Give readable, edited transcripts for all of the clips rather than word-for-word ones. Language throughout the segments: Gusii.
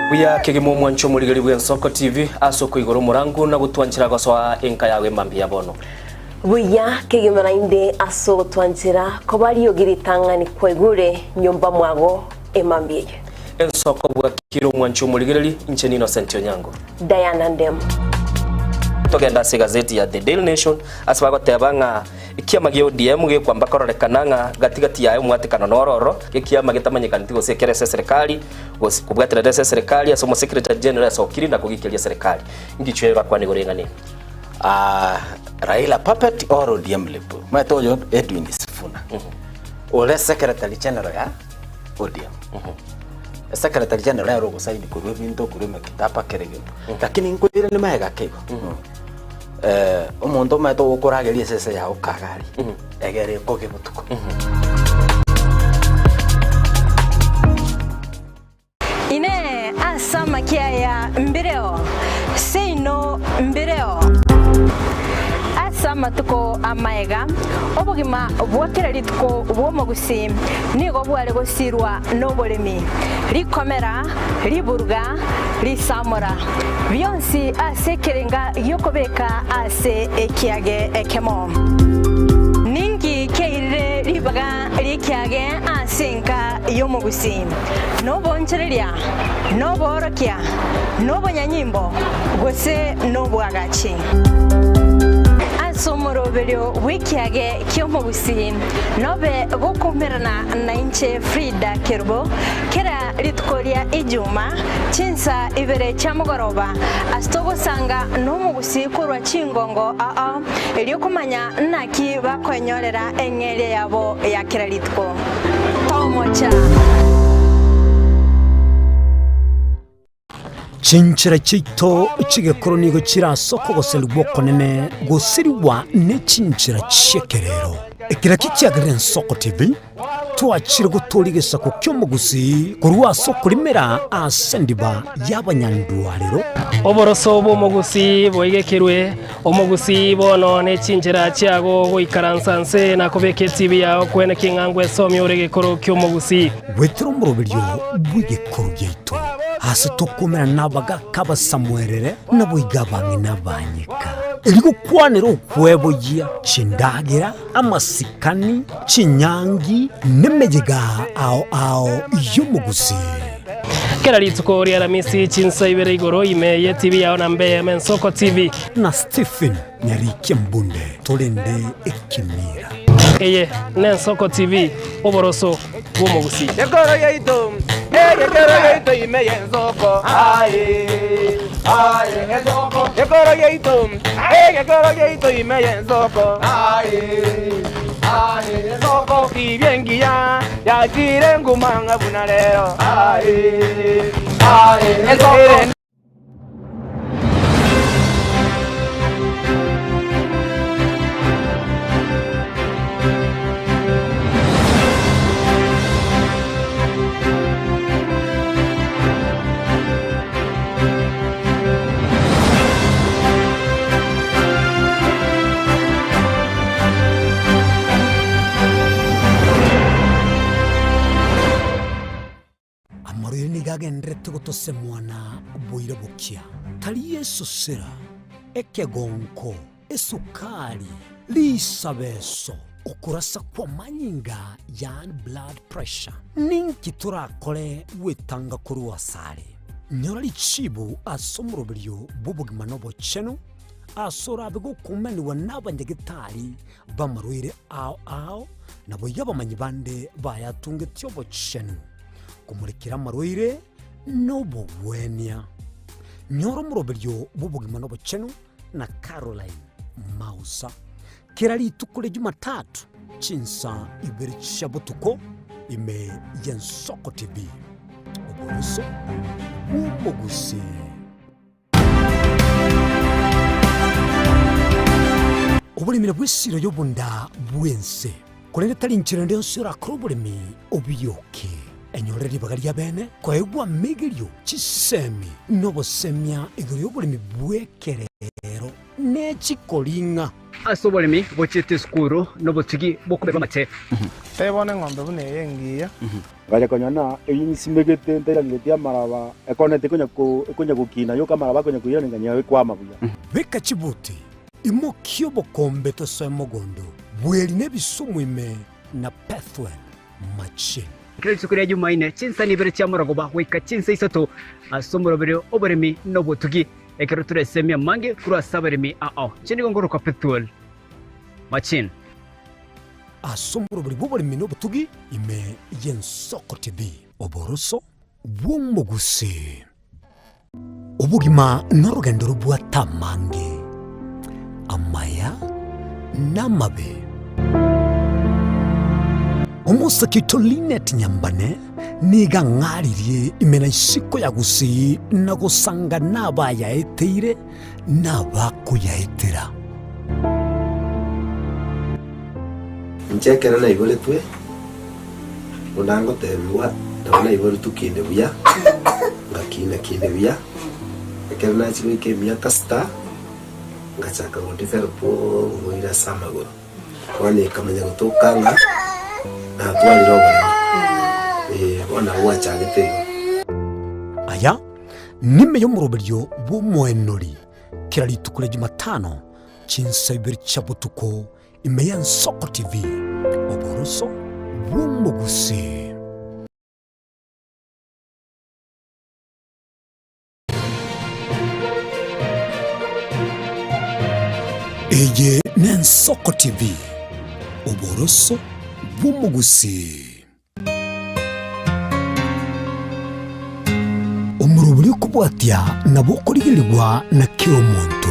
Buya kegima omwancho omorigeri bw'Ensoko TV ase okoigora omorangu na gotwanchera gosoa enka yago emambia ya bono. Buya kegima naende ase ogotwanchera koba riogi ritang'ani kwaigure nyomba mwago emambia eye. Ensoko bwakire omwancho omorigereri, inche n'Innocent Onyango. Diana Ndemo. Togende ase egazeti ya The Daily Nation ase bagoteba ng'a ekiama gia ODM gekwamba kororekana ng'a gati gati yaye omwatekano noro ororo, ekiama getamanyekaneti gose ekere ase eserekari gose kobwaterera ase eserekari ase omosecretary general asokiri na kogikeria eserekari. Ngichwe bakwane igoro eng'ana eye. Ah, Raila puppet or ODM lip. Omanyete oyo Edwin Sifuna. Ore secretary general ya ODM. Secretary general ere ogosaini korwa ebinto korwa emekitaba kera egento. Lakini nkoire nimaega ake igo. Eh, omonto omanyete ogokorageria esese yago kagari egere ekoge botuko. Inee! Ase amakia aya mbireo? Seino mbireo. Ase amatuko amaega, obogima bwa kera rituko bw'omogusii nigo bware gosirwa noboremi, rikomera, riburuga, risamora, bionsi ase ekerenga gi'okobeka ase ekiage ekemo. Ninki kiairire ribaga ri'ekiage ase enka y'omogusii? Noboonchoreria, noboorokia, nobonyanyimbo, gose nobwagachi. Ase omoroberio bw'ekiage ki'omogusii nobe gokoumerana nainche Frida Kerubo kera rituko ria Ijuma chinsa ibere chia mogoroba ase togosanga nomogusii korwa chingongo ao erio komanya naki bakoenyorera eng'eria yabo ya kera rituko. Tomocha. Chinchera chiaito chi'egekoro nigo chire ase okogoserigwa okonene gosirigwa ne chinchera chi'ekerero. Ekero ekio kiagerire Ensoko TV, twachire gotooria egesaku ki'omogusii korwa ase okorimera ase endiba y'abanyandwarero. Oboroso bw'omogusii boigekerwe, omogusii bono ne chinchera chiago goikaransa nse na kobeka etibi yao kwene king'a ngwesomia ore egekoro ki'omogusii. Goetera omoroberio bw'egekoro giaito, aase tokomerana nabagaaka abasamuerere, naboigo abang'ina abanyeka, erio gokwanera okweboyia chindagera, amasikani, chinyangi, nemeyega ao ao y'omogusii. Kera rituko ria Aramisi chinsa ibere igoro ime ye TV yao na mbe eme Nsoko TV. Na Stephen Nyarikia Mbunde torende ekemira. Eye n'Ensoko TV, oboroso bw'omogusii. Ekoro yaito, egekero yaito ime y'ensoko, aye, aye, ensoko. Ekoro yaito, egekero yaito ime y'ensoko, aye, aye, ensoko. Tibia engiya yachire nguma ng'a buna rero, aye, aye, ensoko. Amarwaire nigo agendererete gotosemwa na boira bokia, tari esosera, ekegonko, esukari, risabeso, okorasa kw'amanyinga yaani blood pressure. Ninki torakore gwetanga korwa asare? Nyora richibu ase omoroberio bw'obogima na obochenu, ase orabe gokumanigwa n'abanyagetari b'amarwaire ao ao, naboigo abamanyi bande bayatungetie obochenu, komorekera amarwaire na obogwenia. Nyora omoroberio bw'obogima na obochenu na Caroline Mausa. Kera rituko ria Jumatatu chinsa ibere chia botuko ime y'Ensoko TV. Oboroso bw'omogusii. Oboremi nabwo esiro y'obonda bw'ense, korende tari inchera ende yonsi orakore oboremi obiyoke. Enyorere ribaga ria bene koegwa amegerio, chisemi, na obosemia igoro y'oboremi bw'ekerero ne chikoring'a. Ase oboremi bochiete esukuru nobotugi bw'okoberwa amate. Tebia bono eng'ombe buna eye engiya. Ngacha konyora ng'a eyio nsimegete ntairangeretie amaraba, ekoneti ekonya ko ekonya gokina yoka amaraba akonya koirana nkanyora ekwama buya. Beka chibuti, imokia obokombe tosoe mogondo, bweri na ebisumu ime na Pethuel machine. Kera rituko ria Jumaine, chinsani ibere chia morogoba goika chinsa isato ase omoroberi oboremi na obotugi, ekero toresemie amange korwa ase abaremi ao. Inche nigo ngorokwa Pethuel Machine. Ase omoroberi bw'oboremi na obotugi ime y'Ensoko TV. Oboroso bw'omogusii. Obogima norogendo robwate amange, amaya na amabe. Omosake oito Linet Nyambane nigo ang'aririe ime na isiko ya Gusii na gosanga nabayaeteire na abakoyaetera. Inche ekero naiboretwe, buna ngotebigwa, nabo naiboretwe kinde buya, ngakina kinde buya, ekero nachia goika emiaka sita, ngachaka go develop oborwaire ase amagoro. Bono ekamanya gotoka ng'a natwarire oboremo, eh, bono nabo gwachagete igo. Aya nime y'omoroberio bw'omoenori kera rituko ria Jumatano chinsa ibere chia botuko ime y'Ensoko TV, oboroso bw'omogusii. Eye n'Ensoko TV, oboroso bw'omogusii. Omorobori okobwatia nabo okorigerigwa na kera omonto.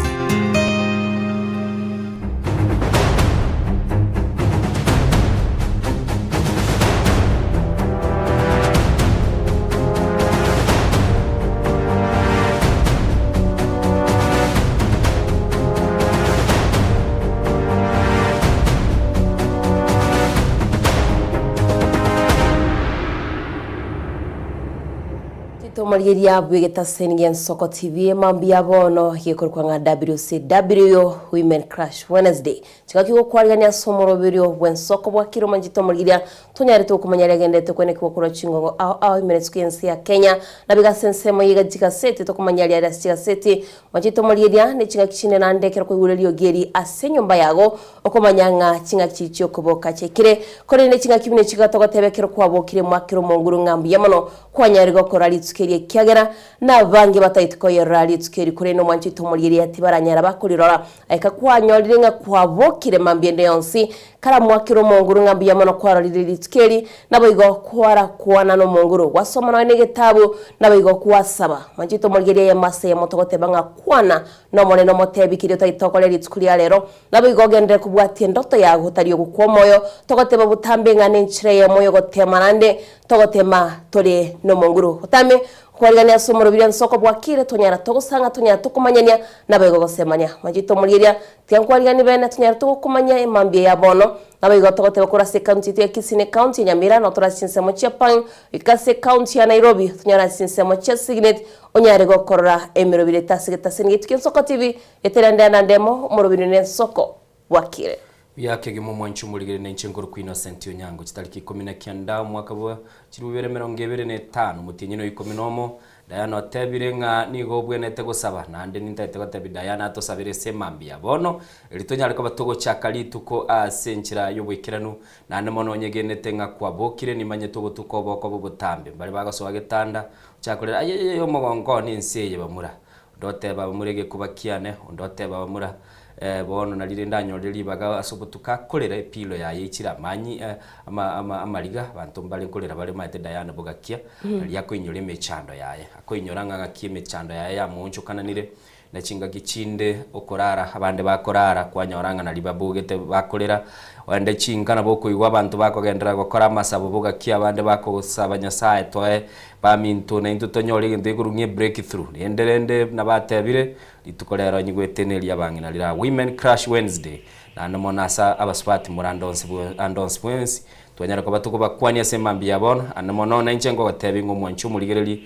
Tomorigeria bw'egetaseni gi'Ensoko TV mambia bono gekorokwa ng'a WCW Women Crush Wednesday. Chingaki gokwarigania ase omoroberio bw'ensoko bwa Kiromanji tomorigeria tonyarete gokomanya aria agenderete kwenekigwa korwa chingongo ao ao ime rituko y'ense ya Kenya na biga ase ensemo ye chigaseti tokomanya aria are ase chigaseti Manche tomorigeria ne chingaki chinde naende ekero kwaigure riogi eri ase enyomba yago Okomanya ng'a ching'aki chi'okoboka chiaikire, korende ching'aki buna echi togoteba ekero kwabokire mwakera omonguru ng'a mbuya mono kwanyarire gokora rituko eri ekiagera nabange batagete koyerora rituko eri korende omwancho oito omorieria tibaranyara bakorirora. Aika kwanyorire ng'a kwabokire mambia ende yonsi karamwakere omonguru ng'a mbuya mono kwarorire rituko eri naboigo kwarakwana nomonguru gwasoma nonya negetabu naboigo gwasaba. Mwancho oito omorieria eyemo ase eyemo togoteba ng'a kwana n'Omonene omotebi keria otagete okore rituko ria rero. Naboigo ogenderere kobwatia endoto yago otari ogokwa omoyo, togoteba botambe ng'a nenchera eyemo y'ogoteema naende togotema tore nomonguru. Gotame okwarigania ase omorobiri ensoko bwakire tonyara togosang'a tonyara tokomanyania naboigo gosemania. Mwanchete omorieria, tiga nkwariganie bene tonyare togokomanyia emambia ya bono. Naboigo togoteba korwa ase ekaunti yaito ya Kisii na ekaunti ya Nyamira notore ase chinsemo chia Pang goika ase ekaunti ya Nairobi tonyare ase chinsemo chia Signet onyare gokorora emerobiri ase egetaseni giaito ki'Ensoko TV Eterende na ndemo, omorobiri nensoko bwakire. Buya kegima omwanchi omorigeri na inche nkorokwa Innocent Onyango chitariki ikomi na kianda omwaka bwa chilifu bibere emerongo ebere na etano omotienyi no ikomi na omo Diana otebire ng'a nigo obwenerete gosaba naende nintagete gotebia Diana atosabere ase emambia bono eri tonyare koba togochaka rituko ase enchera y'oboikeranu naende mono onyegenete ng'a kwabokire nimanyete obotuko obo okoba obotambe mbare bagosoa getanda ochakorera ayeyeye omogongo one ense eye bamura Onde oteba abamura egekuba kiane, onde oteba abamura, eh, bono nari rende anyorire ribaga ase obotuko akorera epilo yaye eichire amanyi eh, ama, ama, amariga, abanto mbare nkorera bare omanyete Diana bogakia, nari akoinyora emechando yaye. Akoinyora ng'a ng'aki emechando yaye yamoonchokananire, na chingaki chinde okorara, abande bakorara, kwanyora ng'a nari babogete bakorera, onde chinka nabo okoigwa abanto bakogenderera gokora amasabo bogakia abande bakosaba Nyasaye toe Baminto, naintwe tonyore egento gekorwa ng'a ebreakthrough. Rende rende nabatebire, rituko rero nyigwete neria abang'ina rira Women Crush Wednesday, naende mono ase abasubati more ande onsi bwe ande onsi bwensi, twanyare koba tokobakwania ase emambia ya bono, ande mono nainche ngogotebia ng'a omwanche omorigererie,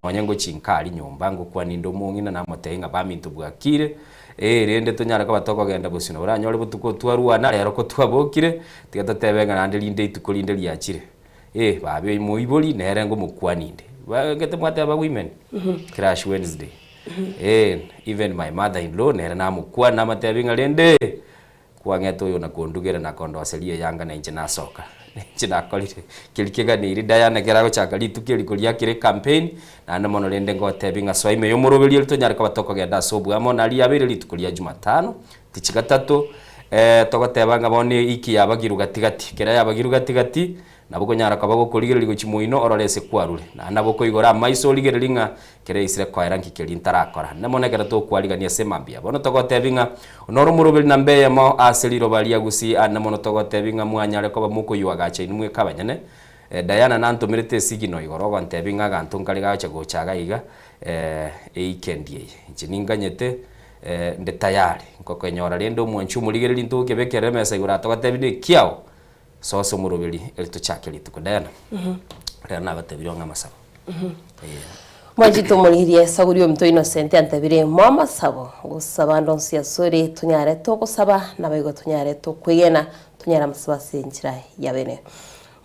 nonye ngochi nka aria nyomba ngokwania inde omong'ina namotebie ng'a baminto bwakire. Eh, rende tonyare koba tokogenda bosio nabo oranyore botuko twarwana, rero ko twabokire, tiga totebe ng'a naende rinde rituko rinde riachire. Eh, babe moibori nere ngomokwania inde. Ba- mwateba women, crush Wednesday. Eh, even my mother in law nere namokwana namotebi ng'a rende, kwang'ete oyo na kondugera na kondoseria eyanga na inche nasoka. Inche nakorire keri keganeiri Diana ekero agochaka rituko eri koriakera ecampaign, naende mono rende ngotebi ng'a soa ime yomoroberio eri tonyare koba tokogenda ase oboamo nari yabeire rituko ria jumatano, tichi gatato, togoteba ng'a bono eiki yabagirwe gati gati, ekero yabagirwe gati gati, Nabo okonyara koba gokorigereria gochia moino orore ase kwarure, naende nabo okoigora amaiso origererie ng'a kera eisire koera nki keria ntarakora. Naende mono ekero tokwarigania ase mambia bono togotebia ng'a noro omoroberi namba eyemo ase riroba ria Gusii aande mono togotebia ng'a mwanyare koba mokoyuagacha inwe mweka abanyene. Diana nantomerete esigino igoro ogontebia ng'a aganto nkare gagocha gocha iga iga eikendi eye. Inche ninganyete nde tayari nkokenyora rende omwanchi omorigereria ntogokebekera emesa igoro atogotebia nekiao. Soa ase omoroberi eri tochake rituko. Diana, rero nagotebirie ong'e amasabo. Eh. Mwanchete omorigereria esaguri ominto Innocent antabire moa amasabo gosaba ande onsi asore tonyare togosaba naboigo tonyare tokwegena tonyare amasabo ase enchera ya bene.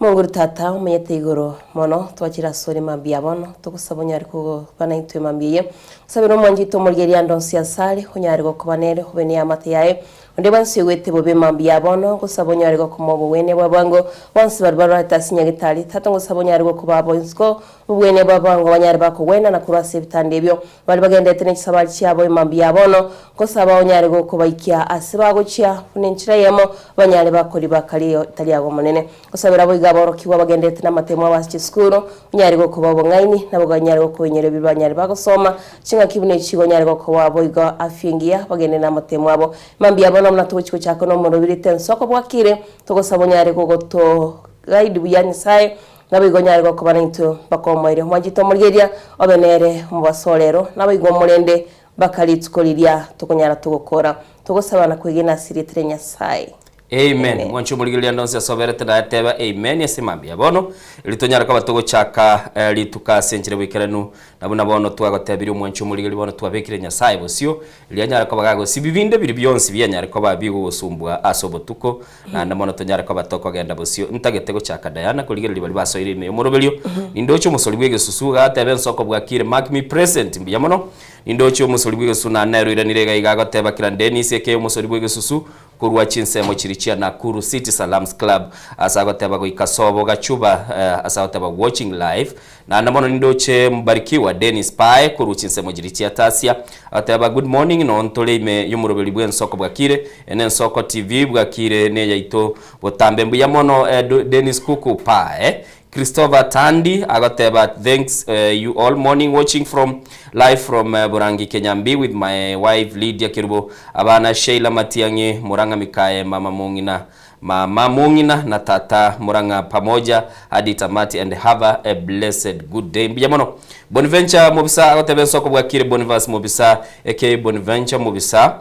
Omonguru Tata omonyete igoro mono twachire asore mambia bono togosaba onyare koba naintwe mambia eye. Gosabera omwanchete omorigereria ande onsi asare onyare gokoba nere obe neamate yaye Onde bwensi oigwete bobe mambia bono, ngosaba onyare gokoma obogwenia bwa bwango, bonsi baria barwarete ase nyagetari, Tata ngosaba onyare gokobaa boisiko obogwenia bwa bwango banyare bakogwena na korwa ase ebitanda ebio baria bagenderete ne chisabari chiabo mambia bono, ngosaba onyare gokobaikia ase bagochia buna enchera eyemo banyare bakori bakari tari ago Omonene. Gosabera boigo aborokigwa bagenderete namatemo abo ase chisukuru, onyare gokoba obong'aini, nabo ganyare gokoinyora ebio banyare bagosoma, ching'aki buna echi gonyare gokoba boigo afya engiya bagende namatemo abo. Mambia bono buna togochi gochaka nomorobiri tensoko bwakire, togosaba onyare gogoto guide buya Nyasaye, naboigo onyare gokoba naintwe mpaka omoerio. Mwanchete omorigereria obe nere omobaso orero, naboigo omorende mpaka rituko riria tokonyara togokora. Togosaba na kwegena ase erieta ria Nyasaye. Amen. Mwanche omorigereria ande onsi ase oberete naye teba amen ase mambia bono erio tonyare koba togochaka eh, rituko ase enchera boikeranu na buna bono twagotebirie omwanche omorigereria bono twabekire Nyasaye bosio erio anyare koba gagosibia binde biria bionsi bianyare koba bigogosumbua ase obotuko naende mono tonyare koba tokogenda bosio ntagete gochaka Diana korigereria baria basoire ime y'omoroberio nindoche omosori bw'egesusu gatebe ensoko bwakire mark me present mbuya mono nindoche omosori bw'egesusu naende nere oiranire iga iga agoteba kira Dennis eke omosori bw'egesusu Korwa chinsemo chiria chia Nakuru City Salams Club ase agoteba goika sobo Gachuba ase agoteba watching live. Naende mono nindoche Mbarikiwa Dennis Pae korwa chinsemo chiria chia Tasia agoteba good morning noo ntore ime yomoroberi bwensoko bwakire ene ensoko TV bwakire neyaito botambe mbuya mono Dennis Kuku Pae Christopher Tandi agoteba thanks you all morning watching from live from Burangi Kenyambi with my wife Lydia Kerubo abana Sheila Matiang'i Murang'a Mikaye mama Mong'ina mama Mong'ina na tata Murang'a pamoja hadi tamati and have a blessed good day mbuya mono Bonventure Mobisa agoteba ensoko bwakire Bonivas Mobisa aka Bonventure Mobisa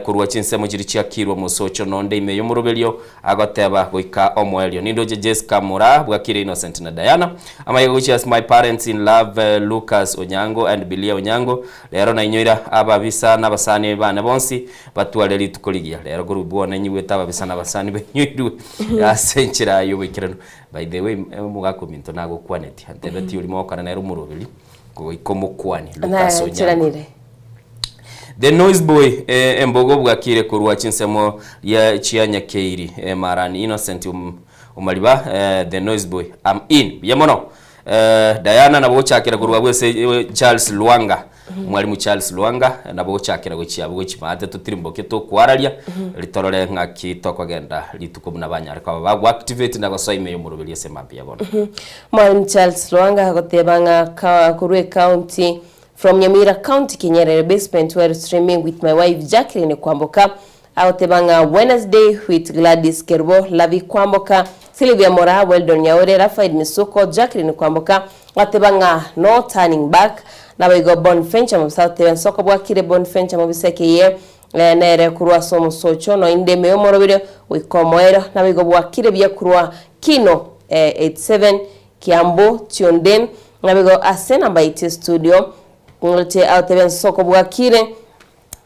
Korwa chinsemo chiria chiakirwe omosocho nonde ime y'omoroberio, agoteba goika omoerio. Nindoche Jesca Moraa, Bwakire Innocent na Diana. Amaiga gochia ase my parents in love Lucas Onyango and Bilia Onyango. Rero nainyoire ababisa na abasani bane bonsi batware rituko rigiya. Rero korwa bwone nyigwete ababisa na abasani bainyoirwe ase enchera y'oboikeranu. By the way, omogaka ominto nagokwanetie, antebetie oria mogokana nere omoroberi, goika omokwanie Lucas Onyango. Nachiranire. The Noise Boy eh, embogo bwakire korwa chinsemo ria chia Nyakeiri eh, Marani Innocent um, Omariba eh, The Noise Boy I'm in buya mono eh, Diana nabo gochakera korwa bwese eh, Charles Lwanga Mwalimu Charles Lwanga eh, nabo gochakera gochia abwo gochimate totirimboke tokwararia ritorore ng'aki tokogenda rituko buna banyare koba bago activate na gosoa ime y'omoroberi ase mambia bono. Mwalimu Charles Lwanga agoteba ng'a ka korwa ecounty From Nyamira County Kinyerere basement while streaming with my wife Jacqueline Kwamboka agoteba ng'a Wednesday with Gladys Kerubo, Lavi Kwamboka, Sylvia Moraa, Weldon Nyaore, Raphael Misuko, Jacqueline Kwamboka agoteba ng'a no turning back naboigo Bonventure Mobisa agoteba ensoko bwakire Bonventure Mobisa ekeye nere korwa ase omosocho noinde ime y'omorobire goika omoerio naboigo bwakire buya korwa Kino 87 Kiambu tuned in nabigo ase namba yaito studio ng'oche agotebia ensoko bwakire.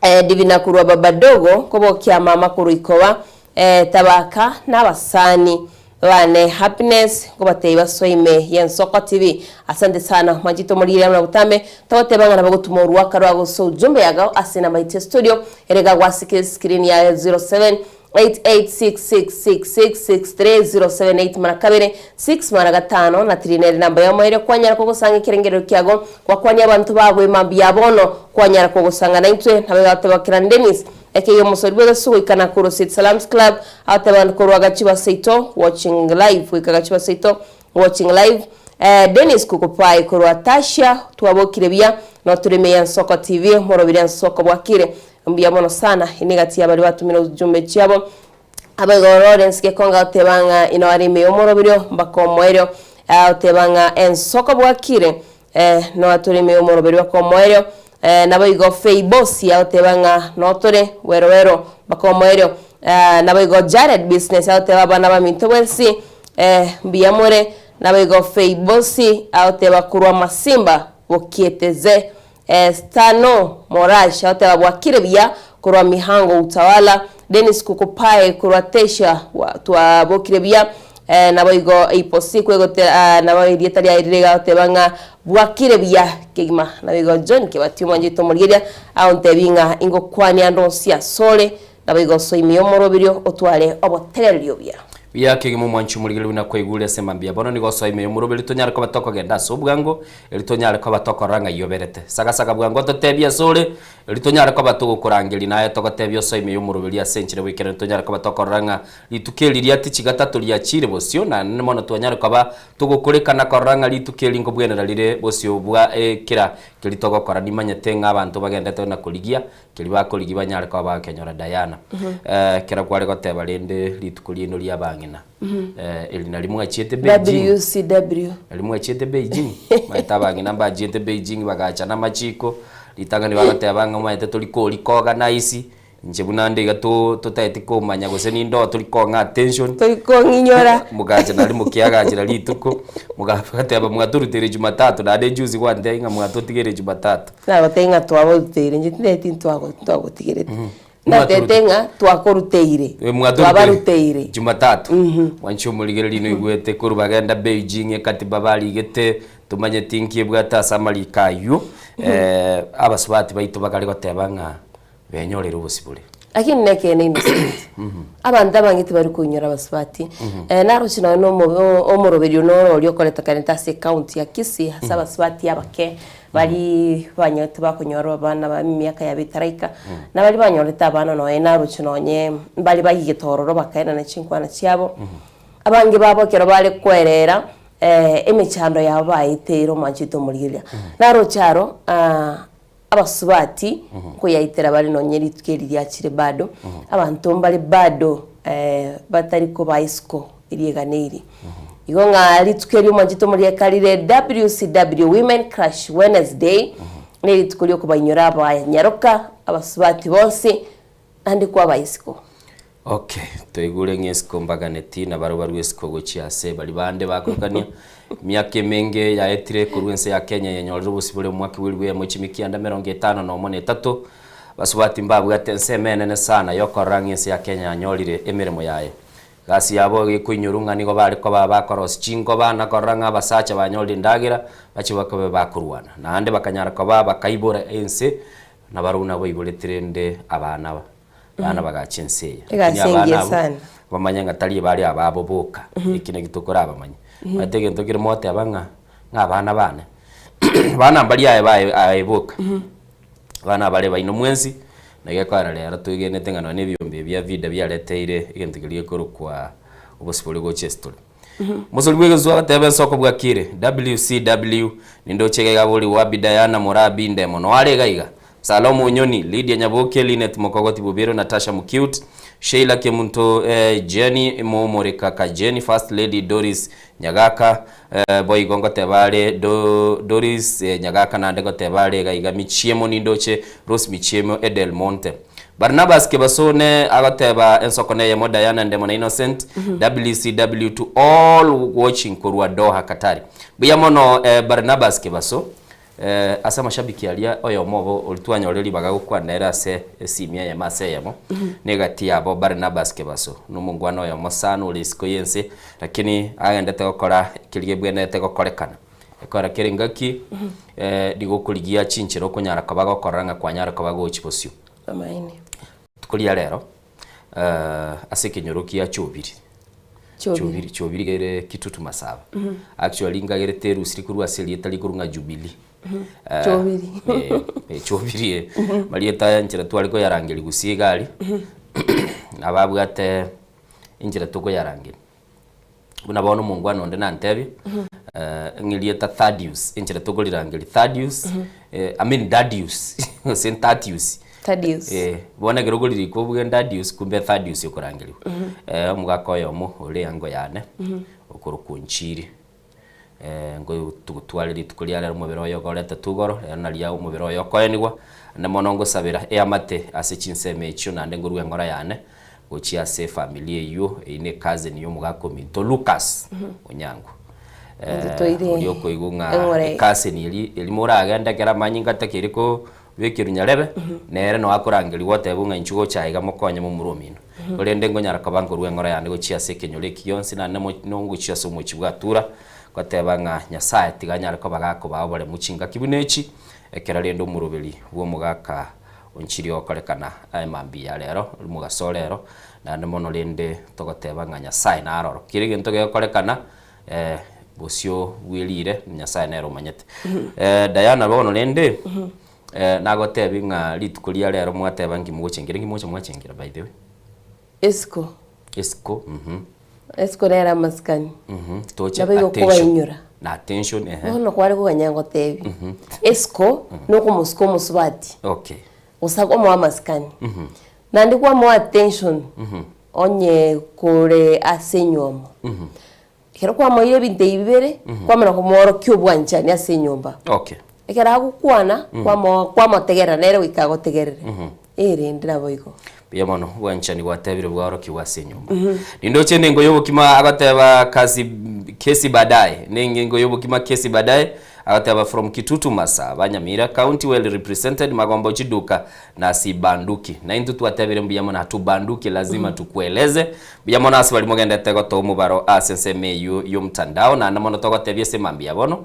Eh, Divina korwa Babadogo, kobokia mama korwa Ikoba, eh, Tabaka na abasani bane Happiness nkobatebia basoe ime y'Ensoko TV. Asante sana mwanchete omorigeri amo na botambe togoteba ng'a nabo gotuma oruaka rwa gose ujumbe yagao ase enamba yaito ya studio ere iga gwasike screen yaye 07 88666663 078 mara kabere 6 mara gatano na 3 nere namba yomoerio kwanyara kogosanga ekerengerero kiago gwakwania abanto bago emambia ya bono kwanyara kogosanga naintwe nabo egoteba Kiran Dennis ekeiyo omosori bw'egesu goika Nakuru City Salams Club agoteba korwa Gachiba Seito watching live goika Gachiba Seito watching live eh, Dennis Kukupai korwa Tasha twabokire buya notore ime ya Nsoko TV morobire Nsoko bwakire Mbuya mono sana inwe gati ya baria batumire ujumbe chiabo. Abaigoro Lawrence Gekonga agoteba ng'a inwe are ime y'omoroberio mpaka omoerio. Agoteba ng'a ensoko bwakire eh, noa tore ime y'omoroberio mpaka omoerio. Eh, naboigo Fay Bosi agoteba ng'a notore wero wero mpaka omoerio. Eh, naboigo Jared Business agoteba abana baminto bwensi eh, mbuya more. Naboigo Fay Bosi agoteba korwa Masimba bokiete ze. Stano Morash agoteba bwakire buya korwa Mihango Utawala, Dennis Kukupae korwa Tesha twabokire buya naboigo Iposiku egote nabo erieta riaye rire iga agoteba ng'a bwakire buya kegima naboigo John Kebati omwanchete omorigereria agontebia ng'a ingokwania ande onsi asore naboigo osoe ime y'omoroberio otware obotegereria obuya. Buya kegima omwanchi omorigereria buna kwaigure ase mambia bono nigo osoe ime y'omoroberio tonyare koba tokogenda ase obwango Erio tonyare koba tokorora ng'ai oberete. Sagasaga bwango ototebie asore, erio tonyare koba togokorangeria, naye togotebia osoe ime y'omoroberio ase enchera bw'ekeene tonyare koba tokorora ng'a rituko eri ria tichi gatato riachire bosio, naende mono twanyare koba togokorekana korora ng'a rituko eri nkobwenera rire bosio bwa kera keria togokora. Nimanyete ng'a abanto bagendete na korigia keria bakorigia banyare koba bagokenyora Diana. Ekero kware goteba rende rituko riaino ri'abang'ina. Eri nario mwachiete Beijing. WCW. Nario mwachiete Beijing. Maete abang'ina mbachiete Beijing bagacha na amachiko, ritang'ani bagoteba ng'a omanyete tori korika organize, inche buna inde iga to totaeti komanya gose ninde oo tori kong'a attention. Tori kong'inyora. Mogacha nario mokiagachera rituko, mogateba mwatoruteire jumatatu naende juzi gwantebia ng'a mwatotigeire jumatatu. Nagotebia ng'a twaboruteire inche tintageti ntwago ntwagotigerete. Natete ng'a twakoruteire, twabaruteire. Jumatatu, mwanche omorigereria noigwete korwa bagenda Beijing ekatiba barigete tomanyeti nki ebwate ase amariko aywo eh, abasubati baito bakare goteba ng'a benyorire obosibore. Lakini nekeene Innocent, abanto abange tibari koinyora abasubati. Eh, naroche nonye na omo- omoroberio noro oria okoretekanete ase ecounty ya Kisii ase abasubati abake Baria banyorete bakonyora abana ba emiaka yabo etaraika, na baria banyorete abana nonye naroche nonye mbare baigete ororo bakaenana chinkwana chiabo. Abange babo ekero bare koerera emechando yabo baeteire omwanchete omorigereria. Naroche aro abasubati nkoyaitera bare nonye rituko eri riachire bado, abanto mbare bado batari kobaa isiko erieganeiri. Igo ng'a rituko erio mwanchete omoriaka rire WCW Women Crush Wednesday nerituko riokobainyora abanyaroka, abasubati bonsi, naende kwabaa isiko. Okay, toigure ng'a isiko mbaganeti na barabwo barue isiko gochia ase baria bande bakorokania. Emiaka emenge yaetire korwa ense ya Kenya yenyorire obosibore omwaka bw'elifu eyemo chimi kianda emerongo etano na omo na etato, basubati mbabwate ensemo enene sana yokorora ng'a ense ya Kenya yanyorire emeremo yaye. Egasi yabo gekoinyorwa ng'a nigo bare koba bakorosia chinkoba na korora ng'a abasacha banyorire endagera, bachie bakobe bakorwana. Naende bakanyara koba bakaibora ense, na barabwo nabo baiborete rende abana aba. Abana bagacha ense eye. Egasi Lakini abana engiya abwo, sana. bamanye ng'a tari ebare ababo boka, eki naki tokorabamanye. Omanyete egento kere mogoteba ng'a, ng'a abana bane, abana mbaria aye baye aye boka. Abana abare baino mwensi, na gekoera rero twegenete ng'a nonya na ebiombe ebi bia vida biareteire egento keria gekorokwa obosibore gocha ase tore. Omosori bw'egesusu agateba ensoko bwakire, WCW, nindoche iga iga bori Wabi Diana Morabi Ndemo noare iga iga, Salomo Onyoni, Lydia Nyaboke, Linet Mokogoti Bobiro, Natasha Mucute, Sheila Kemunto, Jenny Momoreka Kajeni, First Lady Doris Nyagaka, Boigo ngoteba are Do Doris Nyagaka naende ngoteba are iga iga Michiemo nindoche Rose Michiemo Edel Monte. Barnabas Kebasone agoteba ensoko neyemo Diana Ndemo na Innocent WCW to all watching korwa Doha Qatar. Mbuya mono Barnabas Kebaso. Ase amashabiki aria oyomo obo oria twanyorire ribaga gokwana nere ase esimi eyemo ase eyemo, negati yabo Barnabas Kebaso, nomongwana oyomo sana ore isiko y'ense, lakini agendete gokora keria gebwenerete gokorekana. Ekero kere engaki, nigo okorigia chinchera okonyara koba gokorora ng'a kwanyara koba gochia bosio. Amaene. Rituko ria rero, ase ekenyoro kia Chobiri, Chobiri. Chobiri, Chobiri iga ere Kitutu Masaba. Actually nkagerete erusiri korwa ase erieta rikorwa ng'a Jubilee. Chobiri. Chobiri eh. Marieta aya enchera tware koyarangeria gusii iga aria, nababwate enchera tokoyarangeria. Buna bono omongwana onde nantebie, ng'a erieta Thaddeus, enchera tokorirangeria Thaddeus, I mean Dadius, gose Ntatius. Thaddeus. Eh, bono ekero okoririkwa obuge Dadius kumbe Thaddeus okorangerigwa. Omogaka oyomo ore eango yane, okorokwa Onchiri, ngotware rituko ria rero omobere oye ogoretwe igoro, rero naria omobere oye okoenigwa, naende mono ngosabera eamate ase chinsemo echio naende ngorue eng'ora yane, gochia ase efamiri eyio, eyio ne ecousin ya omogaka ominto Lucas Onyango. Ntotoire Oria okoigwa ng'a eng'ora eye. ecousin eria eria moragende ekero amanyinga atakeire kobekerwa nyarebe, nere noo akorangerigwa otebwa ng'a inchuo gocha aiga mokonye momura omino. Korende nkonyara koba nkorua eng'ora yane gochia ase ekenyoro eki gionsi naende mo nogochia ase omochie bw'Atura, goteba ng'a Nyasaye tiga anyare koba gakobaa oboremu chingaki buna echi, ekero rende omoroberi bw'omogaka Onchiri ogokorekana aye mambia ya rero, omogaso o rero, naende mono rende togoteba ng'a Nyasaye naroro. Kera egento gegokorekana bosio bw'erire, Nyasaye nere omanyete. Diana bono rende, nagotebi ng'a rituko ria rero mwateba nki mogochengera, nki mogocha mwachengera by the way? Esiko. Esiko, mhm. Esiko nere amasikani. Mhm, toche Nabo igo attention. kobainyora. Na attention, ehe. Bono kware koganya ngotebi. Esiko nokomosika omosubati. Okay. Gose omoe amasikani. Naende kwamoa attention onye kore ase enywomo. Ekero kwamoeire ebinto ebi bibere, kwamanya komoorokia obwanchani ase enyomba. Okay. Ekero agokwana, kwamo kwamotegerera nere goika agotegerere. Eh rende naboigo. Mbuya mono, obwanchani gwatebire bwaorokigwe ase enyomba. Nindoche nengo y'obokima agoteba kasi kesi baadaye. Nengengo y'obokima kesi baadaye agoteba from Kitutu Masaba Nyamira County well represented Magombo Chiduka na sibanduki. Na intwe twatebire mbuya mono hatubanduki lazima tukueleze. Mbuya mono ase baria mogendete gotoa omobaro ase ensemo eyio y'omtandao naende mono togotebia ase mambia bono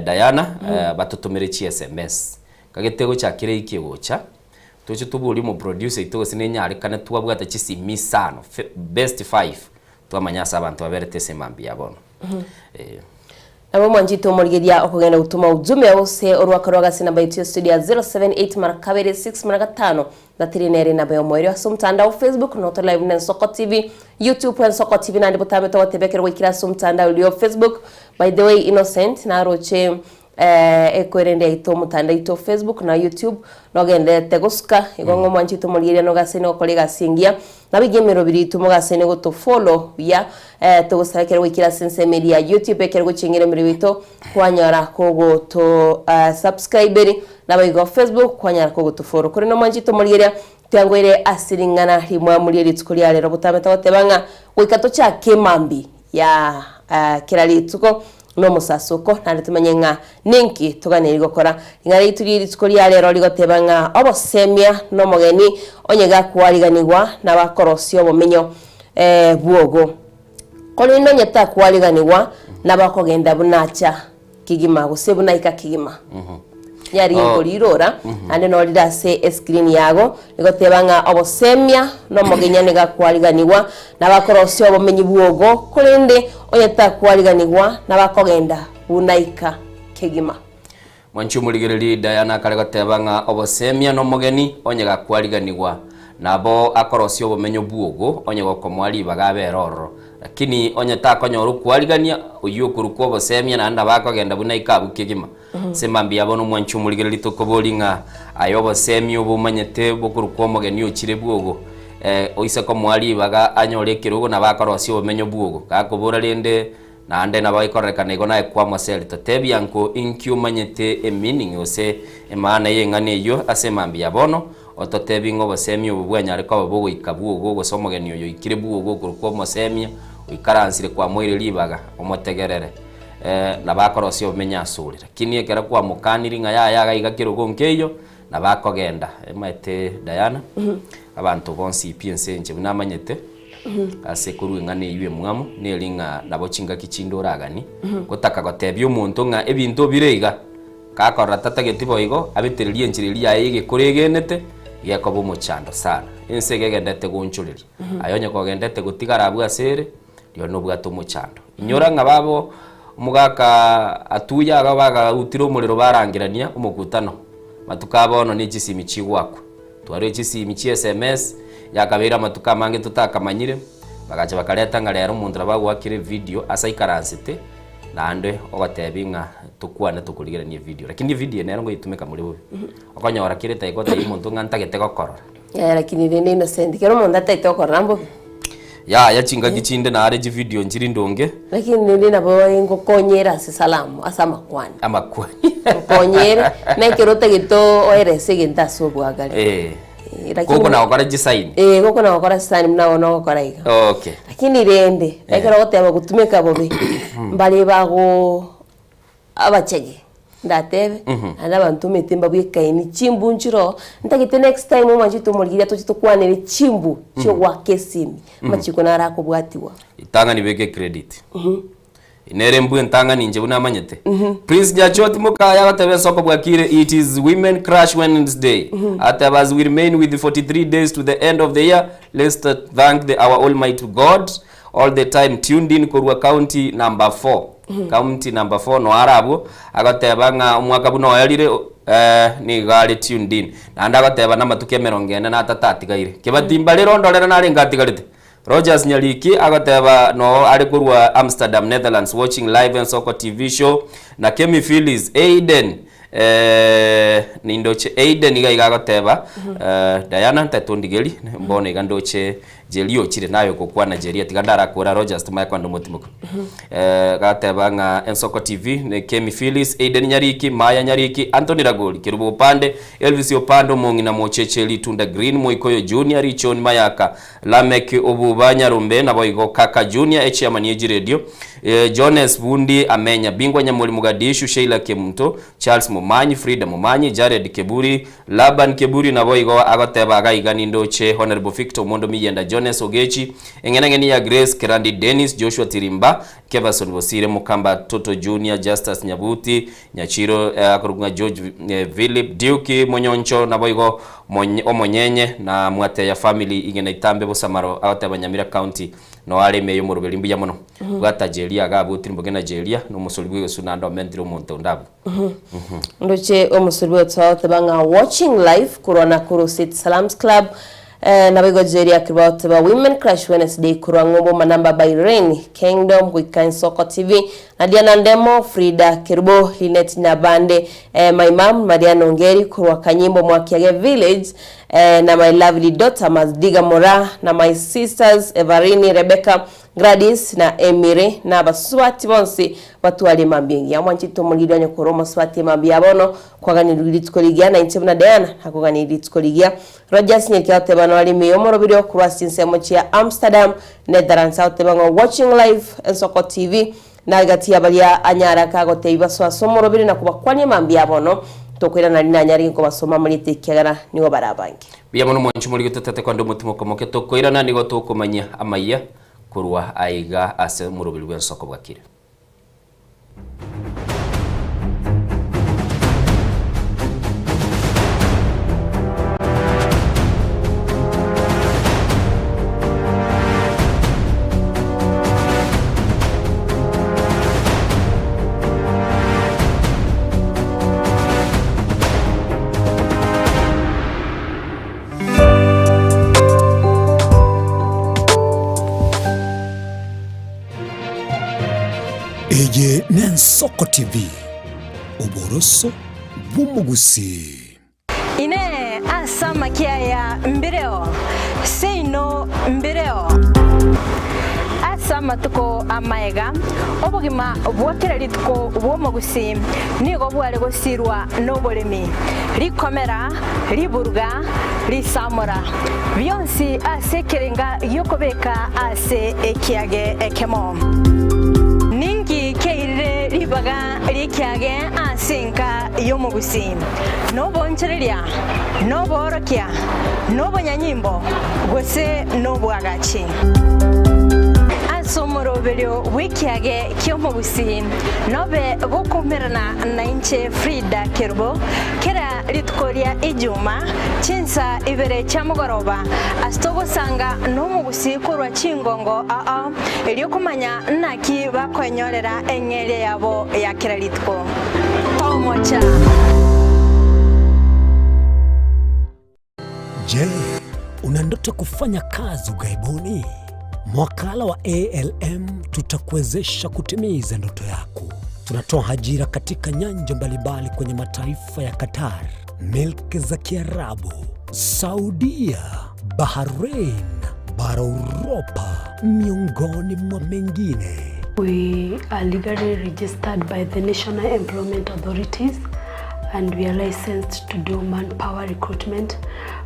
Diana batotomere chi sms. Kagete gochakera eiki egocha toche toborie omoproducer oito gose nenyarekane twabwate chisimi isano best five twamanya ase abanto baberete ase mambia bono. Nabo mwanchete omorigeria okogenda gotoma ujumbe gose orwaka rwa gase namba yetu ya studio ya 078 mara kabere 6 mara gatano na tiri nere enamba ya omoerio ase omotandao Facebook noto live na Ensoko TV YouTube Ensoko TV naende botambe togotebia ekero gwaikire ase omotandao oria o Facebook by the way Innocent naroche eh, ekwerende yaito omotandao oito o Facebook na YouTube nogenderete gosuka igo ng'a omwanchete omorigeria nogasaine gokora egasi engiya Nabo iga emerobiri yaito mogasaine gotofollow buya, eh, togosaba ekero gwaikire ase ensemo eria ya YouTube ekero gochengera emerobiri yaito kwanyora kogoto eh, subscriberi nabo igo Facebook kwanyara kogotofollow. Korende omwanchete omorigereria tiangoire ase ring'ana rimwamu rie rituko ria rero botambe togoteba ng'a goika tochake emambi ya eh, kera rituko nomosasoko naende tomanye ng'a ninki toganeirie gokora. Ring'ana riaito rie rituko ria rero rigoteba ng'a obosemia nomogeni onye gakwariganigwa nabakorosia obomenyo bwogo. Korende onye takwariganigwa nabakogenda buna acha kegima gose buna aika kegima. Nyarige korirora naende norire ase escreen yago rigoteba ng'a obosemia nomogeni nigo akwariganigwa nabakorosia obomenyi bwogo korende onye takwariganigwa nabakogenda buna aika kegima. Mwanche omorigererie Diana akare goteba ng'a obosemia nomogeni onye gakwariganigwa nabo akorosia obomenyo bwogo onye gokomoa ribaga abere ororo. Lakini onye takonyora okwarigania oyio okorokwa obosemia naende nabo akogenda buna aika abwo kegima. Ase mambia bono omwanche omorigereria tokobori ng'a aye obosemia obo omanyete bokorokwa omogeni ochire bwogo, oise komoa ribaga anyore ekerogo nabo akorosia obomenyo bwogo. Gakobora rende naende nabo ekororekana igo naye kwamoseri. Totebia nko inki omanyete emeaning gose emaana y'eng'ana eyio ase mambia bono, ototebi ng'a obosemia obo bwanyare koba bogoika bwogo gose omogeni oyo oikire bwogo okorokwa omosemia oikaransire kwamoire ribaga omotegerere. Nabo akorosia obomenyo asore, lakini ekero kwamokaniri ng'a yaya iga iga kerogo nkeiyo, nabo akogenda. Omanyete Diana, abanto bonsi pi ense inche buna amanyete, ase korwa eng'ana eywo emwamu, neri ng'a nabo chingaki chinde oraganie, gotaka gotebia omonto ng'a ebinto bire iga, gakorora tatageti boigo, abetererie enchera eria yaye y'egekoro egenete, gekoba omochando sana. Ense iga egenderete goonchoreria. Aye onye kogendete gotigara abwo ase ere, Rirorio nobwate omochando. Inyora ng'a babo omogaka atuya iga bagautire omorero barangerania omokutano. Matuko a bono ne chisimi chigwakwa. Twarure chisimi chia sms, yakabeire amatuko amange totakamanyire, bagacha bakareta ng'a rero omonto nabo agoakire evideo ase aikaransete, naende ogotebi ng'a tokwane tokorigerania evideo. Lakini evideo eye nero ngoyetumeka more bobe. Okonyora kera etageka otebie omonto ng'a ntagete gokorora. Yaya lakini rende innocent kera omonto atagete gokorora mbobe. Yaya chingaki chinde nare chividio nchiri ndonge. Lakini rende nabo ngokonyere ase salamu ase amakwani. Amakwani. Nkonyere na ekero otagete oerese egento ase obwagare. Eh. Lakini Gokona gokora chisaini. Eh gokona gokora chisaini buna bono ogokora iga. Okay. Lakini rende ekero ogoteba gotumeka bobe mbare bago Abachege, ndatebe, naende abanto omanyete mbabwekaini chimbu nchiroo, ntagete next time omwanchete omorigereria toche tokwanere chimbu chiogoaka esimi, amachiko naro akobwatiwa. Ritang'ani beka ecredit. Nere embwa entang'ani inche buna amanyete. Prince Nyachoti Mokaya agoteba ensoko bwakire it is women crush Wednesday. Ateba as we remain with 43 days to the end of the year, let's thank the our almighty God All the time tuned in korwa county number 4. County number 4 no are abwo agoteba ng'a omwaka buna oerire eh, nigo are tuned in. Naende agoteba namatuko emerongo ene na atato atigaire. Kebatimba rero ndorere narenge atigarete. Rogers Nyariki agoteba no are korwa Amsterdam Netherlands watching live Ensoko TV show na Kemi Phyllis Aiden eh, nindoche Aiden iga iga agoteba eh, Diana ntatondigeri mbono iga ndoche Jeria ochire naye ogokwana Jeria tiga ndarakora Rogers timanye kwanda omotimoka eh, gateba ng'a Ensoko TV ne Kemi Phyllis, Aiden Nyariki, Maya Nyariki, Anthony Ragori, Kerubo Opande, Elvis Opande Omong'ina Mocheche Ritunda Green, Moikoyo Junior, Richon Mayaka, Lameck Obuba Nyarombe naboigo Kaka Junior echairman ye chiredio eh, Jones Bundi Amenya Bingwa Nyamori Mogadishu, Sheila Kemunto, Charles Momanyi, Frida Momanyi, Jared Keburi, Laban Keburi naboigo agoteba agaiga nindoche Honourable Victor Omondo Miyenda Jones Ogechi eng'enang'eni ya Grace Kerandi Dennis Joshua Tirimba Keverson Bosire Mukamba Toto Junior Justus Nyabuti Nyachiro eh, akorokwa ng'a George eh, Philip Duke Monyoncho naboigo Mony Omonyenye na Mwateya family igena itambe Bosamaro agoteba Nyamira County no are ime y'omoroberi mbuya mono bwata Jeria iga abwo Tirimboke na Jeria nomosori bw'egesu naende omentire omonto onde abwo. Ndoche omosori bw'otoa oteba ng'a watching live korwa Nakuru City Salams Club eh, naboigo Jerry Akirwa oteba Women Crush Wednesday korwa Ng'umbu Manamba by Rain Kingdom goika Ensoko TV Nadia Nandemo Frida Kerubo Linet Nabande eh, my mom Marian Ongeri korwa Kanyimbo Mwakiage Village eh, na my lovely daughter Mazdiga Mora na my sisters Evarini Rebecca Gladys na Emily na abasubati bonsi batware emambia engiya. Mwanchete omoriri onye korwa omosubati emambia ya bono, kwaganirwe rituko rigiya, na inche buna Diana nakoganirie rituko rigiya. Rogers Nyerike agoteba nore ime y'omorobiri okorwa ase chinsemo chia Amsterdam, Netherlands agoteba ng'a watching live Ensoko TV na egati ya baria anyare ake agotebia basoe ase omorobiri na kobakwania emambia ya bono, tokoirana riria nanyare ginkobasoma amarieta ekiagera nigo bare abange. Mbuya mono mwanche morigie totete konde omotima okomoke tokoirana nigo tokomanyia amayia korwa aiga ase omoroberi bw'ensoko bwakire. Eye n'Ensoko TV, oboroso bw'omogusii. Inee! Ase amakia aya mbireo? Seino mbireo. Ase amatuko amaega, obogima bwa kera rituko bw'omogusii nigo bware gosirwa noboremi, rikomera, riburuga, risamora, bionsi ase ekerenga gi'okobeka ase ekiage ekemo. Ninki keirire. Ribaga ri'ekiage ase enka y'omogusii, nobonchoreria, noboorokia, nobonyanyimbo, gose nobwagachi. Ase omoroberio bw'ekiage ki'omogusii, nobe gokoumerana nainche Frida Kerubo, kera rituko ria Ijuma, chinsa ibere chia mogoroba, ase togosanga nomogusii korwa chingongo ao, erio komanya naki bakoenyorera eng'eria yabo ya kera rituko. Tomocha! Je, una ndoto kufanya kazi ughaibuni? Mwakala wa ALM tutakuwezesha kutimiza ndoto yako. Tunatoa ajira katika nyanja mbalimbali kwenye mataifa ya Qatar, milki za Kiarabu, Saudia, Bahrain, bara Uropa, miongoni mwa mengine. We are legally registered by the National Employment Authorities and we are licensed to do manpower recruitment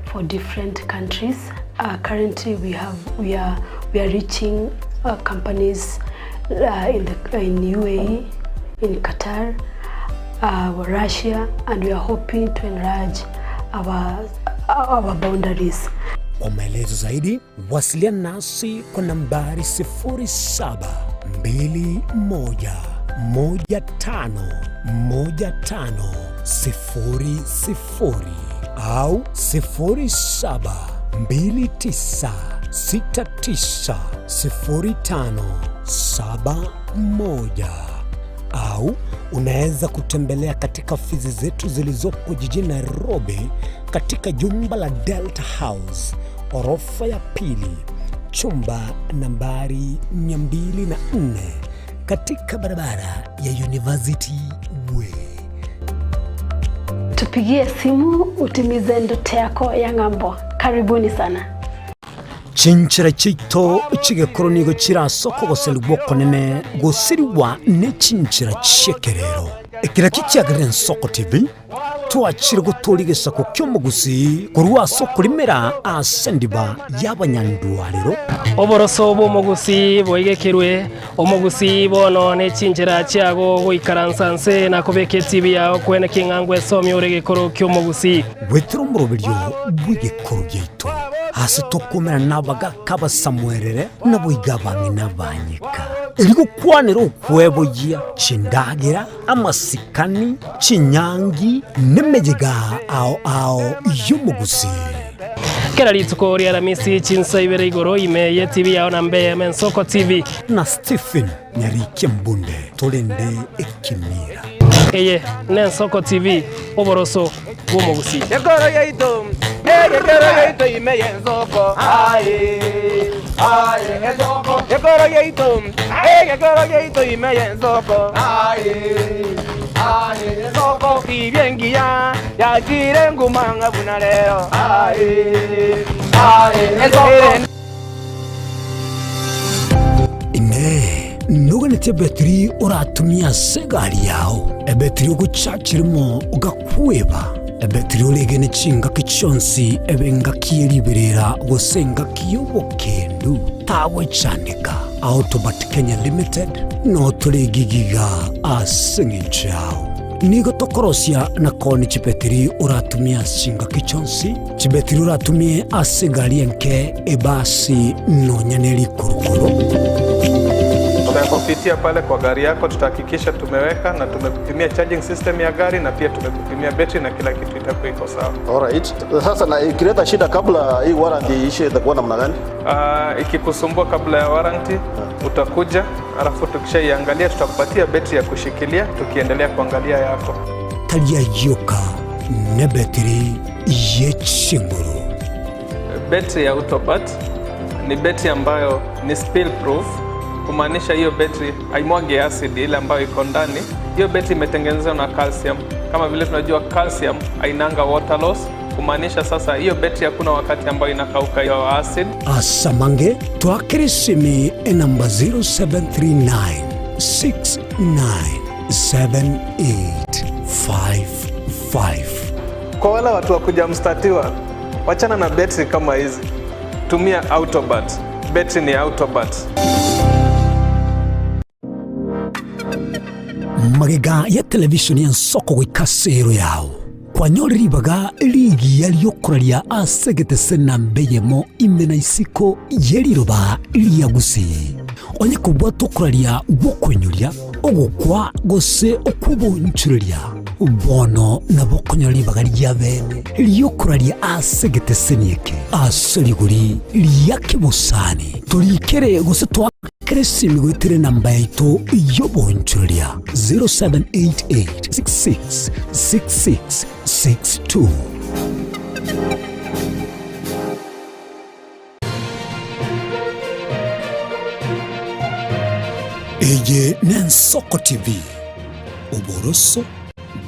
for different countries. Uh, currently we have we are we are reaching uh, companies uh, in the in UAE, in Qatar, uh, Russia and we are hoping to enlarge our our boundaries. Kwa maelezo zaidi wasiliana nasi kwa nambari 0721151500 au 0729690571 au unaweza kutembelea katika ofisi zetu zilizopo jijini Nairobi katika jumba la Delta House orofa ya pili chumba nambari 204 katika barabara ya University Way. Tupigie simu utimize ndoto yako ya ng'ambo. Karibuni sana. Chinchera chiaito chigekoro nigo chire ase okogoserigwa okonene gosirigwa ne chinchera chi'ekerero. Eke nakio kiagerire Ensoko TV twachire gotooria egesaku ki'omogusii korwa ase okorimera ase endiba y'abanyandwarero. Oboroso bw'omogusii boigekerwe, omogusii bono ne chinchera chiago goikaransa nse na kobeka etibi yao kwene king'angwa esomia ore egekoro ki'omogusii. Goetera omoroberio bw'egekoro giaito, ase tokomerana nabagaka abasamuerere, naboigo abang'ina abanyeka, erio gokwanera okweboyia chindagera, amasikani, chinyangi, nemeyega ao ao y'omogusii. Kera rituko ri'Aramisi chinsa ibere igoro ime y'etibi yao na mbe y'Ensoko TV. Na Stephen Nyarikia Mbunde torende ekemira. Eye n'Ensoko TV, oboroso bw'omogusii. Ekoro yaito, egekero yaito ime y'ensoko. Aye, aye, ensoko. Ekoro yaito, egekero yaito ime y'ensoko. Aye, aye, ensoko. Tibia engiya yachire nguma ng'a buna rero. Aye, aye, ensoko. Inee! Noganetie ebetiri oratumie ase egari yao, ebetiri ogochachi rimo ogakweba, ebetiri oregene chingaki chionsi ebe engaki ye riberera gose engaki y'obokendu? Tagwechandeka. Autobat Kenya Limited noo tore egigiga ase eng'encho yao. Nigo tokorosia na koonia chibetiri oratumie ase chingaki chionsi, chibetiri oratumie ase egari enke, ebasi, nonya ne rikurukuru. Tutakupitia pale kwa gari yako, tutahakikisha tumeweka na tumekupimia charging system ya gari na pia tumekupimia betri na kila kitu itakuwa iko sawa. Alright. Sasa na ikileta shida kabla hii warranty iishe itakuwa namna gani? Ikikusumbua kabla ya warranty utakuja, alafu tukishaiangalia tutakupatia betri ya kushikilia tukiendelea kuangalia yako. Tari ayio ka nebetiri ye chinguru. Betri ya Autobat ni betri ambayo ni spill proof, kumaanisha hiyo betri haimwagi acid ile ambayo iko ndani. Hiyo betri imetengenezwa na calcium. Kama vile tunajua calcium hainanga water loss, kumaanisha sasa hiyo betri hakuna wakati ambayo inakauka hiyo acid. Asamange twakere esimi enamba 0739 697855. Kwa wale watu wa kujamstatiwa, wachana na betri kama hizi, tumia Autobat. Betri ni Autobat. Magega ya televishoni y'ensoko goika ase ero yao, kwanyore ribaga rigiya ri'okoraria ase egetese namba eyemo ime na isiko ye riroba ria Gusii. Onye kobwata okoraria gw'okoinyoria, ogokwa, gose okw'oboonchoreria, bono nabo okonyora ribaga ria bene ri'okoraria ase egeteseni eke ase rigori ria kebosani. Torikere gose toakere esimi goetera enamba yaito y'oboonchoreria 0788666662. Eye n'Ensoko TV, oboroso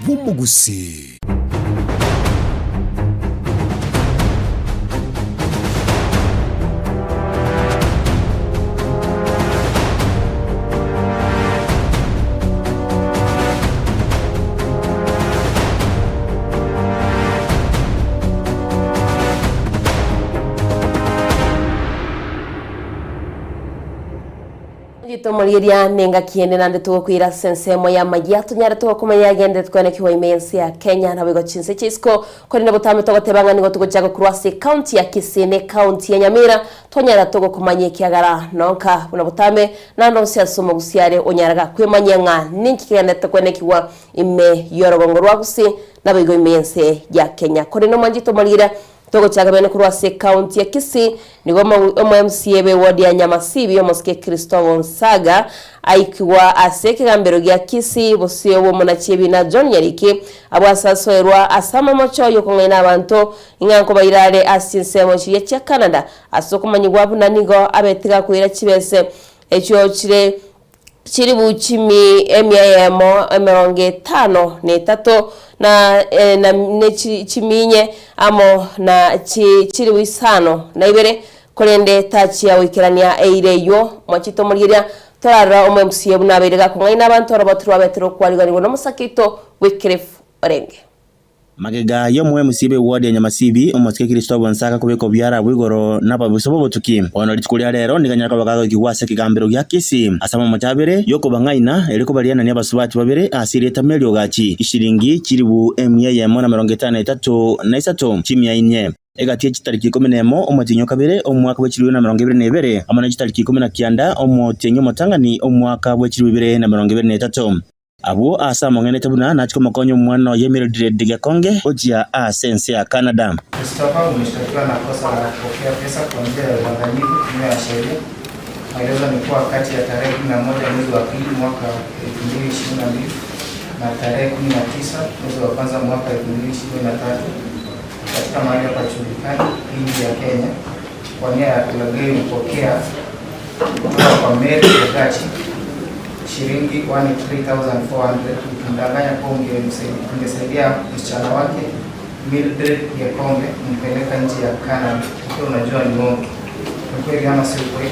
bw'omogusii. Ritomorigeria nengaki ende naende togokoira ase ensemo y'amayia tonyare togokomanya agenderete koenekigwa ime y'ense ya Kenya naboigo chinse chia isiko korende botambe togoteba ng'a nigo togochaka korwa ase ecounty ya Kisii ne ecounty ya Nyamira twanyara togokomanya ekiagera nonka buna botambe naende onsi ase omogusi are onyare gakwemanyia ng'a ninki kegenderete koenekigwa ime y'orogongo rwa Gusii Naboigo ime y'ense ya Kenya. Korende omwanchete omorire, togochaka bene korwa ase ecounty ya Kisii, nigo omo MCA bwe ward ya Nyamasibi omosike Christopher Onsaga aikigwa ase ekegambero gia Kisii bosio bw'omonachi ebina John Nyariki abwo ase asoerwa ase amamocho yokong'aina abanto ing'a nkobaira are ase chinsemo chiria chia Canada ase okomanyigwa buna nigo abete gakoira chibese echio chire Chilifu chimi emia eyemo emerongo etano na etato, na na ne chiminye amo na chilifu isano na ibere, korende tachia goikerania eira eyio. Mwachete omorigereria, torarora omoMCA buna abeire gakong'aina abanto oroboto rwabetire okwariganigwa nomosake oito Wycliffe Orenge. Magega y'omoMCA b'eward ya Nyamasibi, omosike Christopher Nsaka kobeka obiara abwo igoro n'ababuso b'obotuki. Bono rituko ria rero nigo anyare koba kagoikigwa ase ekegambero gia Kisii ase amamocho abere y'okobang'aina erio kobarianania abasubati babere ase erieta Mary Ogachi chishilingi chilifu emia eyemo na merongo etano na etato na isato chimia inye. Egati ye chitariki ikomi nemo omotienyi o kabere omwaka bwe chilifu bibere na merongo ebere na ibere amo ne chitariki ikomi na kianda omotienyi omotang'ani omwaka bwe chilifu bibere na merongo ebere na etato. Abwo aase among'enete buna nachie komokonya omwana oye Mildred Gekonge gochia ase ense ya Canada. Christopher umeshtakiwa na kosa la kupokea pesa kwa njia ya udanganyifu kinyume na sheria. Maelezo ni kuwa kati ya tarehe 11 mwezi wa pili mwaka 2022 na tarehe 19 mwezi wa kwanza mwaka 2023 katika mahali hapajulikani nchi ya Kenya kwa nia ya kulaghai ulipokea kutoka kwa Mary Ogachi shilingi 13400 ukimdanganya kuwa ungesaidia msichana wake Mildred Gekonge kumpeleka nchi ya Canada ukiwa unajua ni uongo. Ni kweli ama si ukweli?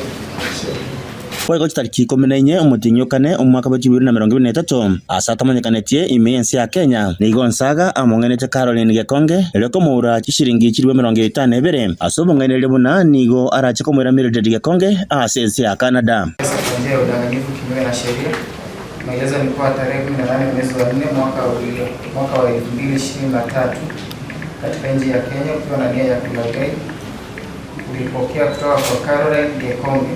Boigo chitariki ikomi na inye omotienyi o kane omwaka bwe chibiri na emerongo ebere na etato, ase atamanyekaneti ime y'ense ya Kenya, nigo Nsaga among'ainete Caroline Gekonge erio komoura chishiringi chilifu emerongo etano na ebere ase obong'ainereria buna nigo arache komoira Mildred Gekonge ase ense ya Canada. Pesa kwa njia ya udanganyifu kinyume na sheria. Maelezo ni kuwa tarehe 18 mwezi wa 4 mwaka mwaka wa 2023 katika nchi ya Kenya ukiwa na nia ya kulaghai ulipokea kutoka kwa Caroline Gekonge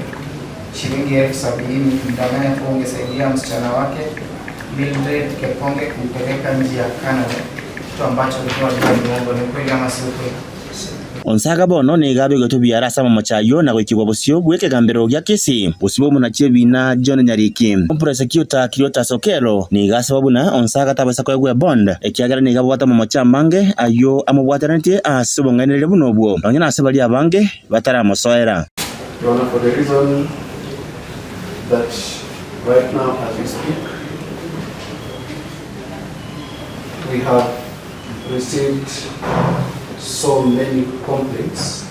shilingi 70,000 ukimdanganya kuwa ungesaidia msichana wake Mildred Gekonge kumpeleka nchi ya Canada, kitu ambacho ulikuwa unajua ni uongo. Ni kweli ama si ukweli? Onsaga bono nigo abegetwe ebiara ase amamocho ayio na goikigwa bosio bw'ekegambero gia Kisii, bosio bw'omonachi ebiina John Nyariki. Omoprosecutor Cleotas Okello nigo asaba buna Onsaga tabaisa koegwa ebond, ekiagera nigo abwate amamocho amange ayio amobwateranetie ase obong'ainereria buna obwo, nonya nase baria abange bataramosoera. Your Honor, for the reason that right now as we speak, we have received so many complaints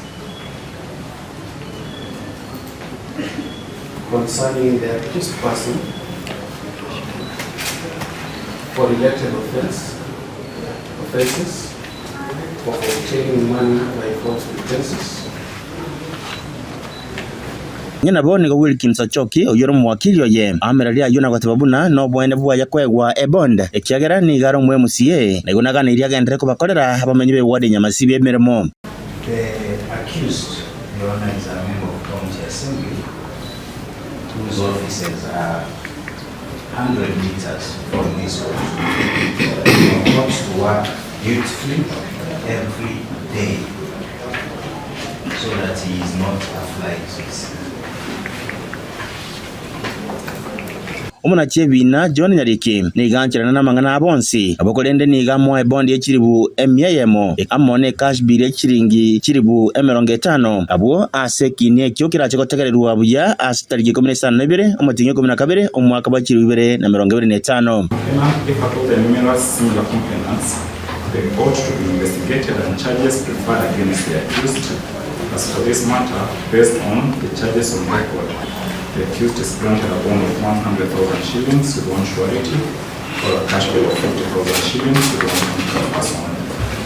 concerning the accused person for related offense, offenses of obtaining money by false pretenses. Ng'a nabo nigo Wilkins Ochoki, oyio ore omowakili oye, aamereria ayio na goteba buna noboene bwaye koegwa ebond, ekiagera nigo are omo-MCA, na igo naganeirie agenderere kobakorera abamenyi b'eward ya Nyamasibi emeremo. The accused, Your Honor, is a member of County Assembly whose offices are 100 meters from this court. He comes to work beautifully every day so that he is not a flight risk. Omonachi ebiina John Nyariki nigo ancherana namang'ana aya bonsi, nabo korende nigo amoa ebondi ye chilifu emia eyemo, amo ne cash bill ye chilingi chilifu 50, abwo ase ekiina ekio kerache gotegererwa buya ase chitariki ikomi na isano na ibere, omotienyi o ikomi na kabere, omwaka bwa chilifu ibere na emerongo ebere na etano. If at all the numerous similar complainants, they ought to be investigated and charges preferred against the accused. As for this matter, based on the charges on record, the accused is granted a bond of 100,000 shillings with one surety or a cash bail of 50,000 shillings with one contact person.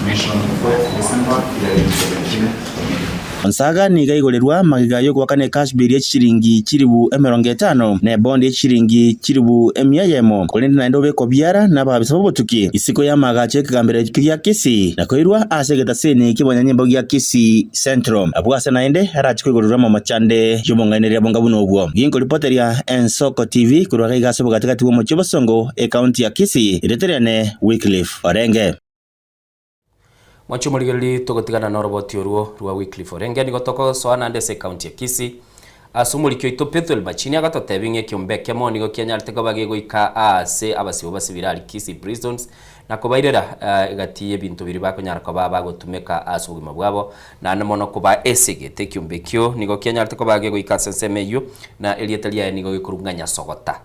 Mentioned 4th December, hearing 17. Onsaga nigo aigorerwa magega y'ogoakana ecash bail ye chichiringi chilifu 50, na ebondi ye chichiringi chilifu emia eyemo, korende naende obekwa biara nababisa b'obotuki isiko y'amaagacho y'ekegambero ekio gia Kisii, na koirwa ase egetaseni ki'obonyanyimbo gia Kisii Central. Abwo ase naende arache koigorerwa amamachande y'obong'ainereria bonga buna obwo. Ginkoripoteria Ensoko TV korwa gaiga ase obogatigati bw'omochie o Bosongo, ekaunti ya Kisii, erieta riane Wycliffe Orenge. Mwanche omorigereria togotigana noroboti orwo rwa Wycliffe Orenge nigo togosoa naende ase ekaunti ya Kisii ase omoriki oito Pethuel Machini agatotebia ng'a ekiombe ekemo nigo kianyarete koba gegoika aase abasibo basibire aria Kisii Prisons na kobairera egati y'ebinto biria bakonyara koba bagotumeka ase obogima bwabo naende mono koba esegete ekiombe ekio nigo kianyarete koba gegoika ase ensemo eyio na erieta riaye nigo gekorwa ng'a Nyasogota.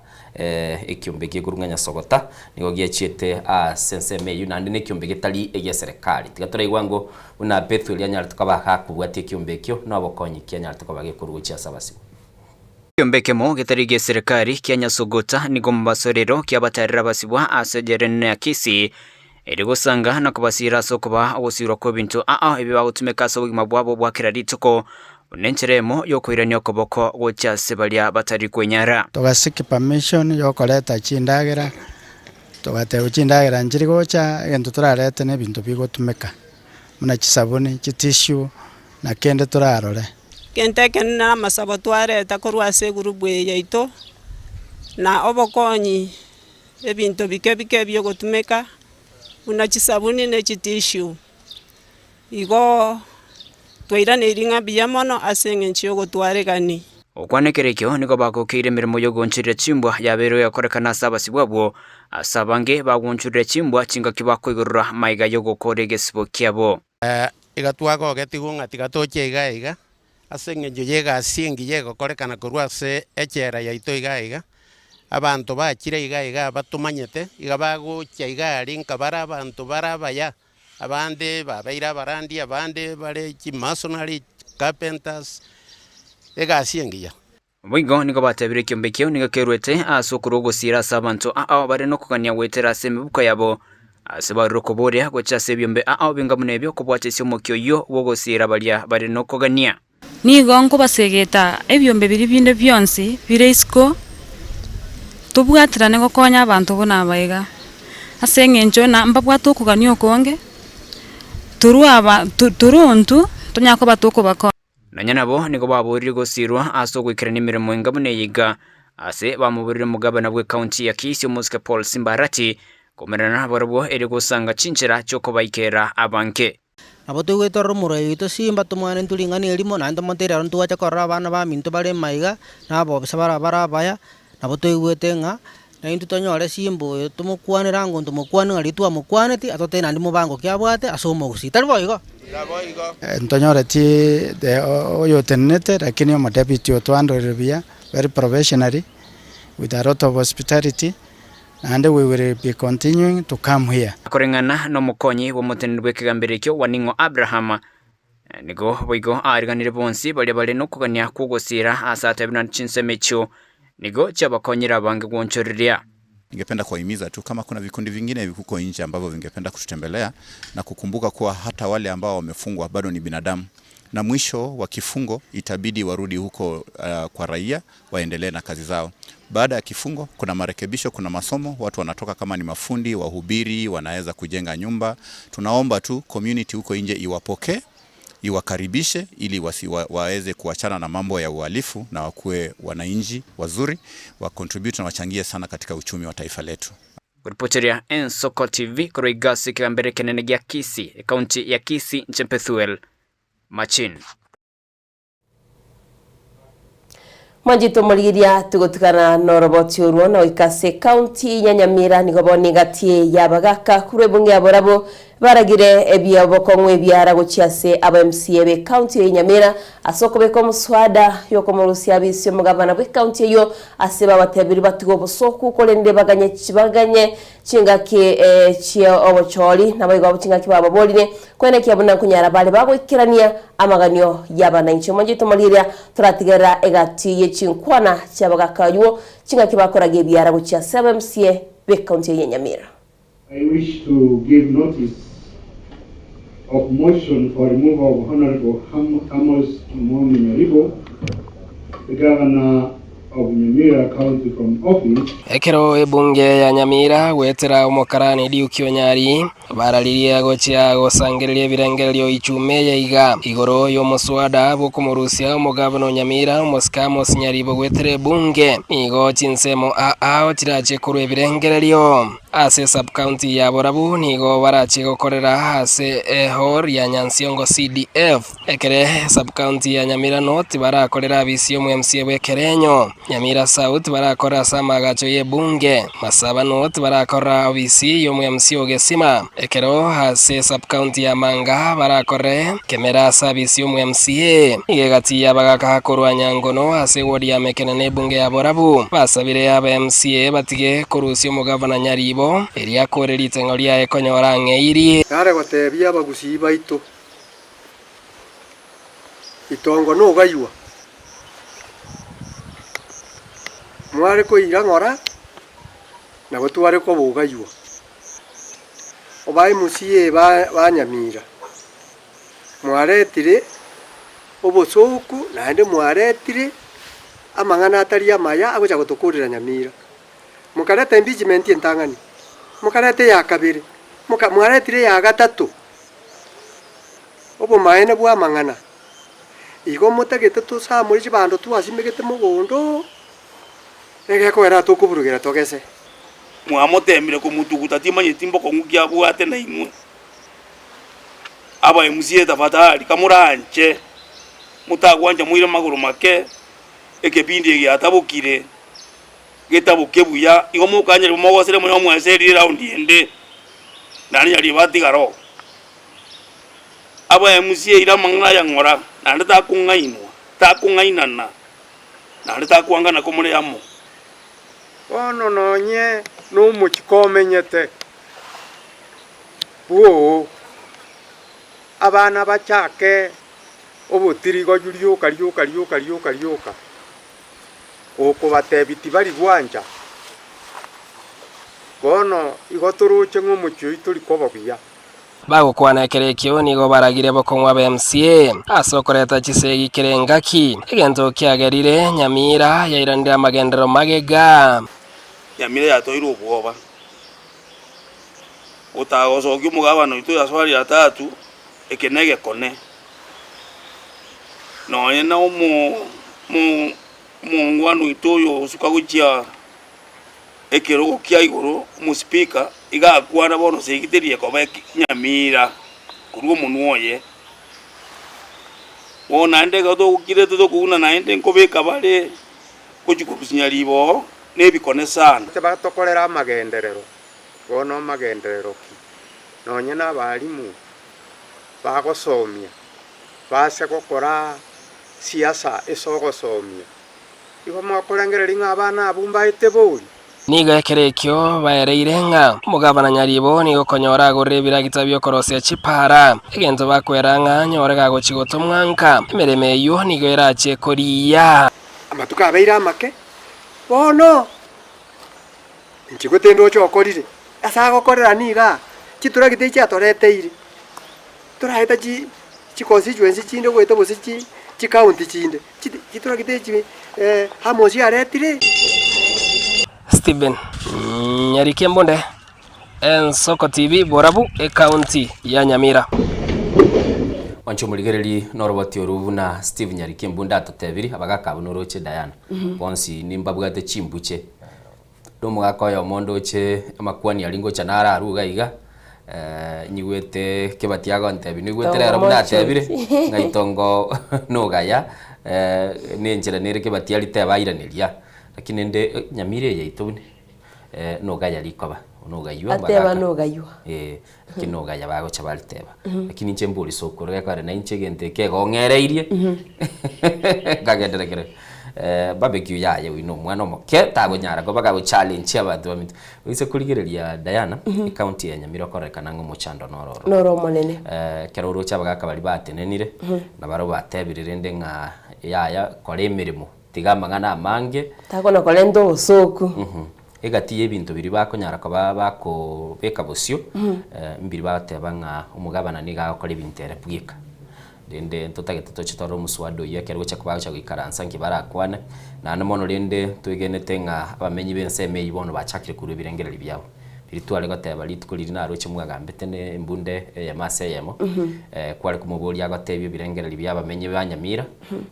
Ekiombe gekorwa ng'a Nyasogota nigo giachiete ase ensemo eyio naende nekiombe getari egi'eserekari. Tiga toraigwa ango buna Bethueli anyarete koba gakobwatia ekiombe ekio, na obokonyi ki anyarete koba gekorwa gochia ase abasibwa. Ekiombe ekemo getari gi'eserekari kia Nyasogota nigo mobasorero kiabatarire abasibwa ase ejela enene ya Kisii, erio gosanga na kobasiira ase okobaa ogosiirwa kw'ebinto ao ebio bagotumeka ase obogima bwabo bwa kera rituko, buna enchera eyemo y'okoirania okoboko gochia ase baria batari kwenyara. Togasiki permission yokoreta chindagera, togatebwa chindagera nchiri gocha, egento torarete na ebinto bigotumeka, buna chisabuni, chitissue, na kende torarore. Egento ekenene na amasabo twareta korwa ase egurupu eye yaito, na obokonyi ebinto bike bike biogotumeka, buna chisabuni ne chitissue. Igo twairaneirie ng'a mbuya mono ase engencho y'ogotwaregani. Gokwana ekero ekio nigo bagokeire emeremo y'ogoonchorera chimbwa yabeirwe egokorekana ase abasibwa abwo, ase abange bagoonchorera chimbwa chingaki bakoigorora magega y'ogokora egesibo kiabo. Iga twagogetigwe ng'a tiga toche iga iga, ase eng'encho y'egasi engiya egokorekana korwa ase echela yaito iga iga, abanto bachire iga iga abatomanyete, iga bagocha iga aria nka bare abanto bare abaya, abande babeire abarandia, abande bare chimasonary, carpenters, egasi engiya. Boigo nigo batebire ekiombe ekio nigo keruete ase okorua ogosiira ase abanto ao bare nokogania goetera ase emebuko yabo, ase barure okoboria gochia ase ebiombe ao binga buna ebio kobwatesia omokia oyio bw'ogosiira baria bare nokogania. Nigo nkobasegeta ebiombe biria binde bionsi bire isiko, tobwaterane gokonya abanto buna aba iga, ase eng'encho na mbabwate okogania okonge, torwe aba torwe intwe tonyare koba tokobakonya. Nonya nabo nigo baboorire gosiirwa ase ogoikerania emeremo enga buna eye iga, ase bamoborire omogabana bw'ecounty ya Kisii omosike Paul Simba Arati komerana nabarabwo erio gosanga chinchera chi'okobaikera abange. Nabo toigwete ororo omorwai oito Simba tomwane intwe ring'ana erimo, naende tomoteire aro ntwache korora abana baminto bare maiga, na abobisa bare bare abaya, nabo toigwete ng'a naintwe tonyore Simba oyo tomokwanere ango ntomokwane ng'a riria twamokwaneti atotebie naende mobango ki abwate ase omogusii. Tari boigo? Ntonyoreti the oyotenenete lakini omodeputy otwandorire buya very professionally with a lot of hospitality naende we will be continuing to come here. Koreng'ana nomokonyi bw'omoteneneri bw'ekegambero ekio Waning'o Abraham, Nigo boigo aariganire bonsi baria bare nokogania kw'ogosiira aase atebire na chinsemo echio nigo chiabakonyire abange gwonchoreria. Ningependa kuwahimiza tu kama kuna vikundi vingine huko nje ambavyo vingependa kututembelea na kukumbuka kuwa hata wale ambao wamefungwa bado ni binadamu. na mwisho wa kifungo itabidi warudi huko kwa raia waendelee na kazi zao. Baada ya kifungo kuna marekebisho, kuna masomo, watu wanatoka kama ni mafundi, wahubiri, wanaweza kujenga nyumba. Tunaomba tu community huko nje iwapokee, iwakaribishe ili waweze kuachana na mambo ya uhalifu na wakuwe wananchi wazuri, wa contribute na wachangie sana katika uchumi wa taifa letu. Goripoteria Ensoko TV korwa iga ase ekegambero ekenene gia Kisii, ekaunti ya Kisii, inche Bethuel Machin. Mwanchete omorigeria tigotigana noroboti orwo na goika ase ekaunti ya Nyamira nigo bono egati y'abagaka korwa ebunge ya Borabu baragire ebiobokong'u ebiara gochia ase aba MCA be ekaunti eye ya Nyamira ase okobeka omoswada yokomorusia abisi omogabana bw'ekaunti eyio ase babatebirie batige obosoku korende baganye baganye chingaki chia obochori naboigo chingaki bababorire Koenekia buna nkonyara bare bagoikerania amaganio y'abananchi. Omonto oito moriria toratigerera egati ye chinkwana chi'abagaka aywo chingaki bakoragia ebiara gochia ase aba MCA b'ecounty eye ya Nyamira. I wish to give notice of motion for removal of Honorable Amos Omwomi Nyaribo, the Governor of Nyamira County from office. Ekero ebunge ya Nyamira goetera omokarani Duke Onyari bararirie gochia gosangereria ebirengererio ichuma eye iga igoro y'omoswada bw'okomorusia omogabana o Nyamira omosike Amos Nyaribo goetera ebunge, nigo chinsemo ao chirache korwa ebirengererio. Ase esubcounty ya Borabu nigo barache gokorera ase ehall ya Nyansiongo CDF. Ekere esubcounty ya Nyamira North barakorera abisi y'omo-MCA bw'Ekerenyo, Nyamira South barakorera ase amaagacho y'ebunge, Masaba North barakorera obisi y'omo-MCA o Gesima, ekero ase esubcounty ya Manga barakorere Kemera ase abisi y'omo-MCA. Nigo egati y'abagaka korwa Nyangono ase eward ya Mekene na ebunge ya Borabu basabire aba-MCA batige korusia omogavana Nyaribo erio akore riteng'o riaye konyora ang'eirie. Nare gotebia abagusii baito, Itongo nogaywa, mware koira ng'ora, nabo tware koba ogaywa. Obae MCA ba Nyamira, mwaretire obosooku naende mwaretire amang'ana atari amaya agocha gotokorera Nyamira. Mokareta impeachment entang'ani, mokareta eya kabere, moka mwaretire eya gatato. Obomaene bw'amang'ana, igo motagete tosamore chibando twasimegete mogondo, egekogera tokoburugera togese. Mwamoteemire komotuguta, timanyeti mbokong'u ki abwate nainwe. Aba MCA tafadhali kamoranche motagwancha moire magoro make, ekepindi eke giatabokire getaboke buya, igo mokanyare mogosere monya omweserire eraundi ende, naende nyaribo atigare oo. Aba MCA ire amang'ana aya ng'ora, naende takong'ainwa, takong'ainana, naende takwangana komore amo. Bono nonye nomochiko omenyete bwoo, abana bachake obotirigoyu rioka rioka rioka rioka rioka, okobatebia tibari gwancha. Bono igo toroche ng'a omochie oyio tori koba buya. Bagokwana ekero ekio nigo baragire bokong'u aba MCA ase okoreta chisegi kera engaki, egento kiagerire Nyamira yairanire amagenderero magega. Nyamira yatoire obwoba, otagosokia omogabana oito Yaswari Atatu, eke negekone. Nonye na omongwana oito oyo osuka gochia ekerogo kia igoro, omospeaker, iga akwana bono segi teri ekoba nyamira korwa omonwa oye. Bono naende ekero togokirete tokouna naende nkobeka bare gochia korusia riboo na ebikone sana. Tibatokorera amagenderero, bono amagenderero ki? Nonye nabalimu bagosomia, base gokora siasa ase ogosomia, Igo mokorengereria ng'a abana abwo mbaete bori? Nigo ekero ekio baereire ng'a omogabana Nyaribo nigo okonyora agorire ebiragita bi'okorosia chipaara, egento bakwera ng'a nyore gagochia gotomwa nka, emeremo eyio nigo erachie koriia. Amatuko abeire amake bono, inche gotende oche okorire, ase agokorera nigo aa, chituragita echi atoreteire, toraeta chi. Chiconstituency chinde ogoeta gose chi chicounty chinde, chiti chitrakita echi Amos aretire. Stephen Nyariki Mbunde, Ensoko TV, Borabu, Ekaunti ya Nyamira. Mwanche omorigereri noroboti oru buna Steve Nyariki Mbunde atotebiri, abagaka abwo noroche Diana, bonsi nimbabwate chimbuche. Nomogaka oyomo ndoche amakwani aria ngocha naro arwe iga iga, nyigwete kebati agontebia noigwete rero buna atebire, ng'a itongo nogaya nenchera nere kebati ariteba airaneria, lakini rende nyamira eye yaito buna nogaya rikoba, nogaywa Ateba abagaka nogaywa. eh, lakini nogaya bagocha bariteba. Lakini inche mbori sokoro gekogera na inche egento eke egong'ereirie, nkagenderera kere barbecue yaye oywo na omwana omoke tagonyara koba gagochallenge abanto baminto. Oise korigereria Diana, ecounty ya Nyamira okorekana ng'a omochando noro ororo. Noro omonene. Ekero oroche abagaka baria batenenire, na barabwo batebire rende ng'a yaya kora emeremo, tiga amang'ana amange. Takona korenta obosooku. Egati y'ebinto biria bakonyara koba bakobeka bosio, mbiri bagoteba ng'a omogabana nigo agokora ebinto ere bweka. Rende ntotagete toche torore omoswada oyio ekero gocha koba agocha goikaransa nki barakwane. Naende mono rende twegenete ng'a abamenyi b'ensemo eyio bono bachakire korwa ebirengererio biabo. Riria tware goteba rituko riria naroche mwagambete ne embunde eyemo ase eyemo, kware komoboria agotebie ebirengererio bia abamenyi ba Nyamira,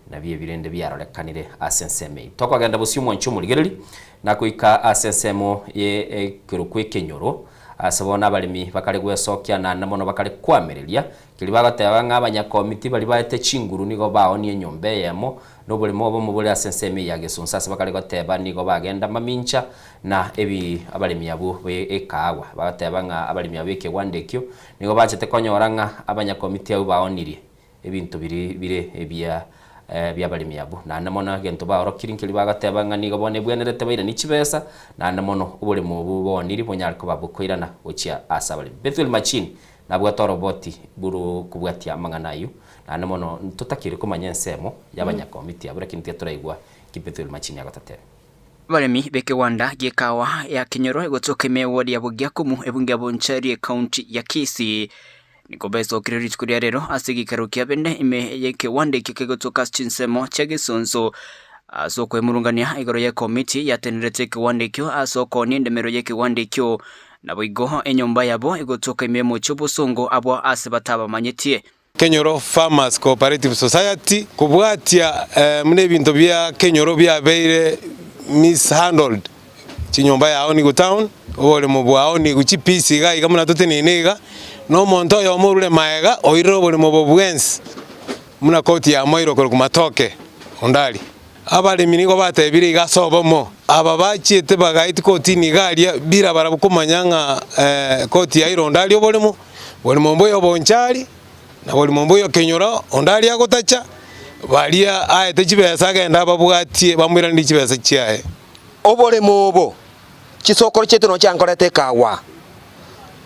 nabio ebi rende biarorekanire ase ensemo eyio. Tokogenda bosio omwanchi omorigereria, Na goika ase ensemo ye ekerokwa ekenyoro, ase bono abaremi bakare gwesokia naende mono bakare koamereria, keria bagoteba ng'a abanyakomiti baria baete chinguru nigo baoonie enyomba eyemo, na oboremo obomo bore ase ensemo eye ya gesunse ase bakare goteba nigo bagenda mamincha na ebi abaremi abwo be ekaagwa. Bagoteba ng'a abaremi abwo b'ekegwanda ekio nigo bachete konyora ng'a abanyakomiti abwo baonirie Ebinto biria bire ebia bi'abaremi abwo. Naende mono egento baorokirie nkeria bagateba ng'a nigo bono ebwenerete bairanie chibesa, naende mono oboremo obwo booniri bonyare koba bokoirana gochia ase abaremi. Bethuel Machini nabwate oroboti bw'okobwatia amang'ana ayio, naende mono ntotakeire komanya ensemo y'abanyakomiti abwo, lakini tiga toraigwa ki Bethuel Machini agotatebia. Abaremi b'ekegwanda gi'ekawa ya Kenyoro egotoka ime ewodi ya Bogiakumu ebunge ya Bonchari ekaunti ya Kisii Nigo besokire rituko ria rero ase egeikaro kia bende ime y'ekewanda ekio kegotoka ase chinsemo chia gesunsu ase okwemurungania igoro y'ekomiti yatenerete ekewanda ekio ase okoonia endemero y'ekewanda ekio. Naboigo enyomba yabo egotoka ime y'omochie obosongo abwo ase batabamanyetie. Kenyoro Farmers Cooperative Society kobwatia buna ebinto bia Kenyoro biabeire mishandled Chinyomba yao nigo town, oboremo bwao nigo chipisi iga iga buna toteneine iga, na omonto oyomo orure maega oirire oboremo obo bwensi buna koti ya moiro korokwa matoke onde aria. Abaremi nigo batebire iga ase obomo, aba bachiete bagaeti kotini iga aria bila barabwo komanya ng'a koti yaire onde aria oboremo, boremo mboyo obonchari, na borimo mboyo kenyoro onde aria agotacha, baria aete chibesa agende ababwatie bamoiranerie chibesa chiaye. Oboremo obo, chisokoro chiaito nao chiankorete ekagwa.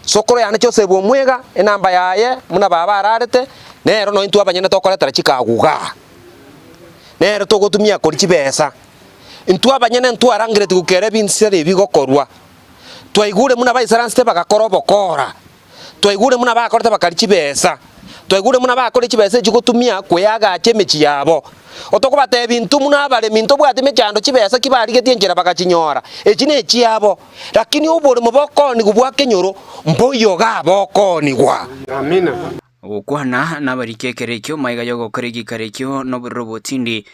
Sokoro yane Joseph Omwega, enamba yaye buna baba ararete, nero nonya intwe abanyene tokoretera chikaguga. Nere togotumia koria chibesa. Intwe abanyene ntwarangeretie gokera ebinsera ebi bigokorwa. Twaigure buna baisaransete bagakora obokora. Twaigure buna bakorete bakaria chibesa, twaigure buna bakoria chibesa echi gotumia kweagacha emechie yabo. Otokobatebia intwe buna abaremi ntobwati mechando chibesa ki barigetie enchera bagachinyora, echi nechiabo. Lakini oboremo bokoonigwa bwa kenyoro mboiyo igaa bokoonigwa. Amina. Gokwana nabariki ekero ekio maiga y'ogokora egeikaro ekio nobororo bw'otindi,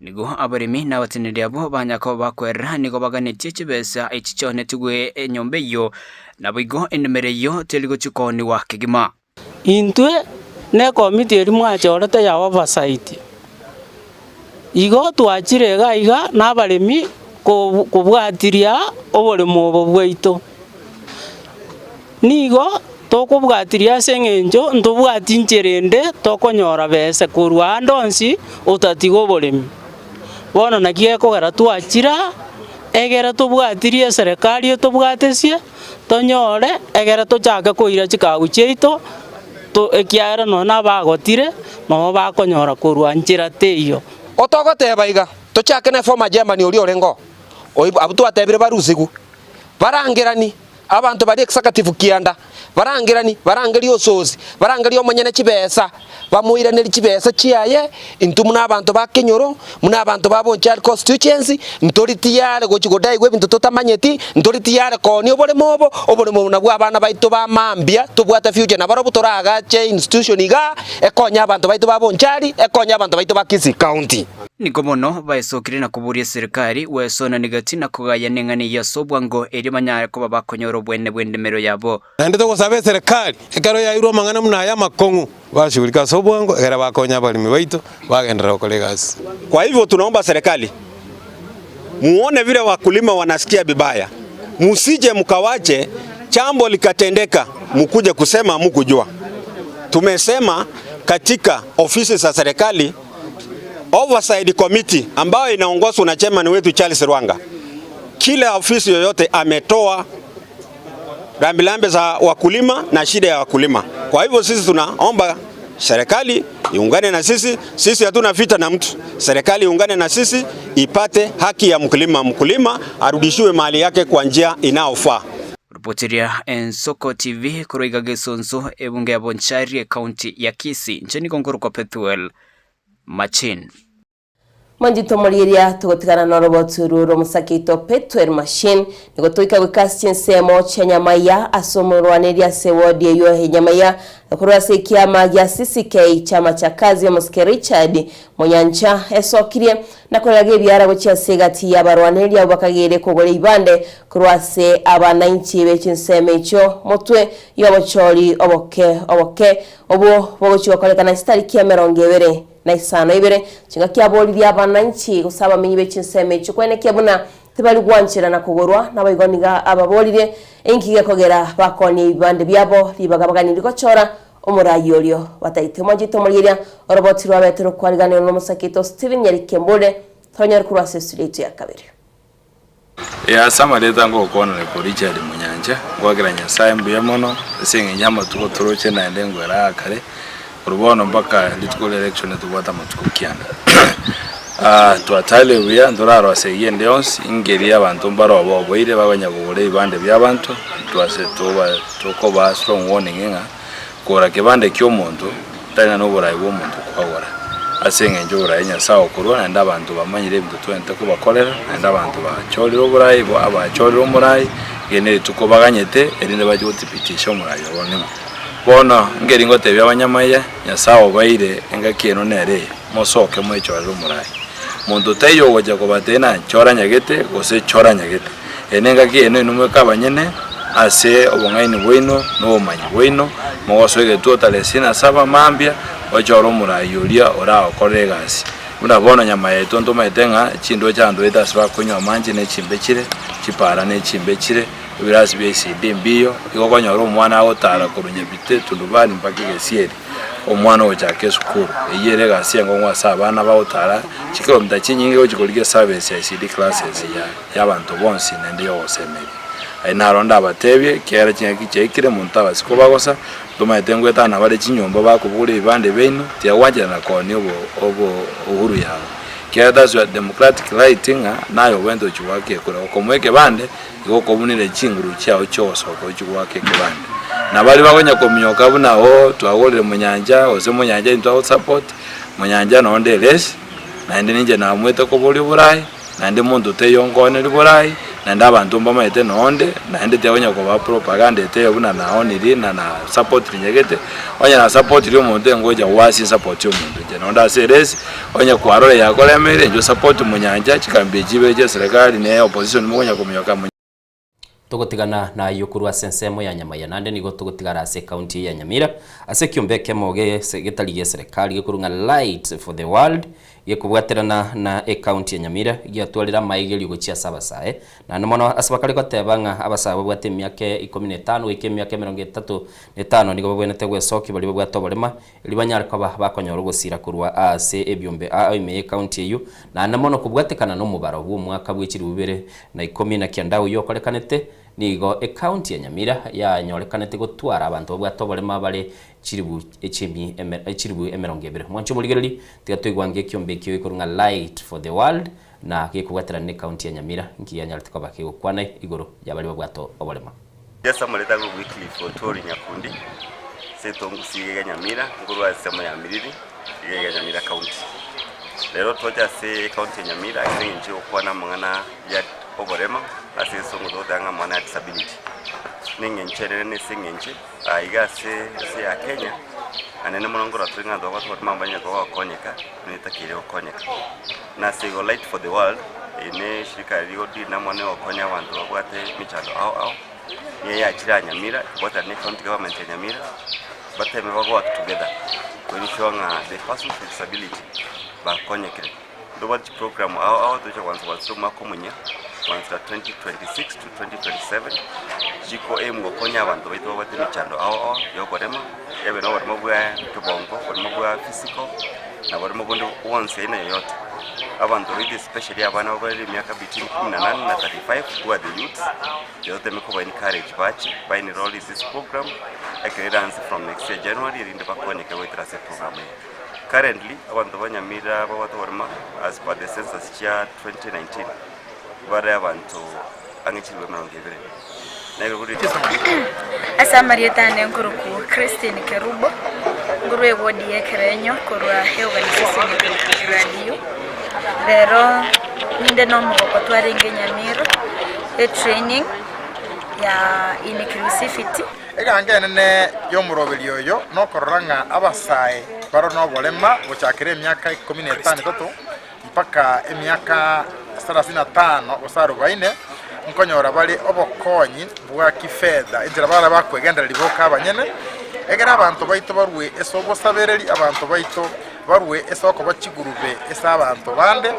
Nigo abaremi na abateneneri abwo banya koba bakwerera nigo baganetie chibesa echi chionetigwe enyomba eyio, naboigo endemero eyio teri gochia koonigwa kegima. Intwe nekomiti eria mwachorete ya oversight, igo twachire iga iga na abaremi kobwatiria oboremo obo bwaito. Nigo tokobwatiria ase engencho ntobwati inchera ende tokonyora besa korwa ande onsi otatiga oboremi. Bono naki gekogera twachira egere tobwatirie eserekari etobwatesie tonyore egere tochake koira chikagu chiaito to ekiagera nonye nabagotire nabo bakonyora korwa nchera teiyo. Otogoteba iga, tochake ne former Germany oria orenge oo, abwo twatebire barusigwe, barangerani. Abanto baria executive kianda, barangerani, barangerie ososi, barangerie omonyene chibesa, bamoiranerie chibesa chiaye, intwe buna abanto ba kenyoro, buna abanto ba Bonchari constituency, ntori tiyari gochia godaigwa ebinto totamanyeti, ntori tiyari koonia oboremo obo, oboremo obo nabwo abana baito ba mambia tobwate future nabarobwo toragache institution igaa, ekonye abanto baito ba Bonchari, ekonye abanto baito ba Kisii County. Nigo bono baesokire na koboria eserikari gwesonania gati na kogayana eng'ana eyio ase obwango, erio banyare koba bakonyora obwene bw'endemero yabo. Naende togosaba eserekari, ekero yairwe amang'ana buna aya amakong'u, bashughulike ase obwango, ekero bakonya abaremi baito bagenderera gokora egasi. Kwa hivyo tunaomba serikali muone vile wakulima wanasikia vibaya, musije mkawache jambo likatendeka mukuje kusema hamukujua. Tumesema katika ofisi za serikali Oversight Committee ambayo inaongozwa na chairman wetu Charles Rwanga, kila ofisi yoyote ametoa rambirambi za wakulima na shida ya wakulima. Kwa hivyo sisi tunaomba serikali iungane na sisi. Sisi hatuna vita na mtu. Serikali iungane na sisi ipate haki ya mkulima, mkulima arudishiwe mali yake kwa njia inayofaa. Ripoteria Ensoko TV korwa iga Gesonso, ebunge ya Bonchari, ecounty ya Kisii. Inche nigo nkorokwa Pethuel Machine. Mwanchete omorieria togotigana norobotu oru rw'omosake oito Pethuel Machine nigo toika goika ase chinsemo chia Nyamaiya ase omorwaneri ase ewodi eyio ya Nyamaiya korwa ase ekiama gia CCK chama cha kazi omosike Richard Monyancha esokirie na koreraga ebiara gochia ase egati y'abarwaneri abwo bakageire kogora ebibande korwa ase abanainchi be chinsemo echio motwe y'obochori oboke oboke obwo bogochia gokorekana chitariki emerongo ebere na isano ibere chingaki aboririe abanainchi gose abamenyi be chinsemo echio kwenekia buna tibari gwancherana kogorwa naboigo nigo ababoririe inki gekogera bakonia ebibande biabo ribaga baganirie gochora Omoraai orio bataete mwanchete omorieria oroboti rwabete rokwariganirwe nomosake oito Stephen Nyarikembure toronyare korwa ase esura yaito ya kabere. Ee, ase amarieta ngokwanera ko Richard Munyancha, ngoakera Nyasae mbuya mono ase eng'encho y'amatuko toroche naende ngwere aa kare, korwa bono mpaka rituko ria election tobwate amatuko kianda. Twataire buya ntorarose eyio ende yonsi, ingeri abanto mbare obo oboire bakonya kogora ebibande bia abanto, twase toba tokobaa strong warning ng'a Kogora kebande ki'omonto tari ng'a noboraai bw'omonto kwagora, ase engencho oboraai Nyasae okorua, naende abanto bamanyire ebinto twenerete kobakorera, naende abanto bachorire oboraai bo abachorire omoraai, riria nerituko baganyete erinde bache gothibitisha omoraai obo ning'o. Bono nkeri ngotebia abanyamaiya, Nyasae obaeire engaki eno nere eye, mosoke mwechorere omoraai. Monto taiyo ogocha kobatebia ng'a chora nyagete gose chora nyagete. Eye nengaki eye nainwe mweka abanyene ase obong'aini bwaino na obomanyi bwaino, mogosoa egetuo tarehe isini na saba mambia, ochore omoraai oria oragokorere egasi. Buna bono nyama yaito ntomaete ng'a chindoche abanto baito ase bakonywa amanche ne chimbe chire, chipara ne chimbe chire, ebirasi bia ECD mbiyo, igo okonyora omwana agotara korwa Nyabite, Tundubari mpaka Egesieri. Omwana ogochaka esukuru, eyio ere egasi enkong'u ase abana bagotara chikilomita chinyinge gochia korigia eservice ya ECD classes ya y'abanto bonsi naende y'ogosemeria. Aye naro ndabatebie, ekiagera chingaki chiaikire monto abase kobagosa, ntomaete ngoetana bare chinyomba bakobogoria ebibande biaino, tiyagwancherana koonia obo obo uhuru yabo. Ekiagera that's your democratic right ng'a naye obwenerete gochia goaka ekura. Okomoa ekebande, igo okobunire chinguru chiao chi'ogosoka ochie goaka ekebande. Na baria bakonya kominyoka buna oo twagorire monyancha gose monyancha intwe agosupport, monyancha nonde eresi, naende ninche namoete koboria oborai. Naende monto taiyo onkooneri borai, naende abanto mbamaete nonde, naende tiakonya kobaa propaganda etaiyo buna naonirie na nasapotiri nyagete, onye nasapotiri omonto engocha goasia esapoti ya omonto inche nonde ase eresi, onye kwarora yakoremeire inche osapoti monyancha, chikambi echi ibere chia eserekari na opposition mokonya kominyoka. Togotigana nayio korwa ase ensemo ya Nyamaiya naende nigo togotigara ase ekaunti eye ya Nyamira ase ekiombe ekemo getari gi'eserekari gekorwa ng'a Light for the World gekobwaterana na ekaunti ya Nyamira giatwarire amaigerio gochia ase abasae naende mono ase bakare goteba ng'a abasae babwate emiaka ikomi na etano goika emiaka emerongo etato na etano nigo babwenerete gwesokia baria babwate oborema erio banyare koba bakonyora ogosira korwa ase ebiombe ao ime y'ecounty eyio, naende mono kobwatekana nomobaro bw'omwaka bwe chilifu bibere na ikomi na kianda oyio okorekanete, nigo ecounty ya Nyamira yanyorekanete gotwara abanto babwate oborema bare chilifu echimi chilifu emerongo ebere. Mwanche omorigereria, tiga toigwange ekiombe ekio gekorwa ng'a Light for the World na gekobwaterana ne county ya Nyamira nki gianyarete koba kegokwana igoro ya baria babwate oborema. Ase amarieta agwo Wycliffe Otwori Nyakundi, ase etongusi iga iga Nyamira, nkorwa ase ensemo ya Miriri, iga iga Nyamira County. Rero twacha ase ecounty ya Nyamira ase eng'encho ya gokwana amang'ana ya oborema ase egesongo togoteba ng'a amang'ana ya disability. Na eng'encho enene nase eng'encho aiga ase ense ya Kenya, anene mono nkorora tore ng'a abanto babwate oborema mbanyare koba bagokonyeka buna etakeire gokonyeka. Na ase igo Light for the World, eye ne eshirika rigo deal namang'ana ya gokonya abanto babwate emechando ao ao, niyo yachire aa Nyamira, ekobwatana ne county government ya Nyamira, bateme ba work together to ensure ng'a the persons with disability bakonyekire. Ntobwate chiprogram ao ao tocha kwansa kwansa omwaka omuya kwansa 2026 to 2027 chiko aim gokonya abanto baito babwate emechando ao ao ya oborema, ebe na oborema bwa kebongo, oborema bwa physical, na oborema bonde bwonsi aina yoyote. Abanto baito especially abana babare emiaka between kumi na nane na 35 who are the youths, tiga toteme koba encourage bache ba enroll in this program ekero eranse from next year January erinde bakonyeke goetera ase eprogram eye. Currently, abanto ba Nyamira babwate oborema as per the census chia 2019 bare abanto ang'e chilifu emerongo ebere. Na ekero kori Ase amarieta ane nkorokwa Christine Kerubo, nkorwa eward ya Ekerenyo korwa eorganisation ekorokwa Radio. Rero ninde na omogoko twarenge Nyamira etraining ya inclusivity. Eganga enene y'omoroberi oyo nokorora ng'a abasae bare noborema gochakera emiaka ikomi na etano etato mpaka emiaka sarasini na tano gose arobaine, nkonyora bare obokonyi bwa kifedha, enchera bare bakwegendereria boka abanyene, egere abanto baito barue ase obosabereri, abanto baito barue ase okoba chigurube ase abanto bande.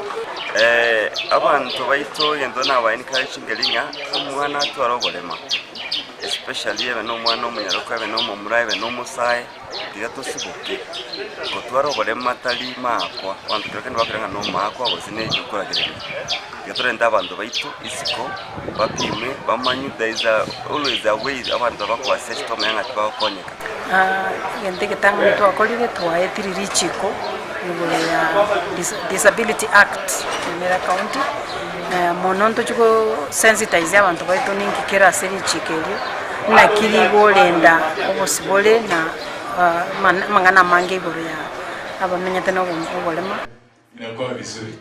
Abanto baito egento naba encourage nkeri ng'a omwana atware oborema especially ebe na omwana omonyaroka ebe na omomura ebe na omosae tiga tosiboke gotwara oborema tari maakwa abanto kero kende bakore ng'a na omaakwa gose na okoragereria tiga torente abanto baito isiko bapimwe bamanywe there is a always a way abanto bako assess tomanye ng'a tibagokonyeka. Egento egetang'ani twakorire twaetire richiko igoro ya Disability Act Nyamira County, mono ntochia go sensitize abanto baito ninki kere ase richiko erio, naki rigorenda obosibore na amang'ana amange igoro ya abamenyete na oborema. Inakuwa vizuri.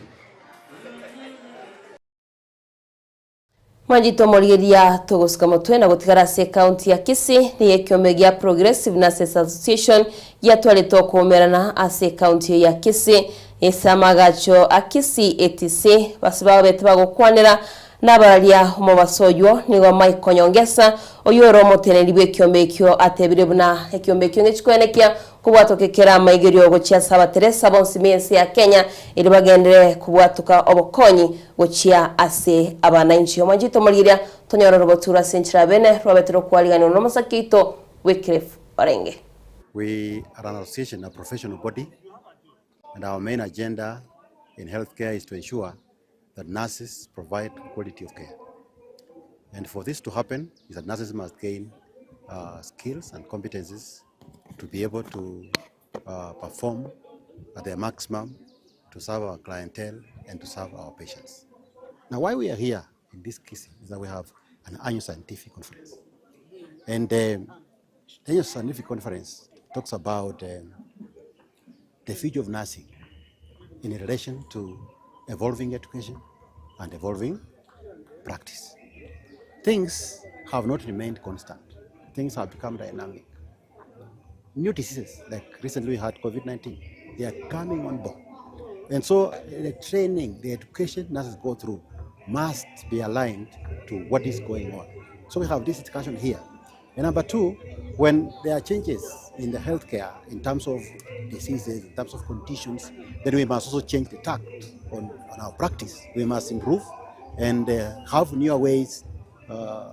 Mwanchete omorigereria togosuka motwe na gotigara ase ecounty ya Kisii nigo ekiombe gia Progressive Nurses Association giatwarete okoumerana ase ecounty eye ya Kisii ase amagacho a Kisii ATC base babete bagokwanera nabararia omobaso oywo nigo Mike Onyongesa oywo ore omoteneneri bw'ekiombe ekio atebire buna ekiombe ekio ngechikoenekia Kobwatoka ekero amaigerio gochia ase abateresa bonsi b'ense ya Kenya erio bagenderere kobwatoka obokonyi gochia ase abanainchi. Omwanchete omorigereria tonyore oroboti ase enchera ya bene rwabete rokwariganirwa nomosake oito Wycliffe Orenge. We are an association, a professional body, and our main agenda in healthcare is to ensure that nurses provide quality of care. And for this to happen, is that nurses must gain uh, skills and competencies to be able to uh, perform at their maximum to serve our clientele and to serve our patients. Now, why we are here in this case is that we have an annual scientific conference. And the annual scientific conference talks about the future of nursing in relation to evolving education and evolving practice. Things have not remained constant. Things have become dynamic. New diseases, like recently we had COVID-19, they are coming on board. And so the training, the education nurses go through must be aligned to what is going on. So we have this discussion here. And number two, when there are changes in the healthcare in terms of diseases, in terms of conditions, then we must also change the tact on, on our practice. We must improve and have newer ways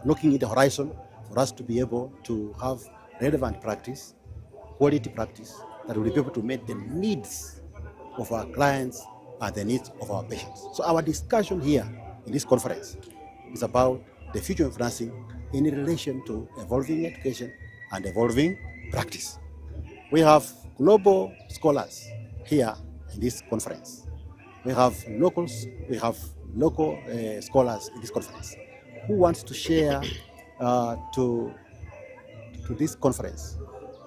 looking at the horizon for us to be able to have relevant practice, quality practice that will be able to meet the needs of our clients and the needs of our patients. So our discussion here in this conference is about the future of nursing in relation to evolving education and evolving practice. We have global scholars here in this conference. We have locals, we have local scholars in this conference who wants to share to to this conference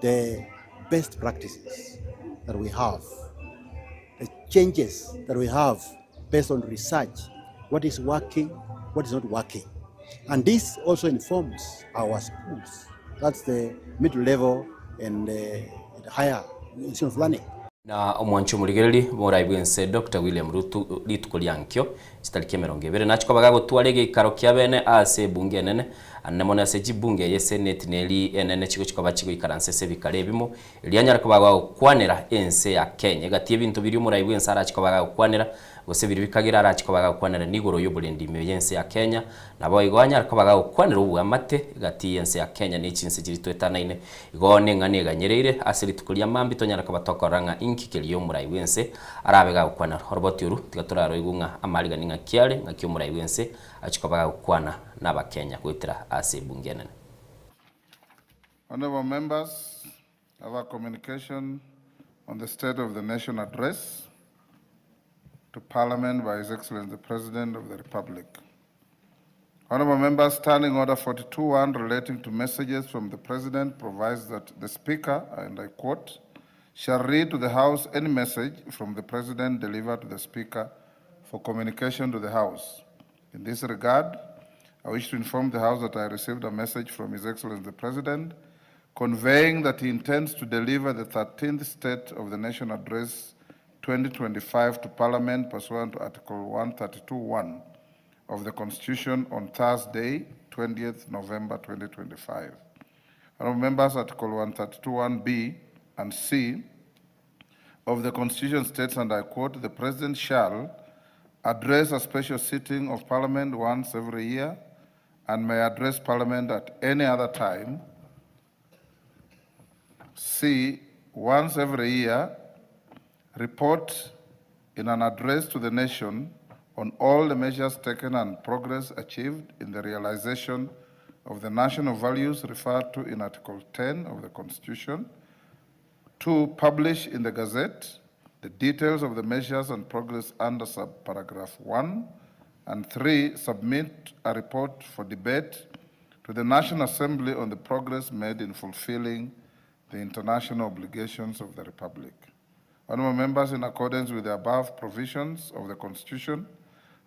the best practices that we have, the changes that we have based on research, what is working, what is not working. And this also informs our schools. That's the middle level and the, the higher institution of learning. Na omwanchi omorigereria bw'omorai bw'ense Doctor William Ruto rituko ria nkio chitariki emerongo ebere nachia koba gagotwara egeikaro kia bene ase ebunge enene anene mono ase chibunge eye seneti neri enene chigochia koba chigoikaransa ase ebikaro ebimo erio anyare koba gagokwanera ense ya Kenya egati y'ebinto biria omorai bw'ense arachie koba gagokwanera Gose biria bikagera arache koba agakwanera nigoro y'oborendi ime y'ense ya Kenya, naboigo anyare koba agagokwanera oboamate gati y'ense ya Kenya ne chinse chiria twetanaine. Igo neng'ana eganyereire ase rituko ria mambia tonyare koba tokorora ng'a inki keria omorai bw'ense arabe gagokwanera. Oroboti oru tiga toraroigwe ng'a amarigani ng'aki are, ng'aki omorai bw'ense achie koba agagokwana n'Abakenya goetera ase ebunge enene. Honourable members, I have a communication on the State of the Nation Address to Parliament by His Excellency the President of the Republic. Honourable members, Standing Order 42.1 relating to messages from the President provides that the Speaker, and I quote, shall read to the House any message from the President delivered to the Speaker for communication to the House. In this regard, I wish to inform the House that I received a message from His Excellency the President conveying that he intends to deliver the 13th State of the Nation Address 2025 to Parliament pursuant to Article 132.1 of the Constitution on Thursday, 20th November 2025. Honourable Members, Article 132.1b and C of the Constitution states, and I quote, the President shall address a special sitting of Parliament once every year and may address Parliament at any other time. C, once every year, report in an address to the nation on all the measures taken and progress achieved in the realization of the national values referred to in Article 10 of the Constitution. 2, publish in the Gazette the details of the measures and progress under subparagraph 1, and 3, submit a report for debate to the National Assembly on the progress made in fulfilling the international obligations of the Republic. Honourable members, in accordance with the above provisions of the Constitution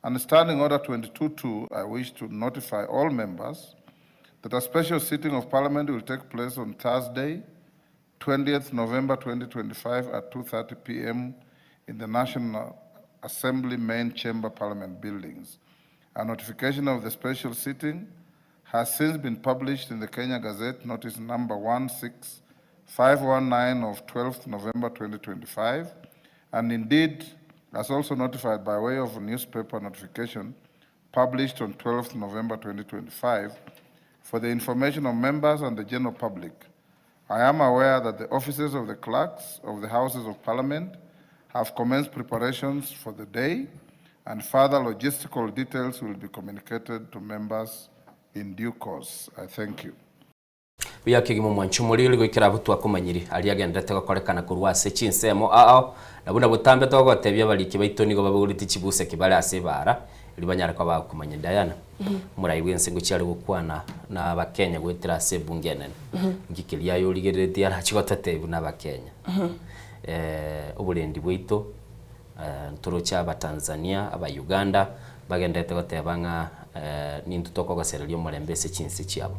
and Standing Order 22.2, I wish to notify all members that a special sitting of Parliament will take place on Thursday, 20th November 2025 at 2:30 p.m. in the National Assembly Main Chamber Parliament buildings. A notification of the special sitting has since been published in the Kenya Gazette, notice number 16519 of 12th November 2025, and indeed as also notified by way of a newspaper notification published on 12th November 2025 for the information of members and the general public. I am aware that the offices of the clerks of the Houses of Parliament have commenced preparations for the day, and further logistical details will be communicated to members in due course. I thank you. Buya kegima omwancho omoriri goikera abwo twakomanyire aria agenderete gokorekana korwa ase chinsemo ao, na buna botambe togotebia abariki baito nigo babogoretie chibuseki bare ase ebaara, erio banyare koba bakomanya Diana, omorai bw'ense ngochia are gokwana na abakenya goetera ase ebunge enene. Nki keria aye origereretie arache gototebia buna abakenya? Oborendi bwaito ntoroche abatanzania, abauganda bagenderete goteba ng'a nintwe tokogosereria omorembe ase chinse chiabo.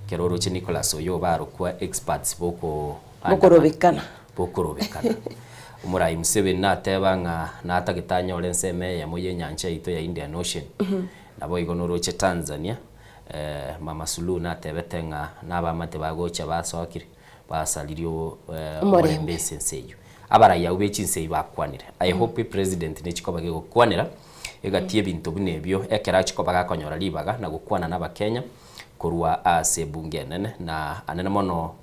Ekero oroche Nicholas oyo barokwa experts boko Bokorobekana. Bokorobekana. Omorai Museveni nateba ng'a natagete anyore ensemo eyemo y'enyancha yaito ya Indian Ocean. Naboigo noroche Tanzania, Mama Suluhu natebete ng'a nabamate bagocha basokire, basaririe omorembe ase ense eyio. Abarai abwo be chinse eyio bakwanire. I hope president nechikoba gegokwanera egati y'ebinto buna ebio ekero achia koba gakonyora ribaga na gokwana na abakenya korwa ase ebunge enene na anene mono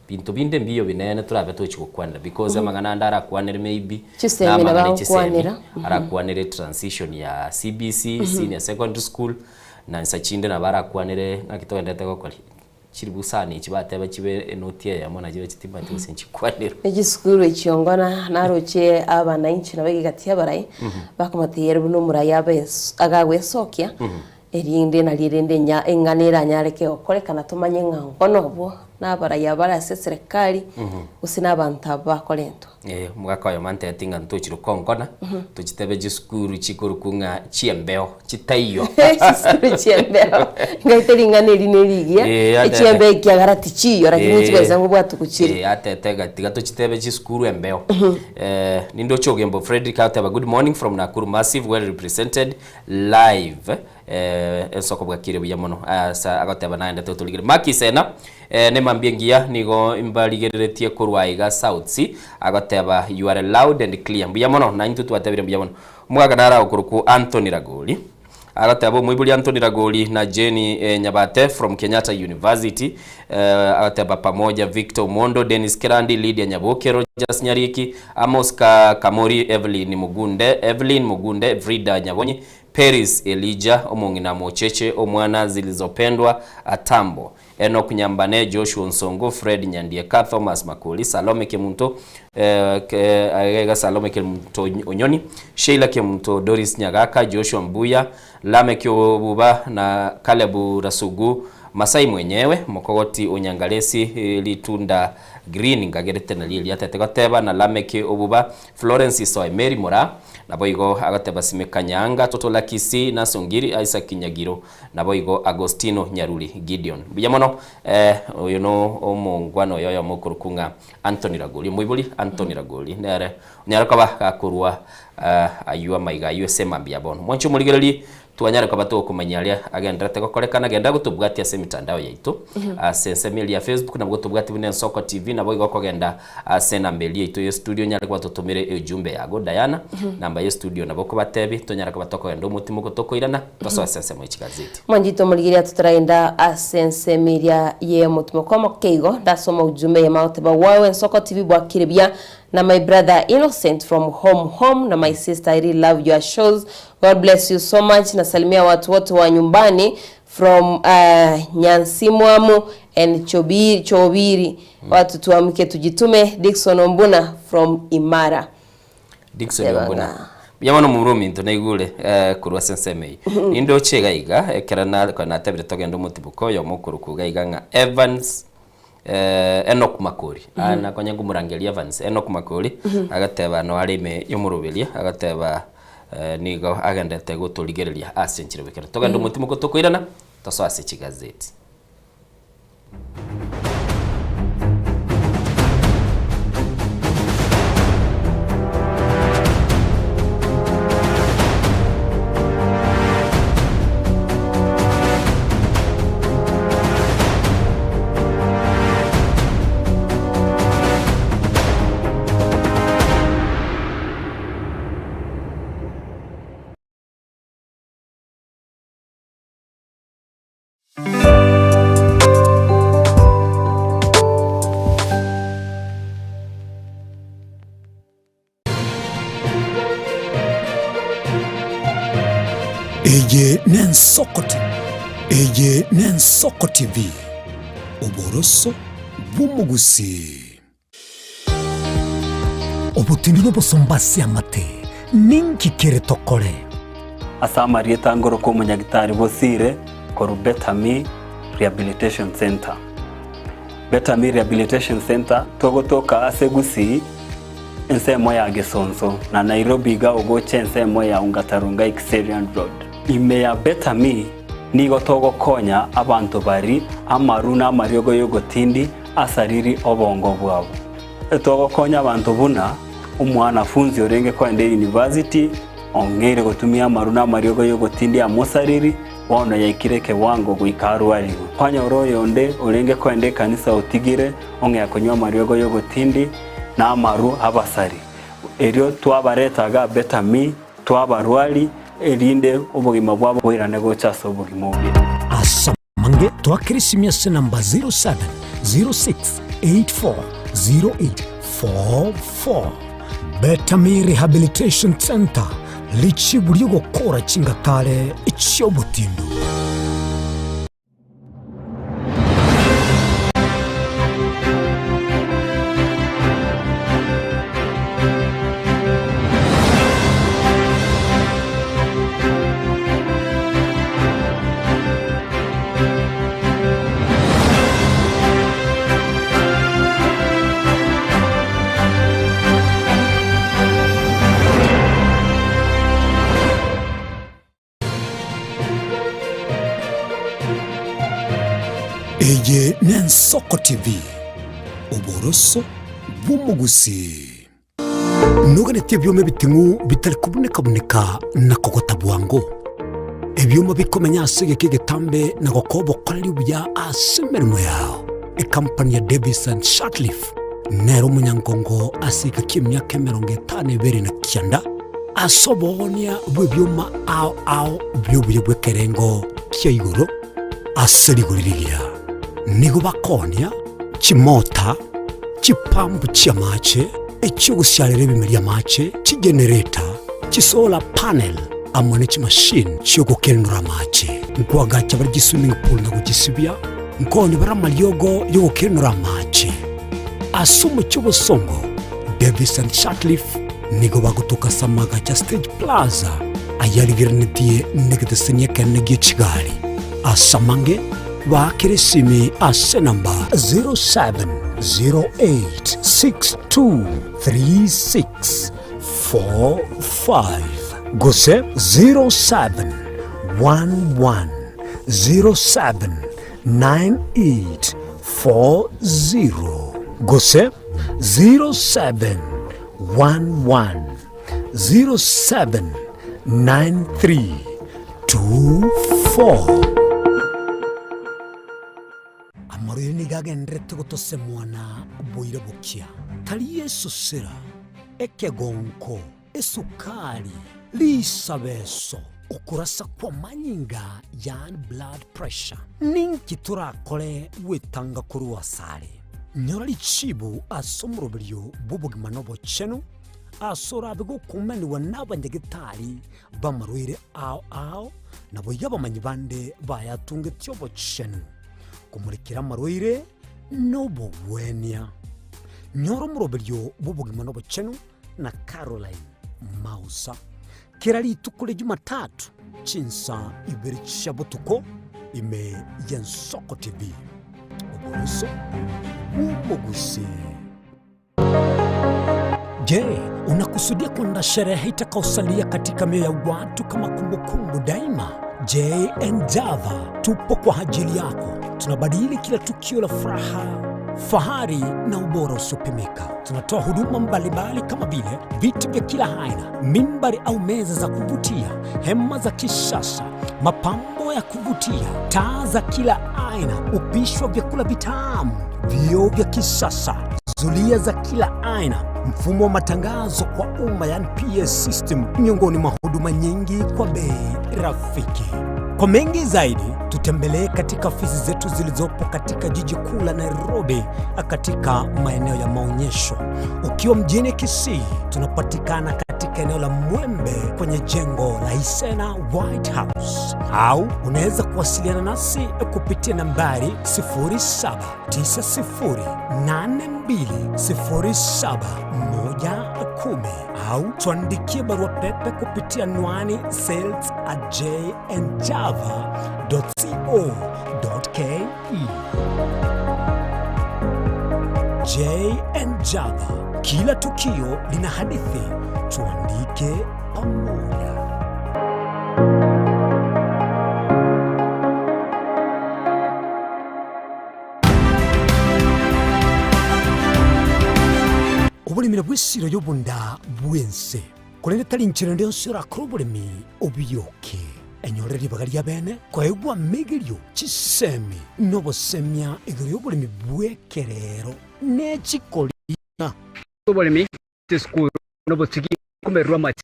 Binto binde mbiyo binene torabe tochi gokwanera because amang'ana ande arakwanere maybe Chisemi na amang'ana nabo echisemi agokwanera. arakwanere transition ya CBC, senior secondary school na nsa chinde nabo arakwanere ng'aki togenderete gokori chiribu sana echi bateba chibe enoti eyemo nachirochio chitimanyeti gose nchikwanerwe. Echisukuru echio ngona naroche abananchi nabo egati y'abarai bakomoteberia buna omorai abe agagwesokia. Erinde nario erende enya eng'ana eranyareke gokorekana tomanye ng'a mbono obwo nabarayia bare ase eserekari gose na abanto aba bakorentwa. Eh, omogaka oyomo antebeti ng'a ntochire konkona, tochitebe chisukuru chikorokwa ng'a chiembeo, chitaiyo. Chisukuru chiembeo, ngaite ring'ana eri nerigiya, Eh, atete. echiembeo ekiagera tichiyo lakini Eh. chibesa ngobwate gochire. Eh, atete iga tiga tochitebe chisukuru embeo. Eh, nindoche Ogembo Fredrick agoteba good morning from Nakuru Massive, well represented live. Eh, ensoko bwakire buya mono. Asa agoteba naende totorigere. Mark Isena, eh, nemambia engiya nigo mbarigereretie korwa iga South C. Agoteba you are loud and clear. Mbuya mono, na intwe twatebire mbuya mono. Omogaka nare agokorokwa Anthony Ragoli. Agoteba omoibori Anthony Ragoli na Jane eh, Nyabate from Kenyatta University. Eh, agoteba pamoja Victor Omondo, Dennis Kerandi, Lydia Nyaboke, Rogers Nyariki, Amos Ka Kamori, Evelyn Mugunde, Evelyn Mugunde, Frida Nyabonyi, Peris Elijah, omong'ina Mocheche, omwana Zilizopendwa Atambo, Enock Nyambane, Joshua Onsongo, Fred Nyandieka, Thomas Makori, Salome Kemunto, eh, ke, aiga Salome Kemunto Onyoni, Sheila Kemunto, Doris Nyagaka, Joshua Mbuya, Lameck Obuba na Caleb Rasugu, Masai mwenyewe, Mokogoti Onyangalesi, Litunda Green ngagerete nario erio atete goteba, na Lameck Obuba, Florence Isoe, Mary Moraa, Naboigo agateba Simeka Nyaanga, Totola Kisii, Nason Ngiri, Isaac Nyagiro, naboigo Agostino Nyaruri Gideon. Mbuya mono eh, oyo no omongwana oyo oyomo okorokwa ng'a Anthony Ragoli, omoibori Anthony Ragoli nere onyare koba gakorwa eh, aywo amaiga aywo ase emambia bono. Mwanche omorigererie Twanyare koba togokomanyia aria agenderete gokorekana, genda gotobwatia ase emitandao yaito, ase ensemo eria ya Facebook, nabo gotobwatia buna Ensoko TV, nabo igo okogenda ase enamba eria yaito ye studio onyare koba totomere eujumbe yago Diana, namba ye studio nabo okobatebia, tonyare koba tokogenda omotimo oko tokoirana, tosoe ase ensemo ye chigazeti. Mwanchete omorigereria totaragenda ase ensemo eria ye omotimo kwa omoke igo, ndasoma ujumbe eyemo agoteba wawe Ensoko TV bwakire buya na my brother Innocent from home home na my sister I really love your shows God bless you so much nasalimia watu wote wa nyumbani from uh, Nyansimwamu and Chobiri, Chobiri. Watu tuamke tujitume Dickson Ombuna from Imara Dickson Teba Ombuna ng'a. Mbuya mono momura ominto naigure eh, korwa ase ensemo eyio nindoche iga iga ekero na- natebire togende omotibuko oyomo okorokwa iga iga ng'a Evans Eh, Enock Makori mm nakonya nkomorangeria Evans Enock Makori agateba no are ime yomoroberia agateba eh, nigo agendete gotorigereria ase enchera bwekero togende omotimo tokoirana tosoe ase chigazeti. Eye n'Ensoko TV, eye n'Ensoko TV, oboroso bw'omogusii. Obotindi n'obosomba ase amate, ninki kere tokore? Ase amarieta ngoroka omonyagitari Bosire korwa Betami Rehabilitation Centre. Betami Rehabilitation Centre togotoka ase Gusii ensemo ya Gesonso na Nairobi iga ogocha ensemo ya Ongata Rongai Kiserian Road. Ime ya Betami nigo togokonya abanto bari amaru na amariogo y'ogotindi asariri obongo bwabo. Togokonya abanto buna omwanafunzi orenge koenda eyunivasiti ong'eire gotumia amaru na amariogo y'ogotindia amosariri, bono yaikire ekewango goika arwarigwe. Kwanyora oyonde orenge koenda ekanisa otigire ong'ea konywa amariogo y'ogotindi na amaru abasari. Erio twabareta iga Betami, twabarwari, erinde obogima bwabo boirane gocha ase obogima obuya. Ase amange twakere esimi ase enamba 0706840844. Betami Rehabilitation Centre, richibu ri'ogokora chingatare chi'obotindu. Eye n'Ensoko TV, oboroso bw'omogusii. Noganetie ebioma ebiting'u bitari kobuneka-buneka na kogota bwango, ebioma bikomenya ase egeka egetambe na gokoa obokoreri obuya ase emeremo yao. Ekampani ya Davis and Sutcliffe nere omonyangongo ase egeka ki'emiaka 52 na kianda ase oboonia bw'ebioma ao ao bi'obuya bw'ekerengo kia igoro ase rigori rigiya. Nigo bakoonia chimota, chipampu chi'amache, echi'ogosiarera ebimeri amache, chigenereta, chisolar panel, amo ne chimashini chi'ogokenura amache. Nkoagacha bare chiswimming pool na gochisibia, nkoonia bare amariogo y'ogokenura amache. Ase omochie obosongo, Davis and Sutcliffe nigo bagotoka ase amagacho a Stage Plaza ayarigereretie negeteseni ekenene gie chigari. Ase amange, baakere esimi ase enamba 0708623645 gose 0711079840 gose 0711079324. Amarwaire nigo agendererete gotosemwa na boira bokia, tari esosera, ekegonko, esukari, risabeso, okorasa kw'amanyinga yaani blood pressure. Ninki torakore gwetanga korwa asare? Nyora richibu ase omoroberio bw'obogima na obochenu, ase orabe gokumanigwa n'abanyagetari b'amarwaire ao ao, naboigo abamanyi bande bayatungetie obochenu, komorekera amarwaire nobogwenia. Nyora omoroberio bw'obogima na obochenu na Caroline Mausa kera rituko ria Jumatatu chinsa ibere chia botuko ime y'Ensoko TV. Oboroso bw'omogusii. Je, unakusudia kuandaa sherehe itakayosalia katika mioyo ya watu kama kumbukumbu daima? JN Java tupo kwa ajili yako. Tunabadili kila tukio la furaha, fahari na ubora usiopimika. Tunatoa huduma mbalimbali kama vile viti vya kila aina, mimbari au meza za kuvutia, hema za kisasa, mapambo ya kuvutia, taa za kila aina, upishi wa vyakula vitamu, vioo vya kisasa, zulia za kila aina, mfumo wa matangazo kwa umma yani PA system, miongoni mwa huduma nyingi kwa bei rafiki. Kwa mengi zaidi, tutembelee katika ofisi zetu zilizopo katika jiji kuu la Nairobi, katika maeneo ya maonyesho. Ukiwa mjini Kisii, tunapatikana katika eneo la Mwembe kwenye jengo la Isena White House, au unaweza kuwasiliana nasi kupitia nambari 0790820710 au tuandikie barua pepe kupitia anwani sales at jnjava.co.ke. JN Java, kila tukio lina hadithi, tuandike pamoja. Oboremi nabwo esiro y'obonda bw'ense, korende tari inchera ende yonsi orakore oboremi obiyoke. Enyore ribaga ria bene koegwa amegerio, chisemi, na obosemia igoro y'oboremi bw'ekerero ne chikorina. Oboremi, chisukuru, na obotugi nkomererwa amache.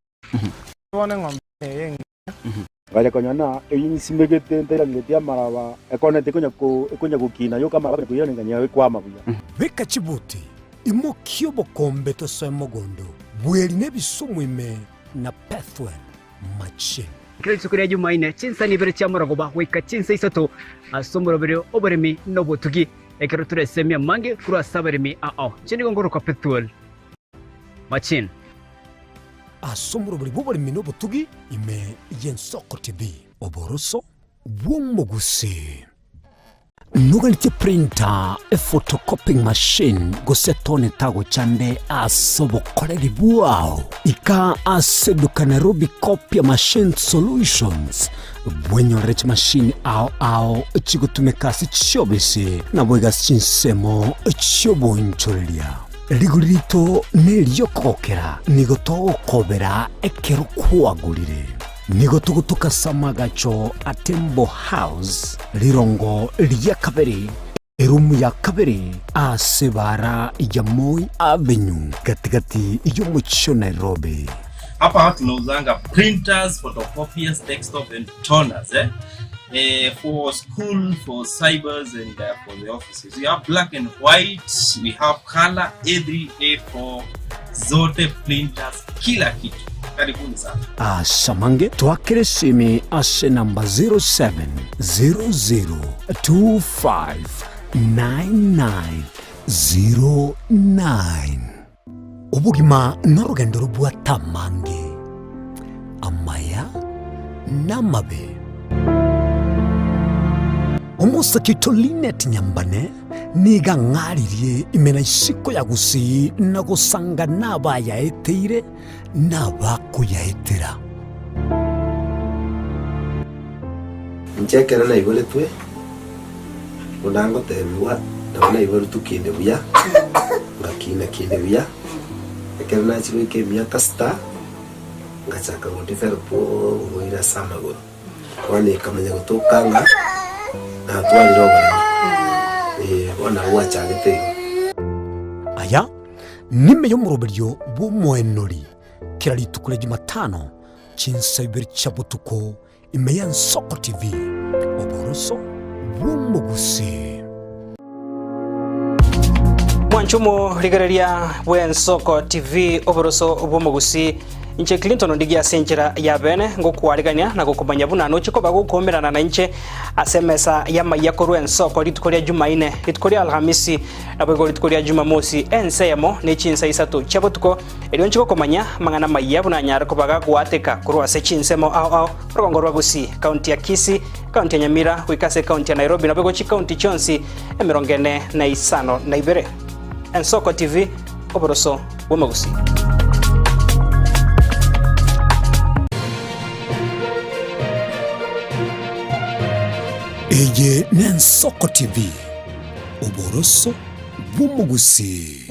Bono eng'ombe eye engiya. Ngacha konyora ng'a eyio nsimegete ntairaneretie amaraba, ekona tekonya ko ekonya gokina yoka amaraba koirana ng'a ekwama buya. Beka chibuti, imokia obokombe tosoe mogondo, bweri na ebisumu ime na Pethuel machine. Kera rituko ria Jumaine, chinsa ibere chi'amarogoba goika chinsa isato, ase omoroberi oboremi na obotugi, ekero toresemie amange korwa ase abaremi ao. Inche nigo nkorokwa Pethuel Machine. Ase omoroberi bw'oboremi na obotugi ime y'Ensoko TV. Oboroso bw'omogusii. Noganetie printer, ephotocopying machine, gose tone tagochande ase obokoreri bwao? Ika ase eduka Nairobi Copia Machine Solutions bwenyorere chimashini ao ao chigotumeka ase chiobisi naboigo ase chinsemo chi'oboonchoreria. Rigori rito neri'okogokera, nigo togokobera ekero kwagorire. Nigo togotoka ase amagacho a Temple House, rirongo ria kabere, erumu ya kabere ase ebaara ya Moi Avenue, gati-gati y'omochie o Nairobi. Hapa tunauzanga printers, photocopiers, desktop and toners eh? Eh, for school, for cybers and uh, for the offices. We have black and white, we have color A3, A4, zote printers, kila kitu. Karibuni sana. Ase amange twakere esimi ase namba 0700259909. Obogima norogendo robwate amange, amaya na amabe. Omosake oito Linet Nyambane nigo ang'aririe ime na isiko ya Gusii na gosanga nabayaeteire na abakoyaetera. Inche ekero naiboretwe, buna ngotebigwa, nabo naiboretwe kinde buya, ngakina kinde buya, ekero nachia goika emiaka sita, ngachaka go develop oborwaire ase amagoro. Bono ekamanya gotoka ng'a natwarire oboremo, eh, bono nabo gwachagete igo. Aya nime y'omoroberio bw'omoenori kera rituko ria Jumatano chinsa ibere chia botuko ime y'Ensoko TV, oboroso bw'omogusii. Mwanche omorigereria bw'Ensoko TV oboroso bw'omogusii inche Clinton Ondigi ase enchera ya bene ngokwarigania na gokomanya buna noche koba gokomerana na inche ase emesa y'amaiya korwa Ensoko rituko ria Jumaine rituko ria Alhamisi Naboigo rituko ria Jumamosi ense eyemo ne chinsa isato chia botuko, erio inche gokomanya amang'ana amayia buna anyare koba gagoateka korwa ase chinsemo ao ao, orogongo rwa Gusii, ekaunti ya Kisii, ekaunti ya Nyamira, goika ase ekaunti ya Nairobi, naboigo chikaunti chionsi emerongo ene na isano na ibere. Ensoko TV, oboroso bw'omogusii. Eye n'Ensoko TV, Oboroso bw'omogusii.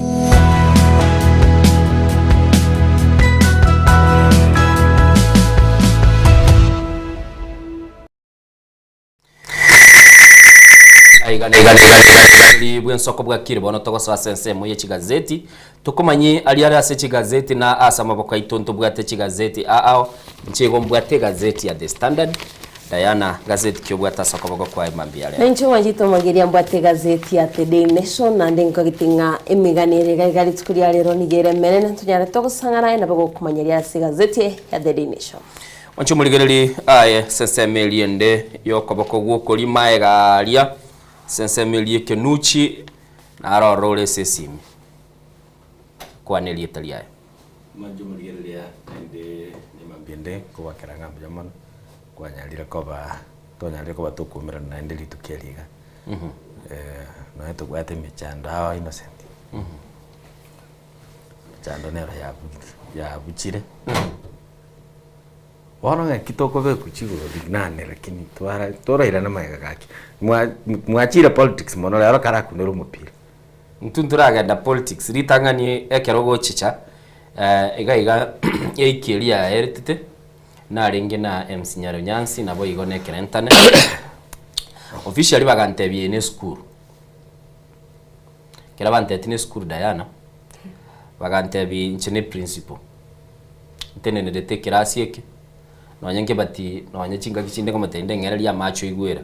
Aiga niga niga niga niga bw'ensoko bwakire bono togosoa ase ensemo ye chigazeti tokomanye aria are ase chigazeti na ase amaboko aito ntobwate chigazeti ao inche igo mbwate egazeti ya The Standard Diana, gazeti ki obwate ase okoboko kwaye mambia rero? Nainche omwanchete omogeria mbwate egazeti ya The Daily Nation, naende nkogete ng'a emegano ere iga iga rituko ria rero nigo ere emenene, ntonyarete ogosang'ana aye nabo gokomanyeria ase egazeti ya The Daily Nation. Mwanche omorigereria aye ase ensemo eria ende y'okoboko gw'okoria magega aria, ase ensemo eria ekenuchi, naro ororo ore ase esimi. Kwana erieta riaye. Mwanche omorigereria naende nemambia ende nkobakera ng'a mbuya mono. Kwanyarire koba twanyarire koba tokomerana naende rituko eri iga, nonya tobwate emechando ao Innocent, emechando nero yabuchire, bono ng'aki tokobekwa chigori nane lakini twara torairane magega gaki, mwa mwachire politics mono rero karakunere omopira. Intwe ntoragenda politics, ritang'ani ekero ogochicha iga iga eiki eria yaeretete. Narenge na MC Nyarionyansi naboigo na Ekerentane. Officially bagantebia eye nesukuru. Ekero bantebetie nesukuru Diana, bagantebia inche ne principal. Ntenenerete ekerasi eke, nonye nkebati nonye chingaki chinde nkomotebia ndeng'ererie amache oigwera.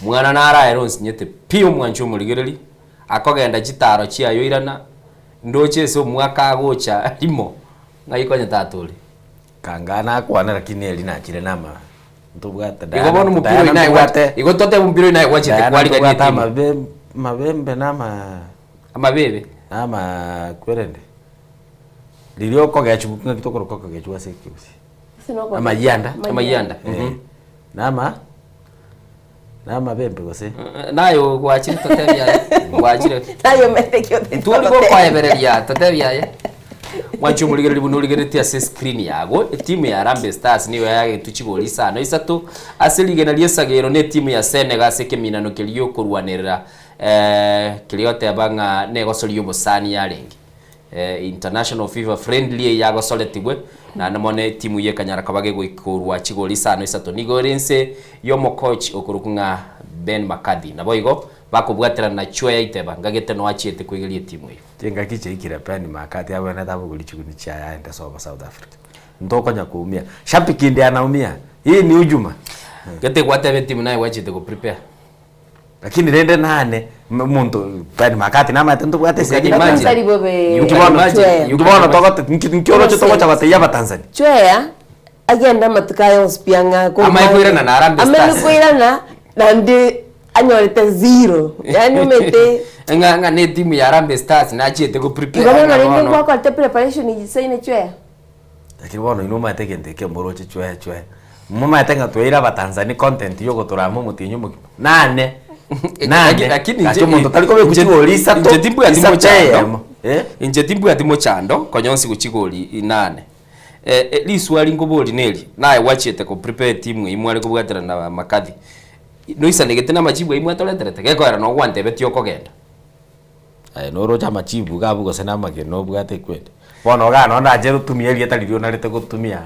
Omwana naraere onsinyete pi omwanchi omorigereri, akogenda chitaro chiaye oirana, ndoche ase omwaka agocha rimo, ng'ai konya tata ore. Kanga nakwana lakini eri nachire nama ntobwate Igo bono omopira oyo naye gwache igo totebe omopira oyo naye gwachete Diana kwarigania ntobwate etimu. amabe mabembe nama Amabebe. nama kwerende riria okogechwa ng'aki tokoroka okogechwa ase ekegusii Ase noko- amayianda Amayianda, Eh, mhm. nama. Namabembe gose? Naye gwachire totebi aye. Gwachire. Naye omanyete ki otete Ntwori goteba. gokoebereria totebi aye. Mwanche omorigereria buna origereretie ase escreen yago, etimu ya Harambee Stars nigo yagetwe chigori isano isato ase rigena ri'esagero na etimu ya Senegal ase ekeminano keria giokorwanerera keria goteba ng'a negosoria obosani yarenge. International Fifa friendly eyio yagosoretigwe naende mono etimu eyio ekanyara koba gegoikorwa chigori isano isato. Nigo ere inse y'omokochi okorokwa ng'a Ben McCarthy. Naboigo bakobwaterana na Chweya Iteba ngagete noe achiete koigeria etimu eyio. Chingaki chiaikire Ben McCarthy abwenerete abogori chiguni chiaye aende sobo South Africa. Ntokonya koumia. Shabiki ndiye anaumia. Hii ni hujuma. Gete gwateba etimu naye gwachete go prepare. Lakini rende nane omonto Ben McCarthy namanyete ntobwate You can esegi imagine. Tari bobe You can imagine. Chweya. You Inki can bono imagine. togote nki nki oroche togocha gotebia abatanzania? Chweya agende amatuko aye onsi pi ang'a Amae koirana na Harambee Amae Stars. koirana naende anyorete zero yaani omanyete Ng'a ng'a ne etimu ya Harambee Stars nachiete go prepare igo bono ng'a rende bono. ngwakorete preparation isaine Chweya. Lakini bono inwe omanyete egento eke mboroche chwee chwee. Momanyete ng'a tweire abatanzania content ya ogotorama omotienyi omogima. Nane, nane, Lakini gaki inche- omonto tari kobekwa inche- chigori isato, inche timbwati isato mochando. eyemo, eh. Inche timbwati mochando konya onsi gochigori inane. Eh, eh, riswali nkobori neri, naye gwachiete ko prepare etimu eyio mware kobwaterana na McCarthy. Noisanegete na amachibu ayio mwatoreterete? Gekoera noo gwantebetie okogenda. Aye noroche amachibu iga abwo gose na amagena obwate ekwende. Bono igaa nonye ndache gotumia erieta riria onarete gotumia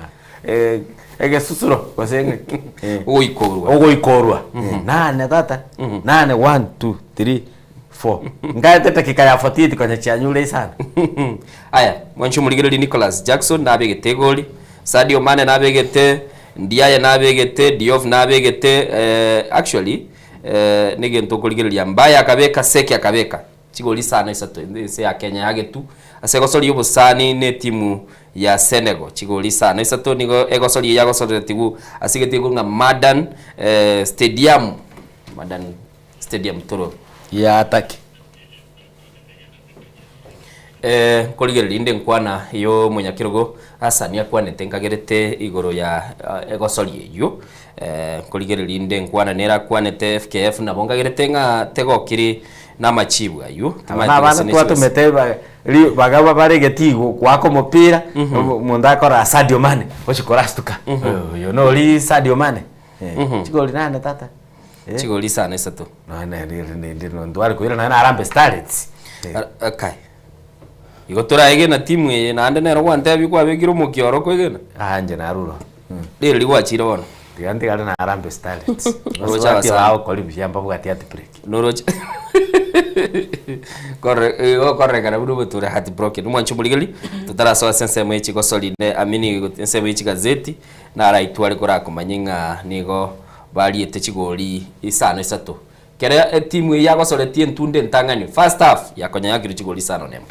egesusuro gose ng'aki Ogoikorwa. Ogoikorwa. Nane tata, nane one, two, three, four. Nkaete edakika ya 48 konya chianyure isano. Aya, mwanche omorigereria Nicholas Jackson nabegete egori, Sadio Mane nabegete, Ndiaye nabegete, Diouf nabegete, actually Negento okorigereria Mbaya akabeka, Seki akabeka chigori isano isato ense ya Kenya yagetu ase egosoria obosani ne etimu ya Senegal chigori isano isato nigo egosoria yagosoreretigwe ase egete ekoro ng'a Madan Stadium Madan Stadium toro Ya Turkey. Nkorigereria inde nkwana y'omonyakerogo Hassan akwanete nkagerete igoro ya egosoria eyio. Nkorigereria inde nkwana nere akwanete FKF nabo nkagerete ng'a tegokiri namachibu ayio. Aba na abana twatomete bagaba bare egetii goaka omopira, omonto akora Sadio Mane, ochia korastuka, oyo nori Sadio Mane, chigori nane tata. Chigori isano isato. Ntware koira naende na Harambee Starlets. Okay. Igo toraegena timu eye naende nero gwantebia kwabekire omokia oro okoegena? Ah inche narure oo. Rero rigwachire bono. Tiga ntigare na Harambee Starlets. Oroche Basubati abasani. bagokora buya mbabwati heartbreak. Noroche Kore igo okorekana buna oboture heartbroken. Omwancho omorigereria, totarasoa ase ensemo ye chigosori ne amini ensemo ye chigazeti, naraitware korakomanye ng'a nigo Bariete chigori isano isato. Kera etimu eyio yagosoretie entunda entang'ani, first half, yakonya yakirwe chigori isano nemo.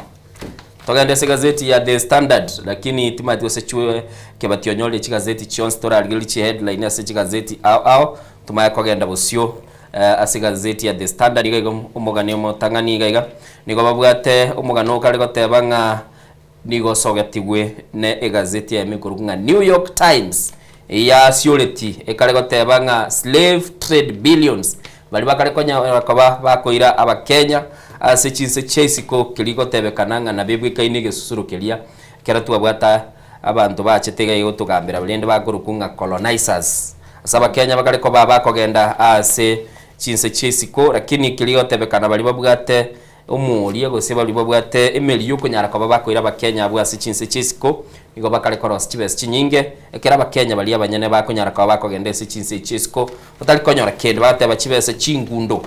Togende ase egazeti ya The Standard, lakini timanyeti gose chwe Kebati onyorire chigazeti chionsi torarigererie chiheadline ase chigazeti ao ao, tomanye kogenda bosio ase egazeti ya The Standard iga iga omogani omotang'ani iga iga, nigo babwate omogano okare goteba ng'a Nigo osogetigwe ne egazeti eyemo ekorokwa ng'a New York Times, eyaasioreti ekare goteba ng'a Slave Trade Billions, baria bakare konyara koba bakoira Abakenya ase chinse chia isiko keria gotebekana ng'a nabebwekaine egesusuro keria ekero twabwate abanto bachete iga gotogambera rende bakorokwa ng'a colonizers. Ase Abakenya bakare koba bakogenda ase chinse chia isiko lakini keria gotebekana baria babwate Omoria gose baria babwate emeri y'okonyara koba bakoira Abakenya abwo ase chinse chia isiko, nigo bakare korosia chibesa chinyinge, ekero Abakenya baria abanyene bakonyara koba bakogenda ase chinse echi chia isiko batari konyora kende, bagateba chibesa chingundo.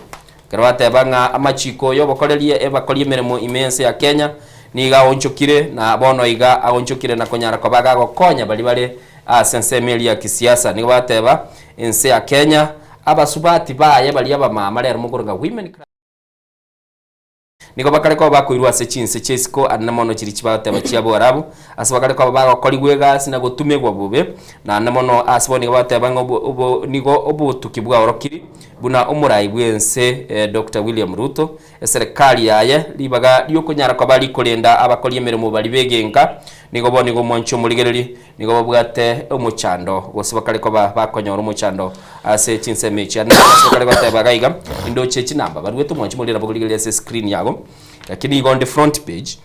Ekero bateba ng'a amachiko y'obokoreria ebakori emeremo ime y'ense ya Kenya nigo aonchokire na bono iga aonchokire na konyara koba gagokonya baria bare ase ensemo eria ya kisiasa. Nigo bateba ense ya Kenya abasubati baye baria abamama rero mokorwa ng'a women. Nigo bakare koba bakoirwa ase chinse chia isiko anene mono chiria chibagoteeba chia Boarabu, ase bakare koba bagokorigwa egasi na gotumegwa bobe, naende mono ase bo nigo bagoteeba ng'a obo obo nigo obotuki bwaorokiri buna omorai bw'ense Doctor William Ruto, eserekari yaye ribaga ri'okonyara koba rikorenda abakori emeremo baria b'egenka, nigo bo nigo omwanchi omorigereria Nigo babwate omochando, gose bakare koba bakonyora omochando ase chinsemo echi. Ande ase bakare goteba iga iga, indoche chinamba baruete omwanchi moria nabo korigereria ase escreen yago, lakini igo onde front page,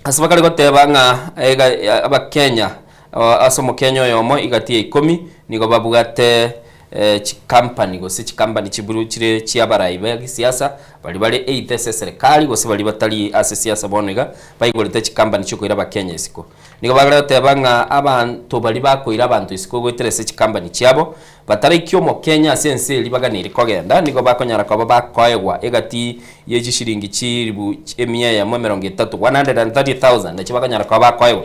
ase bakare goteba ng'a ega abakenya ase omokenya oyomo egati ya ikomi, nigo babwate chikampani gose chikampani chiburu chire chi'abarai ba gesiasa, baria bare either ase eserekari gose baria batari ase siasa bono iga, baigorete chikampani chiokoira abakenya isiko. Nigo bagare goteba ng'a abanto baria bakoira abanto isiko goetera ase chikampani chiabo, bataraikia omokenya ase ense eria baganeire kogenda, nigo bakonyara koba bakoegwa egati ye chishiringi chilifu emia eyemo emerongo etato, 130,000, nachio bakonyara koba bakoegwa.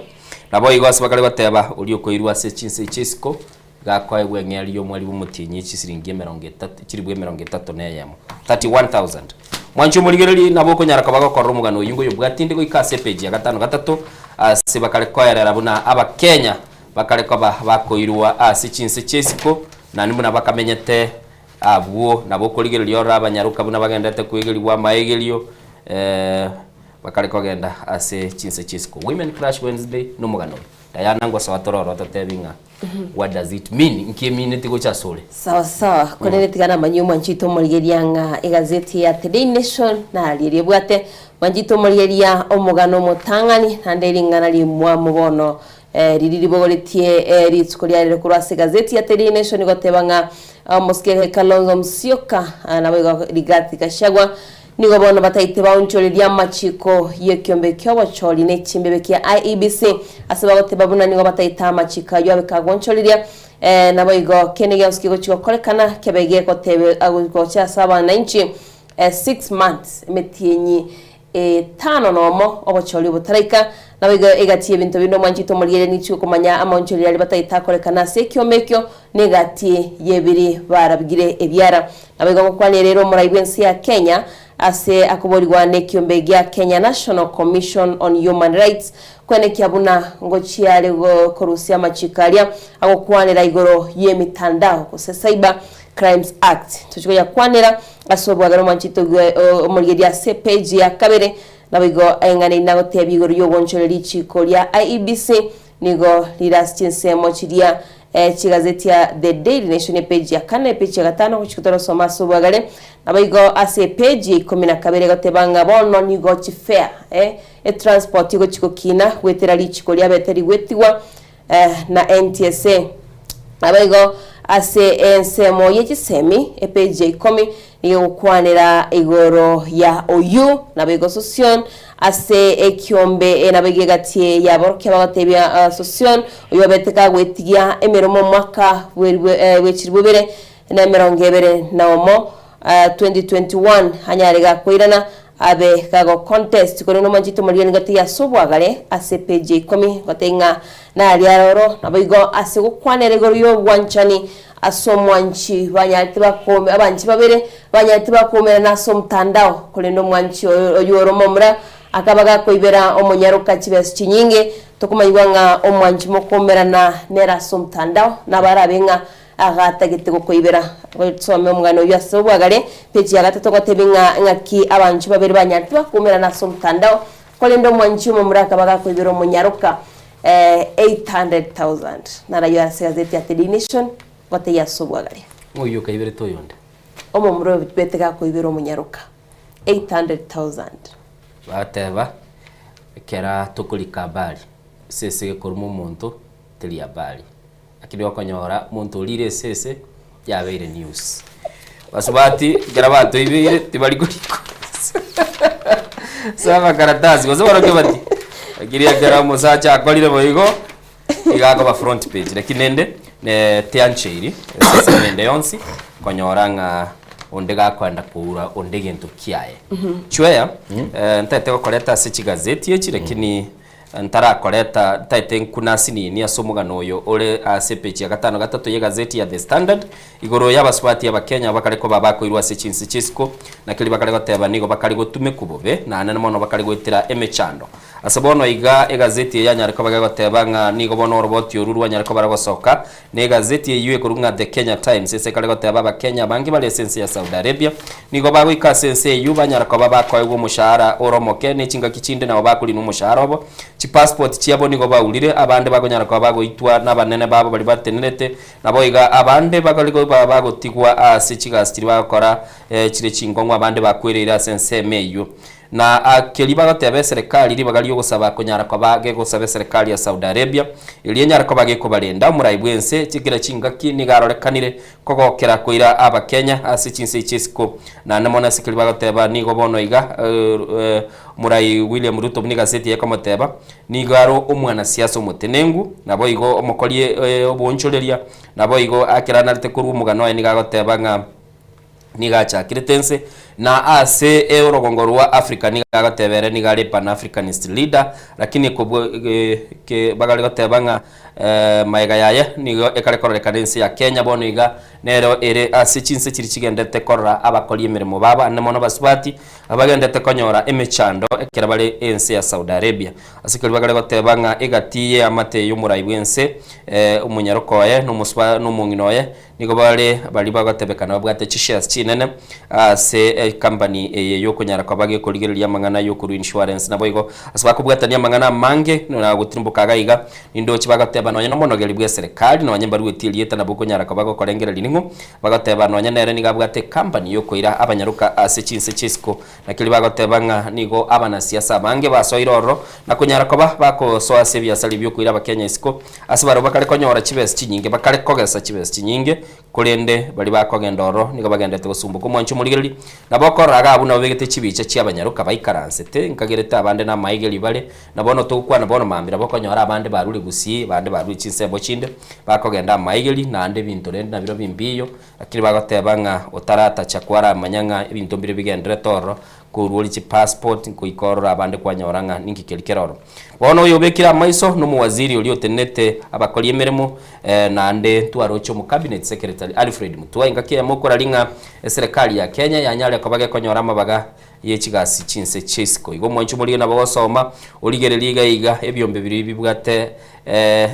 Naboigo ase bakare goteba, oria okoirwa ase chinse chia isiko, iga akoegwa eng'eria y'omweri bw'omotienyi ye chisiringi emerongo etato, chilifu emerongo etato na eyemo, 31,000. Mwanche omorigererie, nabo okonyara koba gokorora omogano oyio ngoyobwatie inde goika ase epeji ya gatano gatato, ase bakare koerera buna Abakenya bakare koba bakoirwa ase chinse chia isiko, naende buna bakamenyete abwo. Nabo okorigereria orore abanyaroka buna bagenderete koegerigwa amaegerio, bakare kogenda ase chinse chia isiko. Women Crush Wednesday nomogano oyo. Diana ngosoa tore ororo totebi ng'a What does it mean? Nki emineti gocha asore? Sawa sawa, korende tiga namanyie omwanchete omorigeria ng'a egazeti ya The Daily Nation nario riebwate mwanchete omorigeria omogano omotang'ani naende ring'ana rimwamu bono eh, riria ribogoretie eh, rituko riarire korwa ase egazeti ya The Daily Nation goteba ng'a omosike Kalonzo Musyoka ah, naboigo Rigathi Gachagua Nigo bono bataete baonchorerie amachiko y'ekiombe ki'obochori ne chimbebe kia IEBC, ase bagoteba buna nigo bataete amachiko ayio abe kagonchoreria. Eh, naboigo kende gionsi kegochi gokorekana kebe gegotebe gocha ase abananchi eh, 6 months emetienyi etano nomo obochori obotaraika. Naboigo egati y'ebinto binde omwanchete omorigereria nichie okomanya amaonchoreria aria bataete akorekana ase ekiombe ekio negati y'ebiri barabgire ebiara. Naboigo ngokwania rero omorai bw'ense ya Kenya ase akoborigwa nekiombe gia Kenya National Commission on Human Rights kwenekia buna ngochia are korusia amachiko aria agokwanera igoro y'emitandao gose Cyber Crimes Act. Tochi koyakwanera ase obwagare omwanchete omorigereria ase epage ya kabere. Naboigo aing'ana inagotebia igoro y'ogonchoria richiko ria IEBC Nigo rire ase chinsemo chiria chigazeti ya The Daily Nation epeji ya kane, epeji ya gatano gochia torosoma ase obwagare. Naboigo ase epeji ya ikomi na kabere egoteba ng'a bono nigo chifare eh, etransport egochia gokina goetera richiko riabete rigwetigwa eh, na NTSA. Naboigo ase ensemo ye chisemi epeji ya ikomi Nigo egokwanera igoro ya oyio naboigo Sosion ase ekiombe naboigo egati y'aborokia bagotebia Sosion oyio obete kagwetigia emeremo omwaka bw'echiribu ibere na emerongo ebere na omo 2021 anyare gakoirana abe kago contest korende omwanchete omorigani gotebia ase obwagare ase page ya ikomi gotebia ng'a naria aroro naboigo ase gokwanera igoro y'obwanchani Ase omwanchi banyarete bakome abanchi babere banyarete bakomerana ase omotandao, korende omwanchi oyo oyio ore omomura akaba gakoibera omonyaroka chibesa chinyinge. Tokomanyigwa ng'a omwanchi mokomerana nere ase omotandao nabo arabe ng'a agatagete gokoibera. Some omogano oyio ase obwagare, page ya gatato ngotebi ng'a ng'aki abanchi babere banyarete bakomerana ase omotandao, korende omwanchi omomura akaba gakoibera omonyaroka 800,000 narayio ase egazeti ya The Daily Nation goteyia ase obwagare. Ng'o oyio okaiberete oyonde? Omomura oyo bete gakoibera omonyaroka 800,000. Bagateba, Ekera tokorika habari, esese gekoruma omonto teri habari, lakini okonyora omonto orire esese yabeire news. Basubati ekero batoibeire tibari korikwa ase amakaratasi gose barokio bati, lakini ekero omosacha akorire boigo, iga akoba front page. Lakini rende tiancheiri ase ensemo ende yonsi konyora ng'a onde gakoenda koura onde egento kiaye. Chweya, ntagete gokoreta ase chigazeti echi lakini. Ntarakoreta ntaete nkuna asinini ase omogano oyo ore ase epeji ya gatano gatato y'egazeti ya The Standard igoro y'abasubati Abakenya bakare koba bakoirwa ase chinse chi'isiko na keria bakare goteba nigo bakare gotumekwa bobe naende mono bakare goetera emechando. Ase bono iga egazeti eye yanyare koba gegoteba ng'a nigo bono oroboti oru rwanyare koba rogosoka na egazeti eyio ekorwa ng'a The Kenya Times ase ekare goteba Abakenya abange bare ase ense ya Saudi Arabia nigo bagoika ase ense eyio banyara koba bakoegwa omoshahara ore omoke ne chingaki chinde nabo bakorinwa omoshahara obo. Chipassport chiabo nigo baurire, abande bakonyara koba bagoitwa nabanene babo baria batenerete, naboigo abande bakare koba bagotigwa ase chigasi chiria bagokora chire chinkong'u abande bakwereire ase ensemo eyio. Na keria bagoteba eserekari ribaga ri'ogosaba konyara koba gegosaba eserekari ya Saudi Arabia, eria enyare koba gekobarenda omorai bw'ense kera chingaki nigo arorekanire kogokera koira Abakenya ase chinse chi'isiko. Naende mono ase keria bagoteba nigo bono iga omorai William Ruto buna egaseti eye ekomoteba, nigo are omwanasiasa omotenengu, naboigo omokori oboonchoreria, naboigo ekero anarete korwa omogano oye nigo agoteba ng'a nigo achakirete ense, na ase orogongo rwa Africa nigo agoteba ere nigo are Pan Africanist leader, lakini kobua ke bagare goteba ng'a maega yaye nigo ekare kororekana ense ya Kenya bono iga nero ere ase chinse chiria chigendete korora abakori emeremo babo ande mono abasubati abagendete konyora emechando ekero bare ense ya Saudi Arabia. Ase keria bagare goteba ng'a egati y'eamate y'omorai bw'ense omonyaroka oye na omosuba na omong'ina oye Nigo bare baria bagotebekana babwate chishares chinene ase ecompany eye yokonyara koba gekorigereria amang'ana yokorua insurance. Naboigo ase bakobwatania amang'ana amange na gotirimboka iga iga, nindoche bagoteba nonya nomonogeri bw'eserekari nonya mbarueti erieta nabo okonyara koba gokorengereria ning'o bagoteba nonya nere nigo abwate ecompany yokoira abanyaroka ase chinse chi'isiko. Naki bagoteba ng'a nigo abanasiasa abange basoire ororo na konyara koba bakosoa ase ebiasara ebi'okoira Abakenya isiko, ase barabwo bakare konyora chibesa chinyinge, bakare kogesa chibesa chinyinge, korende baria bakogenda ororo nigo bagenderete gosumboka omwancho omorigereria. Nabo okorora iga abwo nabo begete chibicha chi'abanyaroka baikaransete, nkagerete abande namaegeri bare, na bono togokwana bono mambia nabo okonyora abande barure gusii, abande barure chinsemo chinde, bakogenda amaegeri, naende ebinto rende nabirobio mbiyo, Lakini bagoteba ng'a otaratacha kwaramanya ng'a ebinto mbire bigenderete ororo, korwa ore chipassport goika ororo abande kwanyora ng'a ninki keria kere ororo. Bono oyobekire amaiso nomowaziri oria otenenete abakori emeremo naende ntwaroche omocabinet secretary Alfred Mutua engaki eyemo okoraria ng'a eserekari ya Kenya yanyare koba gekonyora amabaga ye chigasi chinse chi'isiko. Igo omwanchi omorige nabo gosoma origererie iga iga ebiombe biria bibwate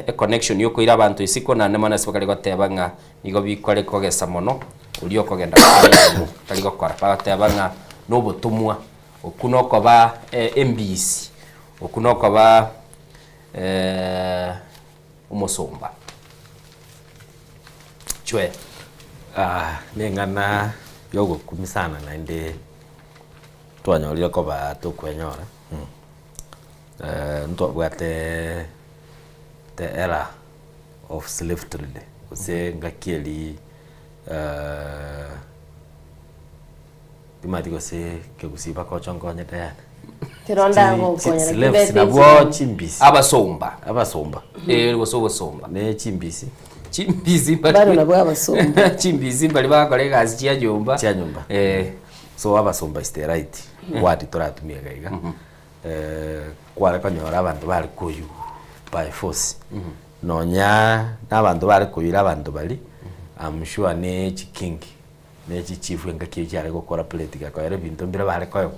econnection yokoira abanto isiko naende mono ase bakare goteba ng'a Nigo bikore kogesa mono oria okogenda gokora emeremo tari gokora. Bagoteba ng'a nobotomwa, okwo nokoba embisi, okwo nokoba omosomba. Chwee. Neng'ana yogokumia sana naende twanyorire koba tokwenyora, ntwabwate the era of slave trade gose engaki eria timanyeti gose ekegusii bakocha nkonyete yaani. Tironda gokonyera Slaves kibete nabwo chirani. chimbisi. Abasomba. Abasomba. Eh, gose obosomba. Ne chimbisi. Chimbisi mbari. Bado nabwo abasomba. Chimbisi mbari bagokora egasi chia nyomba. Chia nyomba. Eh. So abasomba is the right word toratumie iga iga. Kware konyora abanto bare koywa by force, nonya na abanto bare koira abanto baria, I'm sure ne chikingi, ne chichifu engaki eyio chiare gokora plate gekoera ebinto mbire bare koegwa,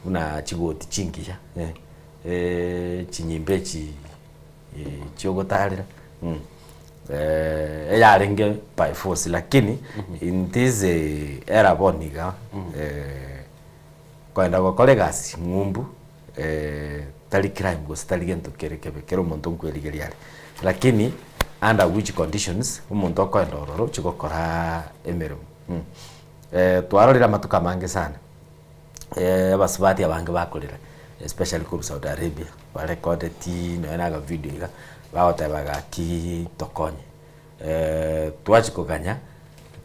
buna chigoti chingiya, chinyimba echi chiogotarera, eyarenge by force lakini in this era bono iga. Kogenda gokora egasi ng'umbu tari crime gose tari gento kere kebe kera omonto nkwerigeria are, lakini under which conditions omonto okoenda ororo ochie gokora emeremo. Twarorire amatuko amange sana, abasubati abange bakorera especially korwa Saudi Arabia, barecordeti nonya na akavideo iga, bagoteba gaki tokonye. Twachia koganya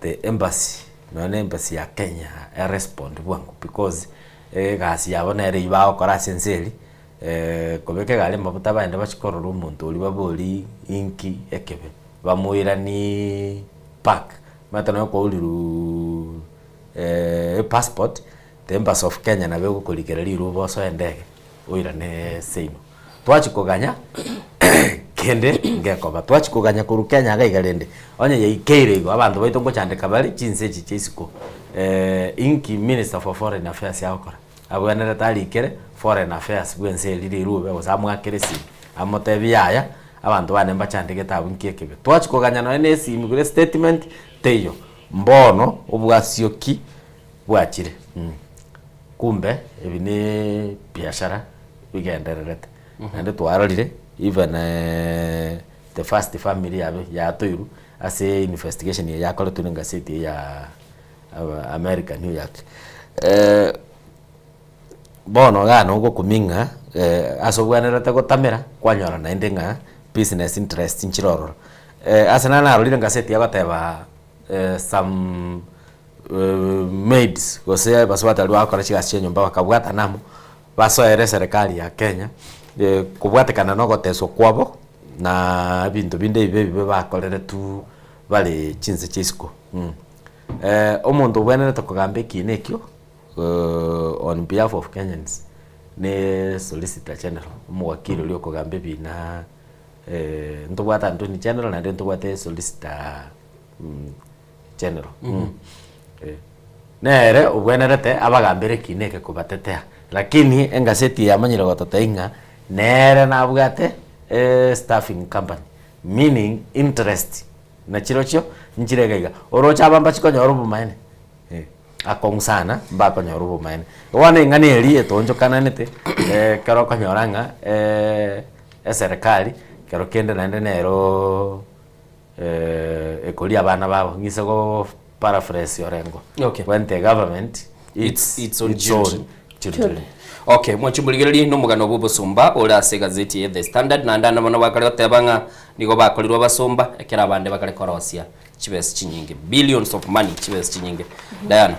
the embassy nonya na embassy ya Kenya erespond bwango because egasi yabo nere eywo bagokora ase ense eria, kobeka egari amabuta baende bachie korora omonto oria baborie inki ekebe, bamoiranie back, omanyete nonya kwauriruuu epassport, the embassy of Kenya nabo egokorigereria riroba osoe endege oirane seino. Twachia koganya kende ngekoba, twachia koganya korwa Kenya iga iga rende, onye yaikeire igo abanto baito ngochandeka bare chinse echi chia isiko inki minister for foreign affairs agokora? Abwenerete arikere foreign affairs bwa ense eria rirube gose amoakere esimi, amotebie yaya abanto bane mbachandegete abwo nki ekebe. Twachia koganya nonye na esimi gose estatement teiyo, mbono obwasioki bwachire kumbe ebi ne biashara bigendererete. Naende twarorire even the first family yabe yatoirwe ase investigation eye yakoretwe na engaseti eye ya America New York. Bono iga nogokumia ng'a ase obwenerete gotamera kwanyora naende ng'a business interest nchire ororo. Ase naro narorire engaseti egoteba some maids gose abasubati baria bagokora chigasi chia nyomba bakabwatana amo, basoere eserekari ya Kenya kobwatekana na ogoteswa kwabo na ebinto binde ebibe ebibe bakoreretwe bare chinse chia isiko. Omonto obwenerete kogamba ekiina ekio on behalf of Kenyans ne solicitor general, omowakili oria okogamba ebina ntobwate Attorney General naende ntobwate solicitor general. Nere obwenerete abagambere ekiina eke kobatetea, lakini engaseti eye yamanyire gototebia ng'a nere nabwate staffing company meaning interest nachirochio nchire iga iga. Oroche aba mbachi konyora obomaene eh, akong'u sana mbakonyora obomaene. Bono eng'ana eria etoonchokananete ekero okonyora ng'a eserekari kero kende naende nerooo ekoria abana babo, ng'ise go paraphrase Orengo, Okay. when the government It's eats its own its children. own children. Okay, mwanchi morigererie nomogano bwa obosomba ore ase egazeti eye The Standard naende ande bono bakare goteba ng'a nigo bakorirwe abasomba ekero abande bakare korosia chibesa chinyinge billions of money chibesa chinyinge. Diana,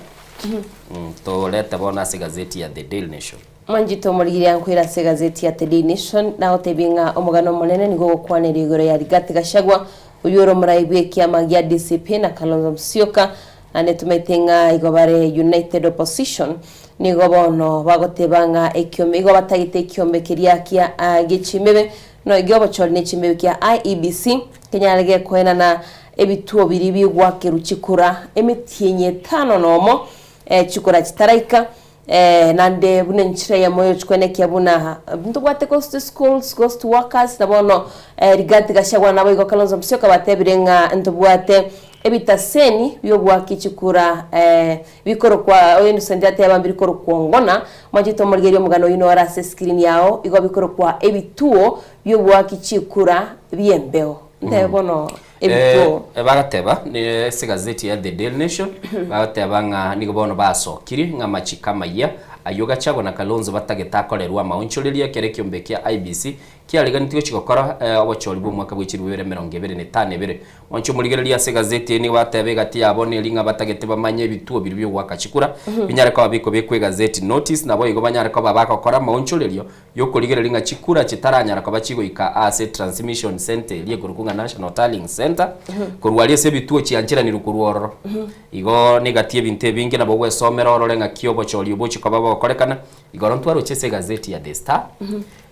torete bono ase egazeti ya The Daily Nation. Mwanchete omorigereria nkoira ase egazeti ya The Daily Nation nagotebie ng'a omogano omonene nigo ogokwanera igoro ya Rigathi Gachagua oyio ore omorai bw'ekiama gia DCP na Kalonzo Musyoka naende tomaete ng'a igo bare United Opposition nigo bono bagoteba ng'a ekiombe igo batagete ekiombe keria kia gie chimebe no giobochori ne chimebe kia IEBC kenyare gekoenana ebituo biria bigwakerwa chikura emetienyi etano nomo chikura chitaraika Naende buna enchera eyemo yochikwenekia buna ntobwate ghost schools, ghost workers, na bono Rigathi Gachagua naboigo Kalonzo Musyoka batebire ng'a ntobwate ebitaseni bi'ogoaka chikura bikorokwa oyo Innocent ateba mbiri korokwa Ongona, mwanchete omorigereria omogano oyio nore ase escreen yao, igo bikorokwa ebituo bi'ogoaki chikura bi'embeo. Ntebe bono ebituo. Bagateba ase egazeti ya The Daily Nation, bagateba ng'a nigo bono basokirie ng'a amachiko amayia ayio Gachagua na Kalonzo batagete akorerwe amaonchoreria ekero ekiombe kia IEBC kiareganetie gochia gokora obochori bw'omwaka bwe chilifu bibere emerongo ebere na etano ebere. Mwanche omorigereria ase egazeti eye nigo bateba egati yabo neri ng'a batagete bamanye ebituo biria biogoaka chikura binyare koba bikobekwa egazeti notice naboigo banyare koba bagokora amaonchorerio Y'okorigereria ng'a chikura chitaranyara koba chigoika aase transmission centre eria ekorokwa ng'a National Tallying Centre, korwa aria ase ebituo chiancheranirwe korwa ororo. Igo negati ebinto ebinge nabo ogwesomera orore ng'aki obochori obo ochi koba bogokorekana. Igoro ntwaroche ase egazeti ya The Star,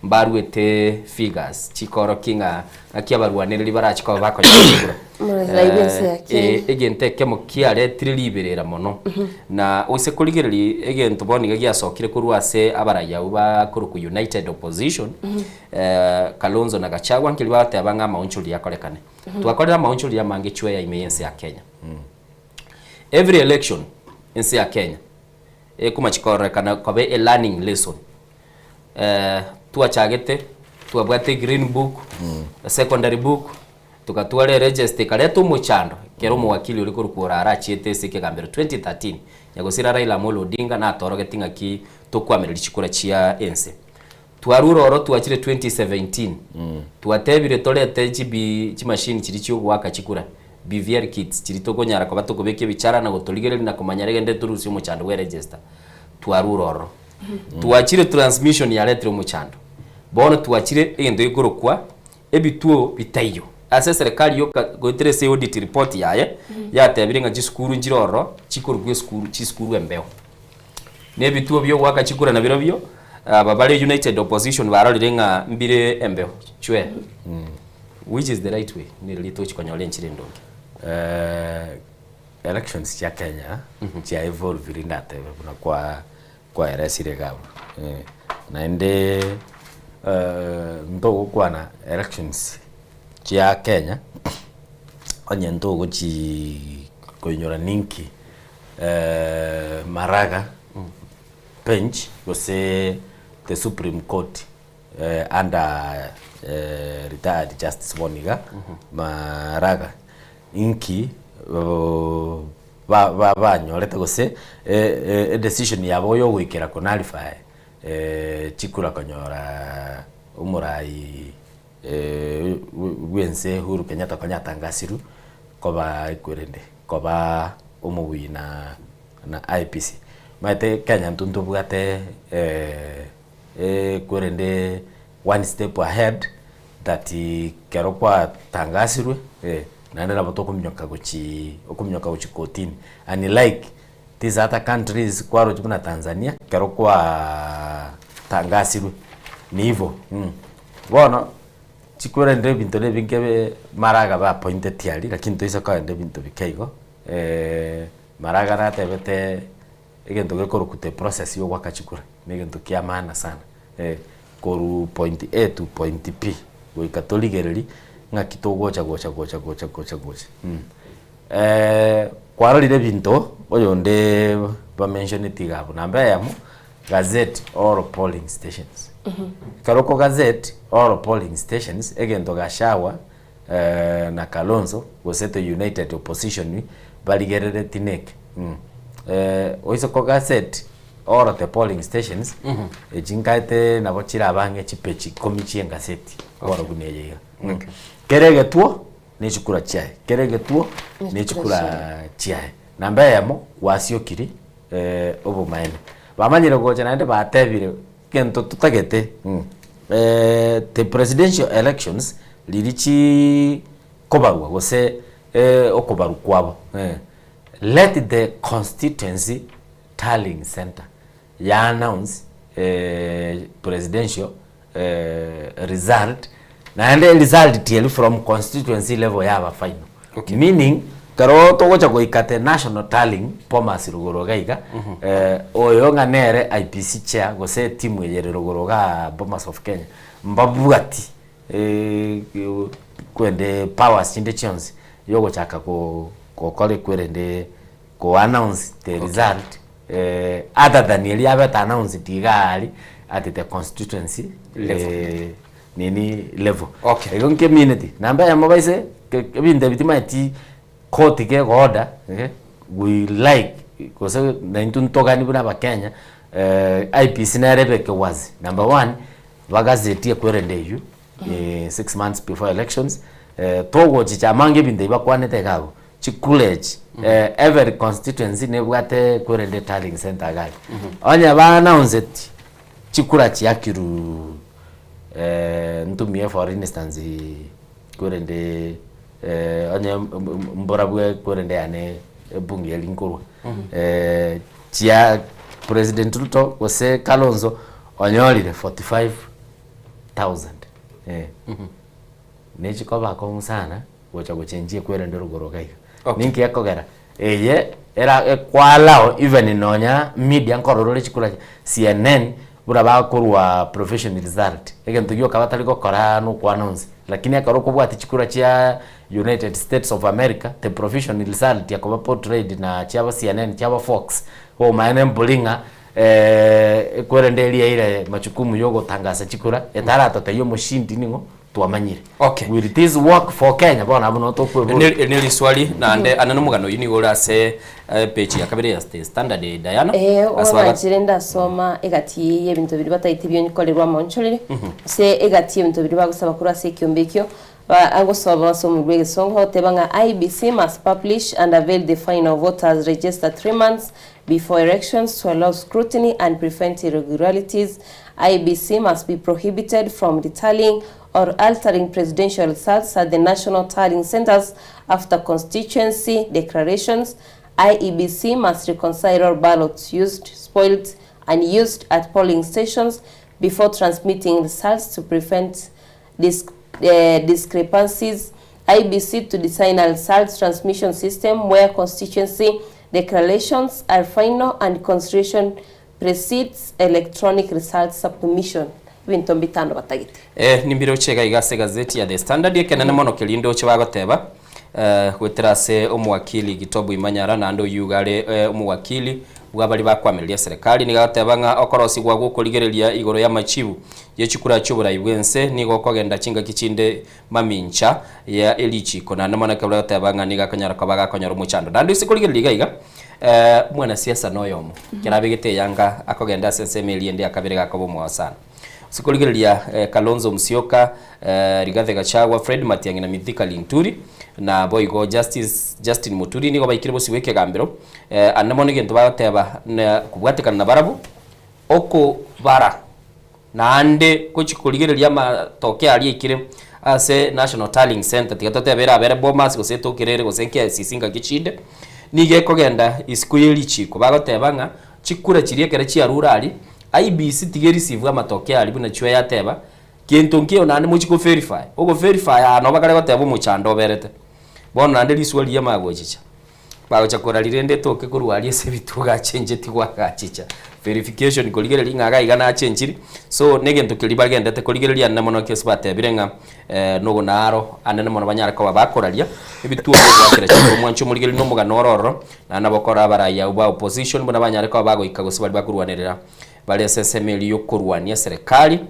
mbaruete figures chikorokia ng'a ng'aki abarwanereri barachi koba bakonyora chikura. Murayi bw'ense ya Kenya. Egento ekemo kiaretire riberera mono, na ose korigereria egento bono iga giasokire korwa ase abarai abwo bakorokwa United Opposition, Kalonzo na Gachagua nkeri bagoteba ng'a amaonchoreri akorekane. Twakorire amaonchoreri amange chweya ime y'ense ya Kenya. Every election ense ya Kenya ekomachi kororekana koba a learning lesson. Twachagete twabwate green book, secondary book, Togatwara eregesta ekareta omochando ekero omowakili oria korwa Orara achiete ase ekegambero 2013 nyagosira Raila Amolo Odinga natorogeti ng'aki tokwamereria chikura chia ense. Twarure oro twachire 2017 twatebire torete chibi chimashini chiria chiogoaka chikura, BVR kits, chiria tokonyara koba tokobeka ebichara na gotorigereria na komanya regende torusie omochando bwe eregesta. Twarure ororo. Twachire transmission yaretire omochando. Bono twachire egento gekorokwa Ebituo bitaiyo. Ase eserekari yoka goetera ase audit report yaye yatebire ng'a chisukuru nchire ororo chikorokwa esukuru chisukuru embeo. Na ebituo biogoaka chikura nabirobio. Aba bare United Opposition barorire ng'a mbire embeo chwe. Which is the right way? Nere tochi konyora enchera endonge. Elections chia Kenya chia evolvire ndatebe buna kwa kwaeresire iga abwo. Naende ntogokwana elections chia Kenya onye ntogochi koinyora ninki Maraga bench gose the supreme court under retired justice bono iga Maraga inki banyorete gose edecision yabo ya ogoikera ko nullify chikura konyora omorai bwense Uhuru Kenyatta konya atangasirwe koba ekwerende koba omobui na na IEBC. Omanyete Kenya intwe ntobwate ekwerende one step ahead that ekero kwatangasirwe naende nabo tokominyoka gochi okominyoka gochi kotini unlike these other countries kwaroche buna Tanzania ekero kwatangasirwe ni hivo. Bono chikwerende ebinto na ebinge maraga ba appointeti aria lakini toise kogenda ebinto bike igo maraga natebete egento gekorokwa the process ya ogoaka chikura na egento kia maana sana korwa point A to point B goika torigereria ng'aki togocha gocha gocha gocha gocha gocha. Kwarorire ebinto oyonde bamentioneti iga abwo namba eyemo gazette all polling stations. Ekero oko gazette all polling stations egento Gachagua na Kalonzo gose the united opposition barigerereti neke oise ko gazette all the polling stations echi nkaete nabo chirabe ang'e chipeji ikomi chia engazeti bono buna eye iga. Kera egetuo ne chikura chiaye, kera egetuo ne chikura chiaye. Namba eyemo gwasiokiri obomaene. Bamanyire gocha naende batebire gento totagete the presidential elections riria chikobarwa gose okobarwa kwabo let the constituency tallying centre ya announce presidential result naende result tieri from constituency level yaba final okay. Meaning kero togocha goika the national tallying Bomas rogoro iga iga oyo ng'a nere IEBC chair gose etimu eye ere rogoro igaa Bomas of Kenya mbabwati kwende powers chinde chionsi yogochaka gokora ekwerende ko announce the result other than eria abete announced iga aria at the constituency Level. nini level. Igo nkemineti namba eyemo baise ebinto ebi timanyeti court gego order we like gose naintwe ntogani buna abakenya IEBC nere ebeke wazi number one bagazetie kwerende eywo 6 months before elections togochicha amange ebinto ebi bakwanete iga abwo chikura echi every constituency nebwate kwerende tallying center iga aria onye ba announceti chikura chiakirwe ntumie for instance kwerende onye mborabwe kwerende yane ebunge eri nkorwa chia President Ruto gose Kalonzo onyorire 45,000 nechikoba akong'u sana gocha gochenjia ekwerende rogoro iga iga. Ninki ekogera eye era ekwalao even nonya media nkorora ore chikura CNN buna bakorwa profession result egento gioka batari gokora na okwana onsi lakini ekero okobwati chikura chia United States of America the profession result ekoba portrayed na chiabo CNN chiabo Fox omaene mbori ng'a ekwerende eria eire majukumu ya ogotangasa chikura etaratotebia omoshindi ning'o twamanyire. Will this work for Kenya? Bono abwo nabo tokweboria. Eri neri riswali naende ande nomogano oyio nigo ore ase page ya kabere ya The Standard Diana. Ee, Ase baga- oranchire ndasoma egati y'ebinto biria bataete bionkorerwa amaonchorere, gose egati y'ebinto biria bagosaba korwa ase ekiombe ekio, ba- agosoma ase omorwa bw'egesongo agoteba ng'a IEBC must publish and avail the final voters register 3 months before elections to allow scrutiny and prevent irregularities. IEBC must be prohibited from retallying or altering presidential results at the national tallying centers after constituency declarations. IEBC must reconcile all ballots used, spoiled, and used at polling stations. before transmitting results to prevent discrepancies, IEBC to design a results transmission system where constituency declarations are final and consideration precedes electronic results submission. Ebinto mbitano batagete. Eh, nimbiroche iga iga ase egazeti ya The Standard ekenene mono keria ndoche bagoteba eh, goetera ase omowakili Gitobu Imanyara naende oyio iga are eh, omowakili bwa baria bakwamereria eserekari nigo agoteba ng'a okorosigwa gw'okorigereria igoro y'amachibu ye chikura chi'oborai bw'ense nigo okogenda chingaki chinde mamincha ya erichiko naende mono ekero agoteba ng'a nigo akonyara koba gakonyora omochando. Naende ase korigereria iga iga eh, omwanasiasa noyomo ekero abegete eyanga akogenda ase ensemo eria ende ya kabere gakoba omwao sana. Ase korigereria Kalonzo Musyoka, Rigathi Gachagua, Fred Matiang'i na Mithika Linturi, na boigo Justice Justin Muturi nigo baikire bosio bw'ekegambero. Ande mono egento bagoteba na kobwatekana nabarabwo, okobara naende gochia korigereria amatoke aria aikire ase National Tallying Centre, tiga totebe erabere Bomas gose etokere ere gose KICC ngaki chinde, nigo ekogenda isiko ye richiko. Bagoteba ng'a chikura chiria ekero chiarure aria, IEBC tiga ereceive amatoke aria buna chwe yateba, gento nkeiyo naende mochie ko verify, ogo verify aa nabo bakare goteba omochando oberete. Bono naende riswa riria magochicha, bagocha koraria rende etoke korwa aria ase ebituo gachenchetie gwagachicha, verification korigereria ng'a iga iga nachenchiri, so na egento keria bagendete korigereria anene mono ekio ase batebire ng'a nogo naro anene mono banyare koba bakoraria, ebituo bigoakera chikura omwancho omorigereria na omogano ore ororo, Naende nabo okora abarai abwo ba opposition buna banyare koba bagoika gose baria bakorwanerera bare ase ensemo eria yokorwania eserekari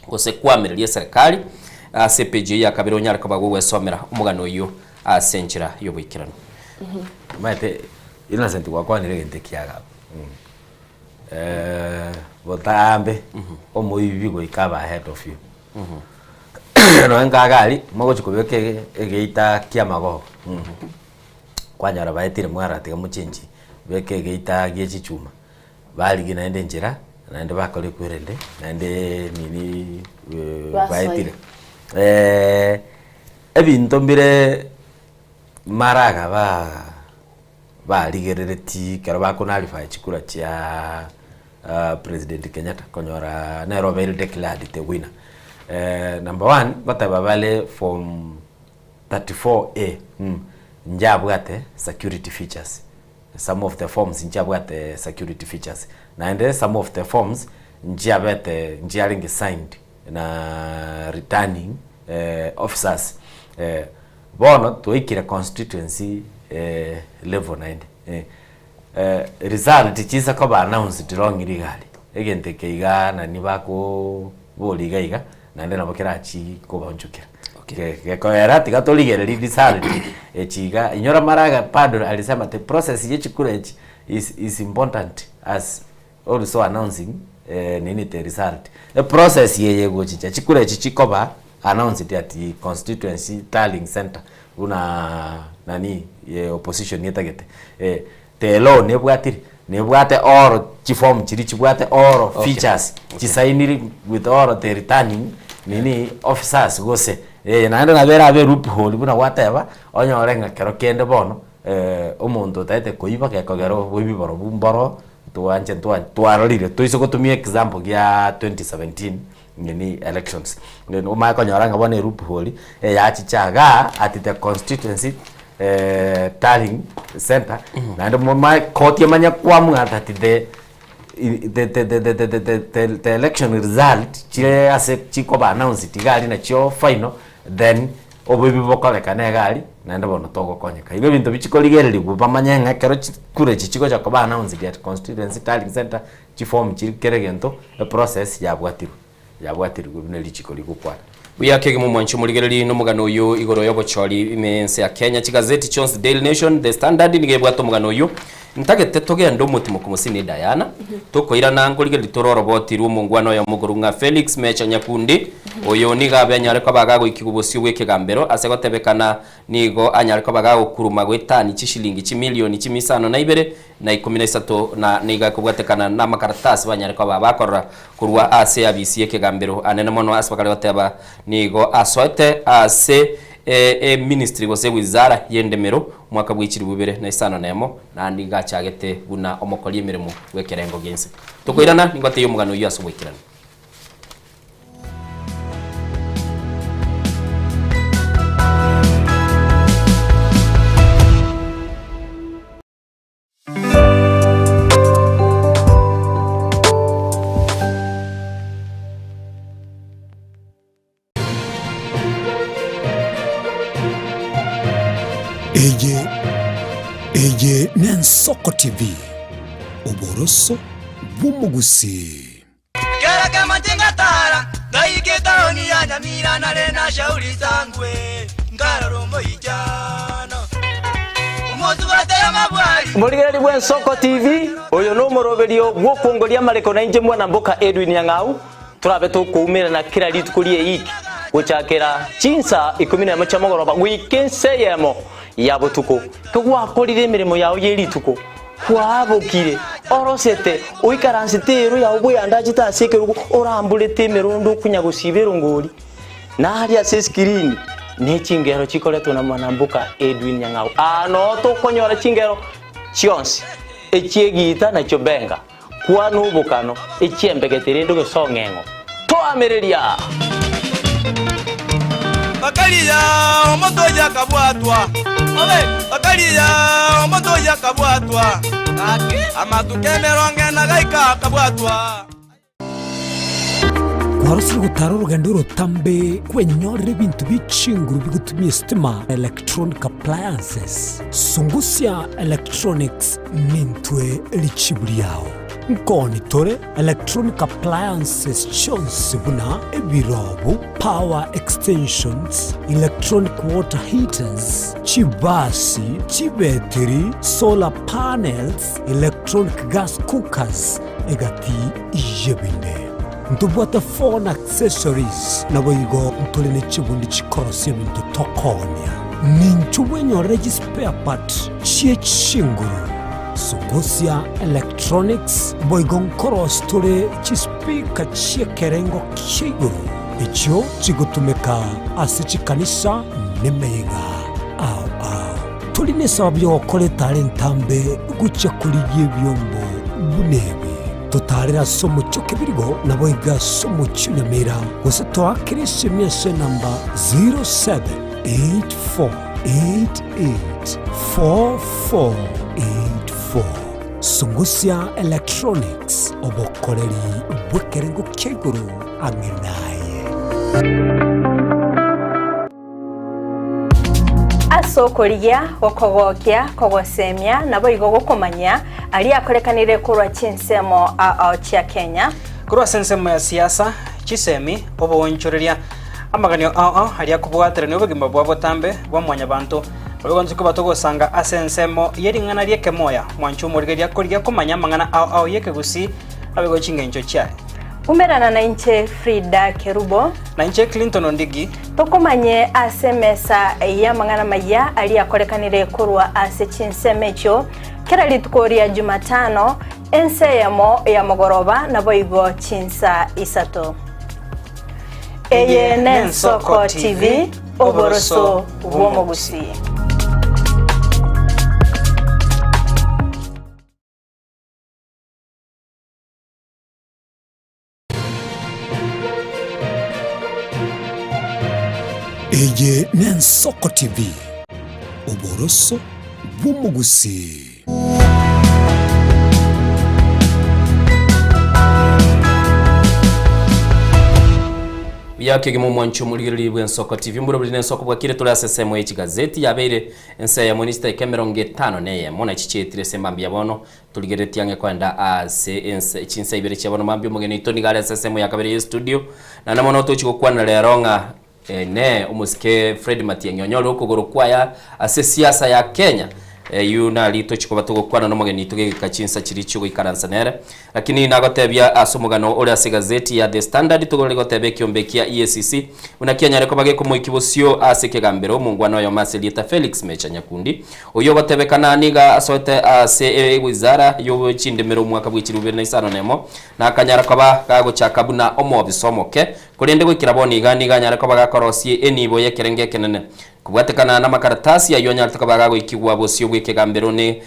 gose koamereria eserekari ase epage eyio ya kabere onyare koba gogwesomera omogano oyio ase enchera yoboikeranu. Omanyete Innocent gwakwanire egento ekiaga botambe omoibi goika abe ahead of you. Nonya nkaga aria mogochi kobeka egeita kia amagogo. Kwanyora baetire mwara tiga mochenchi, beka egeita gie chichuma, barigia naende enchera, naende bakora ekwerende, naende nini baetire. Ebinto mbire maraga ba barigereretie ekero bakonarify chikura chia President Kenyatta konyora nere obeire declared the winner. Number one, ngoteba bare form 34A nchabwate security features, some of the forms nchabwate security features, naende some of the forms nchiabete nchiarenge signed na returning officers. Bono twaikire constituency level naende, result chinsa koba announced wrong rigari, egento eke igaa nani bakoboria iga iga. Naende nabo kerachie kobaonchokera. Gekoera tiga torigererie result echi iga, inyora mara bado alisema the process ye chikura echi is is important as also announcing nini the result. Eprocess eye egochicha chikura echi chikoba announced at constituency tallying centre buna nani opposition etagete. The law nebwatire, nebwate all chiform chiria chibwate all Okay. features chisainiri with all the returning nini officers gose eh naende nabo erabe loophole buna gwateba, onyore ng'a kero kende bono omonto otaete koiba gekogera oboibi borobwo mboro twanche twa twarorire toise gotumia example gia 2017 nini elections, omanye konyora ng'a bono eloophole eyachicha igaa at the constituency tallying centre naende momanye koti emanye koamua that the the the the the the the the the election result chire ase chikoba announced iga aria nachio final then oboibi bokorekana iga aria naende bono togokonyeka. Igo ebinto bichikorigererigwa bamanye ng'a ekero chikura echi chigocha koba announced at constituency tallying centre chiform chiri kera egento eprocess yabwatirwe. Yabwatirigwe buna richiko rigokwana. Buya kegima omwanchi omorigereri nomogano oyio igoro y'obochori ime y'ense ya Kenya. Chigazeti chionsi Daily Nation, The Standard nigo ebwate omogano oyio. Ntagete togende omotimoku mosini Diana, tokoirana nkorigereria tore oroboti rw'omongwana oyomo okorwa ng'a Felix Mecha Nyakundi. Oyo nigo abe anyare koba agagoikigwa bosio bw'ekegambero ase gotebekana nigo anyare koba gagokuruma goetani chishilingi chimilioni chimisano na ibere na ikomi na isato, na nigo ekobwatekana namakaratasi banyare koba bakorora korwa ase abisi y'ekegambero anene mono ase bakare goteba nigo asoete ase eministry gose ewizara y'endemero omwaka bwe chilifu ibere na isano na emo, naende nigo achagete buna omokori emeremo bw'ekerengo gi'ense. Tokoirana, nigo ateiyo omogano oyio ase oboikeranu. Eye eye n'Ensoko TV, oboroso bw'omogusii. Kera kemanche ngatara ngaika etaoni ya Nyamira nare na shauri sangwe nkarora omoichano omosubate amabwari Morigereri bw'Ensoko TV, oyo nomoroberio bw'okongoria amareko na inche mwana mboka Edwin Nyang'au Torabe tokoumerana kera rituko ri'eiki, gochakera chinsa ikomi nemo chia mogoroba goika ensa eyemo ya botuko. Kegwakorire emeremo yao ye rituko, kwabokire, orosete, oikaransete eero yao bweyandachete ase ekerogo, oramborete emerondo okonya gosiba erongori, na aria ase eskirini ne chingero chikoretwa na mwanamboka Edwin Nyang'au. Aa noo tokonyora chingero chionsi, echi'egiita na chiobenga. Kwana obokano, echiembegete rende gose ong'eng'o. Toamereria! Bakaria omonto oyio akabwatwa, bakaria omonto oyio akabwatwa, amatuko emerongo ena gaika akabwatwa. Kwarosire gotara orogendo orotambe kwenyorera ebinto bie chinguru bigotumia esitima, electronic appliances. Sungusia Electronics Nintwe richibu riao. Nkoni tore electronic appliances chionsi buna ebirobu, power extensions, electronic water heaters, chibasi, chibetiri, solar panels, electronic gas cookers, egati y'ebinde. Ntobwate phone accessories, naboigo ntore ne chibundi chikorosia ebinto tokoonia. Ninchwo bwenyorere chispare part chie chinguru, Sungusia Electronics, boigo nkorosia tore chispeaker chi'ekerengo kia igoro, echio chigotumeka ase chikanisa nemeyega ao ao. Tori nesababu y'ogokora etara entambe gochia korigia ebiombo buna ebi. Totaarere ase omochie o Kebirigo, naboigo ase omochie o Nyamira, gose toakere esemi ase enamba 0784884484. Sungusia Electronics, obokoreri bw'ekerengo kia igoro ang'e naye. Ase okorigia, gokogokia, kogosemia, naboigo gokomanyia aria akorekanire korwa chinsemo ao chia Kenya. Korwa ase ensemo ya siasa, chisemi, oboonchoreria, amaganio ao ao aria akobwaterania obogima bwa botambe bwa mwanyabanto, naboigo intwe koba togosanga ase ensemo ye ring'ana ri'ekemoya, mwanche omorigereria korigia komanya amang'ana ao ao y'ekegusii naboigo chingencho chiaye. Umerana nainche Frida Kerubo. Nainche Clinton Ondigi. Tokomanye ase emesa y'amang'ana amayia aria akorekanire korwa ase chinsemo echio, kera rituko ria Jumatano, ensa eyemo ya mogoroba, naboigo chinsa isato. Eye n'Ensoko TV, oboroso bw'omogusii. Eye n'Ensoko TV, oboroso bw'omogusii. Buya kegima omwancho omorigereria bw'Ensoko TV mbure buri n'ensoko bwakire tore ase ensemo ye chigazeti yabeire ense eyemo ne chidakika emerongo etano na eyemo na chichietire ase mambia bono Torigereretie ang'e koenda ase ense chinsa ibere chia bono mambia omogeni oito nigo are ase ensemo ya kabere ye studio. Naende mono tochi gokwana rero ng'a ene omosike Fred Matiang'i onyore okogoro kwaya ase siasa ya Kenya. Eyio nari tochi koba togokwana na omogeni oito gegeka chinsa chiria chiogoikaransa nere. Lakini nagotebia ase omogano ore ase egazeti ya The Standard togore goteba ekiombe kia EACC buna kianyare koba gekomoikia bosio ase ekegambero omongwana oyomo ase erieta Felix Mecha Nyakundi Oyio ogotebekana nigo asoete ase ewizara y'obochindemero omwaka bwe chilifu ibere na isano nemo, na akanyara koba gagochaka buna omobisa omoke, korende goikera bono iga nigo anyare koba gakorosia enibo y'ekerengo ekenene. Kobwatekana namakaratasi ayio anyarete koba gagoikigwa bosio bw'ekegambero ne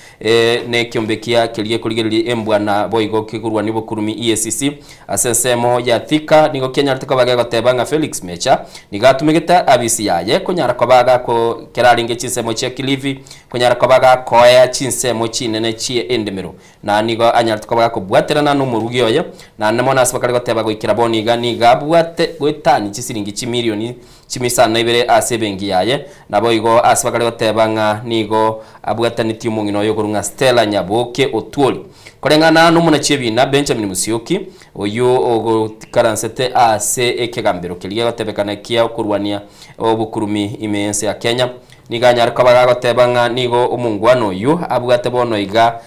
nekiombe kia keria gekorigereria embwa na boigo kegorwania obokurumi EACC Ase ensemo ya Thika nigo kianyarete koba gegoteba ng'a Felix Mecha nigo atumegete abisi yaye konyara koba gakokera arenge chinsemo chia Kilifi konyara koba gakoea chinsemo chinene chie endemero na nigo anyarete koba gakobwaterana nomorugi oye naende mono ase bakare goteba goikera bono iga nigo abwate goetani chisiringi chimilioni. Chimisano na ibere ase ebenki yaye. Naboigo ase bakare goteba ng'a nigo abwatanetie omong'ina oye okorwa ng'a Stella Nyaboke Otwori. Koreng'ana nomonachi ebina Benjamin Musyoki, oyio ogoikaransete ase ekegambero keria gegotebekana kia okorwania obokurumi ime y'ense ya Kenya, nigo anyare koba gagoteba ng'a nigo omongwana oyio abwate bono iga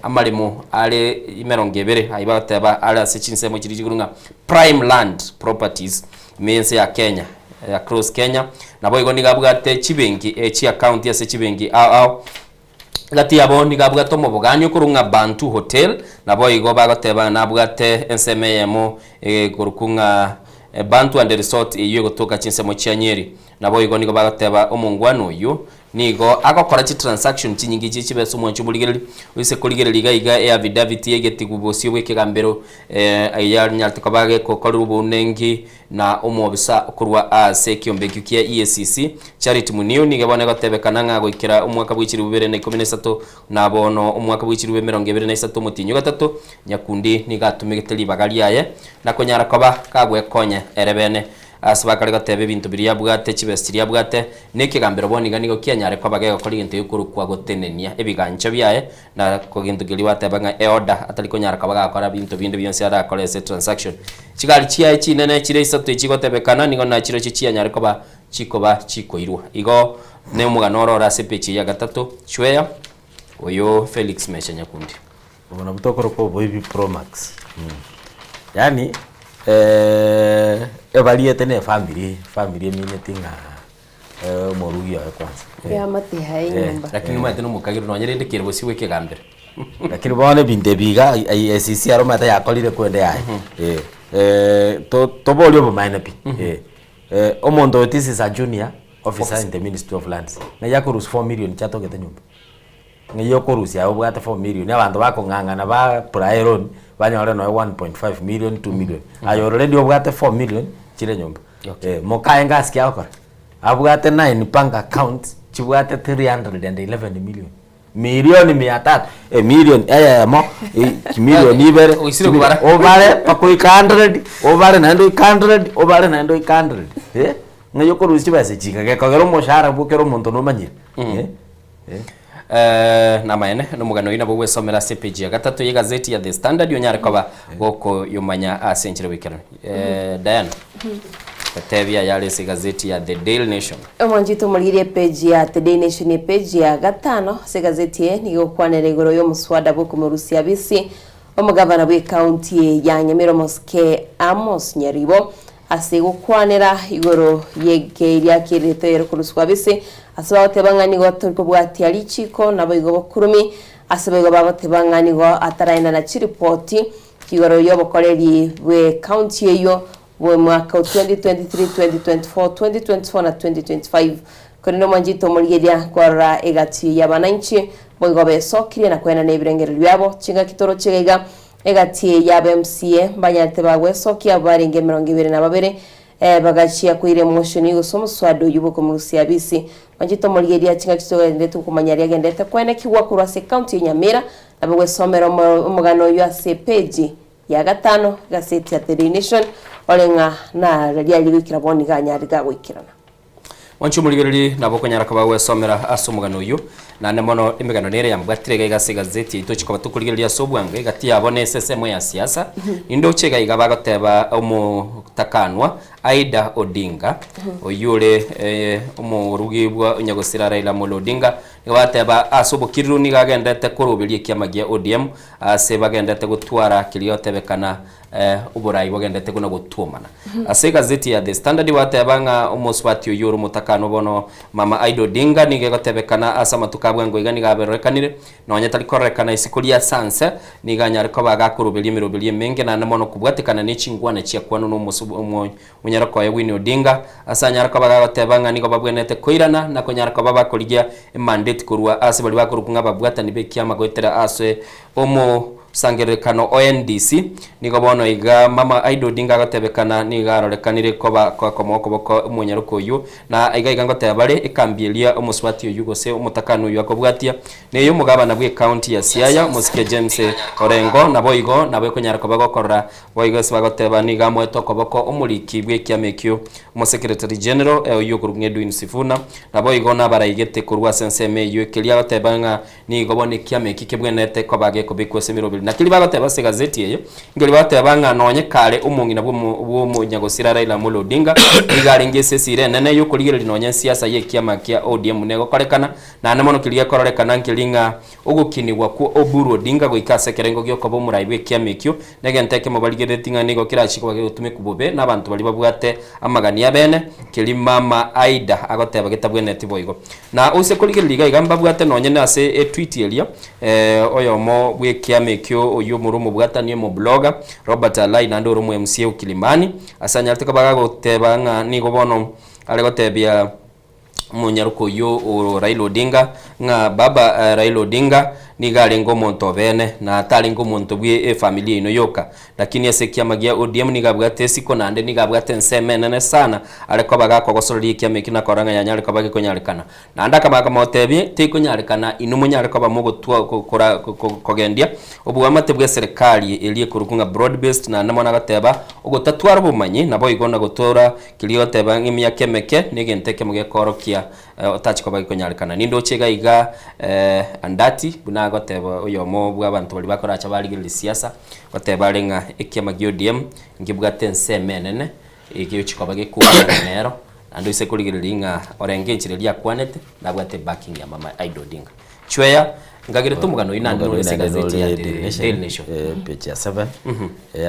amaremo are emerongo ebere ayio bagoteba are ase chinsemo chiria chikorwa ng'a Prime Land Properties ime y'ense ya Kenya, across Kenya. Naboigo nigo abwate chibenki chiaccount ase chibenki ao ao. Gati yabo nigo abwate omobogani okorwa ng'a Bantu Hotel, naboigo bagoteba ng'a nabwate ensemo eyemo ekorokwa ng'a Bantu and Resort eyio egotoka chinsemo chia Nyeri. Naboigo nigo bagoteba omongwana oyio nigo agokora chitransaction chinyinge chie chibesa omwancho omorigereria oise korigereria iga iga eaffidavit y'egetigwa bosio bw'ekegambero eyanyarete koba gegokorerwa obounenki na omobisa korwa ase ekiombe ekio kia EACC, Charity Muniu, nigo bono egotebekana ng'a goikera omwaka bwe chilifu bibere na ikomi na isato na bono omwaka bwe chilifu emerongo ebere na isato omotienyi o gatato, Nyakundi nigo atumegete ribaga riaye na konyara koba kagwekonya ere bene ase bakare goteba ebinto biria abwate, chibesa chiria abwate, na ekegambero bono iga nigo kianyare koba gegokora egento gekorokwa gotenenia ebigancho biaye na kogento keria gwateba ng'a eorder atari konyara koba gakora binto binde bionsi arakore ase transaction. Chigari chiaye chinene chire isato echi gotebekana nigo nachirochio chianyare koba chikoba chikoirwa. Igo ne omogano oro ore ase epeji eye ya gatato, Chweya, oyo Felix Mesha Nyakundi. Obo nabwo tokoroka oboibi pro max. Yaani ebariete na efamiri, efamiri emineti ng'a omorugi oye kwanza. Eamate yaye enyomba. Lakini omanyete nomokagere nonye rende kere bosio bwa ekegambero. Lakini bono ebinto ebi iga EACC aro omanyete yakorire kwende yaye. Toborie obomaene pi. Omonto oyo this is a junior officer in the ministry of lands. Ng'ai akorusia 4 million chiatogete nyomba? Ng'ai okorusia aye obwate 4 million abanto bakong'ang'ana ba apply loan banyore nonya 1.5 million, 2 million. Aye already obwate 4 million chire nyomba. Mokaye ngasi ki agokora? Abwate 9 bank accounts chibwate 311 million. Milioni mia tatu, emilioni eyemo, chimilioni ibere, Oisire kobara. obare mpaka oike 100, obare naende oike 100, obare naende oike 100 eh, ng'ai okorusia chibesa echi iga gekogera omoshahara bwa kera omonto nomanyire eh. Eh, namaene, nomogano oyio nabo ogwesomera ase epeji ya gatato y'egazeti ya The Standard onyare koba gokoyomanya ase enchera goikeranu. Eh, Diana, gotebia ayare ase egazeti ya The Daily Nation. Omwanchete omorigereria epeji ya The Daily Nation epeji ya gatano ase egazeti eye nigo egokwanera igoro y'omoswada bw'okomorusia bisi omogavana bw'ecounty ya Nyamira omosike Amos Nyaribo Ase gokwanera igoro y'ekeeria ki'erieta ere koruswa bise, ase bagoteba ng'a nigo tori kobwatia richiiko, naboigo bokurumi, ase boigo bagoteba ng'a nigo ataraenana chiripoti igoro y'obokoreri bw'ecounty eyio bw'omwaka o 2023, 2024, 2024 na 2025. Korende omwanchete omorigereria kwarora egati y'abananchi, boigo besokirie na koenana ebirengererio biabo chingaki toroche iga iga. Egati y'aba MCA mbanyarete bagwesokia abwo barenge 22, bagachia koira emotion gose omoswada oyio bw'okomorusia abisi. Manchete omorigereria chingaki togenderete gokomanya aria agenderete koenekigwa korwa ase ecounty ya Nyamira nabo gwesomera omogano oyio ase epeji ya gatano egaseti ya The Daily Nation ore ng'a nararia aria goikera bono iga anyare gagoikerana. Mwanche omorigereria nabo okonyara koba gwesomera ase omogano oyio. Naende mono emegano nere yambwatire iga iga ase egazeti yaito chikoba tokorigereria ase obwango egati yabo nese ensemo ya siasa. Nindoche iga iga bagoteba omotakanwa Aida Odinga oyio ore omorugi bwa onyagosira Raila Amolo Odinga nigo bateba ase obokiriru nigo agenderete koroberia ekiama gia ODM ase bagenderete gotwara keria gotebekana oborai bogenderete buna gotwomana. Ase egazeti ya The Standard bateba ng'a omosubati oyio ore omotakano bono Mama Aida Odinga nigo egotebekana ase amatuko a bwango iga nigo aberorekanire nonya tari kororekana isiko ria sanse nigo anyare koba agakoroberia emeroberio emenge naende mono kobwatekana ne chingwana chiakwanwa na omonyaroka oye Winnie Odinga ase anyare koba agagoteba ng'a nigo babwenerete koirana na konyara koba bakorigia emandeti korwa ase baria bakorokwa ng'a ababwatani b'ekiama goetera ase omo. Osangererekano o NDC, nigo bono iga mama Aida Odinga agotebekana nigo arorekanire koba komoa okoboko omonyaroke oyio, na iga iga ngoteba bare ekambi eria omosubati oyio gose omotakani oyio akobwatia neye omogabana bw'ecounty ya Siaya omosike James Orengo naboigo nabo ekonyara koba gokorora boigo ase bagoteba nigo amoete okoboko omoriki bw'ekiama ekio Omosekeretari General oyio okorokwa ng'a Edwin Sifuna naboigo nabaraigete korwa ase ensemo eyio ekeria agoteba ng'a Nigo bono ekiama eki kebwenerete koba gekobekwa ase emeroberi. Na keria bagoteba ase egazeti eye, nkeria bagoteba ng'a nonye kare omong'ina bw'omonyagosira Raila Amolo Odinga nigo arenge ase esira enene y'okorigereria nonye ensiasa y'ekiama kia ODM negokorekana, naende mono keria gekororekana nkeria ng'a ogokinigwa kwa Oburu Odinga goika ase ekerengo giokoba omorai bw'ekiama ekio negento ekemo barigereretie ng'a nigo kerachie koba kegotumekwa bobe nabanto baria babwate amagani abene, keria mama Aida agoteba getabwenereti boigo. Na ose korigereria iga iga mbabwate nonye nase etweet eria oyomo bw'ekiama ekio oyio omore omobwatani omoblogger Robert Alai naende ore omo MCA o Kilimani ase anyarete koba gagoteba ng'a nigo bono are gotebia omonyaroka oyio o Raila Odinga ng'a baba Raila Odinga nigo arenge omonto obeene na tarenge omonto bwe efamiri yaino yoka Lakini ase ekiama gia ODM nigo abwate esiko naende nigo abwate ensemo enene sana are koba gakogosoreria ekiama ekio na korora ng'a yanyare koba gekonyarekana. Naende akamanya komotebia, Tekonyarekana inwe monyare koba mogotwa kora kogendia oboamate bw'eserekari eria ekorokwa ng'a broad based naende mono agateba ogotatwara obomanyi naboigo na gotora keria ogoteba ng'a emiaka emeke negento ekemo gekoorokia otachi koba gekonyarekana. Nindoche iga iga Andati buna agoteba oyomo bw'abanto baria bakoracha barigereria siasa Goteba are ng'a ekiama gia ODM nkebwate ensemo enene egeochi koba gekobana nero, naende oise korigereria ng'a orenge enchera eria akwanete nabwate ebacking ya mama Ida Odinga. Chweya, nkagerete omogano oyio naende nore ase egazeti ya The Daily Nation. Page ya 7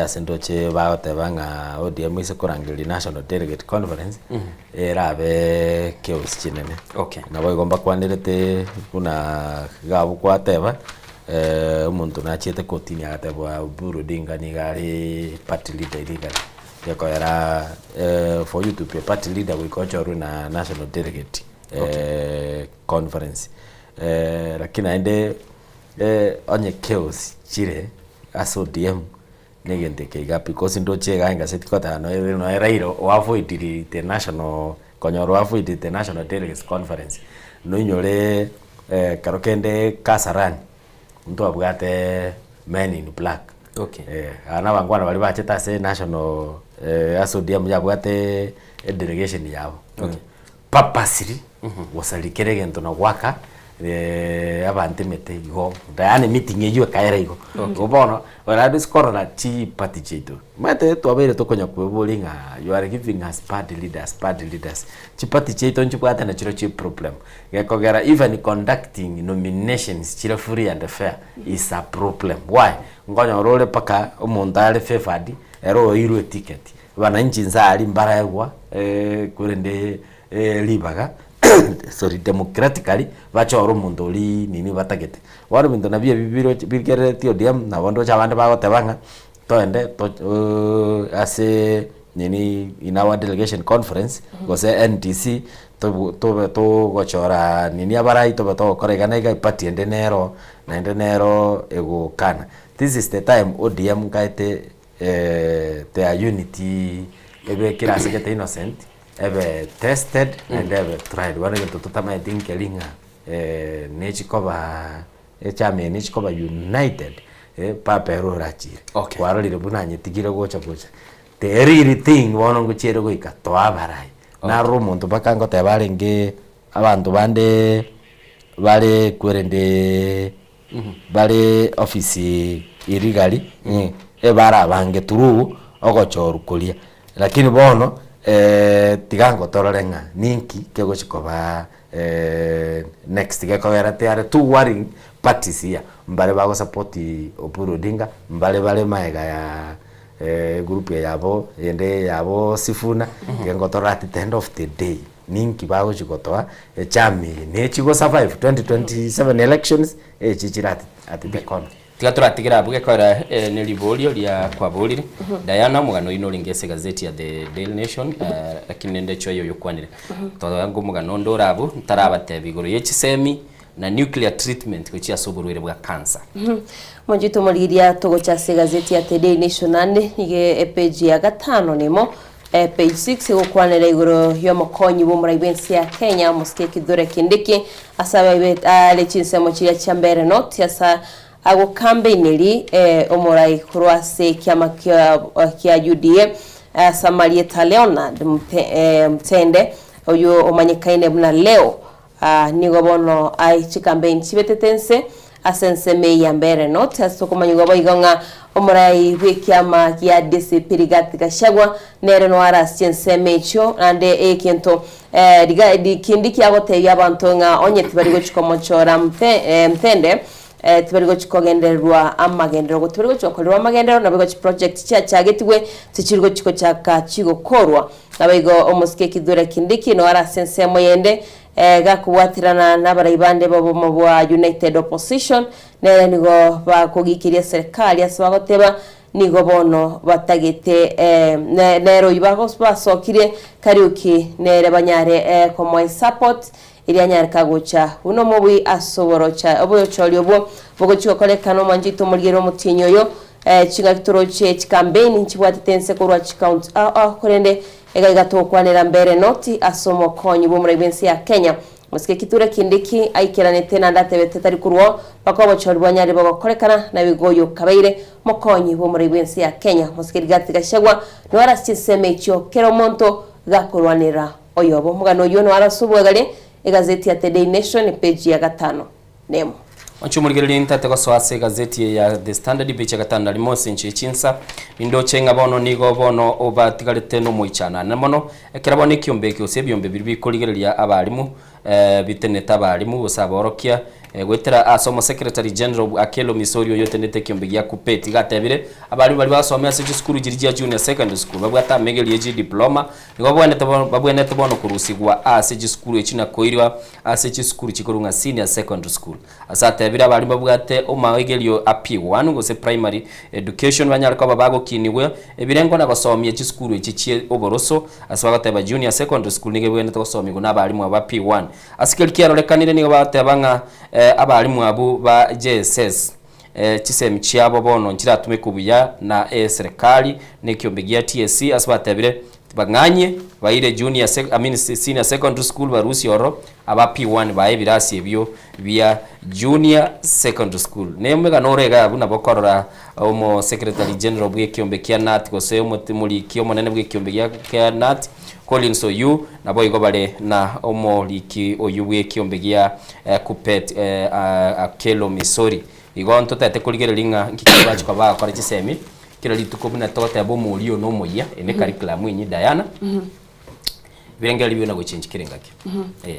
ase ndoche bagoteba ng'a ODM ase korangeria National Delegate Conference erabe chaos chinene. Nabo igo mbakwanerete buna iga abwo kwateba Omonto nachiete kotini agatebwa Oburu Odinga nigo are party leader illegally, gekoera for you to be a party leader goika ochorwe na national delegate conference. Lakini naende onye chaos chire ase ODM na egento eke iga because ndoche iga engaseti goteba noe noe Raila oavoidire the national konyora oavoidete the national delegates conference, noinyore ekero kende Kasarani, ntwabwate men in black. Okay. Aba na abangwana baria bachete ase national ase ODM yabwate edelegation yabo. Okay. Purposely gosaria kera egento na goaka abanto emete igo, yaani meeting eywo ekaera igo. Igo bono orande ase korora chiparty chiaito, omanyete twabeire tokonya kweboria ng'a you are giving us bad leaders, bad leaders. Chiparty chiaito nchibwate nachirochio eproblem, gekogera even conducting nominations chire free and fair is a problem. Why? Nkonyora ore mpaka omonto are favoured, ere oirwe eticket, Abananchi inse aria mbaraegwa korende ribaga sorry democratically bachore omonto oria nini batagete. Bono ebinto nabio ebi biroche bigerereti ODM nabo ndoche abande bagoteba ng'a toende to ase nini in our delegation conference gose NDC tobu tobe togochora nini abarai tobe togokora iga na iga eparty ende nero naende nero egokana. This is the time ODM nkaete their unity ebe kera ase gete innocent, ebe tested naende ebe tried. Bono egento totamanyeti nkeri ng'a nechikoba echama eye nechikoba united papa ere orachire. Kwarorire buna anyetigire gocha gocha, the real thing bono ngochiere goika toa abarai. Narora omonto mpaka ngoteba arenge abanto bande bare kwerende bare ofisi irigari ebare abange through ogochorwa koria. Lakini bono tiga ngotorore ng'a ninki kegochi koba next gekogera there are two warring parties here, mbare bago support Oburu Odinga, mbare bare magega ya egroup eye yabo eyende yabo Sifuna, iga ngotorora at the end of the day Ninki bagochia gotoa echama eye nechi go survive 2027 elections echi chire at at the corner. Tiga toratigere abwo gekogera ne riborio ria kwaborire Diana omogano oyio norenge ase egazeti ya The Daily Nation lakini rende echoe oyo okwanire. Toange omogano onde ore abwo ntarabatebia igoro ye chisemi. na nuclear treatment gochia ase oborwaire bwa cancer. Monchete omorigeria togocha ase egazeti ya The Daily Nation naende nigo epage ya gatano nemo eh, page 6 egokwanera igoro y'omokonyi bw'omorai bw'ense ya Kenya omosike Kithure Kindiki ase abaibet are chinsemo chiria chia mbere not ase agokambeineri eh, omorai korwa ase ekiama kia, kia UDA ase amarieta Leonard Mte, eh, Mtende oyio omanyekaine buna Leo Aa nigo bono aye chikambeini chibetete ense ase ensemo eye ya mbere North ase okomanyigwa boigo ng'a omorai bw'ekiama gia DCP Rigathi Gachagua nere noare ase chinsemo echio naende egento kindi kiagotebia abanto ng'a onye tibari gochi komochora Mtende tibari gochi kogendererwa amagenderero tibari gochi gokorerwa amagenderero naboigo chiproject chiachagetigwe tichiri gochi gochaka chigokorwa. Naboigo omosike Kithure Kindiki noare ase ensemo yende gakobwaterana nabarai bande b'obomo bwa United Opposition nere nigo bakogikiria eserekari ase bagoteba nigo bono batagete nere oyio basokirie Kariuki nere banyare komoa esupport eria anyareka gocha buna omobui ase oborocha oboyochori obwo bogochia gokorekana omwanchete omorigere omotienyi oyo Chingaki toroche chikambeini nchibwatete ense korwa chikaunti ao ao, korende egaiga togokwanera mbere noti ase omokonyi bw'omorai bw'ense ya Kenya. Mosike Kithure Kindiki aikeranete naende atebete tari korwao mpaka obochori bwanyarire bogokorekana naboigo oyo okabeire mokonyi bw'omorai bw'ense ya Kenya. Mosike Rigathi Gachagua noare ase chinsemo echio kera omonto gakorwanera oyobo. Omogano oyio noare ase obwegare egazeti ya The Daily Nation epeji ya gatano nemo. Onche omorigereria ntate gosoa ase egazeti eye ya The Standard page ya gatano na rimo ase enchera ye chinsa, nindoche ng'a bono nigo bono obatigarete nomoichano mono, ekero bono ekiombe eke gose ebiombe biria bikorigereria abalimu bitenete abalimu gose aborokia goetera ase omosekretary general Akello Misori oyio otenete ekiombe gia KUPPET iga atebire abalimu baria basomire ase chisukuru chiria chia junior secondary school babwate amegerio ye chidiploma Nigo babwenerete bono babwenerete bono korusigwa ase chisukuru echi na koirwa ase chisukuru chikorwa ng'a senior secondary school. Ase atebire abarimu babwate omaegerio a P1 gose primary education banyare koba bagokinigwa ebirengo na gosomia chisukuru echi chie oboroso ase bagoteba junior secondary school nigo ebwenerete gosomigwa na abarimu aba P1. Ase keria kiarorekanire nigo bagoteba ng'a abarimu abwo ba JSS Chisemi chiabo bono nchiratumekwe buya na eserekari na ekiombe gia TSC ase batebire tibang'anyie baire junior I mean senior secondary school barusie ororo aba P1 bae ebirasi ebio bia junior secondary school. Ne omegano ore iga buna bokorora omo secretary general bwe ekiombe kia KNUT gose omoriki omonene bwe ekiombe gia kia KNUT Collins Oyuu naboigo bare na omoriki oyio bwe ekiombe gia Kuppet Akello Misori. Igo ntotete korigereria ng'a nki keria bachia koba bagokora chisemi kera rituko buna togoteba omorio one omoyia, eye ne curriculum enyia Diana, ebirengererio bire na gochengi kera engaki. Eh.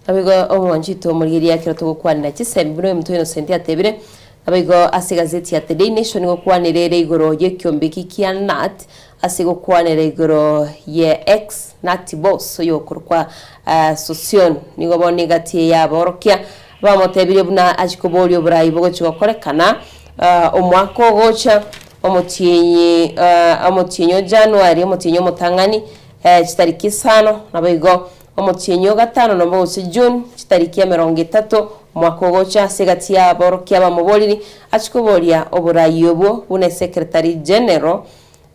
Naboigo omwanchete omorigereria ekero togokwanera chisemi buna oyominto Innocent atebire, naboigo ase egazeti ya The Daily Nation gokwanera ere igoro y'ekiombe eki kia KNUT Ase gokwanera igoro ye ex Nati Boss oyokorokwa Sosion, nigo bono egati eye y'aborokia bamotebirie buna achie koboria oborai bogochia gokorekana omwaka ogocha omotienyi omotienyi o January omotienyi omotang'ani chitariki isano naboigo omotienyi o gatano nobo gose June chitariki emerongo etato omwaka ogocha ase egati y'aborokia bamoboriri achie koboria oborai obwo buna Secretary General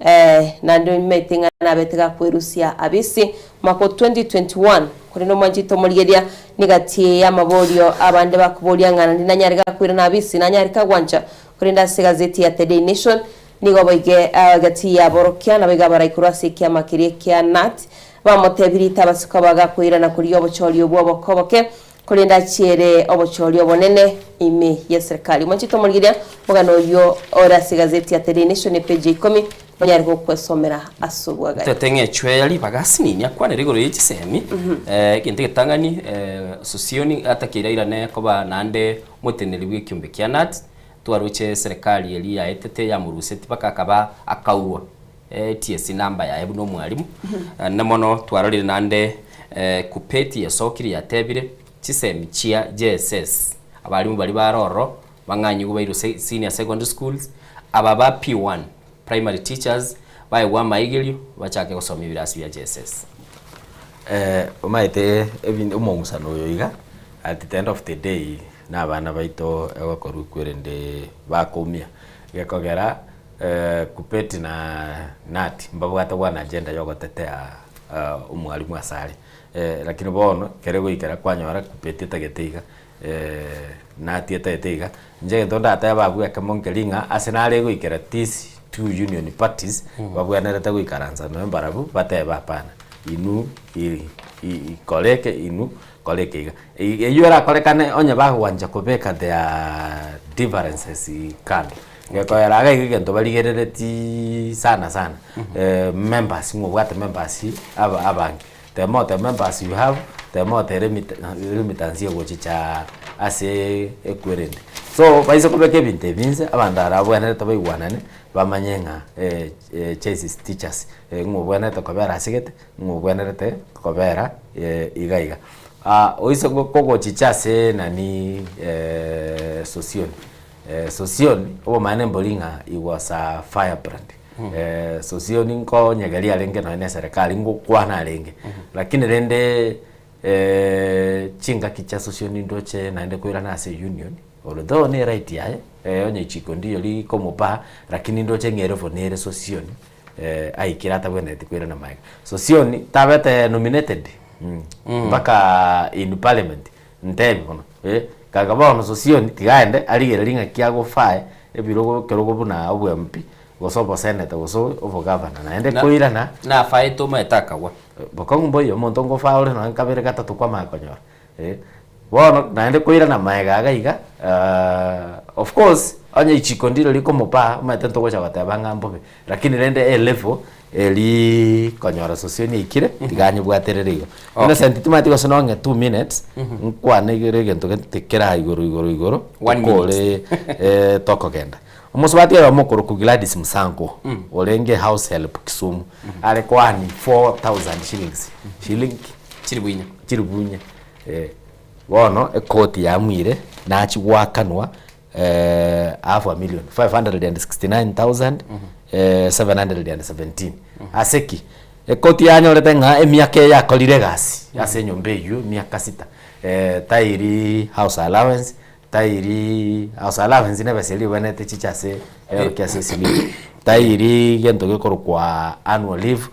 Ee, naende oimaete ng'a nabete gakwerusia abisi mwaka o 2021, korende omwanchete omorigereria nigati y'amaborio abande bakoboria ng'a naende nanyare gakoirana abisi nanyare kagwancha, korende ase egazeti ya The Daily Nation nigo boige gati y'aborokia naboigo abarai korwa ase ekiama keria kia KNUT bamotebirie tabasi koba gakoirana korigia obochori obwo obokoboke Korende achiere obochori obonene ime y'eserekari. Mwanchete omorigereria omogano oyio ore ase egazeti ya The Daily Nation epeji ya ikomi, nonyare gokwesomera ase obwagare. Tete ng'a echweya ribaga asinini akwanere igoro ye chisemi, egento egetang'ani Sosioni atakeire airane koba naende omoteneneri bw'ekiombe kia KNUT, twaroche eserekari eria yaetete yamoruseti mpaka akaba akaurwa. TSC number yaye buna omwalimu na mono twarorire naende Kuppet yesokire yatebire chisemi chia JSS abalimu baria bare ororo bang'anyigwe bairwe senior secondary schools aba ba P1 primary teachers baegwe amaigerio bachake gosomia ebirasi bia JSS. Omanyete omong'usano oyo iga. At the end of the day na abana baito egokorwa kwerende bakoumia gekogera Kuppet na Knut mbabwate one agenda ya ogotetea omwalimu ase are lakini bono ekero egoikera kwanyora Kuppet etagete iga Knut etagete iga, inche egento ndatebe abwo ekemo nkeri ng'a ase nare egoikera these two union parties babwenerete goikaransa nonye mbarabwo batebe hapana inwe kora eke inwe Kora eke iga. Eyio erakorekane onye bagwancha kobeka their differences kando. Gekoera iga iga egento barigerereti sana sana, members ng'a obwate members aba abange. The more the members you have, the more the remittance egochicha ase ekwerende. So baise kobeka ebinto ebi inse, abanto aba babwenerete baigwanane, bamanye ng'a choices teachers, ng'a obwenerete kobera ase gete. ng'a obwenerete kobera iga iga. Oise kogochicha ase nani Sosioni, Sosioni obomaene mbori ng'a he was a firebrand. Sosioni nkonyegeria arenge nonye na eserekari ngokwana arenge, lakini rende chingaki chia Sosioni ndoche naende koirana ase union, although ne right yaye, onye richiko ndiyo rikomopaa, lakini ndoche ng'a erevo nere Sosioni. aikire atabwenereti koirana magega. Sosioni tabete nominated mpaka in parliament ntebi bono eh, kaga bono Sosioni tiga aende arigererie ng'aki agofae ebirogo ekerogo buna obwa MP gose oboseneta gose obogavana naende Na- koirana nafaete omanyete akagwa. Bokong'u mboiyo omonto ngofaa ore nonye kabere gatato kwamanya konyora eh. Bono naende koirana magega iga iga of course onye richiko ndiro rikomopaa omanyete ntogocha goteba ng'a mbobe, lakini rende elevel erii konyora sosio neikire tiga anyebwaterere igo. Okay. Innocent timanyeti gose nong'e two minutes, nkwane igere egento gete kera igoro igoro igoro, One tokore tokogenda. Omosubati oyomo okorokwa Gladys Msango, orenge house help Kisumu, are koani 4000 shillings, shilingi Chilifu inye. chilifu inye. Bono ekoti yamuire nachia goakanwa half a million, 569,717. Ase ki? Ekoti yanyorete ng'a emiaka eye akorire egasi ase enyomba eywo emiaka sita, tairi house allowance, tairi house allowance na ebesa eria ebwenerete chiche ase eorokia ase esilimu, tairi gento gekorokwa annual leave,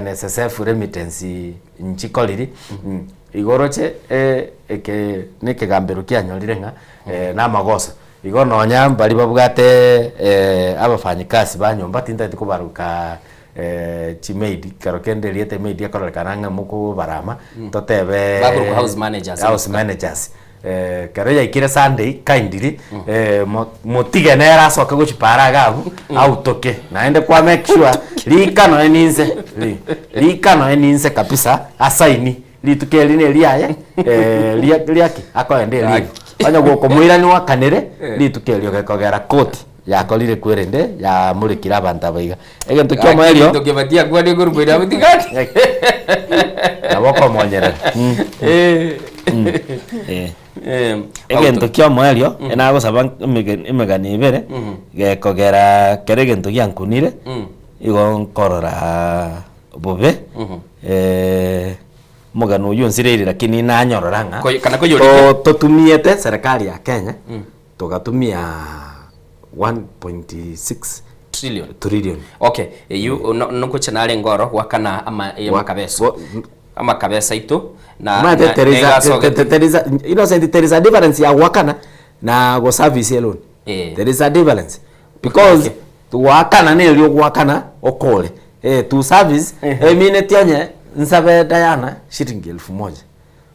NSSF remittance nchikoriri, igo oroche eke na ekegambero kianyorire ng'a na amagoso. Igo nonya mbaria babwate abafanyikazi ba nyomba tintagete kobaruka chimaid, ekero kende erieta emaid ekororekana ng'a mokobarama, totebe Bakorokwa house managers. house managers. Ekero yaikire Sunday kindly motige nere asoke gochia paara iga abwo autoke naende kwa make sure rika nonya ninse rika nonya ninse kabisa asaini rituko eri ne riaye riaki akoenda eribu onye gokomoirania oakanere rituko erio gekogera koti yakorire kwerende yamorekire abanto aba iga. Egento kia omoerio Egento kebatia kwane korwa moino abwo tigati. Nabo okomonyerera. Egento kia omoerio nagosaba emegano ebere gekogera kera egento giankunire igo nkorora bobe omogano oywo onsireire lakini nanyorora ng'a Kana koyorire. totumiete serikali ya Kenya Togatumia 1.6 Trillion. trillion. Okay, eyio no- nogocha narenge oro goakana ama amakabesa. Amakabesa aito na Omanyete na- there is a- negasoge- there- there is a- Innocent, there is a difference ya goakana na go service alone. Eh. There is a difference because goakana neri ogoakana okore eh, to service emineti onye nsabe Diana shilingi elfu moja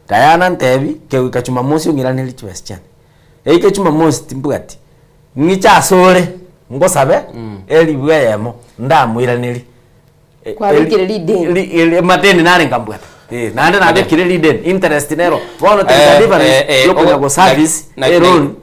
Diana ntebi kegoika jumamosi ong'iranerie chibesa chiane Eike Jumamosi timbwati, ng'iche asore ngosabe elifu eyemo ndamoiranerie. Kwabekire rideni. Amadeni nare nkambwata. Eh, naende nabekire rideni, interest nero. Bono there is a difference yokonya go service a loan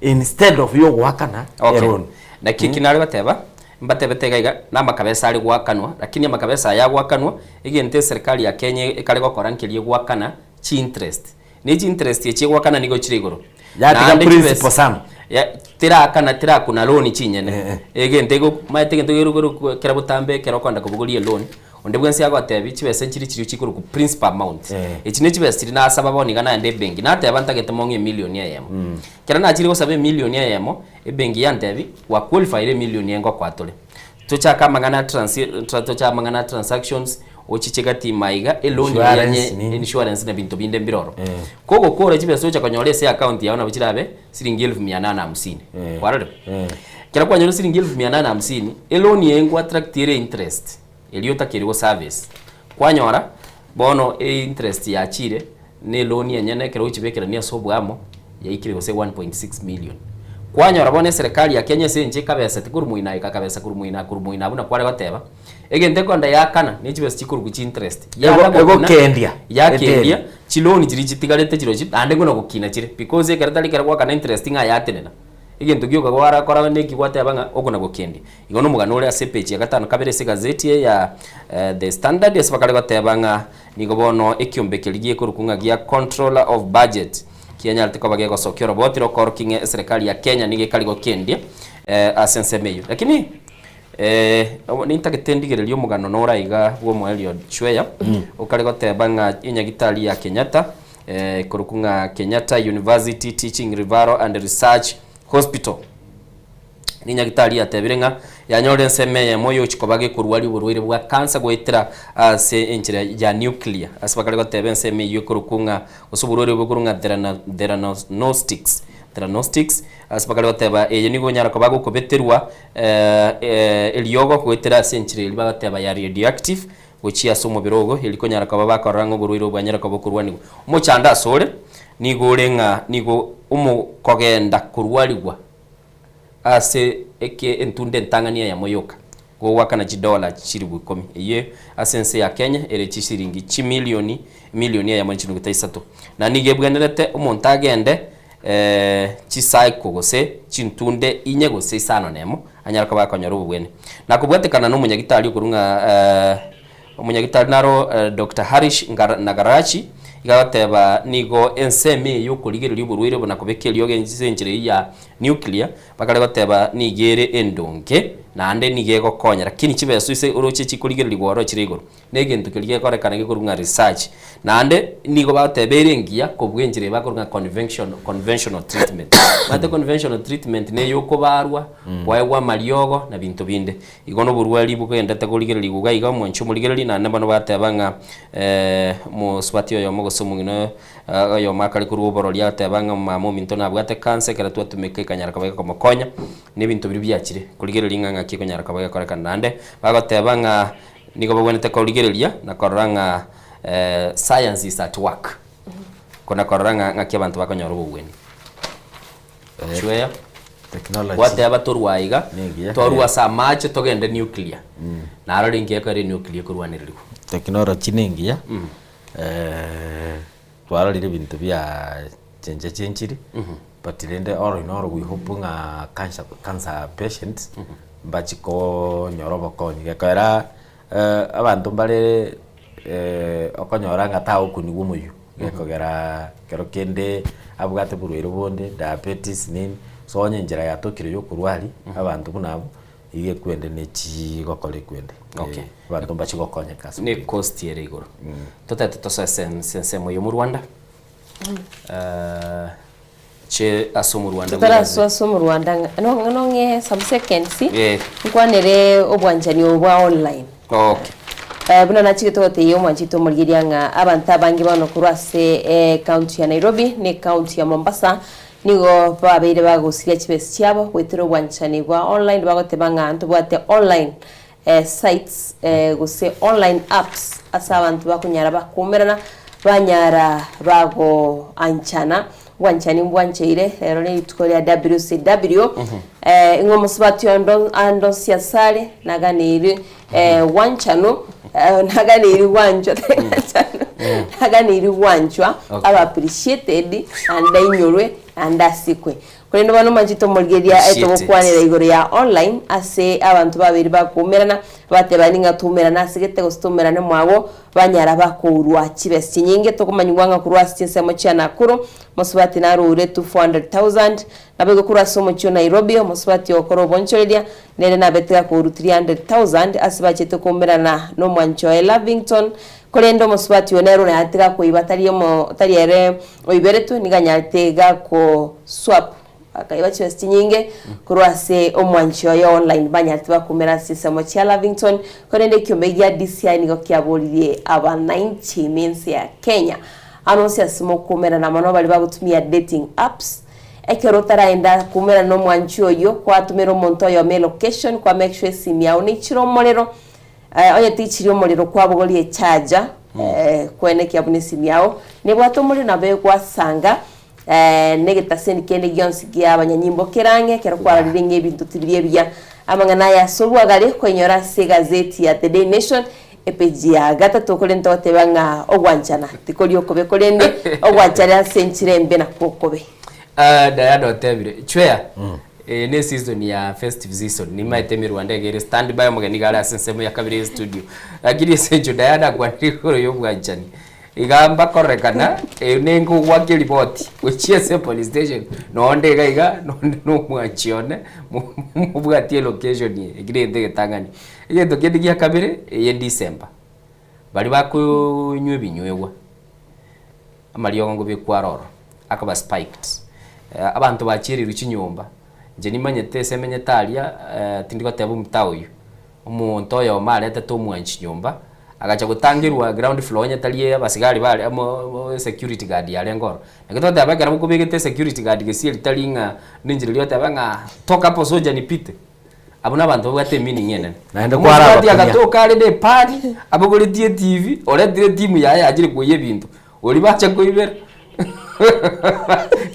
instead of yogoakana a loan. Naki eki nare goteba, mbatebete iga iga, na amakabesa are goakanwa, lakini amakabesa aya agoakanwa, egento eserikari ya Kenya ekare gokora nkeria egoakana chi interest. Ne chi interest echi egoakana nigo chire igoro. Yatiga Naende principal chibesa- sana. Ya, terakana terakuna loan chinyene. Egento ego maete egento geru geru kera botambe ekero okoenda kobogoria eloan, Onde bwensi agotebi chibesa nchiri chiria chikorokwa principal amount. Echi ne chibesa chiria nasaba bono iga naende ebenki, nateba ntagete mong'e emilioni eyemo. Ekero nachire gosaba emilioni eyemo, ebenki yantebi, gwa qualifyire emilioni eye ngokoa tore. Tochake amang'ana a transi tochake amang'ana a transactions, ochiche gati ime aiga, eloan eria Insurance nye nini. insurance na binto binde mbire ororo. Kogokora chibesa ocha konyora ase account yao nabo chirabe siringi elfu mia nane hamsini. Kwarorire? Ekero kwanyora siringi elfu mia nane hamsini, eloan eye nko attract ere interest, eria otakeire go service. Kwanyora, bono einterest yachire, na eloan enyene ekero ogochibekerania ase oboamo, yaikire gose 1.6 million. Kwanyora bono eserekari ya Kenya ase enche ekabesete korwa moino aye ekakabesa korwa moino aa korwa moino aa buna kware goteba, egento ekonda yakana ne chibesa chikorokwa chiinterest. Ego- Yana gokina, egokendia. yakendia, Eteri. chiloan chiria chitigarete chirochio naende buna gokina chire because ekero tari ekero gwakana interest ng'a yatenena. Egento gioka gwarakora neki gwateba ng'a oko nagokendia. Igo nomogano ore ase epeji ya gatano kabere ase egazeti eye ya The Standard ase bakare goteba ng'a nigo bono ekiombe keria gekorokwa ng'a gia Controller of Budget kianyarete koba gegosokia oroboti rokoorokia ng'a eserekari ya Kenya nigo ekari gokendia ase ensemo eyio. Lakini nintagete ndigererie omogano nore aiga bwa omoerio Chweya okare goteba ng'a enyagitari ya Kenyatta Ekorokwa ng'a Kenyatta University Teaching Referral and Research Hospital. Ninyagitari yatebire ng'a yanyorire ensemo eyemo yochi koba gekorwaria oborwaire bwa cancer goetera ase enchera ya nuclear. Ase bakare goteba ensemo eyio ekorokwa ng'a gose oborwaire obo bokorwa ng'a theranostics, theranostics, ase bakare goteba eye nigo onyara koba gokobeterwa eriogo goetera ase enchera eria bagoteba ya radioactive gochia ase omobere ogo, erio konyara koba bakorora ng'a oborwaire obo bwanyare koba okorwanigwa. Omochando asore nigo ore ng'a nigo omokogenda korwarigwa ase eke entunda entang'ani eyemo yoka, gogoakana chidola chilifu ikomi, eyio ase ense ya Kenya ere chisiringi chimilioni emilioni eyemo ne chinuguta isato. Na nigo ebwenerete omonto agende chicycle gose chintunde inye gose isano nemo, anyare koba akonyora obobwene. Na kobwatekana na omonyagitari okorwa ng'a omonyagitari naro Doctor Harish Nagarachi, iga agoteba nigo ensemo eye yokorigereria oborwaire obo na kobeka eriogi ase enchera eyio ya nuclear, bakare goteba nigo ere endonge naende nigo egokonya lakini chibesa ase oroche chikorigererigwa ororo chire igoro. Negento keria gekorekana gekorwa ng'a research. Naende nigo bagoteba ere engiya kobua enchera eye bakorwa ng'a conventional conventional treatment. Omanyete conventional treatment neye okobarwa, kwaegwa amariogo na binto binde. Igo na oborwari bogendete korigererigwa iga iga omwanchi omorigereri naende bono bateba ng'a mosubati oyomo gose omong'ina oyomo akare korwa oborori agateba ng'a mama ominto nabwate cancer ekero twatumeka ekanyara koba gekomokonya, na ebinto biria biachire korigereria ng'a ng'aki ekonyara koba gekorekana. Naende bagoteba ng'a Nigo bagwenerete korigereria na korora ng'a science is at work, kona korora ng'a ng'aki abanto bakonyora obogwenia. Chweya, Technology. gwateba torwa aiga, Nengiya. torwe ase amache togende nuclear. Naroro engiya ekero enuclear ekorwanererigwa. Technology nengiya, twarorire ebinto bia chencha chenchiri, but rende all in all we hope ng'a cancer cancer patients mbachi konyora obokonyi gekogera abanto mbare okonyora ng'a tagokunigwa omoyio gekogera ekero kende abwate oborwaire bonde diabetes nini, so onye enchera yatokire ya okorwaria abanto buna abwo, iga ekwende ne chigokora ekwende Okay. abanto mbachi gokonyeka ase Ne cost ere igoro. Totete tosoe ase ensemo ya omorwanda. Che ase omorwanda Totarasoa ase omorwanda ng'a- no- nong'e some seconds Eh. nkwanere obwanchani obo bwa online. Okay. Eh, buna nachigete gotebia omwanchete omorigeria ng'a abanto abange bono korwa ase ecounty ya Nairobi na ecounty ya Mombasa nigo babeire bagosiria chibesa chiabo goetera obwanchani bwa online bagoteba ng'a ntobwate online sites gose online apps ase abanto bakonyara bakoumerana banyara bagoanchana obwanchani mbwancheire rero ne rituko ria WCW ing'o omosubati ondo andonsi asare naganeiri gwanchanu naganeiri gwanchwa naganeiri gwanchwa Okay. abe appreciated naende ainyorwe naende asikwe. Korende bono mwanchete omorigereria Appreciate it. etogokwanera igoro ya online ase abanto babere bakoumerana batebani ng'a toumerane ase gete gose toumerane mwago banyara bakourwa chibesa chinyinge tokomanyigwa ng'a korwa ase chinsemo chia Nakuru mosubati naroure 240,000 naboigo korwa ase omochie o Nairobi omosubati ogokora obonchoreria nere nabete gakourwa 300,000 ase bachete koumerana nomwanchi oye Lavington Korende omosubati oyo nere oranyarete gakoiba tari omo tari ere oiberetwe, nigo anyarete gako swap akaiba chibesa chinyinge korwa ase omwanchi oye online banyarete bakoumera ase chinsemo chia Lavington. Korende ekiombe gia DCI nigo kiaboririe abananchi ime ense ya Kenya ano onsi ase mokoumerana mono baria bagotumia dating apps ekero otaraenda koumerana na omwanchi oyio kwatomera omonto oyomo elocation kwa make sure esimi yao neichire omorero Onye tichiri omorero kwabogoria echaja kwenekia buna esimi yao nebwate omorero nabo egwasanga negetaseni kende gionsi kia abanyanyimbo kere ang'e ekero kwarorire ng'a ebinto tibiri ebiya. Amang'ana aya ase obwagare koinyora ase egazeti ya The Daily Nation epeji ya gatato korende togoteba ng'a ogwanchana tikori okobe korende ogwanchana ase enchera embe nakwo okobe. Diana otebire, Chwea, Eye ne season ya festive season, nimaete emerwanda iga ere stand by omogeni iga are ase ensemo ya kabere ye studio. Lakini ase eng'encho Diana akwanire igoro ya obwanchani, iga mbakorekana eye nenge ogwaka eripoti gochia ase police station nonde iga iga nonde na omwanchi one mobwatie elocation eye, eki negento egetang'ani. Egento kende gia kabere, eye December, baria bakonywa ebinywegwa. Amariogo ngobekwa aroro, akaba spiked. Abanto bachiereirwe chinyomba, inche nimanyete ase emenyete aria tindi goteba omutaa oyio, omonto oyomo aretete omwanchi nyomba, agacha gotangerwa ground floor onye tari abasigari bare amo security guard yarenge ororo. Naki togoteba ekero okobegete esecurity guard gesieri tari ng'a nenchera eria ogoteba ng'a toka hapo soja nipite. Abwo nabanto babwate emeaning enene. Naende Omosubati kwarabakumia. agatoka are na epani, abogoretie etv, oretire etimu yaye yachire koiyia ebinto. Oria bacha koibera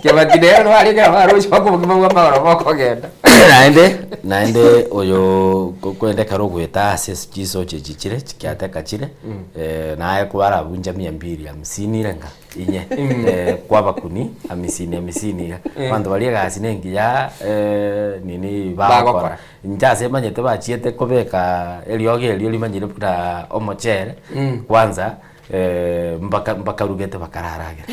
Kebati nere noo arenge nabo aroche bakobokima bwa amagoro bokogenda. Naende naende oyo kwende ekero ogoeta ase chisochi echi chire chikiateka chire naye kwarabuncha mia mbili hamsini renga. inye kwabakuni amisini amisini iga abanto baria egasi na engiya nini bagokora inche ase manyete bachiete kobeka eriogi erio rimanyire buna omochere kwanza mbaka mbakarugete bakararagera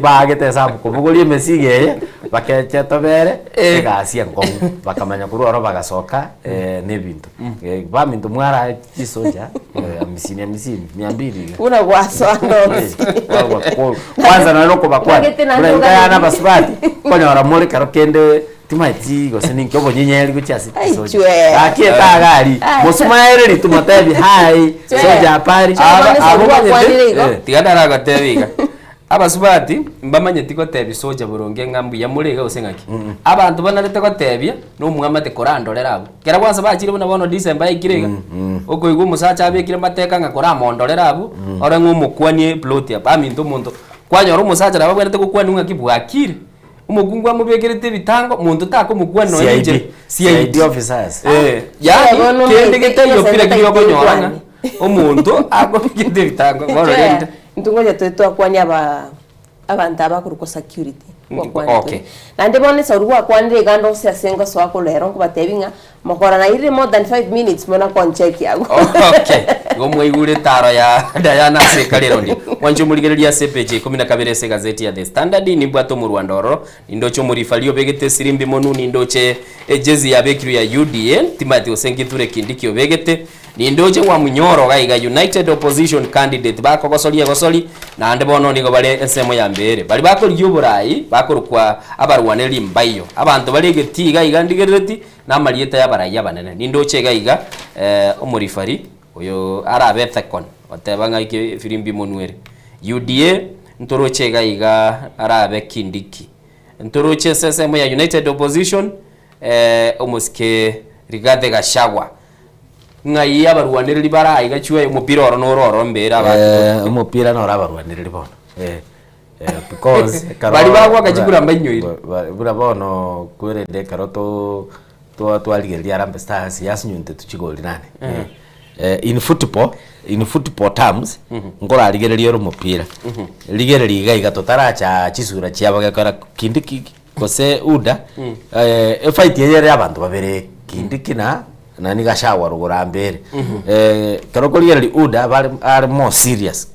baagete esabu kobogoria emesigo eye bakeche tobere egasi enkong'u bakamanya korwa ororo bagasoka na ebinto baminto mwara Chisoja amisini amisini mia mbili iga. Buna gwasoa nonsi. Kwanza nonye nokobakwana Nagete naende buna inka yana ogane- abasubati okonyora more kero kende timaeti gose ninki obonyenyeri gochia ase Ai, chisoja chwe. gaki etagari Ai. mosumaereri timotebi hi Chwe. soja habari Chwe, bono Aba- abo ase gwakwanire igo. bamanyete, eh. Tiga naragotebi iga Abasubati mbamanyeti gotebia soja boronge ng'a mbuya more iga gose ng'aki. Abanto banarete gotebia na omwamate korandorere abwo. Kera kwansa bachire buna bono December yaikire iga, okoigwa omosacha abekire mateka ng'a koramondorere abwo, ore ng'a omokwanie eploti abwo. Baminto omonto, kwanyora omosacha nabo abwenerete gokwania ng'aki bwakire, omokungu amobekerete ebitango, monto takomokwania nonye CID. inche CID officers. Eh, Bono yaani kende omanyete getaiyo pi lakini gose okonyora ng'a taiyo omonto akobekete ebitango bono Chwe, rende. Intwe ngocha tore twakwania aba abanto aba bakorokwa security ngokwana Okay. tore. Naende bono esauri gwakwanire iga ande onsi ase ngosoa korwa ero nkobatebi ng'a mokora nairire more than 5 minutes muna koncheki agwo. Okay. Igo mwaigure etaro ya Diana ase ekarero ndi. Mwanche omorigereria ase epeji ya ikomi na kabere ase egazeti ya The Standard, nimbwate omorwando ororo, nindoche omorifari obegete esirimbi monwe, nindoche ejezi yabekirwe ya UDA, timanyeti gose ngeture Kindiki obegete, Nindoche Wamunyoro iga iga United Opposition candidate bakogosoria egosori naende bono nigo bare ensemo ya mbeere. Baria bakorigia oborai bakorokwa abarwanereri mbaiyo. Abanto bare egetii iga iga ndigerereti namarieta y'abarai abanene. Nindoche iga iga omorifari oyo arabe ethekon oteba ng'a eke efirimbi monwe ere. UDA ntoroche iga iga arabe Kindiki. Ntoroche ase ensemo ya United Opposition omosike Rigathi Gachagua. Ng'ai abarwanereri bare aiga chwe omopira oro noro oro mbere abanto Eh, omopira noro abarwanereri bono eh, eh, because ekero Baria bagwaka buna- chikura mbainyoire. ba- ba- buna bono kwerende ekero to twa- twarigereria Harambee Stars yasinyunte chigori nane Eh. In football, in football terms, nkorarigereria ore omopira, rigereria iga iga totaracha chisura chiabo gekora Kindiki gose Uda, efight eye ere abanto babere, Kindiki na nani Gachagua rogoro ambere. Ekero okorigereria Uda bare are more serious,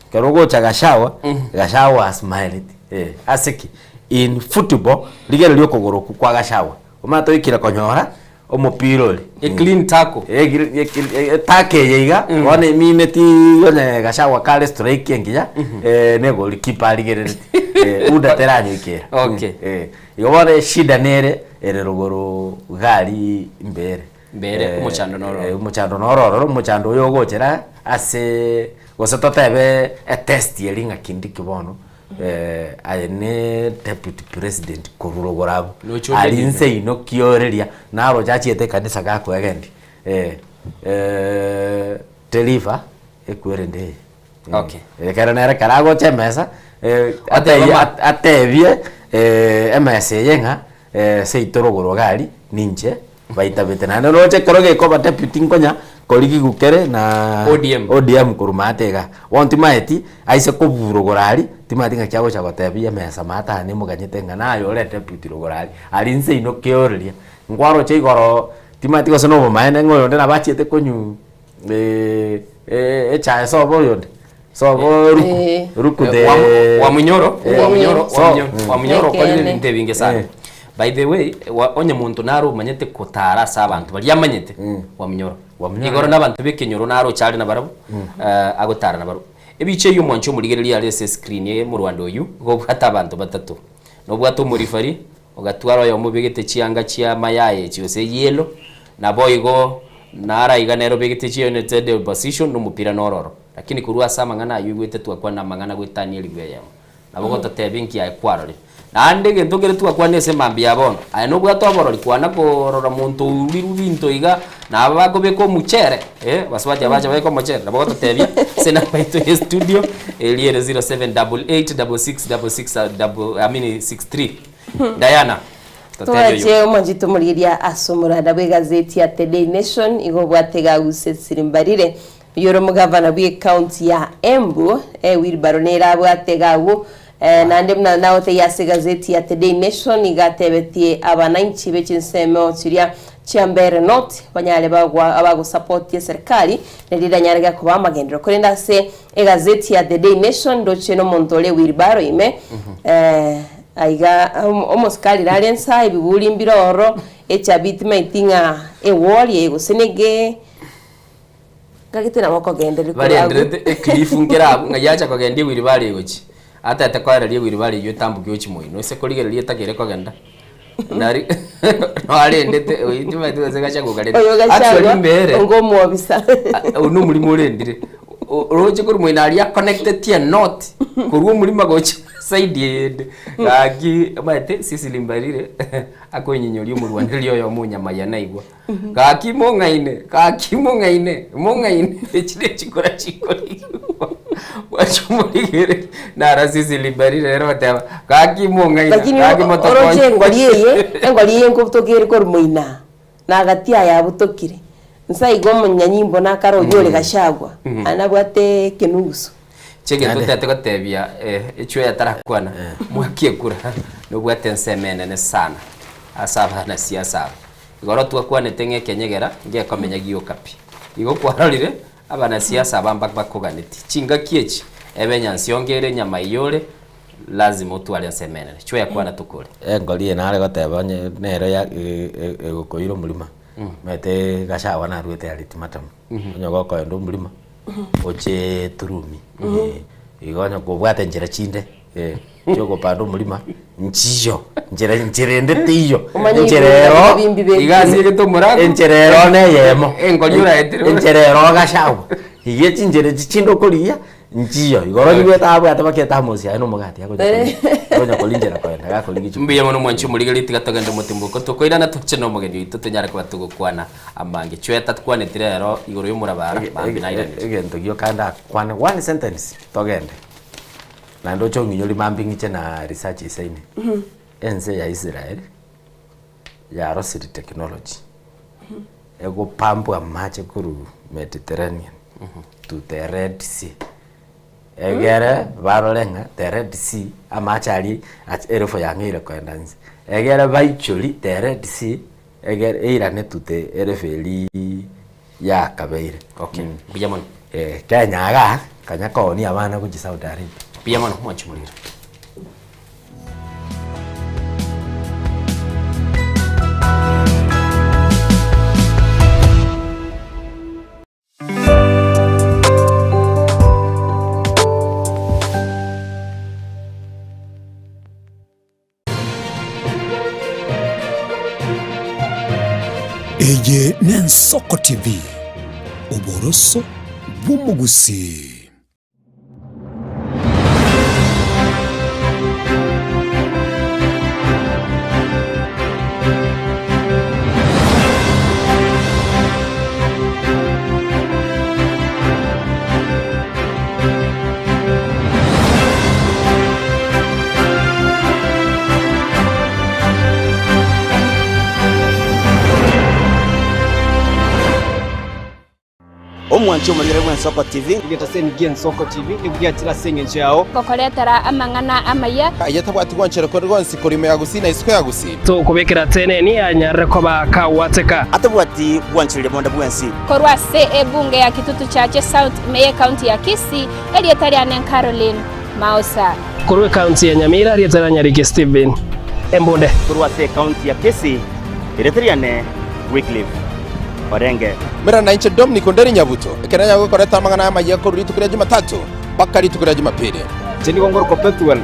ekero ogocha Gachagua, Gachagua asmilet ase ki? In football, rigereria okogoro okwo kwa Gachagua, omanyete oikire konyora omopira oria. A clean tackle. Etake eye iga, bono emineti onye Gachagua kare strike engiya, ne goalkeeper arigerereti. Uda teranyoikera. Okay. Igo bono eshida nere ere rogoro gari mbere. Mbere, omochando noro ororo. Omochando noro ororo, omochando oyo ogochera ase gose totebe etest eria ng'a Kindiki bono Aye ne deputy president korwa rogoro abwo, Noche onde aria nyuma. inse ino kioreria, naroche achiete ekanisa gakoegendia telifa ekwerende eye. Okay. Ekero nere ekero agocha emesa, Oteba atebie ma- atebie emesa eye ng'a seito rogoro iga aria, ninche baitabete. Naende roche ekero gekoba deputy nkonya korigigwa kere na ODM. ODM korwa maate igaa. Bono timaeti aise koburugora aria, timaeti ng'aki agocha gotebia emesa maate aa nemoganyete ng'a naye ore deputy rogoro aria, aria inse ino keoreria. Nkwaroche igoro timaeti gose na obomaene ng'a oyonde nabo achiete konywa echae sobo oyonde, sobo ruku, ruku the Wamunyoro, Wamunyoro, so- Wamunyoro, Wamunyoro okorire Ekeene. ebinto ebinge sana. By the way, wa- onye monto naro omanyete kotara ase abanto baria amanyete, Wamunyoro. Wamunyoro. Igoro na abanto b'ekenyoro naro ochare nabarabwo, agotara nabarabwo. Ebicha eyio omwanche omorigereria are ase escreen eye omorwando oyio, igo obwate abanto batato. Nobwate omorifari, ogatwara oyomo obegete chianga chia mayai echi gose yellow, naboigo nara iga nere obegete chia United Opposition na omopira nororo. Lakini korwa ase amang'ana ayio oigwete twakwana amang'ana goetania elifu eyemo. Nabo gototebia inki aye kwarorire. Naende egento nkere twakwanire ase mambia ya bono, aye nobwate oborori kwana korora monto ourirwe binto iga, na aba bakobeka omuchere, eh, basubati abache babeke omochere, nabo gototebia ase enamba yaito ya estudio eria ere 0788 66 66 double, I mean 63. Diana, totebie oyo. Twache omonchete omorigeria ase omoranda bw'egazeti ya The Daily Nation igo obwate Gaguse Sirimbarire Oyio ore omogavana bw'ecounty ya Embu, ewheelbarrow nere abwate iga agwo, naende buna nagotebia ase egazeti ya The Daily Nation iga atebetie abananchi be chinsemo chiria chia Mbeere North banyare bagwa abagosapotia eserikali nario eranyare koba amagenderero. Korende ase egazeti ya The Daily Nation ndoche nomonto ore ewheelbarrow ime aiga omosikari nare nsa ebiburi mbire ororo echabi timaeti ng'a ewori eye gose nege. Gaki nabo okogendereria korwa agwo. Barenderete ecliff nkere abwo ng'a yacha kogendia ewheelbarrow egochia. Atete koereria ewheelbarrow eywo etamboke gochia moino. Ase korigereria etakeire kogenda, nari noarendete oyio timanyeti gose gachia gokarenda. Oyo Actually gachagua mbere, onga omwobisa. oyio na omorimo orendire. Oroche korwa moino aria aconnectetie enot korwa omorimo gochia side eyende. Gaki omanyete Cecily Mbarire akoinyinyoria omorwanereria oyomo onyamaya naigwa. Gaki mong'aine, gaki mong'aine, mong'aine, echi nechikura chikorigigwa. Bwacha omorigereria, nara Cecily Mbarire ere ogoteba, gaki mong'aina, Lakini gaki oroche motokonye. engori eye, engori eye nkobutoka ere korwa moina, na agati aya abutokire. Nsa igo omonyanyimbo nakare oyio ore Gachagua, naende nabwate ekenugusu. Chegento Naende- otete gotebia echwe etarakwana, mwaki ekura, nobwate ensemo enene sana ase abanasiasa aba. Igoro twakwanete ng'a ekenyegera ngekomenya gioka pi. Igo kwarorire abanasiasa aba mbakoganeti. Chingaki echi ebe enyansiongo ere enyama eyio ore lazima otware ensemo enene. Chweya kwana tokore. Engori eye nare goteba onye nero ya egokoira omorima, omanyete Gachagua narwete ultimatum, onye gokoenda omorima oche Turumi, igo onye kobwate enchera chinde. Chi'ogopanda omorima nchiyo, nchera nchera ende teiyo. Omanye Enchera ibinto ero bimbi bebire. Iga ase egete omorango. enchera ero neyemo. Engori oraetire. Enchera ero ogachagwa. Iga chinchera echi chinde okorigia nchiyo. Igoro nigo etabwate baka etamosi aye na omogati agocha koria. Agocha koria nchera koenda gakorigia chikura. Mbuya mono mwanche omorigereria tiga togende omotimboko tokoirana toche na omogeni oito tonyare koba togokwana amange. Chweta tukwaneti rero igoro y'omorabara mambia nairanire. Egento gioka ndakwane one sentence togende. Naende oche ong'inyori mambia ng'iche na research isaine. Ense ya Israel yarosire technology egopambwa amache korwa. Mediterranean to the Red Sea. Egere barore ng'a the Red Sea amache aria ach- elfu yang'eire koenda inse. Egere baichori the Red Sea egere eirane to the elfu eria yakabeire. Okay, mbuya mono. Eh, Kenya igaa, kanya koonia abana gochia Saudi Arabia. Mbuya mono, mwanche morire. Eye n'Ensoko TV, oboroso bw'omogusii. Omwanchi omorigere bw'Ensoko TV. Egetaseni gi'Ensoko TV nigo giachire ase engencho yao. Gokoretera amang'ana amaya. Aye tabwati gwanchera kore gwonsi korwa ime ya Gusii na isiko ya Gusii. Tokobekera teneni anyarire koba kagwateka. Atabwati gwanchereria bonde bwensi. Korwa ase ebunge ya Kitutu Chache South ime y'Ekaunti ya Kisii, erieta riane Caroline Mausa. Korwa ekaunti ya Nyamira, erieta ria Nyariki Stephen Embunde. Korwa ase ekaunti ya Kisii, erieta riane Wycliffe Orenge. Mera nainche Dominic Onderi Nyabuto, ekero nanyare gokoreta amang'ana aya amayia korwa rituko ria Jumatatu mpaka rituko ria Jumapili. Inche nigo ngorokwa Pethuel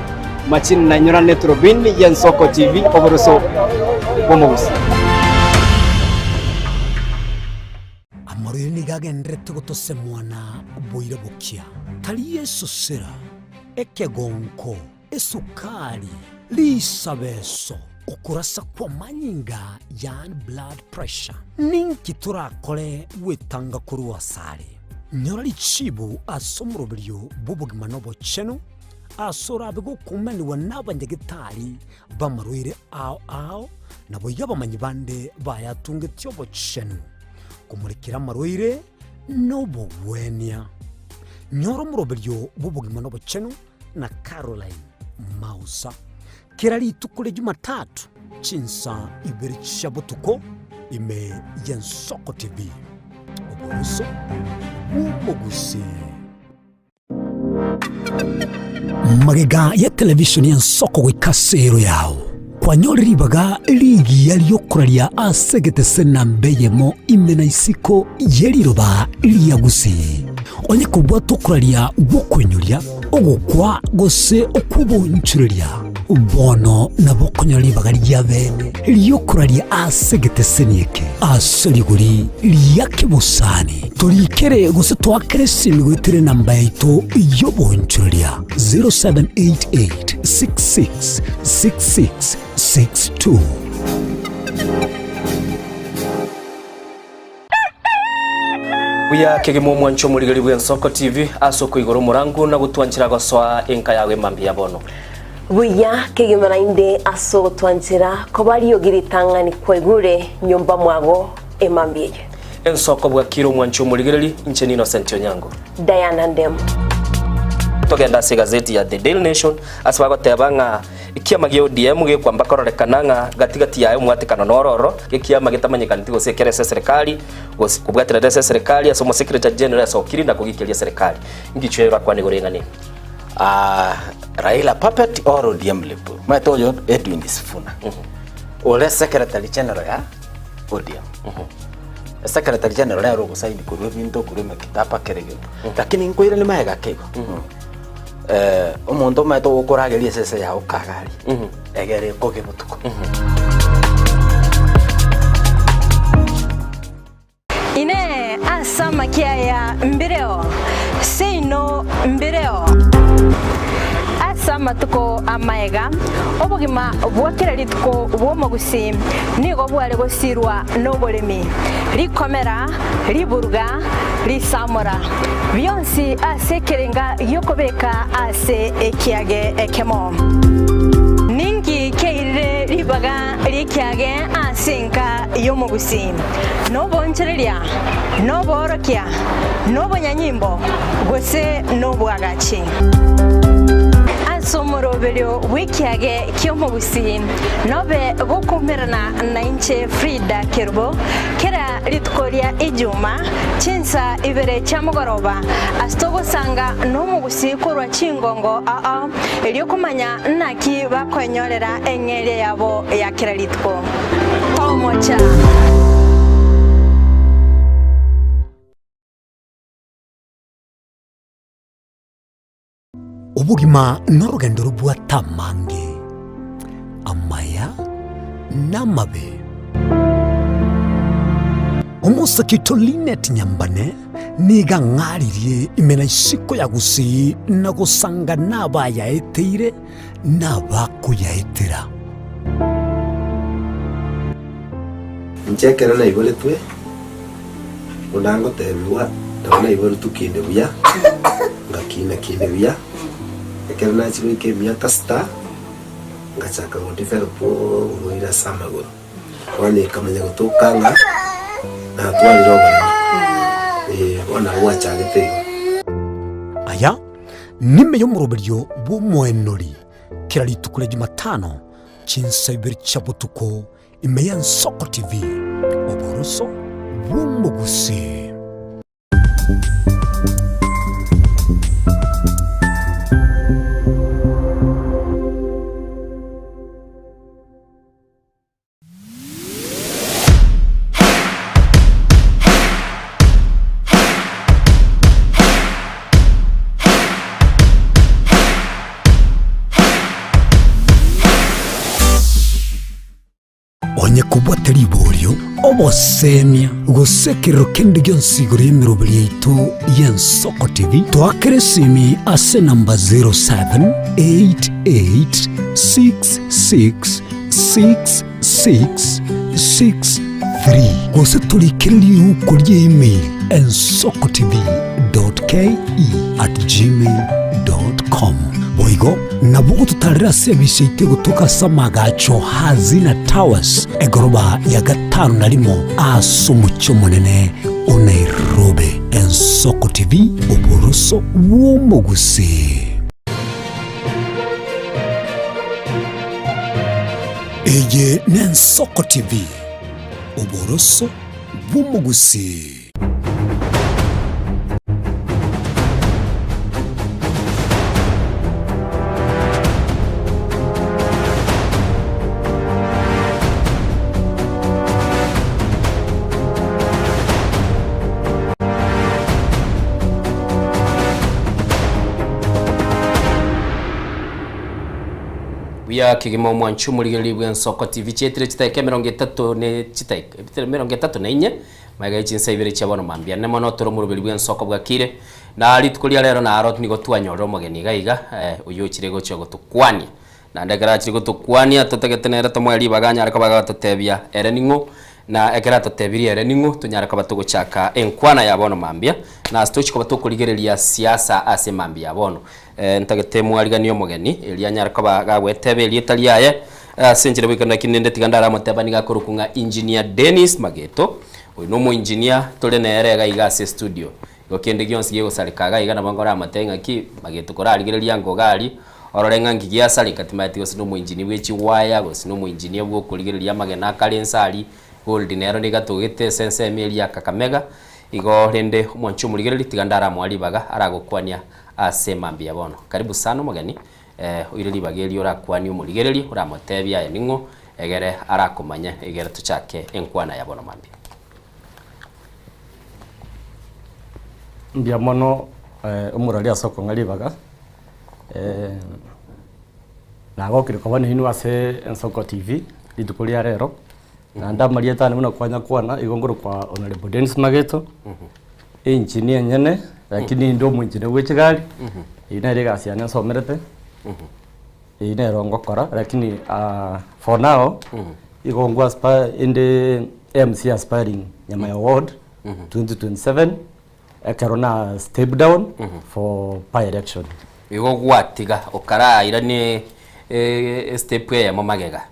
Machini nainyorane eturubini y'Ensoko TV oboroso bw'omogusii. Amarwaire nigo agendererete gotosemwa na boira bokia, tari esosera, ekegonko, esukari, risabeso, okorasa kw'amanyinga yaani blood pressure. Ninki torakore gwetanga korwa asare? Nyora richibu ase omoroberio bw'obogima na obochenu, ase orabe gokumanigwa n'abanyagetari b'amarwaire ao ao, naboigo abamanyi bande bayatungetie obochenu, komorekera amarwaire nobogwenia. Nyora omoroberio bw'obogima na obochenu na Caroline Mausa kera rituko ria Jumatatu chinsa ibere chia botuko ime y'Ensoko TV. Oboroso bw'omogusii. Magega ya televishoni y'ensoko goika ase ero yao, kwanyorire ribaga rigiya ri'okoraria ase egetese namba eyemo ime na isiko ye riroba ria Gusii. Onye kobwata okoraria gw'okoinyoria, ogokwa gose okw'obonchoreria, bono nabo okonyora ribaga ria bene ri'okoraria ase egeteseni eke ase rigori ria kebosani. Torikere gose toakere esimi goetera enamba yaito y'obonchoreria 0788 66 66 62. Buya kegima omwancho omorigeri bw'Ensoko TV ase okoigora omorango na gotwanchera gosoa enka yago emambia ya bono. Buya kegima naende ase ogotwanchera koba riogi ritang'ani kwaigure nyomba mwago emambia eye. Ensoko bwakire omwancho omorigereri, inche n'Innocent Onyango. Diana Ndemo. Togende ase egazeti ya The Daily Nation ase bagoteba ng'a Ekiama gia ODM gekwamba kororekana ng'a gati gati yaye omwatekano noro oro, ekiama getamanyekaneti gose ekere ase eserekari, gose kobwaterera ase eserekari ase omosecretary general asokiri na kogikeria eserekari. Ngichwe orakwane igoro ing'ana eye? Ah, Raila puppet or ODM lip. Omanyete oyo Edwin Sifuna. Ore secretary general ya ODM. Secretary general nere ogosaini korwa ebinto korwa emekitaba kera egento. Lakini nkoiranie magega ake igo. Eh, omonto omanyete ogokorageria esese yao kagari egere ekoge botuko. Inee! Ase amakia aya mbireo? Seino mbireo. Ase amatuko amaega, obogima bwa kera rituko bw'omogusii nigo bware gosirwa noboremi, rikomera, riburuga, risamora. Bionsi ase ekerenga gi'okobeka ase ekiage ekemo. Ninki keirire. Ribaga ri'ekiage ase enka y'omogusii, noboonchoreria, noboorokia, nobonyanyimbo, gose nobwagachi. Ase omoroberio bw'ekiage ki'omogusii nobe gokoumerana nainche Frida Kerubo kera rituko ria Ijuma chinsa ibere chia mogoroba ase togosanga nomogusii korwa chingongo ao erio komanya Naki bakoenyorera eng'eria yabo ya kera rituko? Tomocha! Obogima norogendo robwate amange, amaya na amabe. Omosake oito Linet Nyambane nigo ang'aririe ime na isiko ya Gusii na gosanga nabayaeteire na abakoyaetera. Inche ekero naiboretwe, buna ngotebigwa, nabo naiboretwe kinde buya, ngakina kinde buya, ekero nachia goika emiaka sita, ngachaka go develop oborwaire ase amagoro. Bono ekamanya gotoka ng'a natwarire oboremo, eh, bono nabo gwachagete igo. Aya nime y'omoroberio bw'omoenori kera rituko ria Jumatano chinsa ibere chia botuko ime y'Ensoko TV, oboroso bw'omogusii. Onye kobwate riborio, obosemia, gose ekerero kende gionsi igoro y'emeroberi yaito y'Ensoko TV, toakere esimi ase enamba 0788666663 gose torikere riuko ria email ensokotv.ke@gmail.com. Boigo nabo ogototarera ase ebise yaito egotoka ase amagacho Hazina Towers, egoroba ya gatano na rimo ase omochie omonene o Nairobi. Ensoko TV, oboroso bw'omogusii. Eye n'Ensoko TV, oboroso bw'omogusii. Buya kegima omwanchi omorigereria bw'Ensoko TV chietire chidakika emerongo etato ne chidakika emerongo etato na inye Magega ye chinsa ibere chia bono mambia ne mono tore omoroberi bw'ensoko bwakire, na rituko ria rero naro nigo twanyorire omogeni iga iga, oyio ochire gochia gotokwania. Naende ekero achire gotokwania totagete nere tomoe ribaga anyare koba agototebia ere ning'o, na ekero atotebirie ere ning'o tonyare koba togochaka enkwana ya bono mambia, na ase tochia koba tokorigereria siasa ase mambia ya bono. Ntagete mwariganie omogeni, erio anyare koba gagweteba erieta riaye, Ase enchera goika naki nende tiga ndaramoteba nigo akorokwa ng'a Engineer Dennis Mageto. Oyo na omoengineer tore nere iga iga ase estudio. Igo kende gionsi gegosareka iga iga nabo nkoramotebie ng'aki Mageto korarigereria ango iga aria, orore ng'a nki giasareka timanyeti gose na omoengineer bwe chiwaya gose na omoengineer bwa okorigereria amagena akare inse aria, gold nero niga atogete ase ensemo eria ya Kakamega. Igo rende omwanchi omorigereria tiga ndaramoa ribaga aragokwania ase mambia bono. Karibu sana omogeni. Oire ribaga erio orakwanie omorigereria, oramotebie aye ning'o, egere arakomanye, egere tochake enkwana ya bono mambia. Mbuya mono omorwari ase okong'a ribaga, nagokire koba nainwe ase Ensoko TV rituko ria rero, naende amarieta ane buna kwanyakwana igo nkorokwa Honourable Dennis Mageto, Engineer enyene, lakini inde omoengineer bwe chigari, eyio nere egasi yane nsomerete, eyio nero ngokora lakini for now, igo ngwa aspire inde MC aspiring Nyamaya ward 2027, ekero na step down for by election. Igo gwatiga okarairanie estep eyemo magega.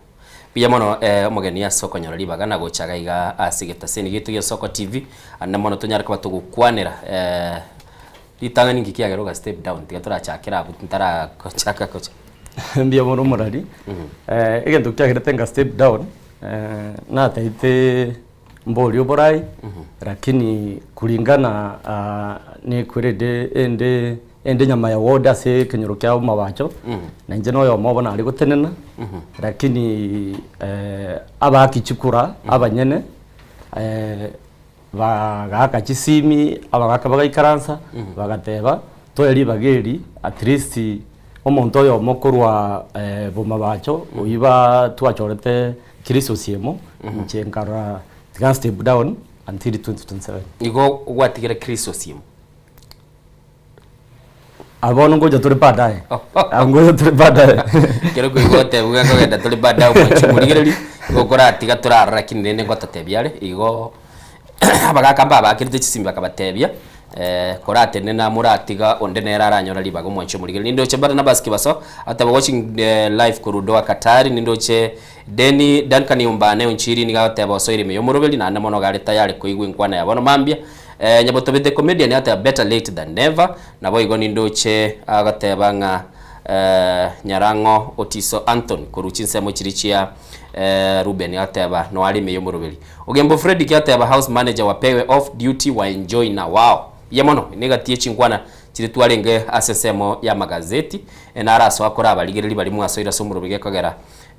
Mbuya mono eh, omogeni ase okonyora ribaga na gocha iga iga ase egetaseni giaito gia Soko TV, ande mono tonyare koba togokwanera eh, ritang'ani nki kiagera oga step down tiga torachakere abwo ntaragochaka gocha. Mbuya mono omorari, eh, egento kiagerete nga step down, eh, nataete mbori oborai, lakini kulingana nekwere ende ende enyama ya ward ase ekenyoro kia omobacho, na inche noyomo obo nare gotenena, lakini abaaki chikura abanyene bagaaka chisimi, abagaka bagaikaransa, bagateba toe ribaga eri at least omonto oyomo korwa bomabacho oywo ba twachorete Chris Osiemo, inche nkarora tiga step down until 2027. Igo gwatigire Chris Osiemo? Ah, bono ngocha tore baadaye. Ah, ngocha tore baadaye. Kero koigwa gotebigwa kogenda tore baadaye omwanchi omorigereri, igo koratiga torarora lakini rende ngotatebia are, igo abagaka mbabakerete chisimi bakabatebia koratenena moratiga onde nere aranyore ribaga omwanchi omorigereri. Nindoche Barnabas Kibaso ateba watching live korwa Doha Qatar, nindoche Denny Duncan Ombane Onchiri nigo agoteba osoire ime y'omoroberi naende mono iga are tayari koigwa enkwana ya bono mambia. Nyabotobe the comedian ateba better late than never, naboigo nindoche agoteba ng'a Nyarang'o Otiso Anthony korwa chinsemo chiria chia Reuben ateba noare ime y'omoroberi. Ogembo Fredrick ateba house manager wapewe off duty wa enjoy na wao. Mbuya mono, negati ye chinkwana chiria twarenge ase ensemo y'amagazeti, narasoa korabarigereria baria mwasoire ase omoroberi gekogera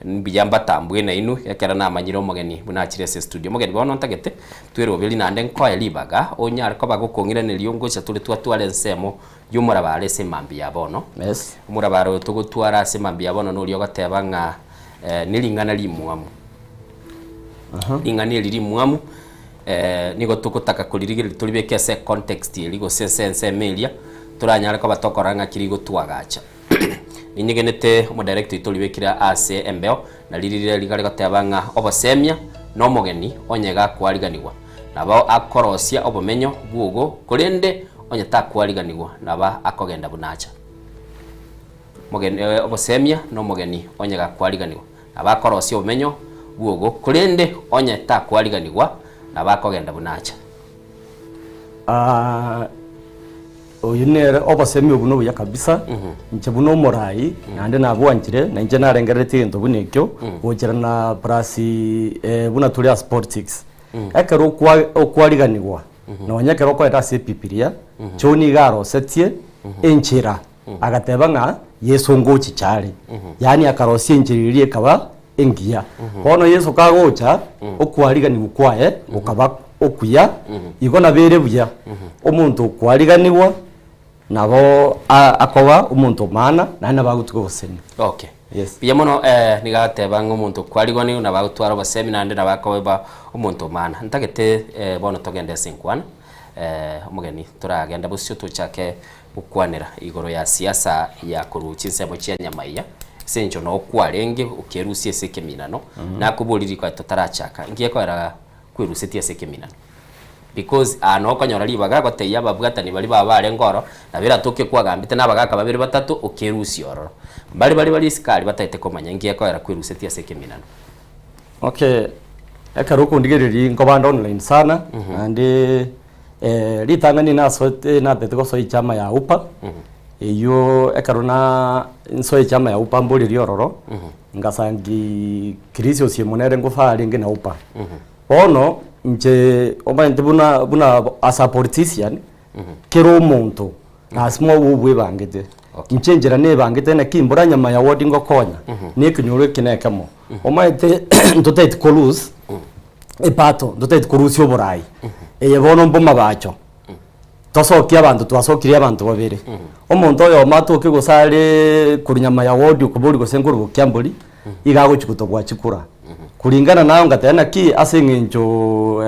Mbuya mbatambwe nainwe, ekero namanyire omogeni buna achire ase estudio. Omogeni bono ntagete tweroberie naende nkoe ribaga onyare koba gokong'iraneria ngocha tore twatware ensemo y'omorabaro ase emambia ya bono. Yes. Omorabaro oyo togotwara ase emambia ya bono noria ogoteba ng'a nering'ana rimwamu. Ring'ana eri rimwamu nigo togotaka koririgereria toribeke ase econtext eria gose ase ensemo eria toranyare koba tokorora ng'aki rigotwagacha. Ninyegenete omodirector oito oribekire ase embeo, na ririre riga rigoteba ng'a obosemia nomogeni onye gakwariganigwa, nabo akorosia obomenyo bwogo, korende onye takwariganigwa nabo akogenda buna acha. Mogeni obosemia nomogeni onye gakwariganigwa, nabo akorosia obomenyo bwogo, korende onye takwariganigwa nabo akogenda buna acha. Oyio nere obosemi obwo nobuya kabisa, inche buna omorai, naende nabwanchire, na inche narengereretie egento buna ekio, gochera na plus buna tore ase politics. Ekero okwa okwariganigwa, nonya ekero okoenda ase ebibilia, John iga arosetie enchera, agateba ng'a Yeso ngochicha are, yaani akarosia enchera eria ekaba engiya. Bono Yeso kagocha, okwariganigwa kwaye gokaba okuya, igo nabo ere buya. Omonto okwariganigwa nabo akoba omonto omana, naende nabo agotuga obosemi. Okay. Yes. Buya mono nigo agateba ng'a omonto okwariganigwa nabo agotwara obosemi naende nabo akoba omonto omana. Ntagete bono togende ase enkwana, omogeni toragende bosio tochake Gokwanera igoro ya siasa ya korwa chinsemo chia nyamaiya, ase engencho noo kwarenge okerusia ase ekeminano, nakoboria riko totarachaka, nki gekoera kwerusetie ase ekeminano? Because aa noo okonyora ribaga gotebia ababwatani baria baba barenge oro, nabo eratoke kwagambete na abagaka babere batato okerusia ororo. Mbare baria bare isiko aria batagete komanya nki gekoera kwerusetie ase ekeminano. Okay, ekero okondigereria nkobanda online sana, naende Ritang'ani nasoete natete gosoa echama ya UPA, eywo ekero na nsoa echama ya UPA mborerie ororo, ngasangi Chris Osiemo nere ngofaa arenge na UPA. Bono inche omanyete buna buna as a politician, kera omonto lasima obe obwebangete. Inche enchera nebangete naki mbora nyama ya ward ngokonya, na ekenyoro eke na ekemo. Omanyete ntotagete ko lose epato, ntotagete korusia oborai. Eye bono mbomabacho, tosokie abanto twasokirie abanto babere. Omonto oyomo atoke gose areee korwa nyama ya ward okoboria gose nkorwa gokiambori, iga agochia gotobua chikura. Kulingana naye ngateba naki ase eng'encho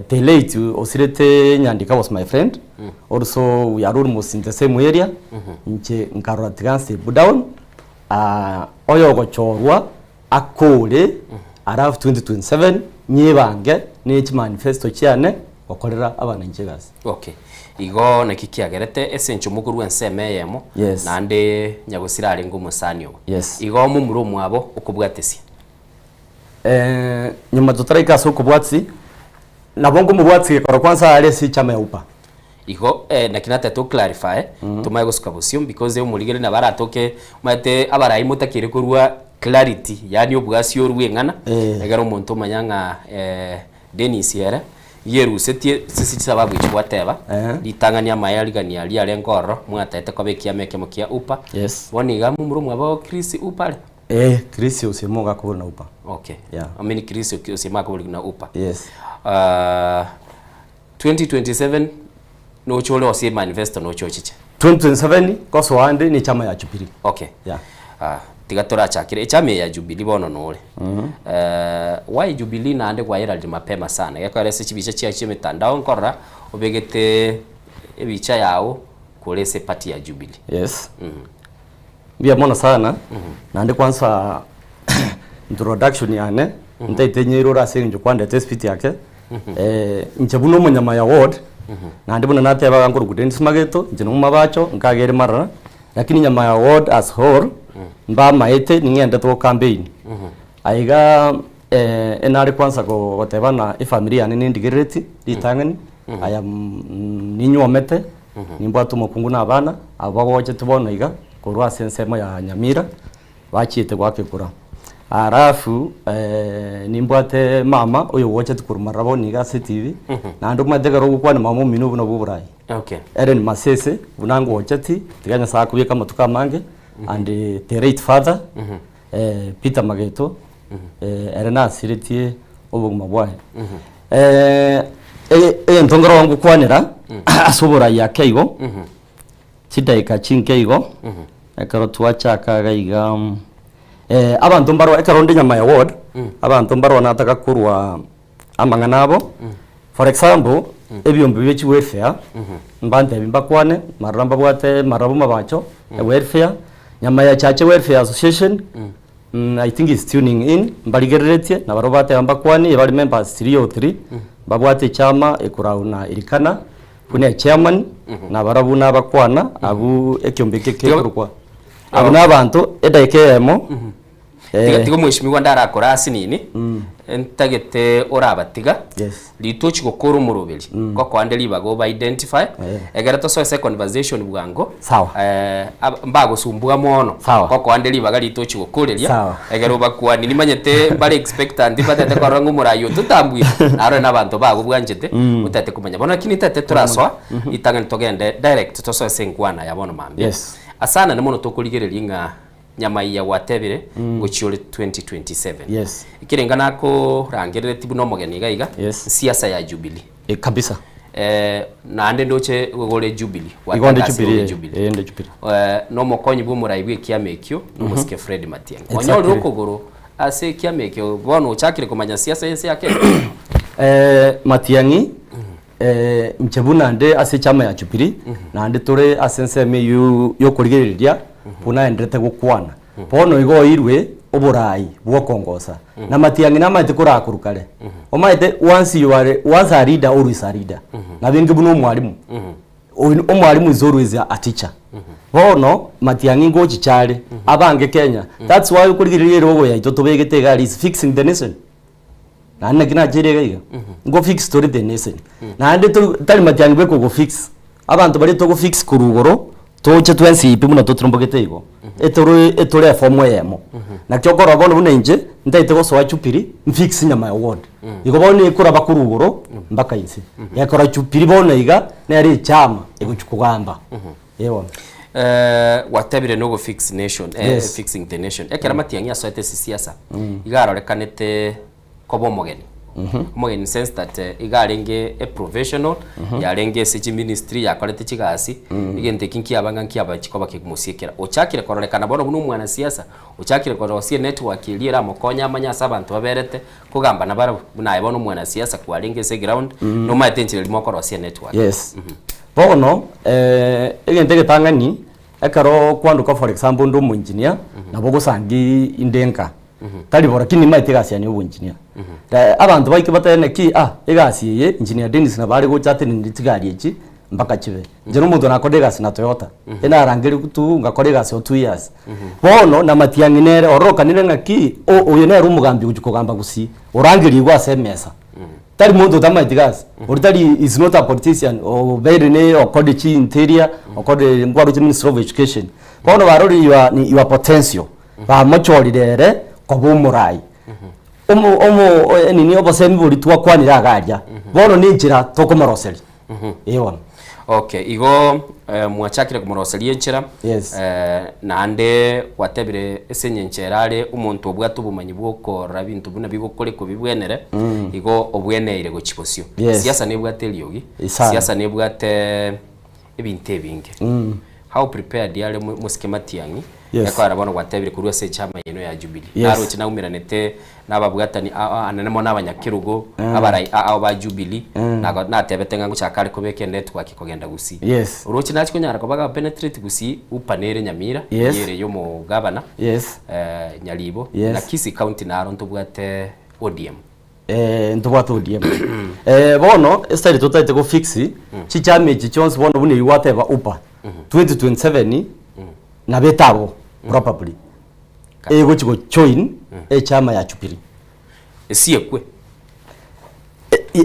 the late osirete Nyandika was my friend, also we are almost in the same area, inche nkarora tiga nstep down, oyogochorwa akore alafu 2027 nyebange ne chimanifesto chiane gokorera abananchi egasi. Okay. Igo naki kiagerete ase enchera mokorwa ensemo eyemo Yes. naende nyagosira arenge omosani obo. Yes. Igo momura omwabo okobwatesia. Nyuma totaraika ase okobwatisi, nabo nkomobwatisi gekoro kwanza are ase echama ya UPA. Igo eh, naki natete o clarify tomanye gosuka bosio because omorigeri nabo aratoke omanyete abarai motakeire korwa clarity yaani obwasi orwe eng'ana egere omonto omanya ng'a Dennis ere yerusetie sisi chisababu echi gwateba ritang'ani amaye arigani aria arenge ororo mwataete koba ekiama ekemo kia UPA Yes. bono iga momura omwabo Chris UPA are? Eh, Chris Osiemo iga akobori na UPA. Okay. Yeah. I mean Chris Osiemo akobori na UPA. Yes. 2027 noche ore ase emanifesto noche ochiche. 2027 gosoa ande ne echama ya Jubilee. Okay. Yeah. Ah, tiga torachakere echama eye ya Jubilee bono nore. Eh, why Jubilee naende kwayerarire mapema sana? Gekogera ase chibicha chiaye chia emitandao nkorora obegete ebicha yao kore ase eparty ya Jubilee. Yes. Mbuya mono sana, naende kwanza introduction yane ntaete nyeirore ase eng'encho kwandete espeed yake, inche buna omonyamaya ward, naende buna natebaga nkorokwa Dennis Mageto, inche na omomabacho nkagere marara, lakini nyamaya ward as whole, mbamaete ning'endete go campaign. Aiga enare kwanza goteba ng'a efamiri yane nendigerereti ritang'ani, I am ninywomete, nimbwate omokungu na abana, abwo bagochete bono iga korwa ase ensemo ya Nyamira, bachiete goaka ekura. Alafu nimbwate mama oyogochete korwa marara bono iga ase etibi, naende omanyete ekero ogokwana mama omino obwo nabwo oborai. Okay. Ellen Masese buna ngocheti, tiga Nyasaye akobeke amatuko amange, and the late father, Peter Mageto, ere nasiretie obogima bwaye. Egento nkoro ngokwanera ase oborai ake igo, chidaeka chinke igo, ekero twachaka iga iga, abanto mbaroo ekero onde nyama ya ward, abanto mbaroo nataka korwa amang'ana abo, for example, ebiombe bie chiwelfare, mbantebi mbakwane, marora mbabwate marora bomabacho, ewelfare, nyama ya chache welfare association, I think is tuning in, mbarigereretie, nabarobwo bateba mbakwanie, bare members 3 or 3, mbabwate echama ekorauna Elikana, buna echairman, nabarabwo nabakwana, abwo ekiombe eke kekorokwa, abwo nabanto edaika eyemo. Tiga tiga omweshimiwa ndarakore ase nini, ntagete orabatiga, rituo gokora omoroberi, ngokoa nde ribaga oba identify, egere tosoe ase econversation bwango, Sawa. ab- mbagosumbua mono, Sawa. ngokoa nde ribaga rituo gokoreria, Sawa. egere obakwanie, nimanyete mbare expectant mbatete korora ng'a omorai oyo totambuire, narore na abanto bago bwanchete, otagete komanya. Bono lakini ntagete torasoa, ritang'ani togende direct tosoe ase enkwana ya bono mambia. Yes. Asana mono tokorigereria ng'a Nyamaiya gwatebire ngochia ore 2027. Yes. Ekerenga nakorangereretie buna omogeni iga iga, Yes. siasa ya Jubilee. Eh, kabisa. Eh, naende ndoche gore Jubilee. Igo nde Gwatangase Jubilee, ore Jubilee. eh, nde Jubilee. Eh, nomokonyi bw'omorai bw'ekiama ekio, nomosike Fred Matiang'i. Exactly. Onyorire okogoro ase ekiama ekio, bono ochakire komanya siasa y'ense ya Kenya. Eh, Matiang'i, eh, inche buna nde ase echama ya Jubilee, naende tore ase ensemo eywo yokorigereria buna aenderete gokwana. Bono igo oirwe oborai bwokongosa. Na Matiang'i namaete koraa korwa kare. Omanyete once you are once a leader always a leader. Nabo inge buna omwalimu. Oyo omwalimu is always a teacher. Bono Matiang'i ngochicha are abange Kenya. That's why okorigereria erogo yaito tobegete iga aria is fixing the nation. Naende naki nachire iga iga, ngo fix tore the nation. Naende tori tari matiang'i bweka ogo fix, abanto baria togo fix korwa igoro, toche twensi pi buna totirombogete igo, etore etore efomu eyemo. Naki okorora bono buna inche, ntaete gosoa Jubilee, nfix nyama ya ward. Igo bono ekoraba korwa igoro, mpaka inse. Gekora Jubilee bono iga, nere echama egochia kogamba. Eh bono. Eh, gwatebire nogo fix nation eh, Yes. fixing the nation ekero matiang'i asoete ase siasa iga arorekanete koba omogeni omogeni in sense that eh, iga arenge a professional yarenge ase chiministry yakorete chigasi egento eki nkiaba ng'a nkiaba chikoba kegmosiekera ochakire kororekana bono buna omwanasiasa ochakire korosia enetwork eria eramokonye amanye ase abanto baberete kogamba nabarabwo buna aye bono omwanasiasa kwarenge ase eground nomaete enchera eria mokorosia enetwork Yes. Bono egento egetang'ani, ekero kwanduka for example onde omoengineer, nabo ogosangi inde nka, tari bo lakini nimaete egasi yane ya oboengineer. Abanto baike batebe naki ah egasi eye engineer Dennis nabo are gocha atenenere chigari echi, mpaka chibe. Inche na omonto nakora egasi na Toyota, enarangerigwe tu ngakora egasi o 2 years. Bono na Matiang'i nere ororokanire ng'aki, o- oyo nere omogambi ogochia kogamba gusii, orangerigwe ase emesa. Tari monto otamaeti gasi, oria tari is not a politician, obeire ne okorire chinteria, okorire nkwaroche ministry of education. Bono barorire your ni your potential, bamochorire ere koba omorai. Omo omo nini obosemi boria twakwanire iga aria, bono na enchera tokomoroseria. Ee bono. Okay, igo eh, mwachakire komoroseria enchera Yes. eh, naende gwatebire ase eng'encho ere are omonto obwate obomanyi bwa okorora ebinto buna bigokorekwa bibwenere, igo obweneire gochia bosio. Yes. Siasa nebwate eriogi, Sana. siasa nebwate ebinto ebinge. How prepared are mo- mosike Matiang'i Yes. ekogera bono gwatebire korwa ase echama yaino ya Jubilee. Yes. Naroche naumeranete nababwatani a- a- anene mono abanyakerogo abarai a- ao ba Jubilee nago natebete ng'a ngochaka are kobeka enetwork kogenda Gusii. Yes. Oroche nachia konyara koba ga penetrate Gusii upa nere Nyamira Yes. ere ya omogavana Yes. eh, Nyaribo Yes. na Kisii County naro ntobwate ODM. Eh, ntobwate ODM. Eh, bono estyle totaete go fix chichama echi chionsi bono buna eywo gwateba upa 2027 nabo etabo probably egochi go join echama ya Jubilee. Esiekwe.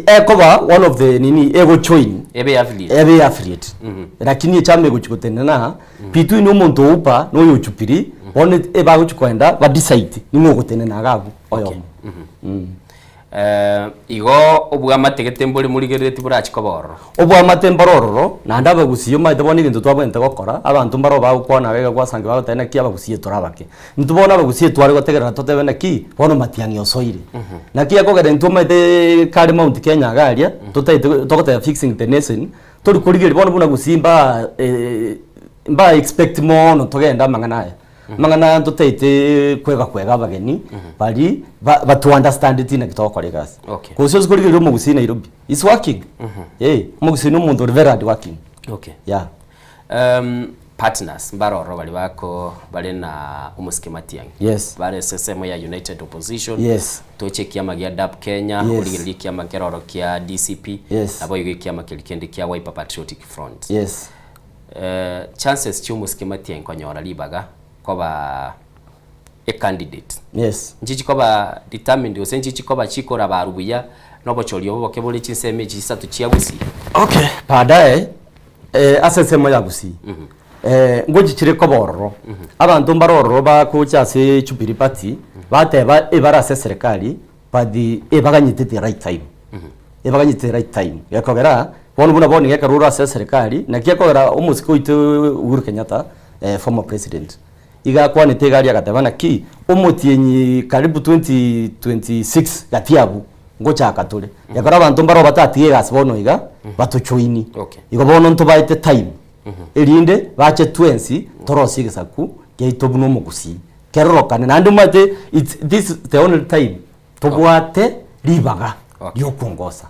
Ekoba one of the nini ego join Ebe affiliate. ebe affiliate lakini echama egochi gotenena between omonto o upa na oyo Jubilee bono ebagochi koenda ba decide ning'o ogotenena iga abwo oyomo. Eh, igo obwamate gete mbore morigerereti borachi koba ororo. Obwamate mbore ororo, naende abagusii omanyete bono egento twabwenerete gokora, abanto mbaro bagokwana iga gwasangi bagoteba naki abagusii tore abake. Intwe bono abagusii tware gotegerera totebe naki, bono matiang'i osoire. Naki ekogera intwe omanyete kare Mount Kenya iga aria, totaete togoteba fixing the nation, tori korigereria bono buna gusii mbaa mba expect mono togende amang'ana aya. Amang'ana aya ntotaete kwega kwega abageni baria ba batu understandeti naki togokora egasi. Okay. Gose ase korigereria omogusii Nairobi, is working. Eh, omogusii na omonto ore very hard working. Okay. Yeah. Partners mbare ororo baria bako bare na omosike Matiang'i. Yes. Bare ase ensemo ya United Opposition. Yes. Toche ekiama gia DAP Kenya, Yes. origererie ekiama nkere oro kia DCP. Yes. Naboigo ekiama keria kende kia Wiper Patriotic Front. Yes. Chances chia omosike Matiang'i konyora ribaga koba a candidate. Yes. Nchichi koba determined gose nchichi koba chikorabarwa buya na obochori obo boke bore chinsemo echi chisato chia Gusii. Okay, baadaye eh, ase ensemo ya Gusii eh, ngochichire koba ororo abanto mbare ororo bagocha ase Jubilee Party bateba ebare ase eserekari but ebaganyete the right time ebaganyete the right time gekogera bono buna bono iga ekero ore ase eserekari naki ekogera omosike oito Uhuru Kenyatta eh, former president iga akwanete iga aria agateba naki omotienyi karibu 2026 gati abwo ngochaka tore ekero abanto mbaro batatiga egasi bono iga batojoini Okay. igo bono ntobaete time erinde bache twensi torosie egesaku kiaito buna omogusii kerorokane naende omanyete its this is the only time tobwate ribaga riokongosa.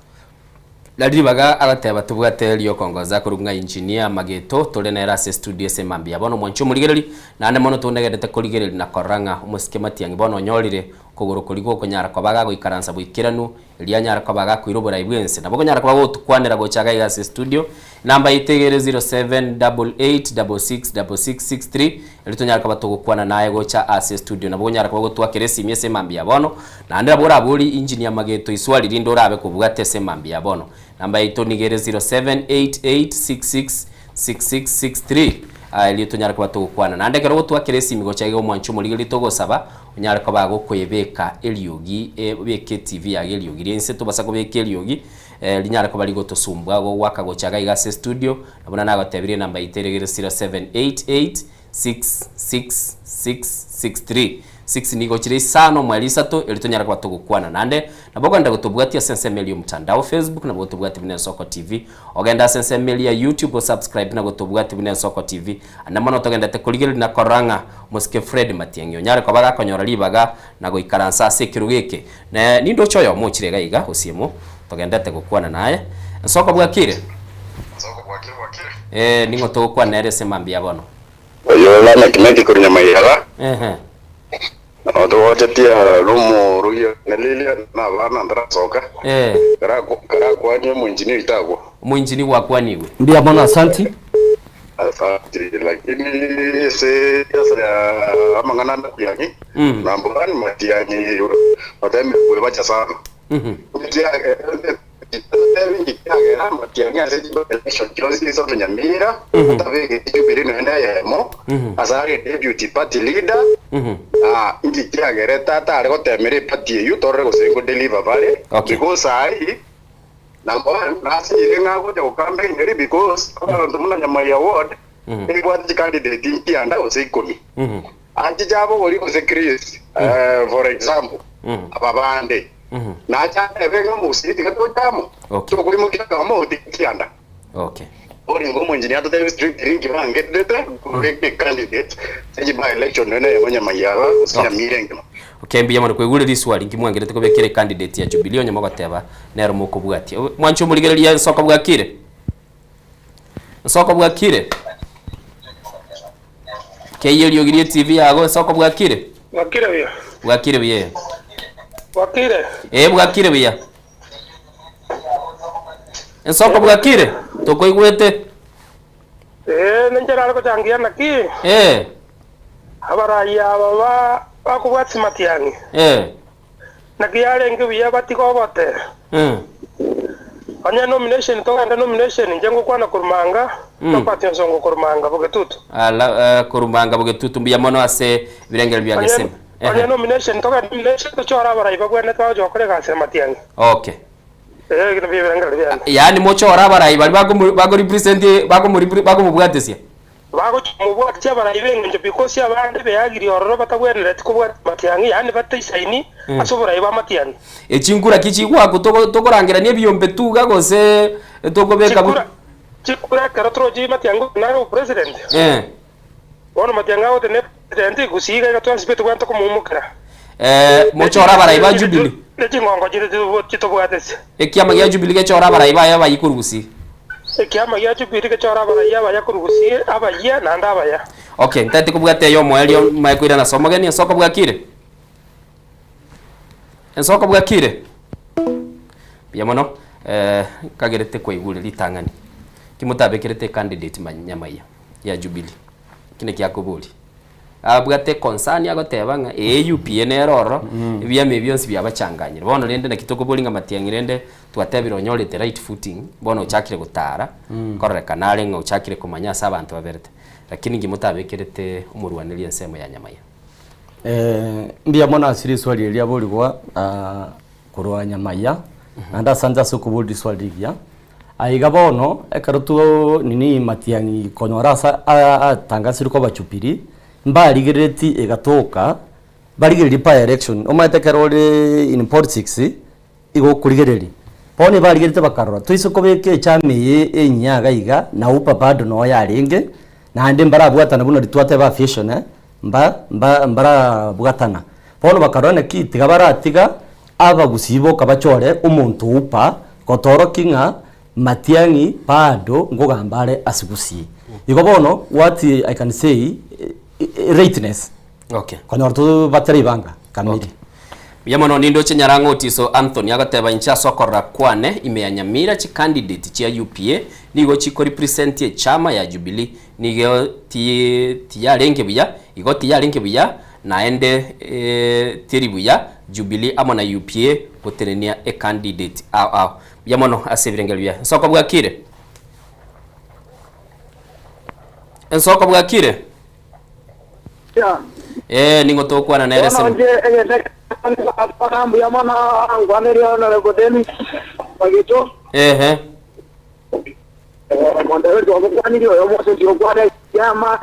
Nari ribaga agateba tobwate riokongosa korwa ng'a engineer Mageto tore nere ase studio ase mambia bono mwanche omorigereri naende mono tonegerete korigereria na korora ng'a omosike Matiang'i bono onyorire okogoro koria gokonyara koba gagoikaransa boikeranu erio anyare koba gakoira oborai bwense nabo okonyara koba gotukwanera gocha iga iga ase studio Enamba yaito iga ere 0788666663 erio tonyare koba togokwana naye gocha ase estudio. Nabo okonyara koba gotwakera esimi ase emambia ya bono, naende nabo oraborie engineer Mageto iswali rinde orabe kobwate ase emambia ya bono. Enamba yaito nigo ere 0788666663 erio tonyare koba togokwana. Naende ekero ogotwakera esimi gocha iga omwanchi omorigereria togosaba onyare koba gokoebeka eriogi obeke etv yago eriogi ria inse tobasa kobeka eriogi Rinyare koba rigotosumbua gogoaka gocha iga iga ase estudio, na buna nagotebirie enamba yaito ere egere 0788666663. Six nigo chire isano mweri isato erio tonyare koba togokwana. Naende nabo okogenda gotobwatia ase ensemo eria y'omotandao Facebook nabo gotobwatia buna Ensoko TV. Ogende ase ensemo eria ya YouTube osubscribe na gotobwatia buna Ensoko TV. Ande mono togendete korigereria na korora ng'a omosike Fred Matiang'i onyare koba gakonyora ribaga na goikaransa ase ekerogo eke. Ne nindoche oyomo ochire iga iga osiemo togendete gokwana naye. Nsoko bwakire? Eh, ning'o togokwana nere ase mambia bono? Oyo Lameck Medi korwa Nyamaiyaga. Ehe. Otogochetie nomorugi one Lilian na abana ntarasoka. Eh. Karakwanie omoengineer oito agwo. Omoengineer gwakwanigwe. Mbuya mono asanti. Asante lakini ase siasa ya amang'ana ande Matiang'i, number one Matiang'i oteme kwebacha sana. Ekiagera Matiang'i ase election chionsi isato Nyamira atabegete Jubilee nonya na eyemo ase are deputy party leader Ah, inki kiagerete atare gotemera eparty eyio torore gose ngodeliver bare because saii number one nasinyire ng'a agocha gocampaineria because abanto buna Nyamaiya ward ebwate chicandidate nkianda gose ikomi anchiche abogori gose Chris for example aba bande nache atebe ng'a omogusii tiga toche amo tokoimokia amo tiga kianda Okay. Oringo omoengineer atotebie street rinki bangerete kobeka ecandidate echi by election ene eyemo Nyamaiya gose Nyamira engima. Okay, mbuya mono kwaigure riswali nki mwangerete kobekera ecandidate ya Jubilee onye mogoteba nero mokobwatia. Mwanche omorigereria ensoko bwakire? Ensoko bwakire? Keyia eriogi rie TV yago ensoko bwakire? Bwakire buya. Bwakire buya. Bwakire. Eh, bwakire buya. Ensoko bwakire? Tokoigwete. Ee, ninche nare gochangia naki? Eh. Abarai aba ba bakobwatia matiang'i. Eh. Naki yarenge buya batige obote. Onye nomination togende nomination inche ngokwana korwa manga, tokwatia ensongo korwa manga bogetutu. Ala, korwa manga bogetutu mbuya mono ase ebirengererio bia Onye Gesima. onye nomination togende nomination tochore abarai babwenerete bagocha gokora egasi na matiang'i. Okay. Eeh ekio nabio ebirengererio biane. Yaani mochore abarai baria bakomo bakorepresent bakomorepre bakomobwatesia. Bagochia komobwatesia abarai b'engencho because abande beagirie ororo batagwenereti kobwatia matiang'i, yaani bataisaini ase oborai bw'amatiang'i. Echinkura ki chigwakwa togo tokorangerania ebiombe tuga gose tokobeka bu. Chikura chikura ekero torochie matiang'i gose nare obopresident. Eh. Bono matiang'i agotenena epresident gose iga iga twensi pi tobwenerete komoumokera. Eh, mochore abarai ba Jubilee. Ne chingongo chire chitobwatese. Ekiama gia Jubilee gechore abarai baye abayia korwa gusii. Ekiama gia Jubilee gechore abarai abaya korwa gusii, abayia naende abaya. Okay, ntaete kobwata eye omoerio mae koirana ase omogeni, ensoko bwakire? Ensoko bwakire? Mbuya mono, eh, nkagerete kwaigure ritang'ani. Ki motabekerete ecandidate manyamaiya ya Jubilee? Eki naki akoboria. Abwate econcern agoteba ng'a ee UPA nere ororo, ebiama ebi bionsi biabachanganyire. Bono rende naki tokoboria ng'a Matiang'i rende twatebire onyorete right footing, bono ochakire gotara, kororekana are ng'a ochakire komanya ase abanto baberete. Lakini inki motabekerete omorwaneri ensemo ya Nyamaiya? Mbuya mono ase riswali eri riaborigwa korwa Nyamaiya, naende asante ase okoboria riswali rigiya. Aiga bono ekero two nini Matiang'i konyora ase atangasirwe koba Jubilee, mbarigerereti egatoka, barigererie by election, omanyete ekero ore in politics, igo okorigereria. Bono ebarigerete bakarora, toise kobeka echama eye enyia iga iga, na upa bado noo yarenge, naende mbarabwatana buna riria twateba affiliation mba mba mbarabwatana. Bono bakarora naki tiga baratiga abagusii boka bachore omonto upa gotorokia ng'a Matiang'i bado nkogamba are ase Gusii. Igo bono what I can say rightness Okay. konyora tobatera ibanga kamiri. Mbuya mono nindoche Nyarang'o Otiso Anthony agoteba inche ase okorora kwane ime ya Nyamira chicandidate chia UPA nigo chikorepresent echama ya Jubilee nigo ti tiyarenge buya igo tiyarenge buya naende teri buya Jubilee amo na UPA gotenenia ecandidate ao ao. Mbuya mono ase ebirengererio biaye. Ensoko bwakire? Ensoko bwakire? Yeah. Eh, ning'o tokwana nere Bono semo? inche egento ekero mbuya mono nkwanerie Honorable Dennis Magito. Ehe. Omonto oyo twamokwanirie oyo omoseti okwana ekiama.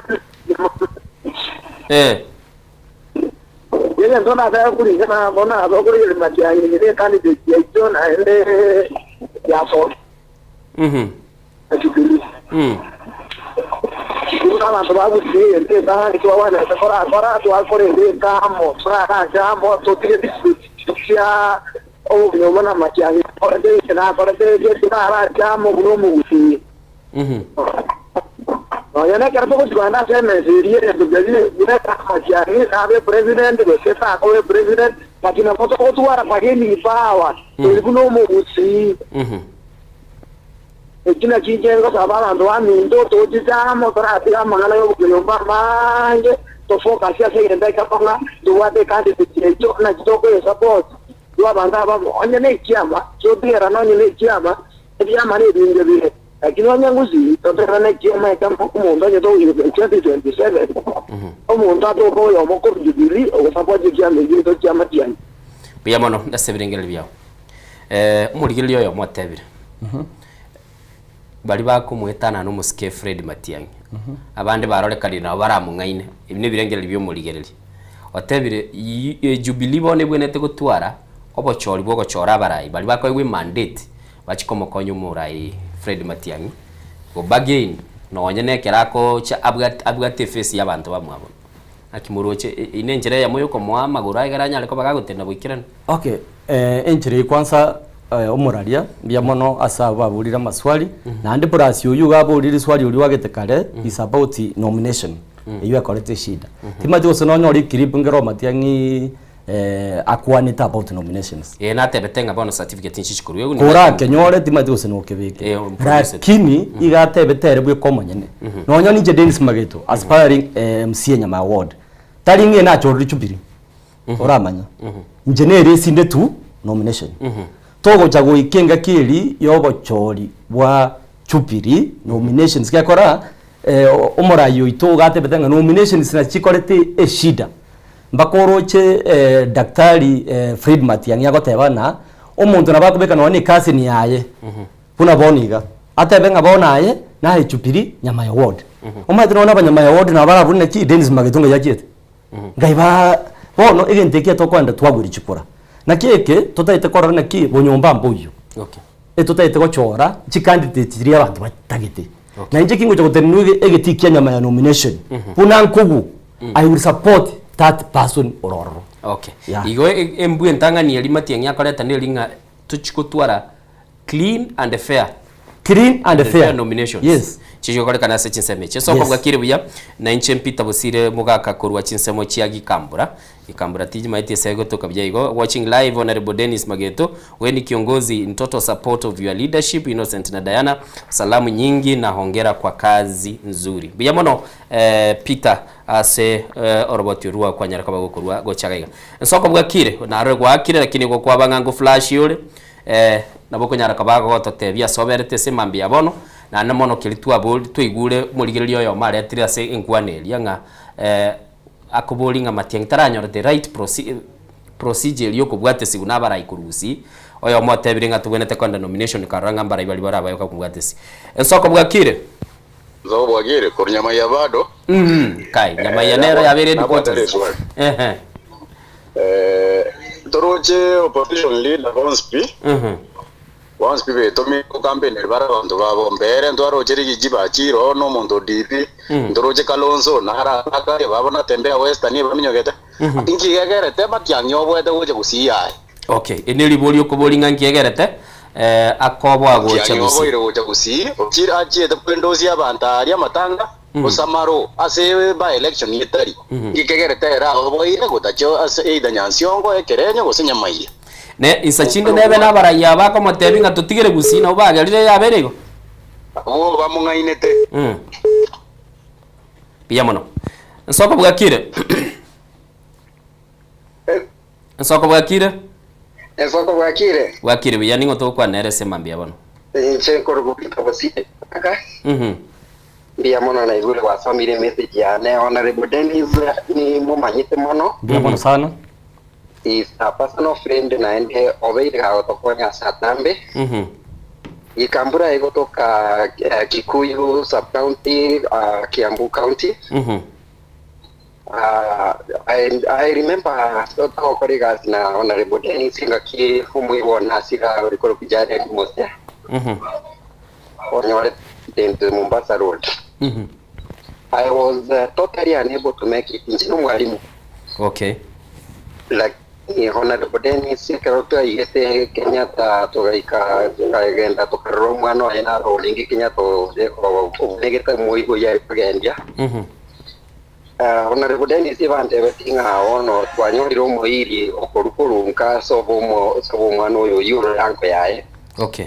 Eh. Egento nataka kuringana bono abakorire matiang'i ne candidate yaito naende yasoka. Jubilee. Buna abanto ba Gusii egento etang'ani twagwenerete korakora, twakora ebinto amo, toragache amo, totige dispute chia obonyomba na amatiang'i akorete eke na akorete eke, torarache amo buna omogusii. Nonya nekero togochia kogenda ase emesa eria egento Birengererio buna Matiang'i nabe president gose takobe president, lakini nabo togotwara bargaining power eri buna omogusii. Eki nakio inche ngosaba abanto baminto tochiche amo toratiga amang'ana y'obokenyomba amange tofocus ase egento ekemo ng'a tobwate ecandidate yaito naki tokoyesupport intwe abanto abamo. Onye na ekiama totigerane onye na ekiama, ebiama na ebinge bire lakini onye ngusii totigerane ekiama ekemo omonto onye togoika 2027 omonto atoke oyomo korwa Jubilee ogosupport ekiama ekio gento kia Matiang'i. Mbuya mono ase ebirengererio biao. Omorigereria oyomo otebire, baria bakomoetanana omosike Fred Matiang'i, abande barorekanire nabo baramong'aine, ebi nebirengererio bia omorigereria. Otebire Jubilee bono ebwenerete gotwara obochori bwa ogochora abarai baria bakoegwa emandate bachie komokonya omorai Fred Matiang'i go bargain nonye na ekero agocha abwate abwate eface ya abanto bamwabo. Naki moroche eyio nenchera eyemo yokomoa amagoro aye ekero anyare koba gagotenena goikeranu. Okay, enchera eye kwanza omoraria mbuya mono ase abwo baborire amaswali, naende plus oyio iga aborire riswali oria oagete kare is about nomination, eyio ekorete eshida. Timanyeti gose nonyore eclip nkere omatiang'i akwanete about nominations. Ee natebete ng'a bono certificate nchichi korwa egwe Korakenyore timanyeti gose nokebeke. Eh, produce it. Lakini iga atebete ere bweka omonyene. Nonya ninche Dennis Mageto aspiring MCA Nyamaya ward, tari ng'a nachorire Jubilee. Oramanya. Inche nere esinde tu nomination. Togocha goika engaki eri yobochori bwa Jubilee nominations gekora omorai oito iga atebete ng'a nominations nachi chikorete eshida. Mpaka oroche Daktari Fred Matiang'i agoteba ng'a omonto nabo akobeka nonya na ecousin yaye buna bono iga, atebe ng'a bono aye naye Jubilee Nyamaya ward. Omanyete nonya na abanyamaya ward nabo barabore naki Dennis Mageto ng'ai achiete. Ngai ba bono egento ekia tokoenda twagweria chikura. Naki eke totaete korora naki bonyomba mboiyo. Okay. Etotaete gochora chicandidate chiria abanto batagete. Na inche kingocha gotenenwa ege egetii kia nyama ya nomination, buna nkogu, I will support that person ore ororo. Okay. Yeah. Igo e- embwa entang'ani eria Matiang'i akoreta neri ng'a tochi gotwara clean and fair. Clean and fair. nominations. Yes. Chigokorekana ase chinsemo echi. Ase Yes. okobwakire buya, na inche Peter Bosire mogaka korwa chinsemo chia Gikambura. Gikambura tichimaeti ase egotoka buya igo. Watching live Honorable Dennis Mageto, we ni kiongozi in total support of your leadership Innocent na Diana, salamu nyingi na hongera kwa kazi nzuri. Buya mono eh, Peter ase eh, oroboti orwo kwanyara koba gokorwa gocha iga. Nsoko bwakire, narore gwakire lakini gokwaba ng'a ngoflash ore. Eh, nabo okonyara koba gogototebia ase oberete ase mambia ya bono, naende mono keria twabori twaigure omorigereria oyomo aretire ase enkwana eria ng'a eh, akoboria ng'a Matiang'i taranyora the right proce procedure eria okobwatesiwa na abarai korwa gusii, oyomo otebire ng'a tobwenerete kogenda nomination karora ng'a mbarai baria barabae bakobwatesi. Ensoko bwakire? Nsoko bwakire, korwa Nyamaiya bado. Mh, kai, Nyamaiya nero yabeire headquarters. Ehe. Eh, toroche opposition leader bonsi pi, bonsi pi betomire gocampaignera bare abanto babo mbere ntwaroche Rigiji bachire oo na omonto o DP, ntoroche Kalonzo naro akare babo natembea Western ebaminyogete. Inki gegerete Matiang'i obwete gocha gusii aye? Okay, eri neriborio okobori ng'a nki egerete eh, akoboa gocha Matiang'i gusii. oboire gocha gusii, ochire achiete koendosia abanto aria amatanga Gose amaro ase by-election etari, ngekegerete ere aoboire gotachia ase either Nyansiongo, Ekerenyo gose Nyamaiya. Ne insa chinde nebe nabaraiyo aba akomotebia ng'a totigere gusii nabo bagerire yabeire igo. Abwo bamong'ainete. Mbuya mono. Nsoko bwakire. Nsoko bwakire. Ensoko bwakire. Bwakire buya ning'o togokwana nere ase mambia bono. Inche nkorokwa Peter Bosire Kaka. Mbuya mono naigure gwasomire emessage yane Honorable Dennis nimomanyete mono. Mbuya mono sana. He is a personal friend naende obeire gagotokonya ase atambe. Gikambura egotoka Kikuyu sub county, Kiambu county. I, I remember togokora egasi na Honorable Dennis ngaki omoibo one asira ore korokwa Jared Mose onyorete accident Mombasa Road. I was totally unable to make it. Inche nomwalimu. Okay. Lakini Honorable Dennis ekero twaigete Kenyatta togaika tokagenda tokarora omwana oye naro orenge Kenyatta obunegete omoibo oye are kogendia. Honorable Dennis bantebeti ng'a bono twanyorire omoiri okorwa korunka ase obomo ase obomwana oyo oyio orore anko yaye. Okay.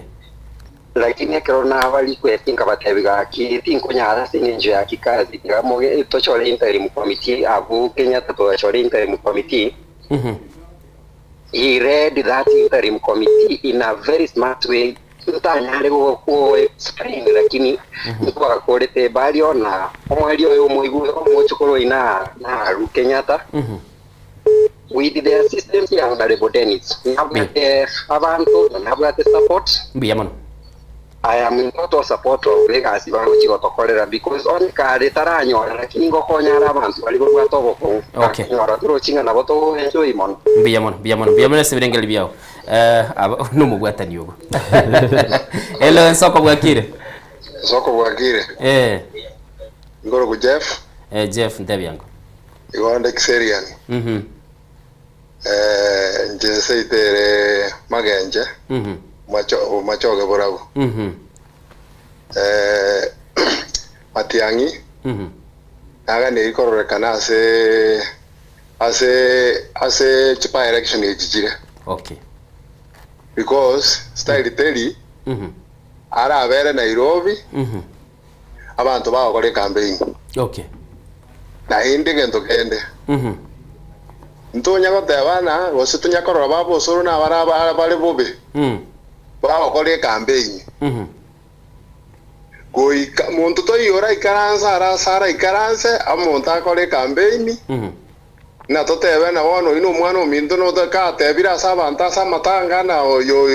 Lakini ekero naba request nkabatebi gaki tinkonyara ase eng'encho ya kikazi tiga moge tochore interim committee abwo Kenyatta togachora interim committee. He read that interim committee in a very smart way ntanyare go explain lakini nkwagakorete bario na omweri oyo omoigwe omochokoro oyi na naru Kenyatta with the assistance ya Honorable Dennis nabwate abanto na nabwate support. Mbuya mono. I am in total support of egasi bagochi gotokorera because onye kare taranyora lakini ngokonyara abanto bari babwate obokong'u. Okay. Nyora torochi ng'a nabo togo enjoy mono. Mbuya mono, mbuya mono, mbuya mono ase ebirengererio biao. Eh, aba nomobwatani ogo. Hello, Ensoko bwakire? Nsoko bwakire. Eh. Nkoroku Jeff. Eh, Jeff ntebi ango. Igo nde Kiserian. Eh, inche nseite ere Magenche, macho machoge borabu. Eh, Matiang'i, naganeri kororekana ase ase ase chipa election echi chire. Because style teri arabere Nairobi abanto bagokora ecampaign. Naende egento kende ntonya goteba ng'a gose tonya korora baba osoro na abare aba bare bobe bagokora ecampaign. Goika monto toiyo oraikaranse are ase araikaranse omonto akore ecampaign na totebe ng'a bono oyio na omwana ominto gatebire ase abanto ase amatanga ng'a oyo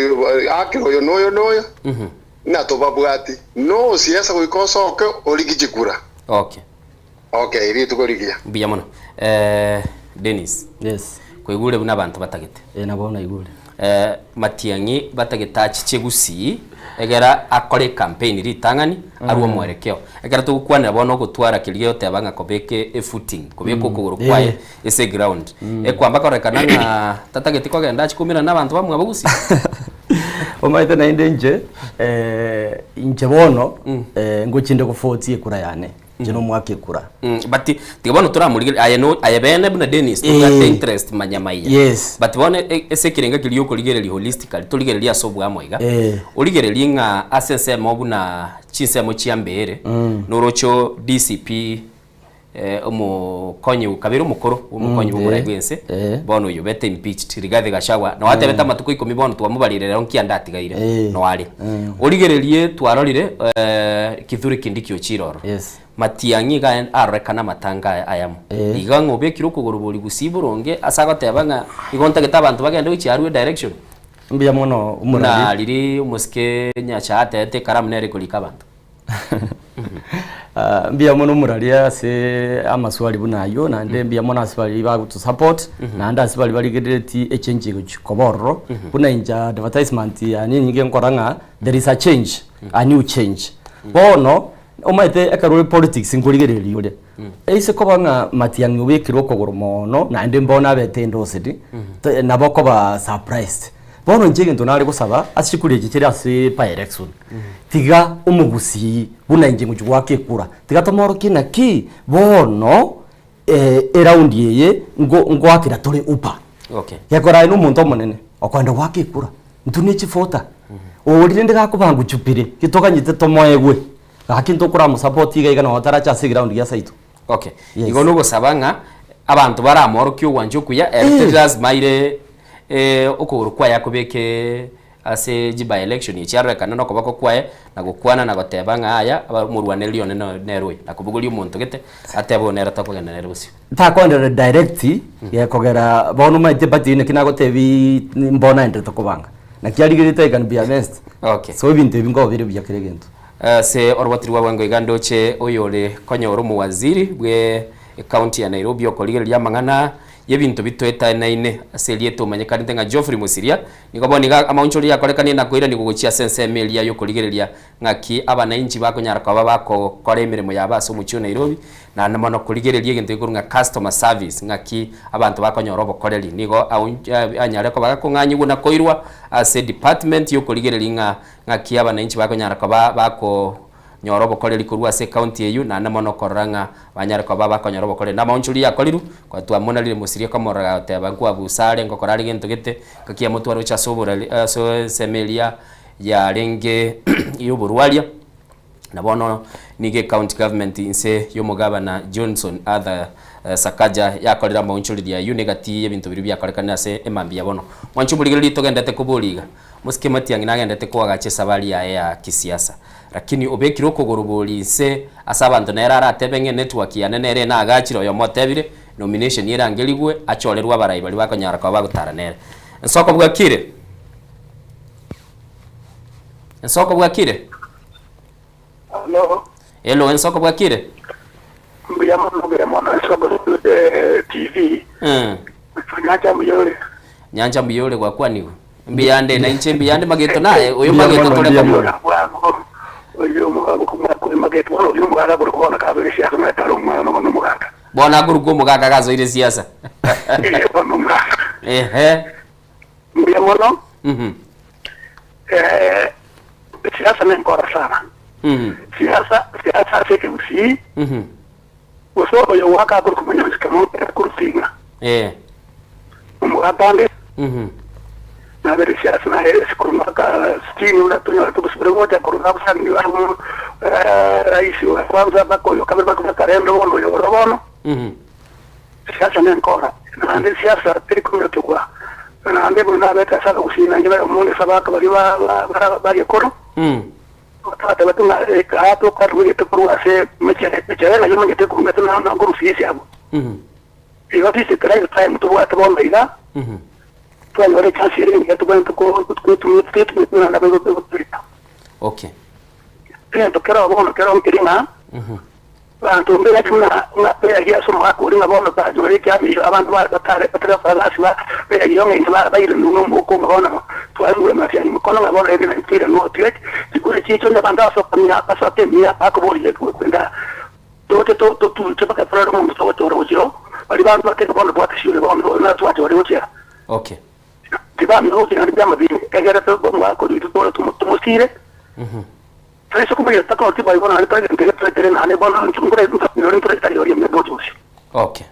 akire oyo na oyo na oyo ng'a tobabwati. Nosiasa goika osoke origie chikura. Okay, rituko rigiya. Mbuya mono. Eh, Dennis. Yes. Kwaigure buna abanto batagete. Eh, nabo naigure. Eh, Matiang'i batagete achiche gusii egera akore ecampaign ritang'ani arwe omwerekeo. Ekero togokwanera bono ogotwara keria oteba ng'a kobeke efooting, kobeka okogoro kwaye ase eground. Ekwamba kororekana ng'a tatageti kogenda achie koumerana na abanto bamwabo gusii. Omanyete naende inche, eh, inche bono, eh, ngochinde gofotia ekura yane. Inche nomoake ekura. But tiga bono toramorigereria aye no aye bene buna Dennis tobwate interest manyamaiya. But bono ase ekerengo keria okorigereria holistically torigereria ase oboamo iga, origererie ng'a ase ensemo buna chinsemo chia mbeere, noroche DCP omokonyi kabere omokoro bwa omokonyi bwa omorai bwa ense, bono oyio obete impeached Rigathi Gachagua, noo atebete amatuko ikomi bono twamobarire rero nki ande atigaire, noo are. Origererie twarorire Kithure Kindiki ochire ororo, Matiang'i iga arorekane amatanga aya ayamo, iga ng'a obekire okogoro bori gusii boronge ase agoteba ng'a igo ntagete abanto bagende gochia arue direction. Mbuya mono Buna omorari. riria omosike Nyachae atebete ekaramu nere ekorika abanto. Ah, mbuya mono omoraria ase amaswali buna aywo, naende mbuya mono ase baria bagotosupport, naende ase baria barigereretie echange egochi koba ororo, buna inche advertisement yane enyinge nkora ng'a there is a change, a new change. Bono, omanyete ekero ore politics nkorigereria ore, ase koba ng'a Matiang'i obekire okogoro mono, naende mbono abete endorsed, nabo okoba surprised. Bono inche egento nare gosaba ase chikura echi chire ase by election, tiga omogusii buna inche ngochia goaka ekura, tiga tomoorokie naki bono eround eye ngo ngoakera tore upa. Gekora aye na omonto omonene, okoenda goaka ekura, intwe ne chifuta, oria rende gakobangwa Jubilee, getoganyete tomoegwe, gaki ntokoramosupport iga iga nonye tarache ase eground gia seito. Okay. Igo nogosaba ng'a abanto baramorokie ogwancha okuya, ere teri lasima aire okogoro kwaye akobeke ase chi by election echi arorekane na okoboko kwaye na gokwana na goteba ng'a aya omorwanereri one nere oyo, na kobogoria omonto gete atebe oyo nere tokogenda nere bosio. Ntakoenderera direct gekogera bono omanyete party naki nagotebi mbono naenderete kobanga. Naki arigerete I can be against. So ebinto ebi nkoba bire buya kera egento. Ase oroboti rwa bwango iga ndoche oyore konyora omowaziri bwe ecounty ya Nairobi okorigereria amang'ana y'ebinto bitoetanaine ase erieta omanyekanete ng'a Geoffrey Mosiria, nigo bono iga amaonchoreria akorekanire na koiranigwa gochia ase ensemo eria y'okorigereria ng'aki abanainchi bakonyara koba bagokora emeremo yabo ase omochie o Nairobi naende mono korigereria egento gekorwa ng'a customer service ng'aki abanto bakonyora obokoreri. Nigo anyare koba gakong'anyigwa na koirwa ase department y'okorigereria ng'a Ng'aki abanainchi bakonyara koba bako Nyora obokoreri korwa ase ecounty eyio, naende mono korora ng'a banyare koba bakonyora obokoreri. Na amaonchoreri akorirwe, kwatwamonarire mosirie komorora gagoteba nkwabusa are, ngokora are gento gete, ngaki amotware gochia ase oborari ase ensemo eria yarenge y'oborwaria. Na bono nigo ecounty government inse y'omogabana Johnson Arthur Sakaja yakorire amaonchoreri ayio na egati y'ebinto biria biakorekanire ase emambia ya bono. Mwanche omorigereria togendete koboria iga, Mosike Matiang'i nagendete koagacha esabari yaye ya kisiasa. Lakini obekire okogoro bori inse ase abanto nere aratebe ng'a enetwork yane nere naagachire oyomo otebire nomination erangerigwe achorerwe abarai baria bakonyara koba bagotara nere. Ensoko bwakire? Ensoko bwakire? Hello. Hello, ensoko bwakire? Mbuya mono, mbuya mono Ensoko TV. Nyancha mbuya ore. Nyancha mbuya ore gwakwanigwe. Mbuyande na inche mbuyande mageto naye oyo mageto tore komo. Bono akorokwa omogaka gasoire siasa. Ehe. Mbuya mono. Mhm. Eh, siasa nenkora sana. Mhm. Siasa siasa ase ekegusii Mhm. gose oyo goaka akorokwa monyonsi kemo akurutinga. Eh. Omogaka ande Mhm. nabere siasa naye esikuru mpaka sitini buna tonyore gosubire gocha korwa abasani amo rais wa kwanza mpaka oyo kabere mpaka bakarenda bono oyo oro bono Mhm. siasa nenkora naende siasa teri kominokigwa naende buna nabete ase abagusii nainche babe omonto ase abagaka baria ba- ba- bara bagekoro Mm. twatabete ng'a aa tokarwegete korwa ase mechere mechere nayo omanyete ekorumete na na nkorusia esiabo Mhm. Igo this is the right time tobwate bono iga, twanyora echance ere engiya tobwenerete koetumia toetumie buna nabo egotureta. Okay. Egento kero bono kero nkeri ng'a abanto mbereti buna ng'a beagie ase omogaka oria ng'a bono banyore ekiamiro abanto ba batare batari gokora gasi ba beagie onye inche ba baire nunwe omouko ng'a bono twaigure matiang'i mokono ng'a bono rende naintwe toire notwe chikura chiaito onye abanto basoka mia basoke emiaka bakoboria kwenda Toche totuche mpaka torore omonto togochora gochia oo, baria banto batebe bono bwate siore bono oyo natwache baria gochia. Okay. Tibamenya gochia naende biama binde, egere omogaka oria oito tore tomosire. Toise komanya totakora tibai bono naende tore egento egetore toetere naende bono nkore nkore ntore tari oria ime gocha bosio. Okay.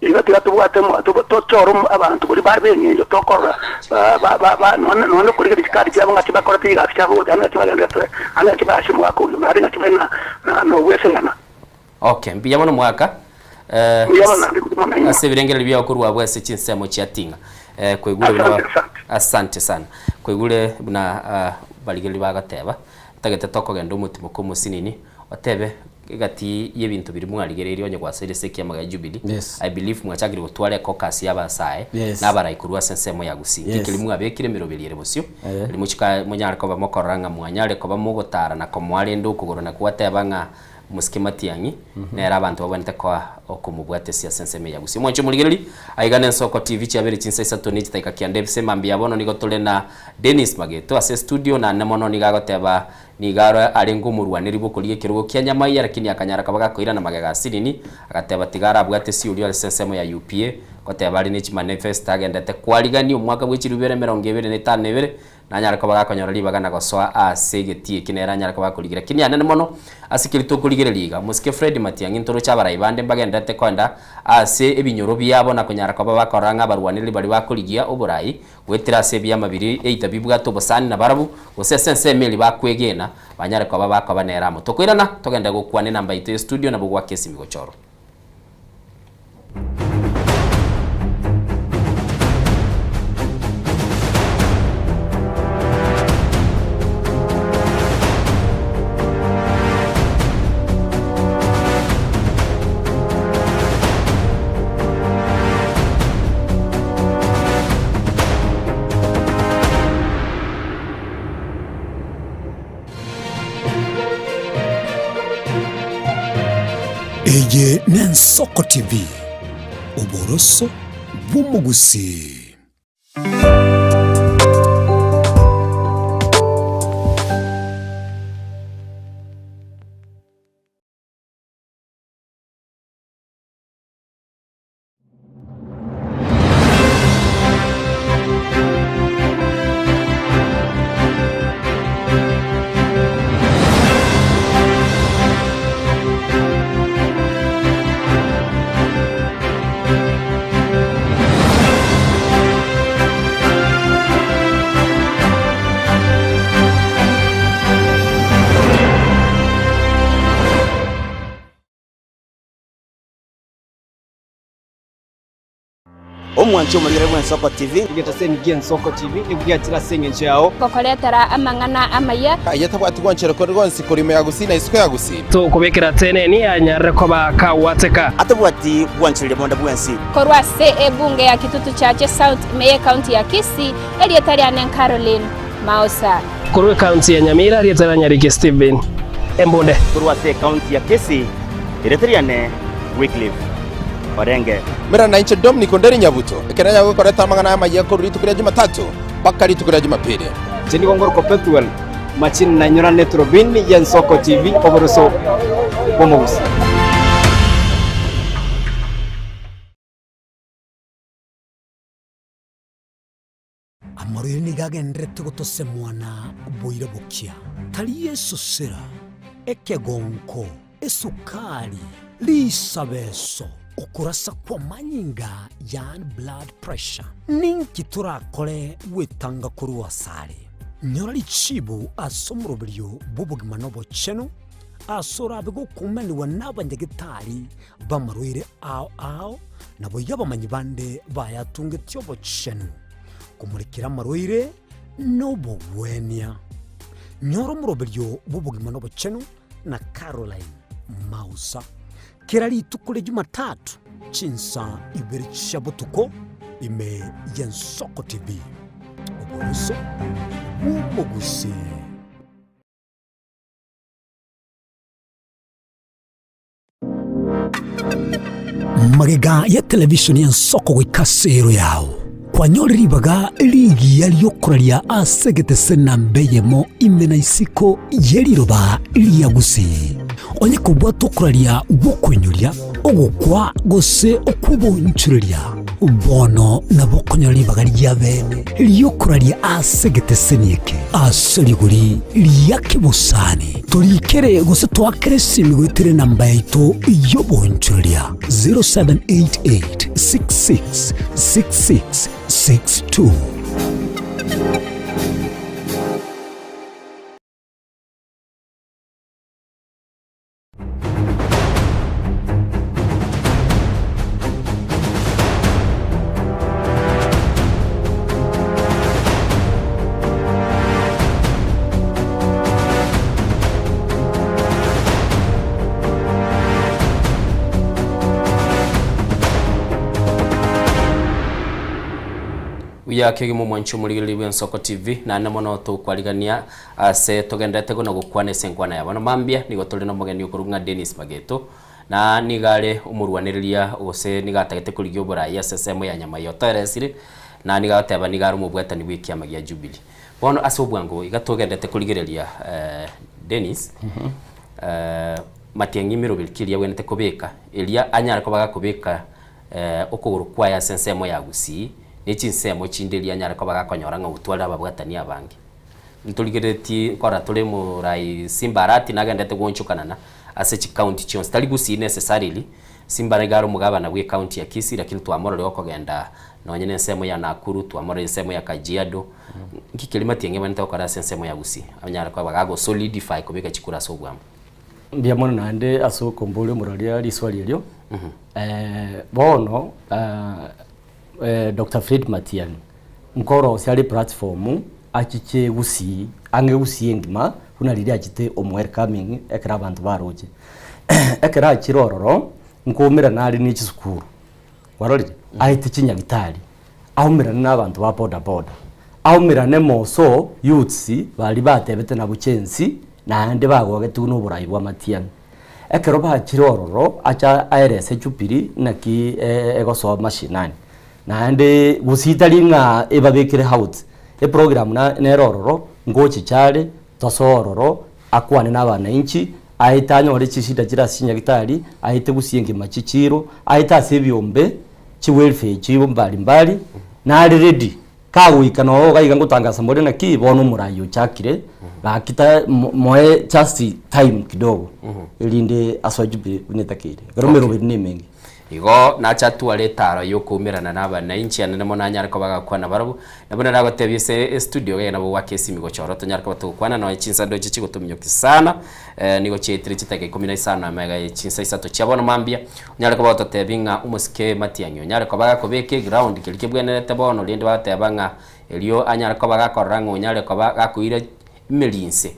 Igo tiga tobwate tochore abanto baria bare b'engencho tokorora nonye nokorigereria chikadi chiabo ng'aki bakorete chigasi chiabo gocha naende ng'aki bagendererete naende ng'aki bare ase omogaka oyio naende ng'aki bare nogwesegena. Okay, mbuya mono mwaka Mbuya mono naende mbuya mono nainwe. ase ebirengererio biao korwa abwo ase chinsemo chia Ting'a. Kwaigure buna Asante, asante. Asante sana. Kwaigure buna barigereria bagoteba, ntagete tokogenda omotimoko omosinini, otebe Egati y'ebinto biria mwarigereirie onye gwasoire ase ekiama gia Jubilee, Yes. I believe mwachakire gotwara ecaucus y'abasae Yes. na abarai korwa ase ensemo ya Gusii. Yes. Nki keria mwabekire emeroberio ere bosio, Eh. erio mochika monyare koba mokorora ng'a mwanyare koba mogotara na komoa rende okogoro na gwateba ng'a mosike Matiang'i nere abanto babwenerete koa okomobwatesia ase ensemo eye ya Gusii. Mwanche omorigereria, aiga n'Ensoko TV chiabere chinsa isato ne chidakika kianda ebise mambia bono nigo tore na Dennis Mageto ase estudio naende mono nigo agoteba Nigo aro arenge omorwaneri bw'okorigia ekerogo kia nyamaiya, lakini akanyara koba gakoirana magega asinini, agateba tiga arabwate esiurio ase ensemo ya UPA, goteba are ne chimanifesto agendete kwarigania omwaka bwe chilifu ibere emerongo ebere na etano na ebere, nanyare koba gakonyora ribaga na gosoa ase egetii eki nere anyare koba gakorigia. Lakini anene mono ase keria tokorigereria iga, omosike Fred Matiang'i ntoroche abarai bande mbagendererete koenda ase ebinyoro biabo na konyara koba bakorora ng'a abarwanereri baria bakorigia oborai Goetera ase ebiama biria eita bibwate obosani nabarabwo, gose ase ensemo eria bakwegena, banyare koba bakoba nere amo. Tokoirana, togende gokwana enamba yaito ye studio nabo goaka esimi gochorwa. Eye n'Ensoko TV, oboroso bw'omogusii. Omwanchi omorigere bw'Ensoko TV. Egetaseni gi'Ensoko TV nigo giachire ase engencho yao. Gokoretera amang'ana amaya. Aye tabwati gwanchera kore gonsi korwa ime ya Gusii na isiko ya Gusii. Tokobekera teneni anyarire koba kagwateka. Atabwati gwanchereria bonde bwensi. Korwa ase ebunge ya Kitutu Chache South ime y'Ekaunti ya Kisii, erieta riane Caroline Maosa. Korwa ekaunti ya Nyamira, erieta ria Nyariki Stephen Embunde. Korwa ase ekaunti ya Kisii, erieta riane Wycliffe Orenge. Mera nainche Dominic Onderi Nyabuto, ekero nyagokoreta amang'ana amayia korwa rituko ria Jumatatu mpaka rituko ria Jumapili. Inche nigo ngorokwa Pethuel Machini nainyorane eturubini y'Ensoko TV oboroso bw'omogusii. Amarwaire nigo agendererete gotosemwa na boira bokia, tari esosera, ekegonko, esukari, risabeso, okorasa kw'amanyinga yaani blood pressure. Ninki torakore gwetanga korwa asare? Nyora richibu ase omoroberio bw'obogima na obochenu, ase orabe gokumanigwa n'abanyagetari b'amarwaire ao ao, naboigo abamanyi bande bayatungetie obochenu, komorekera amarwaire na obogwenia. Nyora omoroberio bw'obogima na obochenu na Caroline Mausa kera rituko ria Jumatatu chinsa ibere chia botuko ime y'Ensoko TV. Oboroso bw'omogusii. Magega ya television y'ensoko goika ase ero yao, kwanyore ribaga rigiya riokoraria ase egetese namba eyemo ime na isiko ye riroba ria Gusii. Onye kobwate okoraria gw'okoinyoria, ogokwa gose okw'obonchoreria, Bono nabo okonyora ribaga ria bene ri'okoraria ase egeteseni eke ase rigori ria kebosani. Torikere gose toakere esimi goetera enamba yaito y'obonchoreria 0788 66 66 62. Buya kegima omwanchi omorigereria bw'Ensoko TV, naende mono tokwarigania Ase togenderete gona gokwana ase enkwana ya bono mambia, nigo tore nomogeni okorokwa ng'a Dennis Mageto, na nigo are omorwanereria gose nigo atagete korigia oborai ase ensemo ya Nyamaiya otoeresire, na nigo agoteba nigo are omobwatani bw'ekiama gia Jubilee. Bono ase obwango iga togenderete korigereria Dennis, Matiang'i emeroberi ki eria abwenerete kobeka, eria anyare koba gakobeka okogoro kwaye ase ensemo ya Gusii, ne chinsemo chinde eria anyare koba gakonyora ng'a otwarire ababwatani abange. Ntorigereretie nkora tore morai Simba Arati nagenderete goonchokanana ase chicounty chionsi, tari Gusii necessarily, Simba nigo are omogabana bwe ecounty ya Kisii lakini twamororire okogenda nonye na ensemo ya Nakuru, twamororire ensemo ya Kajiado, nki keria Matiang'i abwenerete gokora ase ensemo ya Gusii anyare koba gago solidify kobeka chikura ase obwamo? Mbuya mono naende ase okomboria omoraria riswali erio. Bono Doctor Fred Matiang'i nkorosia are platform achiche gusii ang'e gusii engima buna riria achete omo welcoming ekero abanto baroche. Ekero achire ororo nkoumerana are ne chisukuru kwarorire aete chinyagitari aumerane na abanto ba boda boda aumerane moso youths baria batebete nabwo chensi naende bagogetigwe na oborai bwa Matiang'i. Ekero bachire ororo acha aerese Jubilee naki egosoa mashinani. Naende gose tari ng'a ebabekere out, eprogram nere ororo, ngochicha are, tosoe ororo, akwane na abananchi, aete anyore chishida chire ase chinyagitari, aete gose engima chichiro, aete ase ebiombe, chiwelfare chibo mbali mbali, nare ready, kagoika noo iga iga ngotangasa more naki, bono omorai ochakire, gaki ta moe just time kidogo, erinde asoe Jubilee buna etakeire. Ekero emeroberi nemenge. Igo nache atware etaaro y'okoumerana nabananchi anene mono anyare koba agakwana barabwo, na buna nagotebia ase estudio iga nabo goaka esimi gocha ororo tonyare koba togokwana nonya chinsa ndoche chigotominyokia sana nigo chiaetire chidakika ikomi na isano amega ye chinsa isato chia bono mambia, onyare koba ogototebia ng'a omosike Matiang'i onyare koba agakobeka eground keria kebwenerete bono rende bagoteba ng'a erio anyare koba gakorora ng'a onyare koba gakoira emeri inse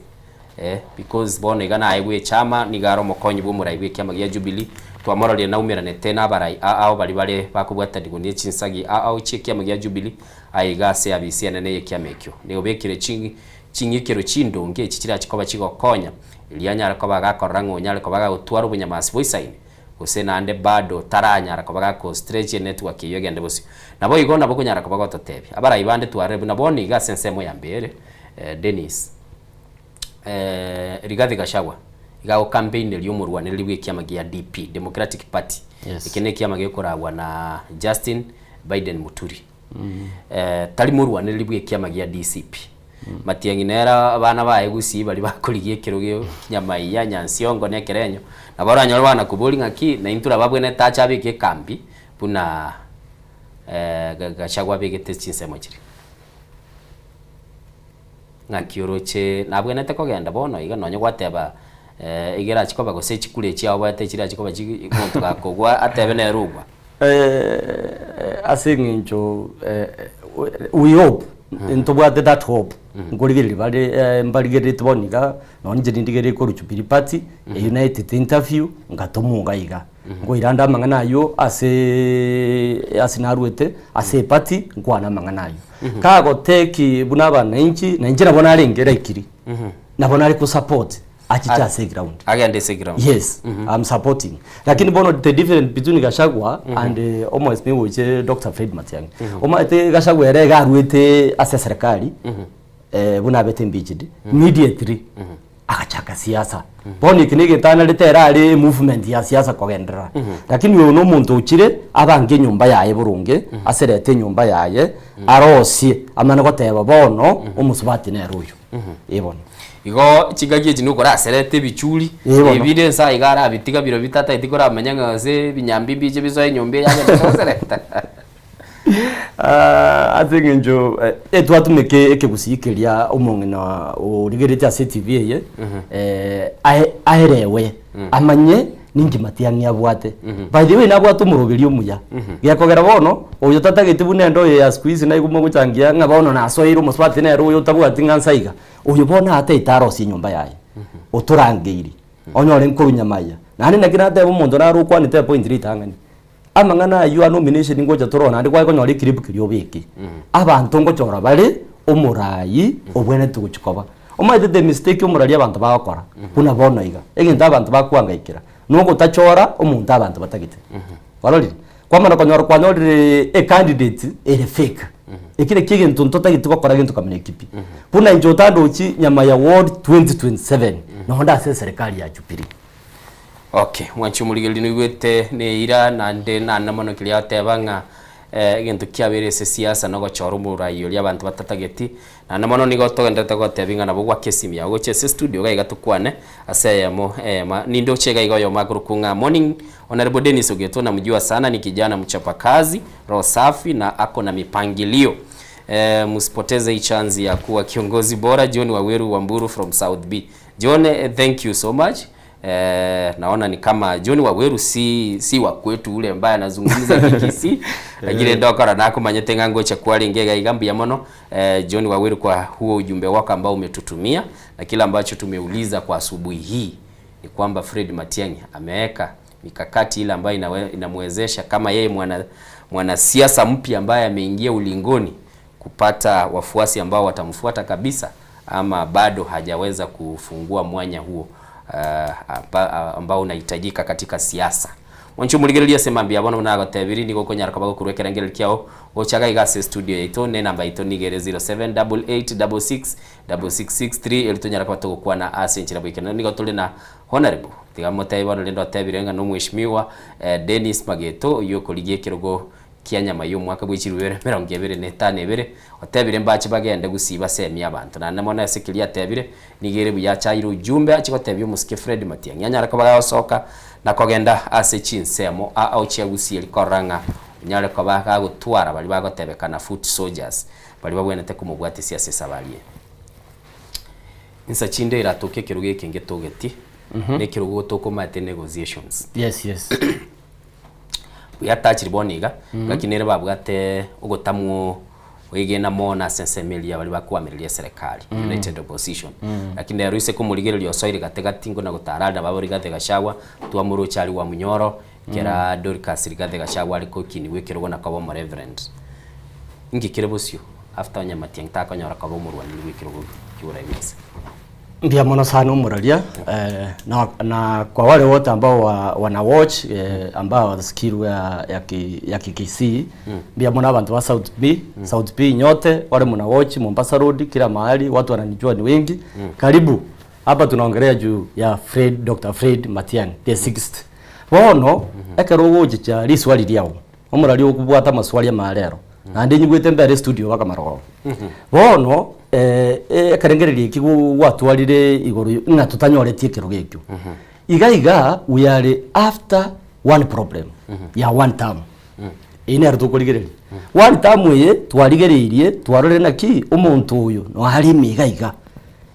eh, because bono iga naye bw'echama nigo are omokonyi bw'omorai bw'ekiama gia Jubilee, twamororire naumeranete nabarai ao ao baria bare bakobwatanigwa ne chinsagi ao ao chi'ekiama gia Jubilee aye iga ase abisi enene y'ekiama ekio. Nigo obekire chi ching'ikero chindonge echi chirachi koba chigokonya erio anyare koba agakorora ng'a onyare koba agagotwara obonyamasi boisaine gose naende bado taranyara koba gako stretch enetwork eyio egende bosio. Naboigo nabo okonyara koba gototebia. Abarai bande twarire buna bono iga ase ensemo ya mbere Dennis Rigathi Gachagua iga agocampaineria omorwanereri bw'ekiama gia DP, Democratic Party. Yes. Eke nekiama gekoragwa na Justin Biden Muturi. Tari morwanereri bw'ekiama gia DCP. Matiang'i nere abana baye gusii baria bakorigia ekerogo Nyamaiya, Nyansiongo na Ekerenyo, nabo oranyore banakoboria ng'aki naintwe nababwenerete ache abeke ekambi buna Gachagua abegete chinsemo chiria. Ng'aki oroche nabwenerete kogenda bono iga nonye gwateba iga erachie koba gose chikura echi aoboete chirachie koba chi omonto gakogwa atebe nere ogwa. Ase eng'encho we hope, ntobwate that hope, nkorigereria bare mbarigereretie bono iga, nonye inche nindigererie korwa Jubilee Party, eywo naetete interview, ngatomwa iga iga. Nkoirande amang'ana aywo ase ase narwete, ase eparty, nkwane amang'ana aywo. Kagoteki buna abananchi, na inche nabo narenge likely, nabo nare kosupport achiche ase eground. Agende ase eground. Yes, I'm supporting. Lakini bono the difference between Gachagua and omwesimiwa oiche Dr. Fred Matiang'i. Omanyete Gachagua ere iga arwete ase eserekari, buna abete impeached, immediately agachaka siasa. Bono eke na egento anarete ere are emovement ya siasa kogenderera. Lakini oyo na omonto ochire abange enyomba yaye boronge, aserete enyomba yaye, arosie amane goteba bono omosubati nere oyo. Eh bono. Igo chingaki echi nigo okoraserete ebichuri, Eh bono. ebinde nsa iga arabitiga bire bitatageti koramanya ng'a gose ebinyambi mbiche bisoe enyomba eye agende gosereta. Ase eng'encho etwatumeka ekegusii keria omong'ina origeretie ase etv eye, ae- aerewe, amanye ninki matiang'i abwate. By the way nabwate omoroberi omuya, gekogera bono, oyo tatageti buna ende oyo ya siku hizi naigwe mogochangia ng'a bono nasoeire omosubati nere oyo otabwati ng'a nsa iga, oyo bono ataete arosie enyomba yaye, otorangeiri, onyore nkorwa nyamaiya. Naende naki nateba omonto nare okwanete epoint ritang'ani, Amang'ana ayio a nomination ngocha torore naende kware konyora eclip keria obeke. Abanto ngochora bare omorai obwenerete gochia koba. Omanyete the mistake omorari abanto bagokora buna bono iga, egento abanto bakoangaikera nogotachora omonto abanto batagete. Kwarorire? Kwamana konyora kwanyorire ecandidate ere fake. Eki nakio egento ntotagete gokora gento kamuna eki pi. Buna inche otandochi nyama ya ward 2027 nonde ase eserekari ya Jubilee. Okay, mwanche omorigereria noigwete neira naende nane mono keria agoteba ng'a egento kiabeire ase siasa na ogochora omorai oria abanto batatageti, naende mono nigo togendererete gotebia ng'a nabo gwake esimi yago gochia ase estudio iga iga tokwane ase eyemo eyemo. Nindoche iga iga oyomo akorokwa ng'a morning Honourable Dennis Ogeto namjua sana ni kijana mchapa kazi, roho safi na ako na mipangilio. Msipoteze hii chance ya kuwa kiongozi bora John Waweru Wamburu from South B. John thank you so much eh, naona ni kama John Waweru si, si wa kwetu ule ambaye anazungumza Kikisii lakini ndokora nakomanyete ng'a ngocha kwarenge iga iga mbuya mono eh, John Waweru kwa huo ujumbe wako ambao umetutumia na kile ambacho tumeuliza kwa asubuhi hii ni kwamba Fred Matiang'i ameweka mikakati ile ambayo inawe, inamwezesha kama yeye mwana mwanasiasa mpya ambaye ameingia ulingoni kupata wafuasi ambao watamfuata kabisa ama bado hajaweza kufungua mwanya huo ambao unahitajika katika siasa. Mwanche omorigereria ase mambia bono buna agotebirie nigo okonyara koba gokorwa ekerengererio kiao gocha iga iga ase estudio yaito ne enamba yaito nigo ere 0788666663 erio tonyara koba togokwana ase enchera boikeranu. Nigo tore na Honourable tiga motebie bono rende otebire ng'a nomweshimiwa Dennis Mageto oyio okorigia ekerogo kia nyama y'omwaka bwe chilifu ibere emerongo ebere na etano ebere, otebire mbache bagende gusii basemie abanto. Naende mono ase keria atebire, nigo ere buya achaire ujumbe achie gotebia omosike Fred Matiang'i anyare koba gagosoka, na kogenda ase chinsemo ao chia Gusii eri korora ng'a onyare koba gagotwara baria bagotebekana foot soldiers baria babwenerete komobwatisia ase esabari eye. Insa chinde eratoke ekerogo eke ngetogeti, na ekerogo tokomaete negotiations. Yes, yes. Buya tachiri bono iga, ngaki nere babwate ogotamwo oegena mono ase ensemo eria baria bakoamereria eserekari, United Opposition. Lakini rero ise komorigereria osoire gati gati nkona gotara are nabo Rigathi Gachagua, twamoroche aria Wamunyoro, kera Dorcas Rigathi Gachagua are kokinigwa ekerogo na koba omoreverend. Inki kere bosio after onye Matiang'i takonyora koba omorwaneri bw'ekerogo ki'oboraia? Mbuya mono sana omoraria eh, na, na kwa wale wote ambao wa, wana watch eh, ambao skill ya, ya, ki, ya Kikisii mbuya mono abantu ba South B South B nyote wale mna watch Mombasa Road kila mahali watu wananijua ni wengi karibu hapa tunaongelea juu ya Fred Dr. Fred Matiang'i the sixth bono ekero ogochicha riswali riao Omorari okobwata amaswali amarero, naende nyigwete mbere estudio baka marogoba. Bono eh, eh, ekerengererio eki gwo- gwatwarire igoro ng'a totanyoreti ekerogo ekio. Iga iga we are after one problem ya one term. Eyio nero tokorigereria. One term eye twarigereirie twarorire naki omonto oyo noare ime iga iga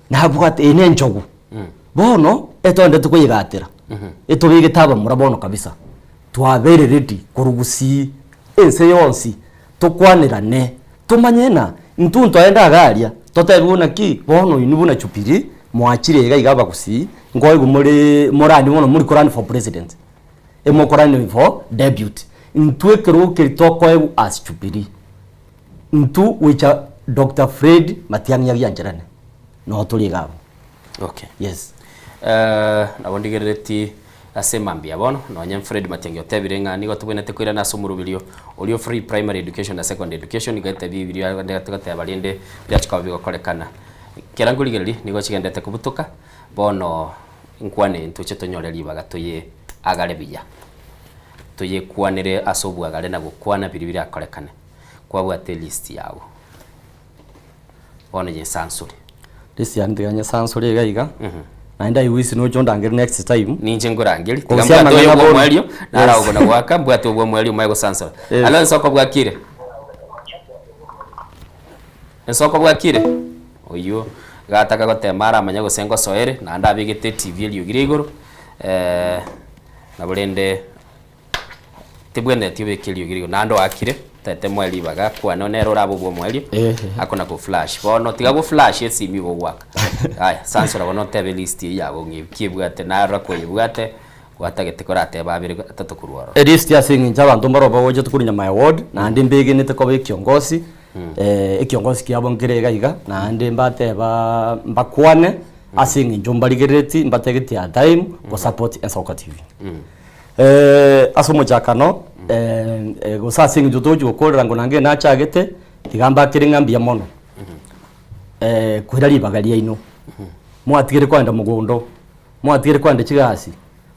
nabwate eye ne enchogu. Bono etondete koyegatera etobegete abamura bono kabisa. Twabeire ready korwa gusii ense yonsi tokwanerane tomanye ng'a intwe ntoende iga aria totebiwe naki bono inwe buna Jubilee mwachire iga iga abagusii nkoigwa more morani bono mori korun for president emokorani for deputy intwe ekerogo keria tokoegwa as Jubilee intwe gocha Doctor Fred Matiang'i agiancherane noo tore iga abwo. Okay. Yes. Eh, nabo ndigerereti ase mambia bono, nonye Fred Matiang'i otebire ng'a nigo tobwenerete koirana ase omoroberio oria o free primary education na secondary education, iga etebi biria ande togoteba rende birachi koba bigokorekana. Kera nkorigereria nigo chigenderete kobutoka, bono nkwane ntoche tonyore ribaga toye agare buya, toyekwanere ase obwagare na gokwana biria birakorekane. Kwabwate elist yago. Bono nyesansore. List yane tiga nyesansore iga iga, naende I wish noche ondangerie next time. Ninche nkorangerie, tiga Kosia mbwate oyo amang'ana bwa bono. omoerio, naro Yes. agokona goaka, mbwate obwa omoerio omanye gosansora. Yes. Alo ensoko bwakire? Ensoko bwakire? Oyio gataka gotema aramanye gose ngosoere, naende abegete etv eriogi ria igoro, nabo rende. Tebwenereti obeke eriogi rigo naende oakire tete moe ribaga kwane nere orabe obwomoerio akona ko flash bono tiga go flash esimi igo ogoaka aya sansora bono otebe list eywo yago ng'a ki ebwate narora koyebwate gwatagete koratebe abere atato korwa ororo. Elist ase eng'encho abanto mbaro bagochete korwa nyama ya ward naende mbegenete koba ekiongosi ekiongosi kiabo nkere iga iga naende mbateba mbakwane ase eng'encho mbarigerereti mbategeti a time go support Ensoko TV. Ase omochakano, gose ase eng'encho togochia gokorera ngo naende nachagete, tiga mbakere ng'a mbuya mono, koira ribaga riaino. Mwatigire kogenda mogondo, mwatigire kogenda chigasi,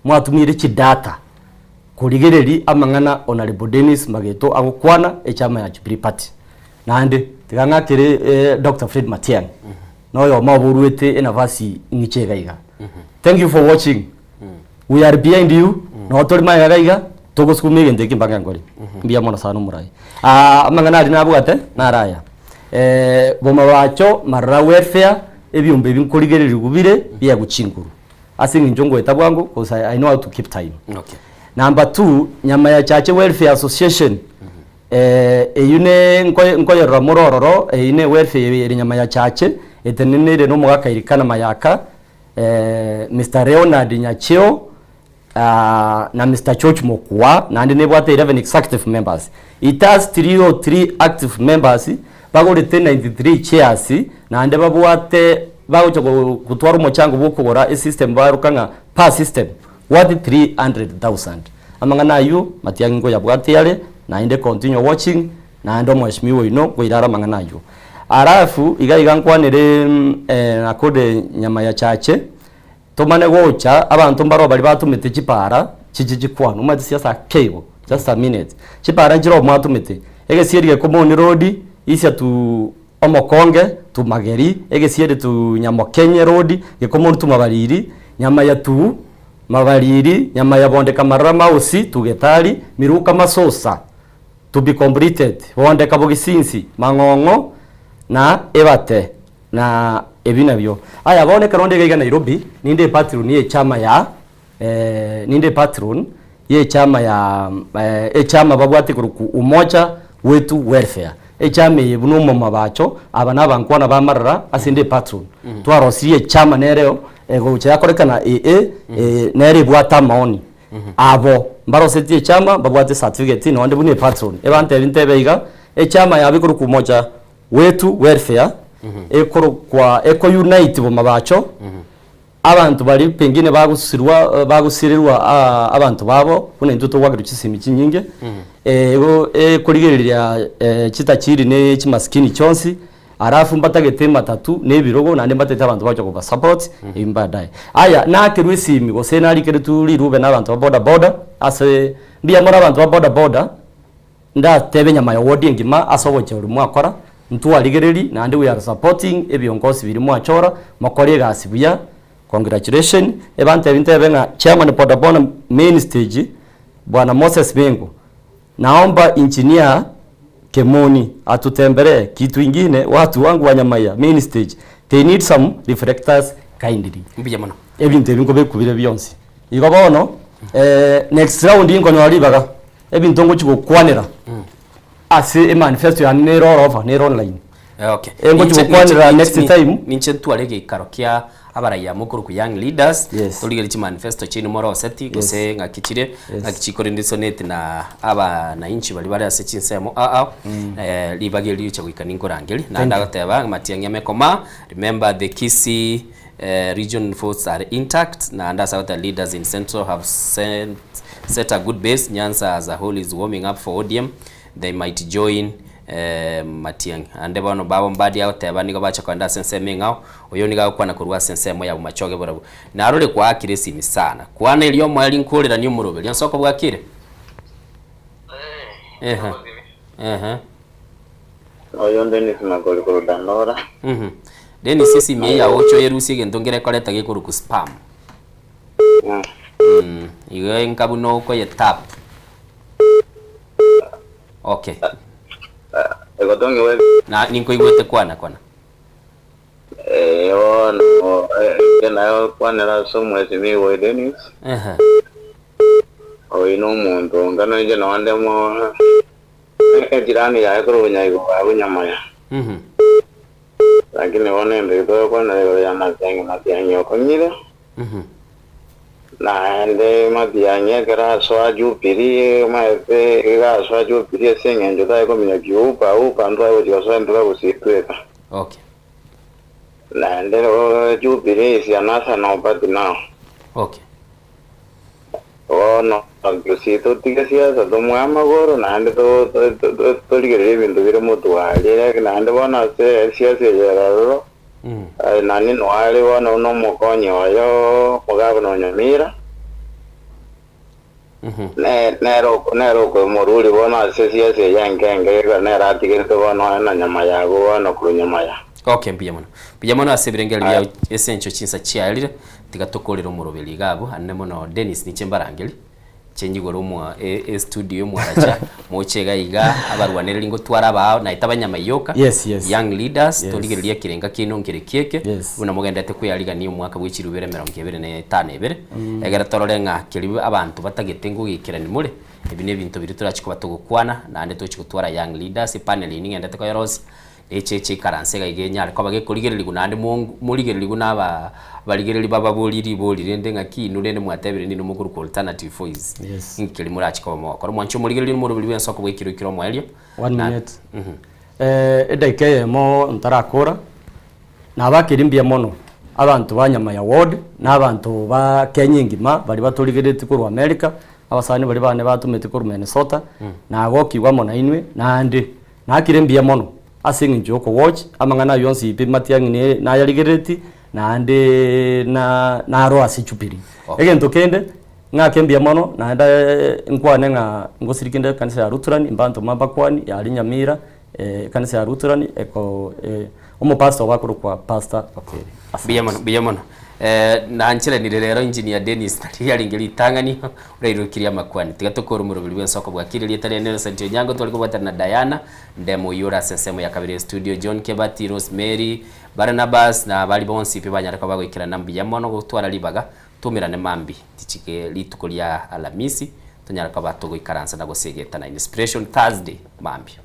mwatumiire chidata korigereria amang'ana Honourable Dennis Mageto agokwana echama ya Jubilee Party. Naende tiga ng'akere Doctor Fred Matiang'i, na oyomo oboruete enafasi ng'iche iga iga. Thank you for watching. We are behind you, noo tore magega iga, togosukuma egento eke mpaka nkore. Mbuya mono sana omorai. Ah, amang'ana aria nabwate, naro aya. Eh, bomabacho, marora welfare, ebiombe ebi nkorigererigwa bire, biaegwe chinguru. Ase eng'encho ngoeta bwango, cause I, I know how to keep time. Okay. Number two, nyama ya Chache Welfare Association, eh, eyio ne nkoye nkoyerora more ororo, eyio ne welfare ere nyama ya Chache, etenenere na omogaka Elikana Mayaka, Mister Leonard Nyacheo na Mister George Mokua naende nebwate 11 executive members. It has 303 active members bagorete 93 chairs naende babwate bagocha gotwara omochango bwokogora esystem baroka ng'a per system worth 300,000. Amang'ana ayio matiang'i nkoyabwate are naende continue watching Naende omweshimiwa oino nkoirare amang'ana ayio. Alafu iga iga nkwanere nakode nyama ya chache, tomane gocha abanto mbaro baria batomete chipara chiche chikwanwe, omanyete siasa ake igo, just a minute. Chipara nchire mwatomete, egesieri gekomoni road, isia to omokonge to mageri, egesieri to nyamokenye road, gekomoni to mabariri, nyama ya to. Mabariri, Nyamayabondeka Marara Mausi, Tugetari, Miruka Masosa, to be completed, Bondeka Bogisinsi, Mang'ong'o, na Ebate, na ebi nabio. Aya bono ekero onde iga iga Nairobi, ninde epatron ye echama ya ninde epatron ye echama ya echama babwate korokwa Umoja Wetu Welfare. Echama eye buna omomabacho, aba na abankwana ba marara ase inde epatron. Twarosirie echama nereo, egocha yakorekana eye, nere ebwate amaoni. Abo mbarosetie echama, mbabwate ecertificate nonde buna epatron. Ebantebie ntebe iga, echama yabo ekorokwa Umoja Wetu Welfare, ekorokwa eko unite bomabacho, abanto baria pengine bagosirwa bagosirerwa abanto babo, buna intwe togoakerwa chisemi chinyinge, igo ekorigereria chitachiri na chimasikini chionsi, alafu mbatagete ematatu na ebirogo naende mbatagete abanto bagocha koba support ebi baadaye. Aya, nakerwa esimi gose narikeretwe rirube na abanto ba boda boda ase mbuya mono abanto ba boda boda. Ndatebe nyama ya ward engima ase obochori mwakora, ntwarigereri naende we are supporting ebiongosi biria mwachora, mokore egasi buya, congratulation, ebantebi ntebe ng'a chairman boda boda main stage bwana Moses Bengo, naomba engineer Kemoni atutembelee, kitu ingine watu wangu wa Nyamaiya main stage they need some reflectors kindly. Mbuya mono. Ebinto ebi nkobekubire bionsi. Igo bono next round nkonyora ribaga. Ebinto ngochia gokwanera ase emanifesto yane nere all over, nere online. Okay. Eh, ngochia gokwanera next time. Ninche ntware egeikaro kia abaraiya mokorokwa young leaders, torigerie chimanifesto chiaino moroseti, gose ng'aki chire, ng'aki chikorendesoneti na abanainchi baria bare ase chinsemo ao ao, ribaga eri rigochia goika ninkorangeria. Naende agoteba matiang'i amekoma, remember the Kisii Region votes are intact, naende ase agoteba leaders in Central have sent set a good base, Nyanza as a whole is warming up for ODM, they might join Matiang'i. Ande bono babo Mbadi agoteba nigo bacha kogenda ase ensemo eng'ao, oyo nigo agokwana korwa ase ensemo ya Bomachoge borabwo. Narore kwaakire esimi sana. Kwana erio omoerio nkoreranie omoroberio nsoko bwakire? Ehe. Ehe. Oyo Dennis Makori korwa Dandora. Dennis esimi eye yagocha oyerusie egento nkere ekoreta gekorokwa spam. Igo enka buna okoye tap. Okay. Egotongi we. Na ninkoigwete kwana kwana. Eh, bono eh, naye okwanera ase omwesimigwa oyo Dennis. Ehe. Oyo nomonto onga noinche nonde mo Ejirani yaye korwa obonyaigo bwabo nyamaya. Lakini bono embeo togokwanera igoro ya matiang'i, matiang'i okong'ire, naende matiang'i ekero asoa Jubilee, omanyete iga asoa Jubilee ase eng'encho tari kominyokia upa upa ntware gochia gosoa intwe bagositweka. Okay. Naende Jubilee is a national party now. Okay. Bono gose totige siasa tomoe amagoro naende torigererie ebinto bire motwarie, naende bono ase esiasa eye ere aroro, nani noare bono buna omokonyi oye omogabana o Nyamira, nere nere okomoruri bono ase esiasa eye enke enke iga nere atigerete bono aye na nyama yago bono korwa nyuma ya. Okay, mbuya mono. Mbuya mono ase ebirengererio biao ase encho chinsa chiaerire. Tiga tokorere omoroberi iga abwo, anene mono Dennis ninche mbarangeri, inche nyigore omwa e- estudio ya omwaracha, moche iga iga, abarwanereri ngotware abao, naye taba nyama yoka, Yes, yes. young leaders, Yes. torigererie ekerenga kiaino nkere kieke, Yes. buna mogendererete kweyarigania omwaka bwe chilifu ibere emerongo ebere na etano ebere, egere torore ng'a keria abanto batagete ngogikerani more, ebi na ebinto biria torachi koba togokwana, naende tochi gotwara young leaders, epanel eyio ning'endete koyerosia, Echeche ikaranse iga iga enyare koba gekorigererigwa naende morigererigwe na aba abarigereri bababorie ribori rende ng'aki inwe rende mwatebire ninwe mokorokwa alternative voice. Yes. Inki keria morache koba mogokora. Omwanchi omorigereria nomoroberi bw'ensoko bw'ekiro ekero omoerio. One Na- minute. Eh, edaika eyemo ntarakora, nabakeire mbuya mono abanto ba Nyamaya ward na abanto ba Kenya engima baria batorigereretie korwa America, abasani baria bane batomete korwa Minnesota, nagokigwa amo nainwe naende Nakire mbuya mono ase engencho y'okowatch amang'ana ayio onsi pi matiang'i ne nayarigereretie naende na naro ase Jubilee. Egento kende, ng'ake mbuya mono naende nkwane ng'a ngosiriki nde ekanisa ya Lutheran mbantoma mbakwani yaria Nyamira ekanisa ya Lutheran eko omopastor obo akorokwa Pastor Okere. Mbuya mono, mbuya mono. Eh, nancheranire rero Engineer Dennis nari arenge ritang'ani orairokirie amakwani. Tiga tokore omoroberi bw'ensoko bwakire erieta ria Innocent Onyango tware kobwatana na Diana Ndemo oyio ore ase ensemo ya kabere studio John Kebati, Rosemary, Barnabas na abari bonsi pi banyare koba bagoikerana mbuya mono gotwara ribaga toumerane mambi tichike rituko ria Alamisi tonyare koba togoikaransa na gosegetana Inspiration Thursday mambia.